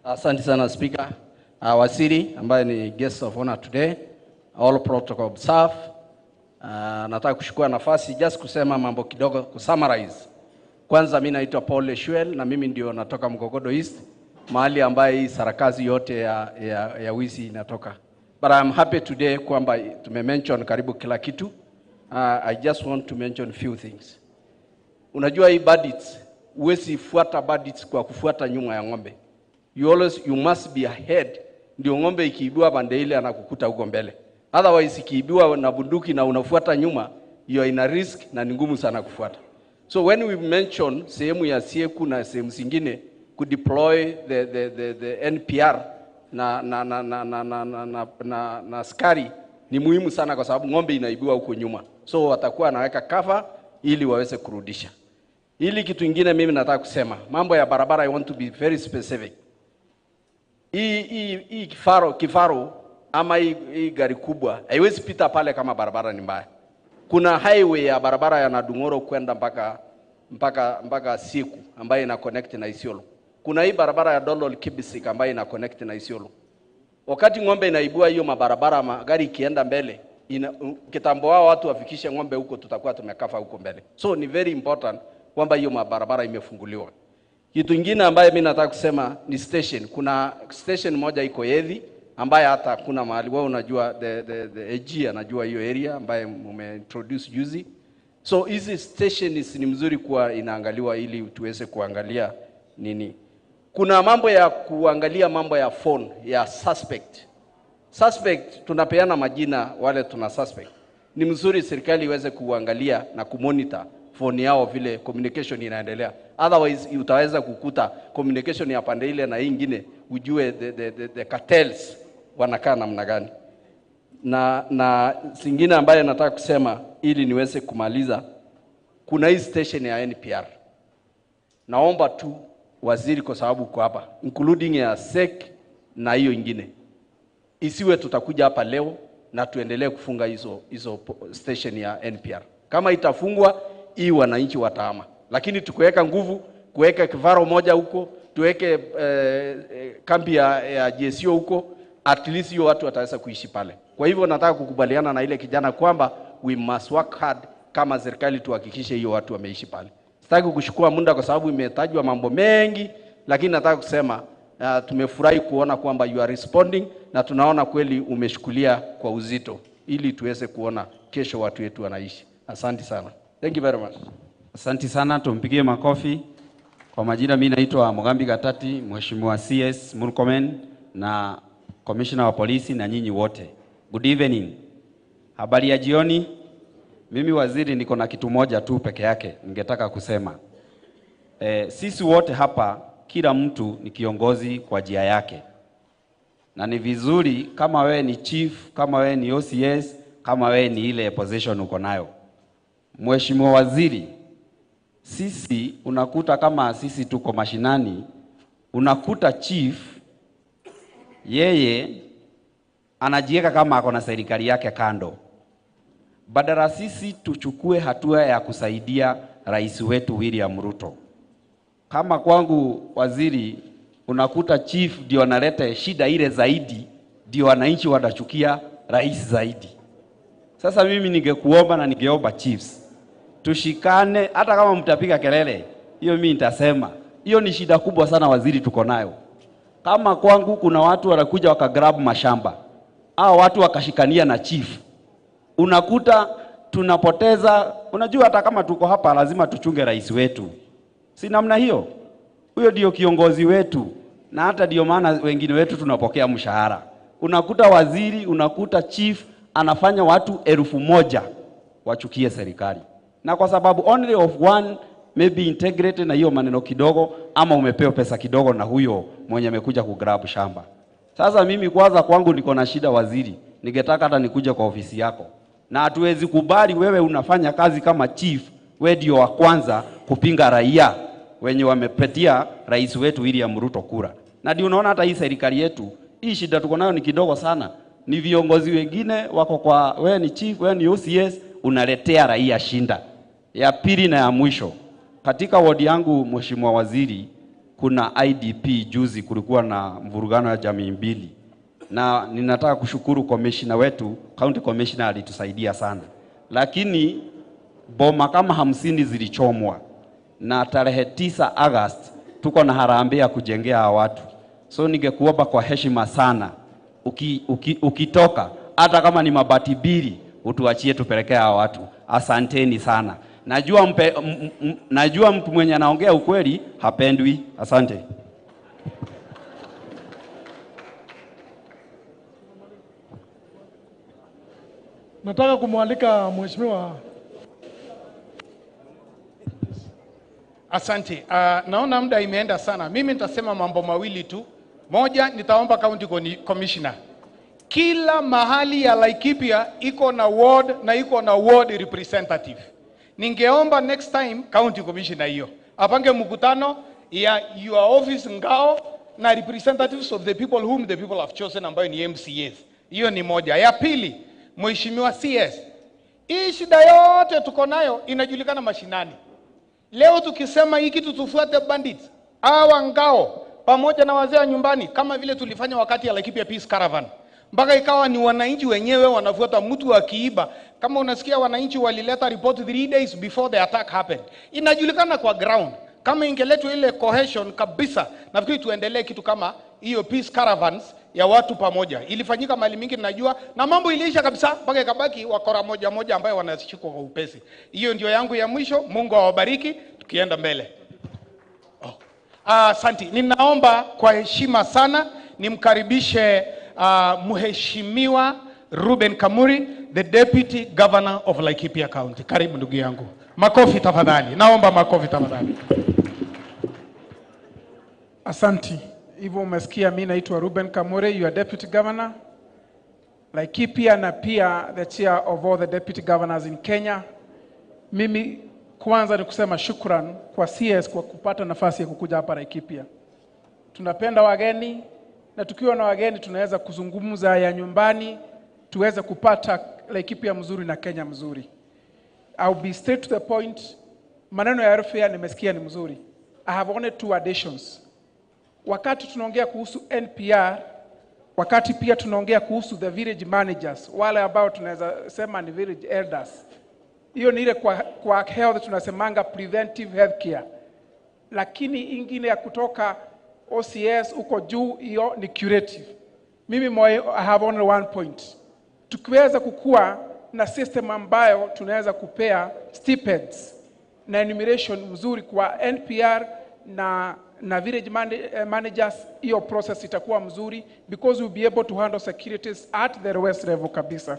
Asante sana Speaker. Waziri ambaye ni guest of honor today, all protocol observed. Nataka kuchukua nafasi just kusema mambo kidogo, kusummarize. Kwanza mimi naitwa Paul Shuel na mimi ndio natoka Mgogodo East, mahali ambaye hii sarakazi yote ya wizi inatoka. But I'm happy today kwamba tumemention karibu kila kitu. I just want to mention few things. Unajua hii bandits, huwezi fuata bandits kwa kufuata nyuma ya ng'ombe. You must be ahead. Ndio ng'ombe ikiibiwa pande ile anakukuta huko mbele. Otherwise ikiibiwa na bunduki na unafuata nyuma, you are in a risk na ni ngumu sana kufuata. So when we mention sehemu ya Sieku na sehemu zingine kudeploy the NPR na askari ni muhimu sana kwa sababu ng'ombe inaibiwa huko nyuma. So watakuwa wanaweka cover ili waweze kurudisha. Ili kitu kingine mimi nataka kusema, mambo ya barabara, I want to be very specific. Hii kifaro ama hii gari kubwa haiwezi pita pale kama barabara ni mbaya. Kuna highway ya barabara ya Nadungoro kwenda mpaka Siku ambayo ina connect na Isiolo. Kuna hii barabara ya Dolol Kibisik ambayo ina connect na Isiolo. Wakati ng'ombe inaibua hiyo mabarabara, magari ikienda mbele, kitambo wao watu wafikishe ng'ombe huko, tutakuwa tumekafa huko mbele. So ni very important kwamba hiyo mabarabara imefunguliwa. Kitu kingine ambaye mimi nataka kusema ni station. Kuna station moja iko Yedhi ambaye hata kuna mahali wewe unajua the AG anajua hiyo area ambaye mmeintroduce juzi. So hizi stations ni mzuri kuwa inaangaliwa ili tuweze kuangalia nini. Kuna mambo ya kuangalia mambo ya phone ya suspect. Suspect tunapeana majina wale tuna suspect. Ni mzuri serikali iweze kuangalia na kumonitor phone yao vile communication inaendelea. Otherwise utaweza kukuta communication ya pande ile na ingine, ujue the cartels wanakaa namna gani. Na zingine ambaye nataka kusema ili niweze kumaliza, kuna hii station ya NPR. Naomba tu waziri kwa sababu uko hapa, including ya SEC na hiyo ingine, isiwe tutakuja hapa leo na tuendelee kufunga hizo station ya NPR. Kama itafungwa hii wananchi watahama. Lakini tukiweka nguvu, kuweka kivaro moja huko, tuweke kambi ya GSO huko, at least hiyo watu wataweza kuishi pale. Kwa hivyo nataka kukubaliana na ile kijana kwamba we must work hard kama serikali tuhakikishe hiyo watu wameishi pale. Sitaki kuchukua muda kwa sababu imetajwa mambo mengi, lakini nataka kusema tumefurahi kuona kwamba you are responding na tunaona kweli umeshukulia kwa uzito ili tuweze kuona kesho watu wetu wanaishi. Asante sana. Thank you very much. Asante sana, tumpigie makofi. Kwa majina mimi naitwa Mugambi Gatati, Mheshimiwa CS Murkomen na Commissioner wa Polisi na nyinyi wote. Good evening. Habari ya jioni. Mimi waziri niko na kitu moja tu peke yake ningetaka kusema. Sisi wote hapa kila mtu ni kiongozi kwa njia yake. Na ni vizuri kama wewe ni chief, kama wewe ni OCS, kama wewe ni ile position uko nayo. Mheshimiwa Waziri, sisi unakuta kama sisi tuko mashinani, unakuta chief yeye anajiweka kama ako na serikali yake kando. Badala sisi tuchukue hatua ya kusaidia rais wetu William Ruto. Kama kwangu waziri, unakuta chief ndio analeta shida ile zaidi, ndio wananchi watachukia rais zaidi. Sasa mimi ningekuomba na ningeomba chiefs tushikane, hata kama mtapiga kelele, hiyo mimi nitasema. Hiyo ni shida kubwa sana waziri tuko nayo. Kama kwangu kuna watu wanakuja wakagrab mashamba, hao watu wakashikania na chief, unakuta tunapoteza. Unajua hata kama tuko hapa lazima tuchunge rais wetu, si namna hiyo? Huyo ndio kiongozi wetu, na hata ndio maana wengine wetu tunapokea mshahara. Unakuta waziri, unakuta chief anafanya watu 1,000 wachukie serikali, na kwa sababu only of one maybe integrate na hiyo maneno kidogo, ama umepewa pesa kidogo na huyo mwenye amekuja kugrab shamba. Sasa mimi kwanza kwangu niko na shida waziri, ningetaka hata nikuje kwa ofisi yako. Na hatuwezi kubali wewe unafanya kazi kama chief, wewe ndio wa kwanza kupinga raia wenye wamepatia rais wetu William Ruto kura. Na ndio unaona hata hii serikali yetu, hii shida tuko nayo ni kidogo sana. Ni viongozi wengine wako kwa, wewe ni chief, wewe ni OCS, unaletea raia shinda. Ya pili na ya mwisho, katika wodi yangu Mheshimiwa Waziri, kuna IDP. Juzi kulikuwa na mvurugano ya jamii mbili, na ninataka kushukuru commissioner wetu, county commissioner alitusaidia sana. Lakini boma kama 50 zilichomwa, na tarehe 9 August tuko na harambee ya kujengea watu. So ningekuomba kwa heshima sana, ukitoka hata kama ni mabati 2 utuachie tupelekea hawa watu. Asanteni sana. Najua mtu mwenye anaongea ukweli hapendwi. Asante. Nataka kumwalika mheshimiwa. Asante. Naona muda imeenda sana. Mimi nitasema mambo mawili tu. Moja, nitaomba county commissioner. Kila mahali ya Laikipia iko na ward na iko na ward representative. Ningeomba next time county commissioner hiyo apange mkutano ya your office ngao na representatives of the people whom the people have chosen, ambayo ni MCAs. Hiyo ni moja. Ya pili, Mheshimiwa CS, hii shida yote tuko nayo inajulikana mashinani. Leo tukisema hii kitu tufuate bandits, hawa ngao pamoja na wazee wa nyumbani, kama vile tulifanya wakati ya Laikipia Peace Caravan, mpaka ikawa ni wananchi wenyewe wanafuata mtu akiiba. Kama unasikia wananchi walileta report 3 days before the attack happened. Inajulikana kwa ground. Kama ingeletwa ile cohesion kabisa, nafikiri tuendelee kitu kama hiyo peace caravans ya watu pamoja. Ilifanyika mahali mingi najua, na mambo iliisha kabisa mpaka ikabaki wakora moja moja ambayo wanashikwa kwa upesi. Hiyo ndio yangu ya mwisho. Mungu awabariki, tukienda mbele. Asante. Ninaomba kwa heshima sana nimkaribishe Mheshimiwa Ruben Kamuri, the Deputy Governor of Laikipia County. Karibu ndugu yangu. Makofi tafadhali. Naomba makofi tafadhali. Asanti. Hivyo umesikia, mimi naitwa Ruben Kamuri, your Deputy Governor Laikipia na pia the chair of all the deputy governors in Kenya. Mimi kwanza ni kusema shukran kwa CS kwa kupata nafasi ya kukuja hapa Laikipia. Tunapenda wageni, na tukiwa na wageni tunaweza kuzungumza ya nyumbani, tuweze kupata Laikipia mzuri na Kenya mzuri. I'll be straight to the point. Maneno ya welfare nimesikia ni mzuri. I have only 2 additions. Wakati tunaongea kuhusu NPR, wakati pia tunaongea kuhusu the village managers, wale ambao tunaweza sema ni village elders. Hiyo ni ile kwa health tunasemanga preventive health care. Lakini ingine ya kutoka OCS uko juu, hiyo ni curative. Mimi I have only one point. Tukiweza kukua na system ambayo tunaweza kupea stipends na enumeration mzuri kwa NPR na village managers, hiyo process itakuwa mzuri because we'll be able to handle securities at the lowest level kabisa.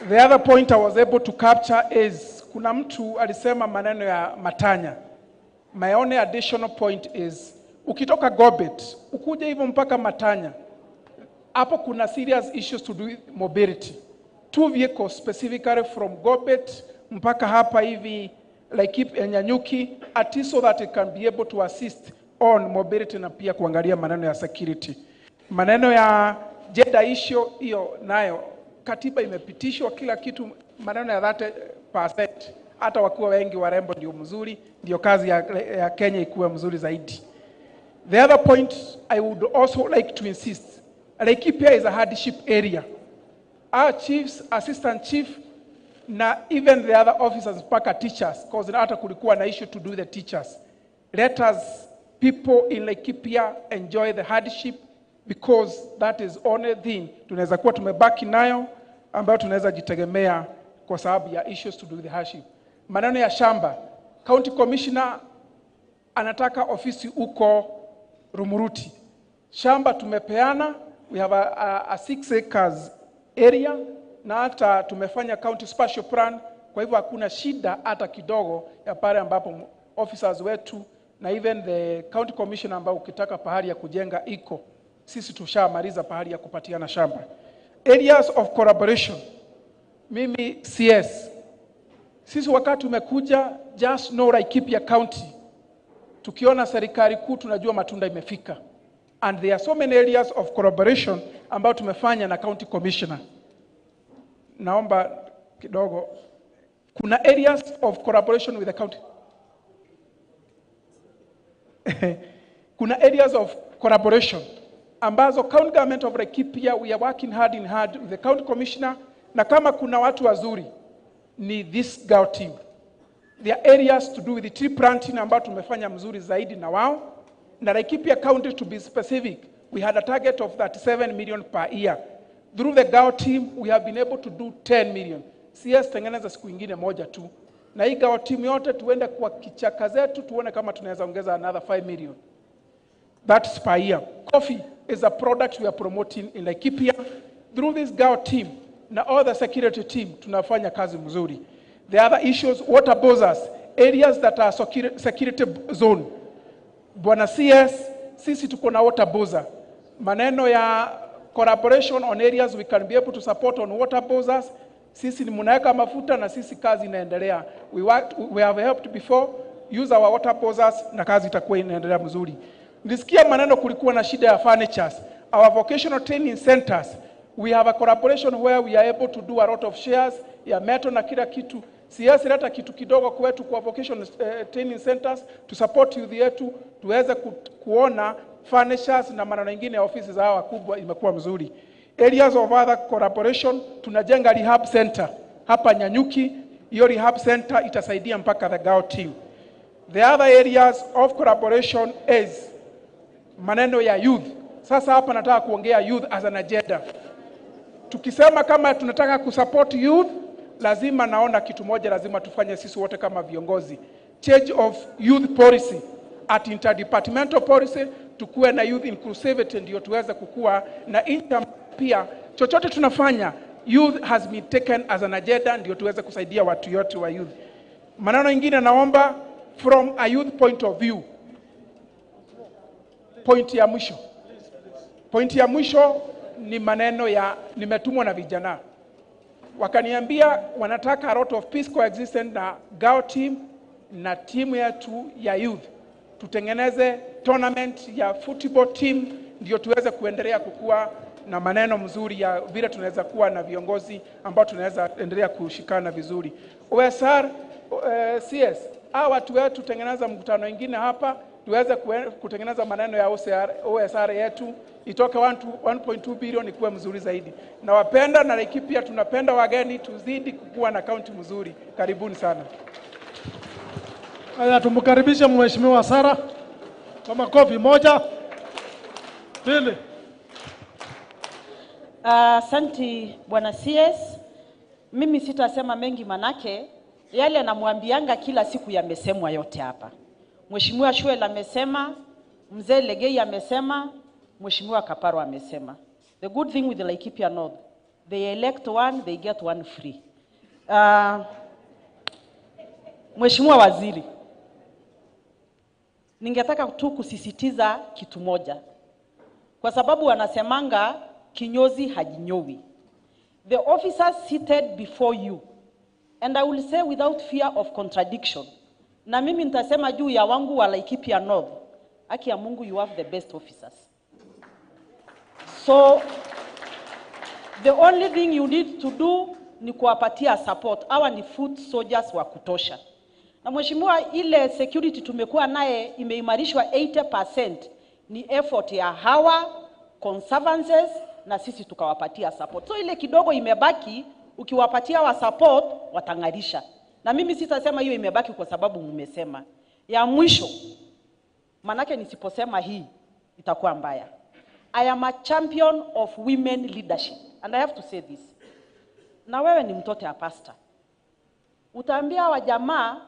The other point I was able to capture is, kuna mtu alisema maneno ya Matanya. My only additional point is, ukitoka Gobet, ukuja hivyo mpaka Matanya, hapo kuna serious issues to do with mobility. 2 vehicles specifically from Gobet mpaka hapa hivi Laikipia Nanyuki, at least so that it can be able to assist on mobility na pia kuangalia maneno ya security. Maneno ya gender issue hiyo nayo katiba imepitishwa kila kitu, maneno ya 30%, hata wakiwa wengi warembo ndio mzuri, ndio kazi ya Kenya ikuwe mzuri zaidi. The other point I would also like to insist, Laikipia is a hardship area. Our chiefs, assistant chief, na even the other officers mpaka teachers, because hata kulikuwa na issue to do the teachers. Let us people in Laikipia enjoy the hardship, because that is only thing tunaweza kuwa tumebaki nayo ambayo tunaweza jitegemea kwa sababu ya issues to do with the hardship. Maneno ya shamba, county commissioner anataka ofisi uko Rumuruti. Shamba tumepeana, we have a 6 acres area, na hata tumefanya county spatial plan, kwa hivyo hakuna shida hata kidogo ya pale ambapo officers wetu na even the county commissioner ambao ukitaka pahali ya kujenga iko, sisi tushamaliza pahali ya kupatiana shamba. Areas of collaboration, mimi CS, sisi wakati umekuja just know Laikipia County, tukiona serikali kuu tunajua matunda imefika. And there are so many areas of collaboration ambao tumefanya na county commissioner. Naomba kidogo, kuna areas of collaboration with the county. Kuna areas of collaboration ambazo county government of Laikipia we are working hard in hard with the county commissioner, na kama kuna watu wazuri ni this girl team. There are areas to do with the tree planting ambao tumefanya mzuri zaidi na wao. Na Laikipia County, to be specific, we had a target of 37 million per year. Through the GAO team, we have been able to do 10 million. CS tengeneza siku ingine moja tu. Na hii GAO team yote tuende kwa kichaka zetu tuone kama tunaweza ongeza another 5 million. That's per year. Coffee is a product we are promoting in Laikipia. Through this GAO team na all the security team tunafanya kazi mzuri. The other issues, water bowsers, areas that are security zone. Bwana CS, sisi tuko na water bowser. Maneno ya collaboration on areas we can be able to support on water bowsers. Sisi ni munaweka mafuta na sisi kazi inaendelea. We have helped before, use our water bowsers na kazi itakuwa inaendelea mzuri. Nisikia maneno kulikuwa na shida ya furnitures. Our vocational training centers, we have a collaboration where we are able to do a lot of shares ya meto na kila kitu. CS leta kitu kidogo kwetu kwa vocational training centers to support youth yetu tuweze kuona furnitures na maneno mengine ya ofisi za hawa kubwa imekuwa mzuri. Areas of other collaboration, tunajenga rehab center hapa Nanyuki. Hiyo rehab center itasaidia mpaka the GAO team. The other areas of collaboration is maneno ya youth. Sasa hapa nataka kuongea youth as an agenda. Tukisema kama tunataka kusupport youth, lazima naona kitu moja lazima tufanye sisi wote kama viongozi. Change of youth policy at interdepartmental policy, tukuwe na youth inclusivity ndio tuweze kukua na inter pia chochote tunafanya youth has been taken as an agenda ndio tuweze kusaidia watu yote wa youth. Maneno mengine naomba from a youth point of view. Point ya mwisho. Point ya mwisho ni maneno ya nimetumwa na vijana. Wakaniambia wanataka a lot of peace coexistence na GAO team na timu yetu ya youth. Tutengeneze tournament ya football team ndio tuweze kuendelea kukua na maneno mzuri ya vile tunaweza kuwa na viongozi ambao tunaweza endelea kushikana vizuri. OSR, CS, hawa watu wetu tutengeneza mkutano mwingine hapa tuweze kutengeneza maneno ya OSR yetu itoke 1.2 billion ikuwe mzuri zaidi. Na wapenda na Laikipia tunapenda wageni, tuzidi kukua na kaunti mzuri. Karibuni sana. Haya, tumkaribishe Mheshimiwa Sara kwa makofi. 1, 2. Asante Bwana CS. Mimi sitasema mengi manake yale namwambianga kila siku yamesemwa yote hapa. Mheshimiwa Shuel amesema, Mzee Legei amesema, Mheshimiwa Kaparo amesema. The good thing with the Laikipia North, they elect one, they get one free. Mheshimiwa Waziri, ningetaka tu kusisitiza kitu moja. Kwa sababu wanasemanga kinyozi hajinyowi. The officers seated before you, and I will say without fear of contradiction, na mimi nitasema juu ya wangu wa Laikipia North, haki ya Mungu, you have the best officers. So the only thing you need to do ni kuwapatia support. Hawa ni foot soldiers wa kutosha. Na mheshimiwa, ile security tumekuwa naye imeimarishwa 80% ni effort ya hawa conservancies na sisi tukawapatia support. So ile kidogo imebaki, ukiwapatia wa support watangarisha. Na mimi sitasema hiyo imebaki kwa sababu mmesema. Ya mwisho, manake nisiposema hii itakuwa mbaya. I am a champion of women leadership, and I have to say this. Na wewe ni mtoto ya pastor. Utaambia wa jamaa,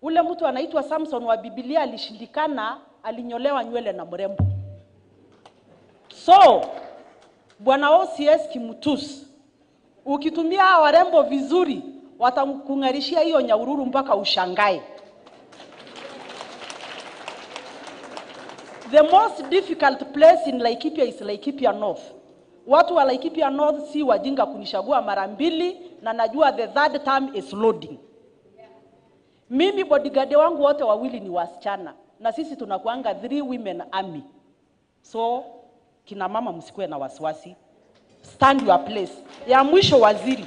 ule mtu anaitwa Samson wa Biblia alishindikana, alinyolewa nywele na mrembo. So, Bwana OCS Kimutus, ukitumia warembo vizuri, watakungarishia hiyo nyaururu mpaka ushangae. The most difficult place in Laikipia is Laikipia North. Watu wa Laikipia North si wajinga kunishagua mara mbili, na najua the third term is loading. Mimi bodyguard wangu wote wawili ni wasichana, na sisi tunakuanga 3 women army. So kina mama msikuwe na wasiwasi. Stand your place. Ya mwisho waziri,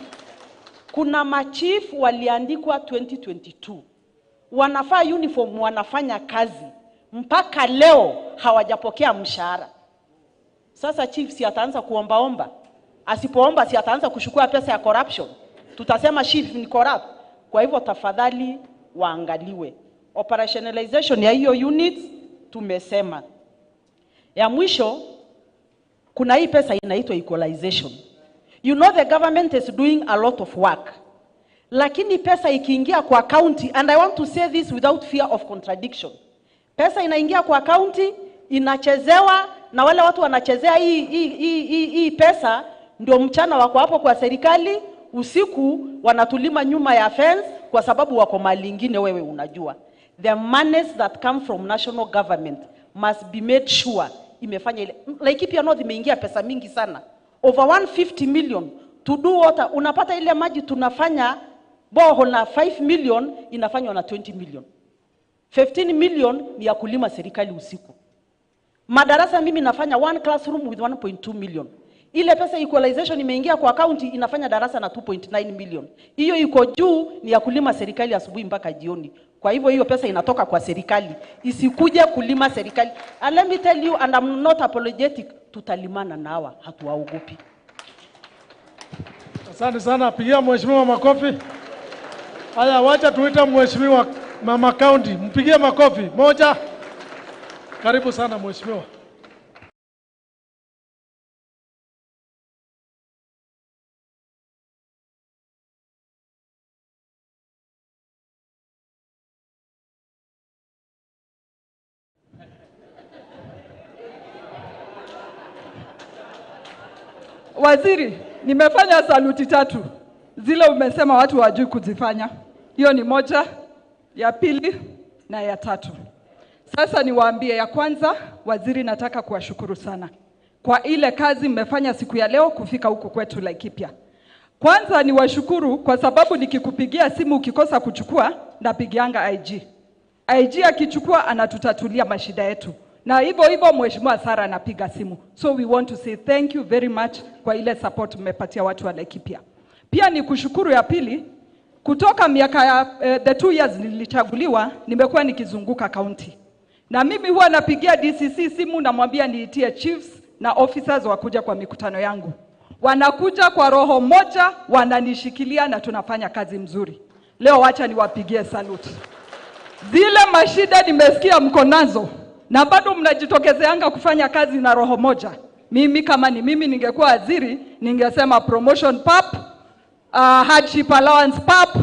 kuna machief waliandikwa 2022. Wanafaa uniform, wanafanya kazi. Mpaka leo hawajapokea mshahara. Sasa chief si ataanza kuombaomba. Asipoomba si ataanza kuchukua pesa ya corruption. Tutasema chief ni corrupt. Kwa hivyo tafadhali waangaliwe. Operationalization ya hiyo units tumesema. Ya mwisho, kuna hii pesa inaitwa equalization. You know the government is doing a lot of work. Lakini pesa ikiingia kwa county, and I want to say this without fear of contradiction. Pesa inaingia kwa county, inachezewa, na wale watu wanachezea hii pesa, ndio mchana wako hapo kwa serikali, usiku wanatulima nyuma ya fence kwa sababu wako mali ingine wewe unajua. The monies that come from national government must be made sure imefanya ile. Laikipia North imeingia pesa mingi sana. Over 150 million to do water. Unapata ile maji tunafanya borehole na 5 million inafanywa na 20 million. 15 million ni ya kulima serikali usiku. Madarasa mimi nafanya one classroom with 1.2 million. Ile pesa equalization imeingia kwa county inafanya darasa na 2.9 million. Hiyo iko juu ni ya kulima serikali asubuhi mpaka jioni. Kwa hivyo hiyo pesa inatoka kwa serikali. Isikuje kulima serikali. And let me tell you, and I'm not apologetic, tutalimana na hawa, hatuwaogopi. Asante sana, pigia mheshimiwa makofi. Haya, wacha tuite mheshimiwa Mama County, mpigie makofi. Moja. Karibu sana mheshimiwa. Waziri, nimefanya saluti tatu. Zile umesema watu hawajui kuzifanya. Hiyo ni moja, ya pili na ya tatu. Sasa niwaambie, ya kwanza, waziri, nataka kuwashukuru sana kwa ile kazi mmefanya siku ya leo kufika huku kwetu Laikipia. Kwanza niwashukuru kwa sababu nikikupigia simu ukikosa kuchukua, napigianga IG. IG akichukua anatutatulia mashida yetu. Na hivyo hivyo Mheshimiwa Sara anapiga simu. So we want to say thank you very much kwa ile support mmepatia watu wa Laikipia. Pia ni kushukuru ya pili, kutoka miaka ya the 2 years nilichaguliwa, nimekuwa nikizunguka county. Na mimi huwa napigia DCC simu namwambia niitie chiefs na officers wakuja kwa mikutano yangu. Wanakuja kwa roho moja, wananishikilia na tunafanya kazi mzuri. Leo wacha niwapigie salute. Zile mashida nimesikia mko nazo na bado mnajitokezeanga kufanya kazi na roho moja. Mimi kama ni mimi ningekuwa waziri, ningesema promotion pap, hardship allowance pap,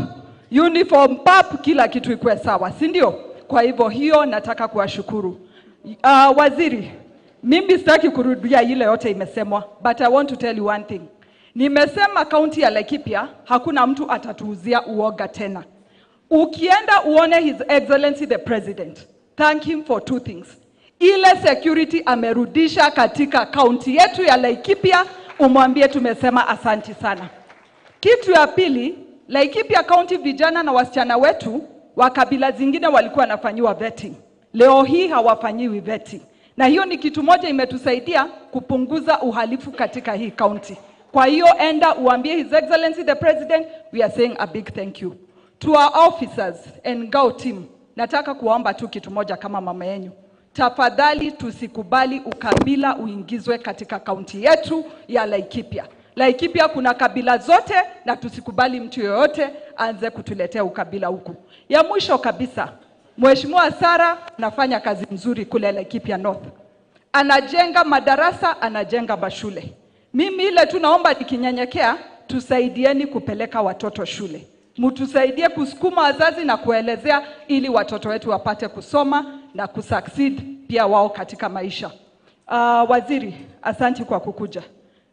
uniform pap, kila kitu ikuwe sawa, si ndio? Kwa hivyo hiyo nataka kuwashukuru. Waziri, mimi sitaki kurudia ile yote imesemwa, but I want to tell you one thing. Nimesema kaunti ya Laikipia hakuna mtu atatuuzia uoga tena. Ukienda uone His Excellency the President, thank him for two things. Ile security amerudisha katika kaunti yetu ya Laikipia, umwambie tumesema asanti sana. Kitu ya pili, Laikipia County vijana na wasichana wetu wa kabila zingine walikuwa wanafanyiwa vetting. Leo hii hawafanyiwi vetting. Na hiyo ni kitu moja imetusaidia kupunguza uhalifu katika hii county. Kwa hiyo enda uambie His Excellency the President, we are saying a big thank you. To our officers and GAO team, nataka kuwaomba tu kitu moja kama mama yenu. Tafadhali tusikubali ukabila uingizwe katika kaunti yetu ya Laikipia. Laikipia kuna kabila zote na tusikubali mtu yoyote aanze kutuletea ukabila huku. Ya mwisho kabisa, Mheshimiwa Sara anafanya kazi nzuri kule Laikipia North. Anajenga madarasa, anajenga mashule. Mimi ile tu naomba nikinyenyekea, tusaidieni kupeleka watoto shule. Mtusaidie kusukuma wazazi na kuelezea ili watoto wetu wapate kusoma na kusucceed pia wao katika maisha. Waziri, asante kwa kukuja.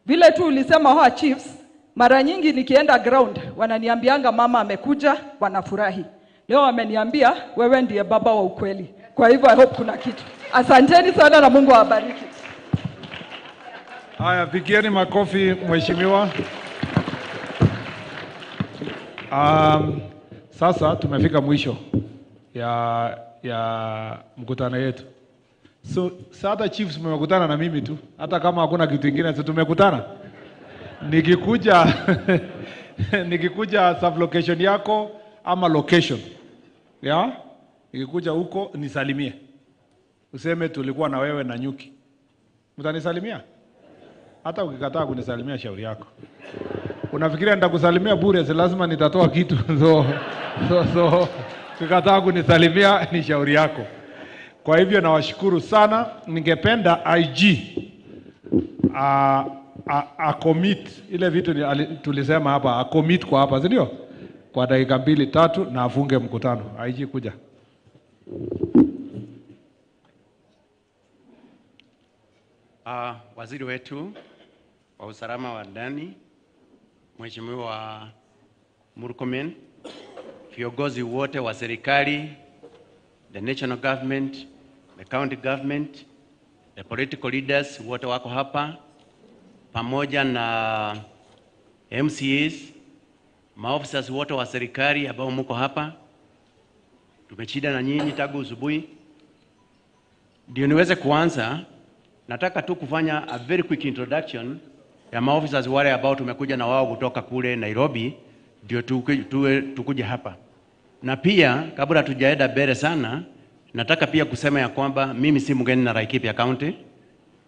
Vile tu ulisema hoa chiefs, mara nyingi nikienda ground wananiambianga mama amekuja, wanafurahi. Leo wameniambia wewe ndiye baba wa ukweli. Kwa hivyo I hope kuna kitu. Asanteni sana na Mungu awabariki. Haya, pigieni makofi mheshimiwa. Sasa tumefika mwisho ya mkutano yetu. So sasa chiefs mmekutana na mimi tu, hata kama hakuna kitu kingine, so tumekutana. Nikikuja nikikuja sub location yako ama location, ya? Nikikuja huko nisalimie. Useme tulikuwa na wewe na nyuki. Mtanisalimia? Hata ukikataa kunisalimia shauri yako. Unafikiria nitakusalimia bure? Si lazima nitatoa kitu. So ukikataa kunisalimia ni shauri yako. Kwa hivyo nawashukuru sana. Ningependa IG a commit ile vitu tulisema hapa, a commit kwa hapa, si ndio? Kwa dakika 2 3 na afunge mkutano. IG kuja. Waziri wetu wa usalama wa ndani Mheshimiwa Murkomen, viongozi wote wa serikali, the national government, the county government, the political leaders wote wako hapa, pamoja na MCAs, maofficers wote wa serikali ambao mko hapa. Tumechida na nyinyi tangu asubuhi. Ndio niweze kuanza, nataka tu kufanya a very quick introduction ya maofficers wale ambao tumekuja na wao kutoka kule Nairobi, ndio tukuje hapa. Na pia kabla tujaenda mbele sana, nataka pia kusema ya kwamba mimi si mgeni na Laikipia County.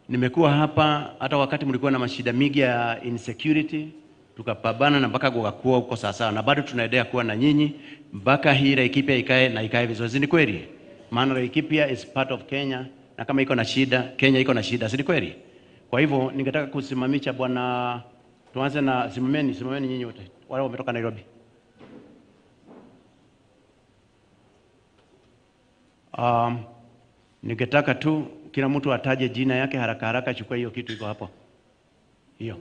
Nimekuwa hapa hata wakati mlikuwa na mashida mingi ya insecurity, tukapambana na mpaka kuwa huko sasa, na bado tunaendelea kuwa na nyinyi mpaka hii Laikipia ikae na ikae vizuri. Ni kweli? Maana Laikipia is part of Kenya, na kama iko na shida, Kenya iko na shida, si ni kweli? Kwa hivyo ningetaka kusimamisha bwana, tuanze na simameni nyinyi wote wale wametoka Nairobi. Ningetaka tu kila mtu ataje jina yake haraka haraka, chukua hiyo kitu iko hapo. Hiyo.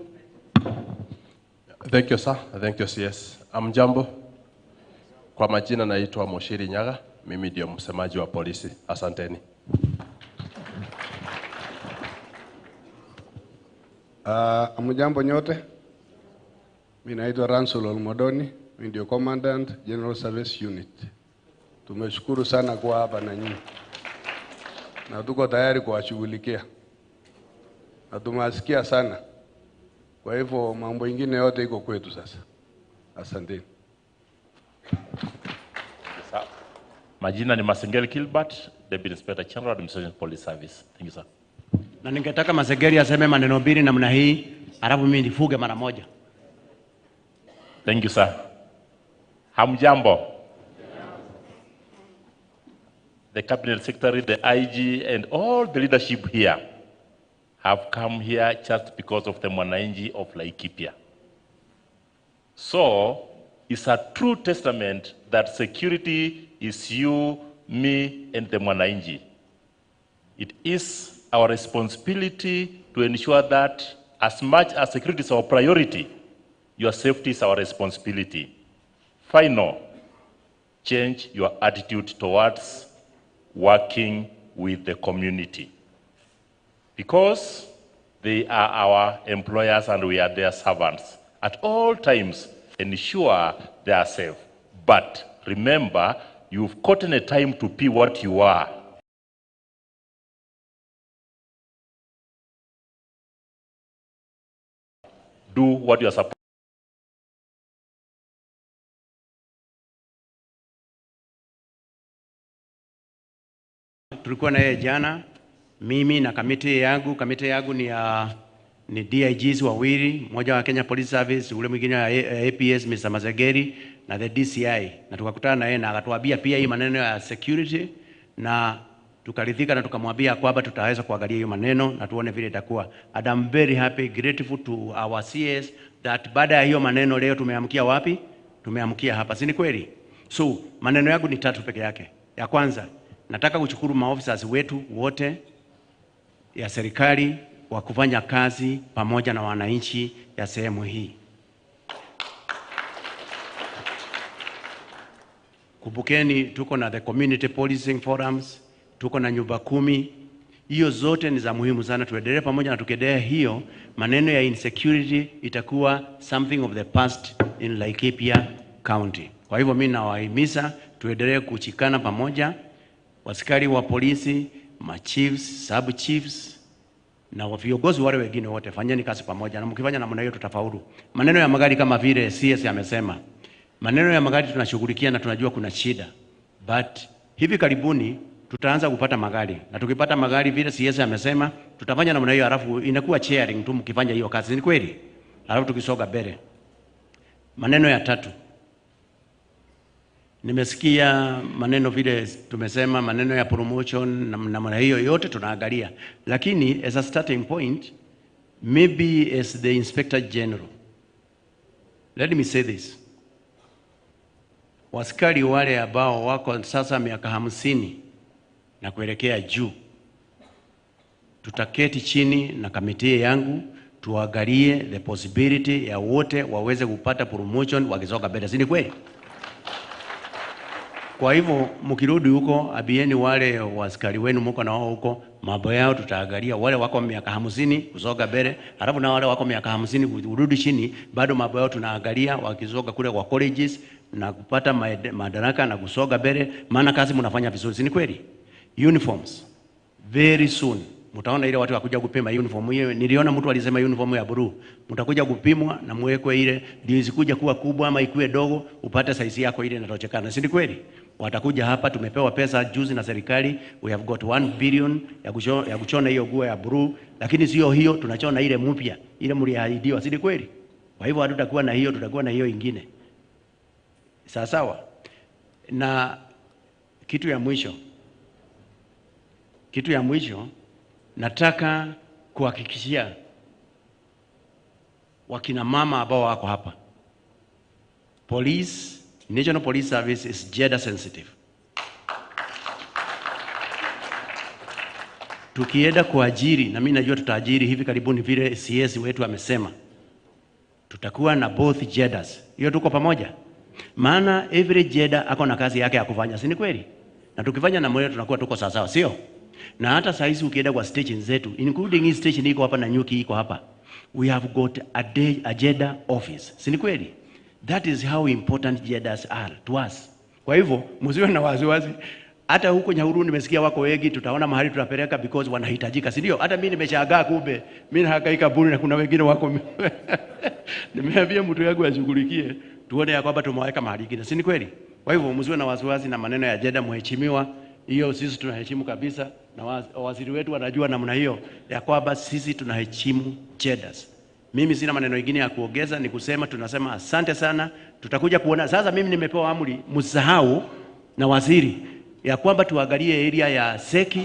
Thank you sir, thank you CS. Amjambo. Kwa majina naitwa Moshiri Nyaga, mimi ndio msemaji wa polisi. Asanteni. Amjambo nyote. Mimi naitwa Ransol Olmodoni, mimi ndio Commandant General Service Unit. Tumeshukuru sana kuwa hapa na nyinyi. Na tuko tayari kuwashughulikia. Na tumewasikia sana. Kwa hivyo mambo ingine yote iko kwetu sasa. Asante. Majina ni Masengeli Kilbert, Deputy Inspector General Administration Police Service. Thank you sir. Na ningetaka Masengeli aseme maneno mbili namna hii, alafu mimi nifuge mara moja. Thank you sir. Hamjambo. The Cabinet Secretary, the IG, and all the leadership here have come here just because of the Mwananchi of Laikipia. So, it's a true testament that security is you, me, and the Mwananchi. It is our responsibility to ensure that as much as security is our priority, your safety is our responsibility. Final, change your attitude towards working with the community, because they are our employers and we are their servants. At all times, Ensure they are safe. But remember, you've gotten a time to be what you are. Do what you are supposed. Tulikuwa na yeye jana, mimi na kamiti yangu. Kamiti yangu ni DIGs wawili, mmoja wa Kenya Police Service, ule mwingine wa APS Mr. Mazegeri na the DCI, na tukakutana na yeye na akatuambia pia hii maneno ya security, na tukaridhika na tukamwambia kwamba tutaweza kuangalia hiyo maneno na tuone vile itakuwa. And I'm very happy, grateful to our CS that baada ya hiyo maneno leo tumeamkia wapi? Tumeamkia hapa, si ni kweli? So maneno yangu ni tatu peke yake. Ya kwanza, nataka kushukuru maofisa wetu wote ya serikali wa kufanya kazi pamoja na wananchi ya sehemu hii. Kumbukeni tuko na the community policing forums, tuko na nyumba 10. Hiyo zote ni za muhimu sana, tuendelee pamoja, na tukiendelea hiyo maneno ya insecurity itakuwa something of the past in Laikipia County. Kwa hivyo mimi nawahimiza tuendelee kushikana pamoja, askari wa polisi, ma chiefs, sub chiefs na viongozi wale wengine wote, fanyeni kazi pamoja, na mkifanya namna hiyo tutafaulu. Maneno ya magari kama vile CS amesema, maneno ya magari tunashughulikia na tunajua kuna shida, but hivi karibuni tutaanza kupata magari, na tukipata magari vile CS amesema tutafanya namna hiyo, halafu inakuwa sharing tu mkifanya hiyo kazi, ni kweli? Halafu tukisoga mbele. Maneno ya tatu, nimesikia maneno vile tumesema, maneno ya promotion na namna hiyo yote tunaangalia, lakini as a starting point, maybe as the Inspector General, let me say this. Waskari wale ambao wako sasa miaka 50 na kuelekea juu, tutaketi chini na kamiti yangu tuangalie the possibility ya wote waweze kupata promotion wakisoka mbele, si ni kweli? Kwa hivyo mkirudi huko, abieni wale waskari wenu mko na wao huko, mambo yao tutaangalia. Wale wako miaka 50 kusoka mbele, halafu na wale wako miaka 50 kurudi chini, bado mambo yao tunaangalia wakisoka kule kwa colleges na kupata madaraka na kusoka mbele, maana kazi mnafanya vizuri, si ni kweli? Uniforms very soon mtaona ile watu wakuja kupima uniform hiyo. Niliona mtu alisema uniform ya blue, mtakuja kupimwa na muwekwe ile ndio isikuja kuwa kubwa ama ikuwe dogo, upate size yako ile inatochekana, si ni kweli? Watakuja hapa, tumepewa pesa juzi na serikali, we have got 1 billion ya kuchona hiyo nguo ya blue, lakini sio hiyo, tunachona ile mpya, ile mliahidiwa, si ni kweli? Kwa hivyo hatutakuwa na hiyo, tutakuwa na hiyo ingine. Sawa sawa. Na kitu ya mwisho nataka kuhakikishia wakina mama ambao wako hapa, Police, National Police Service is gender sensitive. Tukienda kuajiri, na mimi najua tutaajiri hivi karibuni vile CS wetu amesema, tutakuwa na both genders. Hiyo tuko pamoja. Maana every gender ako na kazi yake ya kufanya, si ni kweli? Na tukifanya na moyo tunakuwa tuko sawa sawa, sio? Na hata saa hizi ukienda kwa station zetu, including hii station iko hapa na Nyuki iko hapa, we have got a gender office. Si ni kweli? That is how important genders are to us. Kwa hivyo msiwe na wasiwasi. Hata huko Nyahururu nimesikia wako wengi, tutaona mahali tutapeleka because wanahitajika, si ndio? Hata mimi nimeshangaa, kumbe mimi nahangaika bure na kuna wengine wako. Nimeambia mtu yangu ashughulikie, tuone ya kwamba tumeweka mahali kingine, si ni kweli? Kwa hivyo msiwe na wasiwasi na maneno ya gender, mheshimiwa. Hiyo sisi tunaheshimu kabisa, na waziri wetu wanajua namna hiyo ya kwamba sisi tunaheshimu genders. Mimi sina maneno mengine ya kuongeza, ni kusema tunasema asante sana. Tutakuja kuona sasa. Mimi nimepewa amri, msahau na waziri, ya kwamba tuangalie area ya Seki,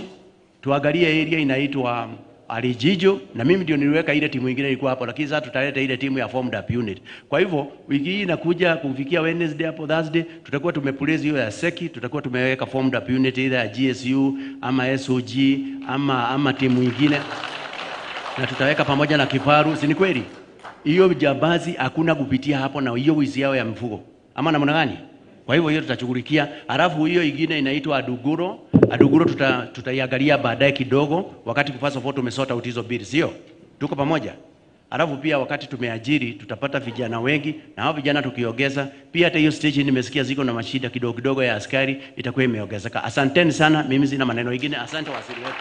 tuangalie area inaitwa Alijijo, na mimi ndio niliweka ile timu nyingine ilikuwa hapo, lakini sasa tutaleta ile timu ya formed up unit. Kwa hivyo wiki hii inakuja kufikia Wednesday hapo Thursday, tutakuwa tumeplace hiyo ya Seki, tutakuwa tumeweka formed up unit either ya GSU ama SOG ama timu nyingine, na tutaweka pamoja na kifaru, si ni kweli? Hiyo jambazi hakuna kupitia hapo na hiyo wizi yao ya mfugo. Ama namna gani? Kwa hivyo hiyo tutashughulikia. Halafu hiyo ingine inaitwa Aduguro. Aduguro tutaiangalia baadaye kidogo wakati first of all tumesota out hizo bill, sio? Tuko pamoja? Alafu pia wakati tumeajiri tutapata vijana wengi, na hao vijana tukiongeza pia, hata hiyo station nimesikia ziko na mashida kidogo kidogo ya askari itakuwa imeongezeka. Asanteni sana, mimi sina maneno mengine. Asante waziri wetu.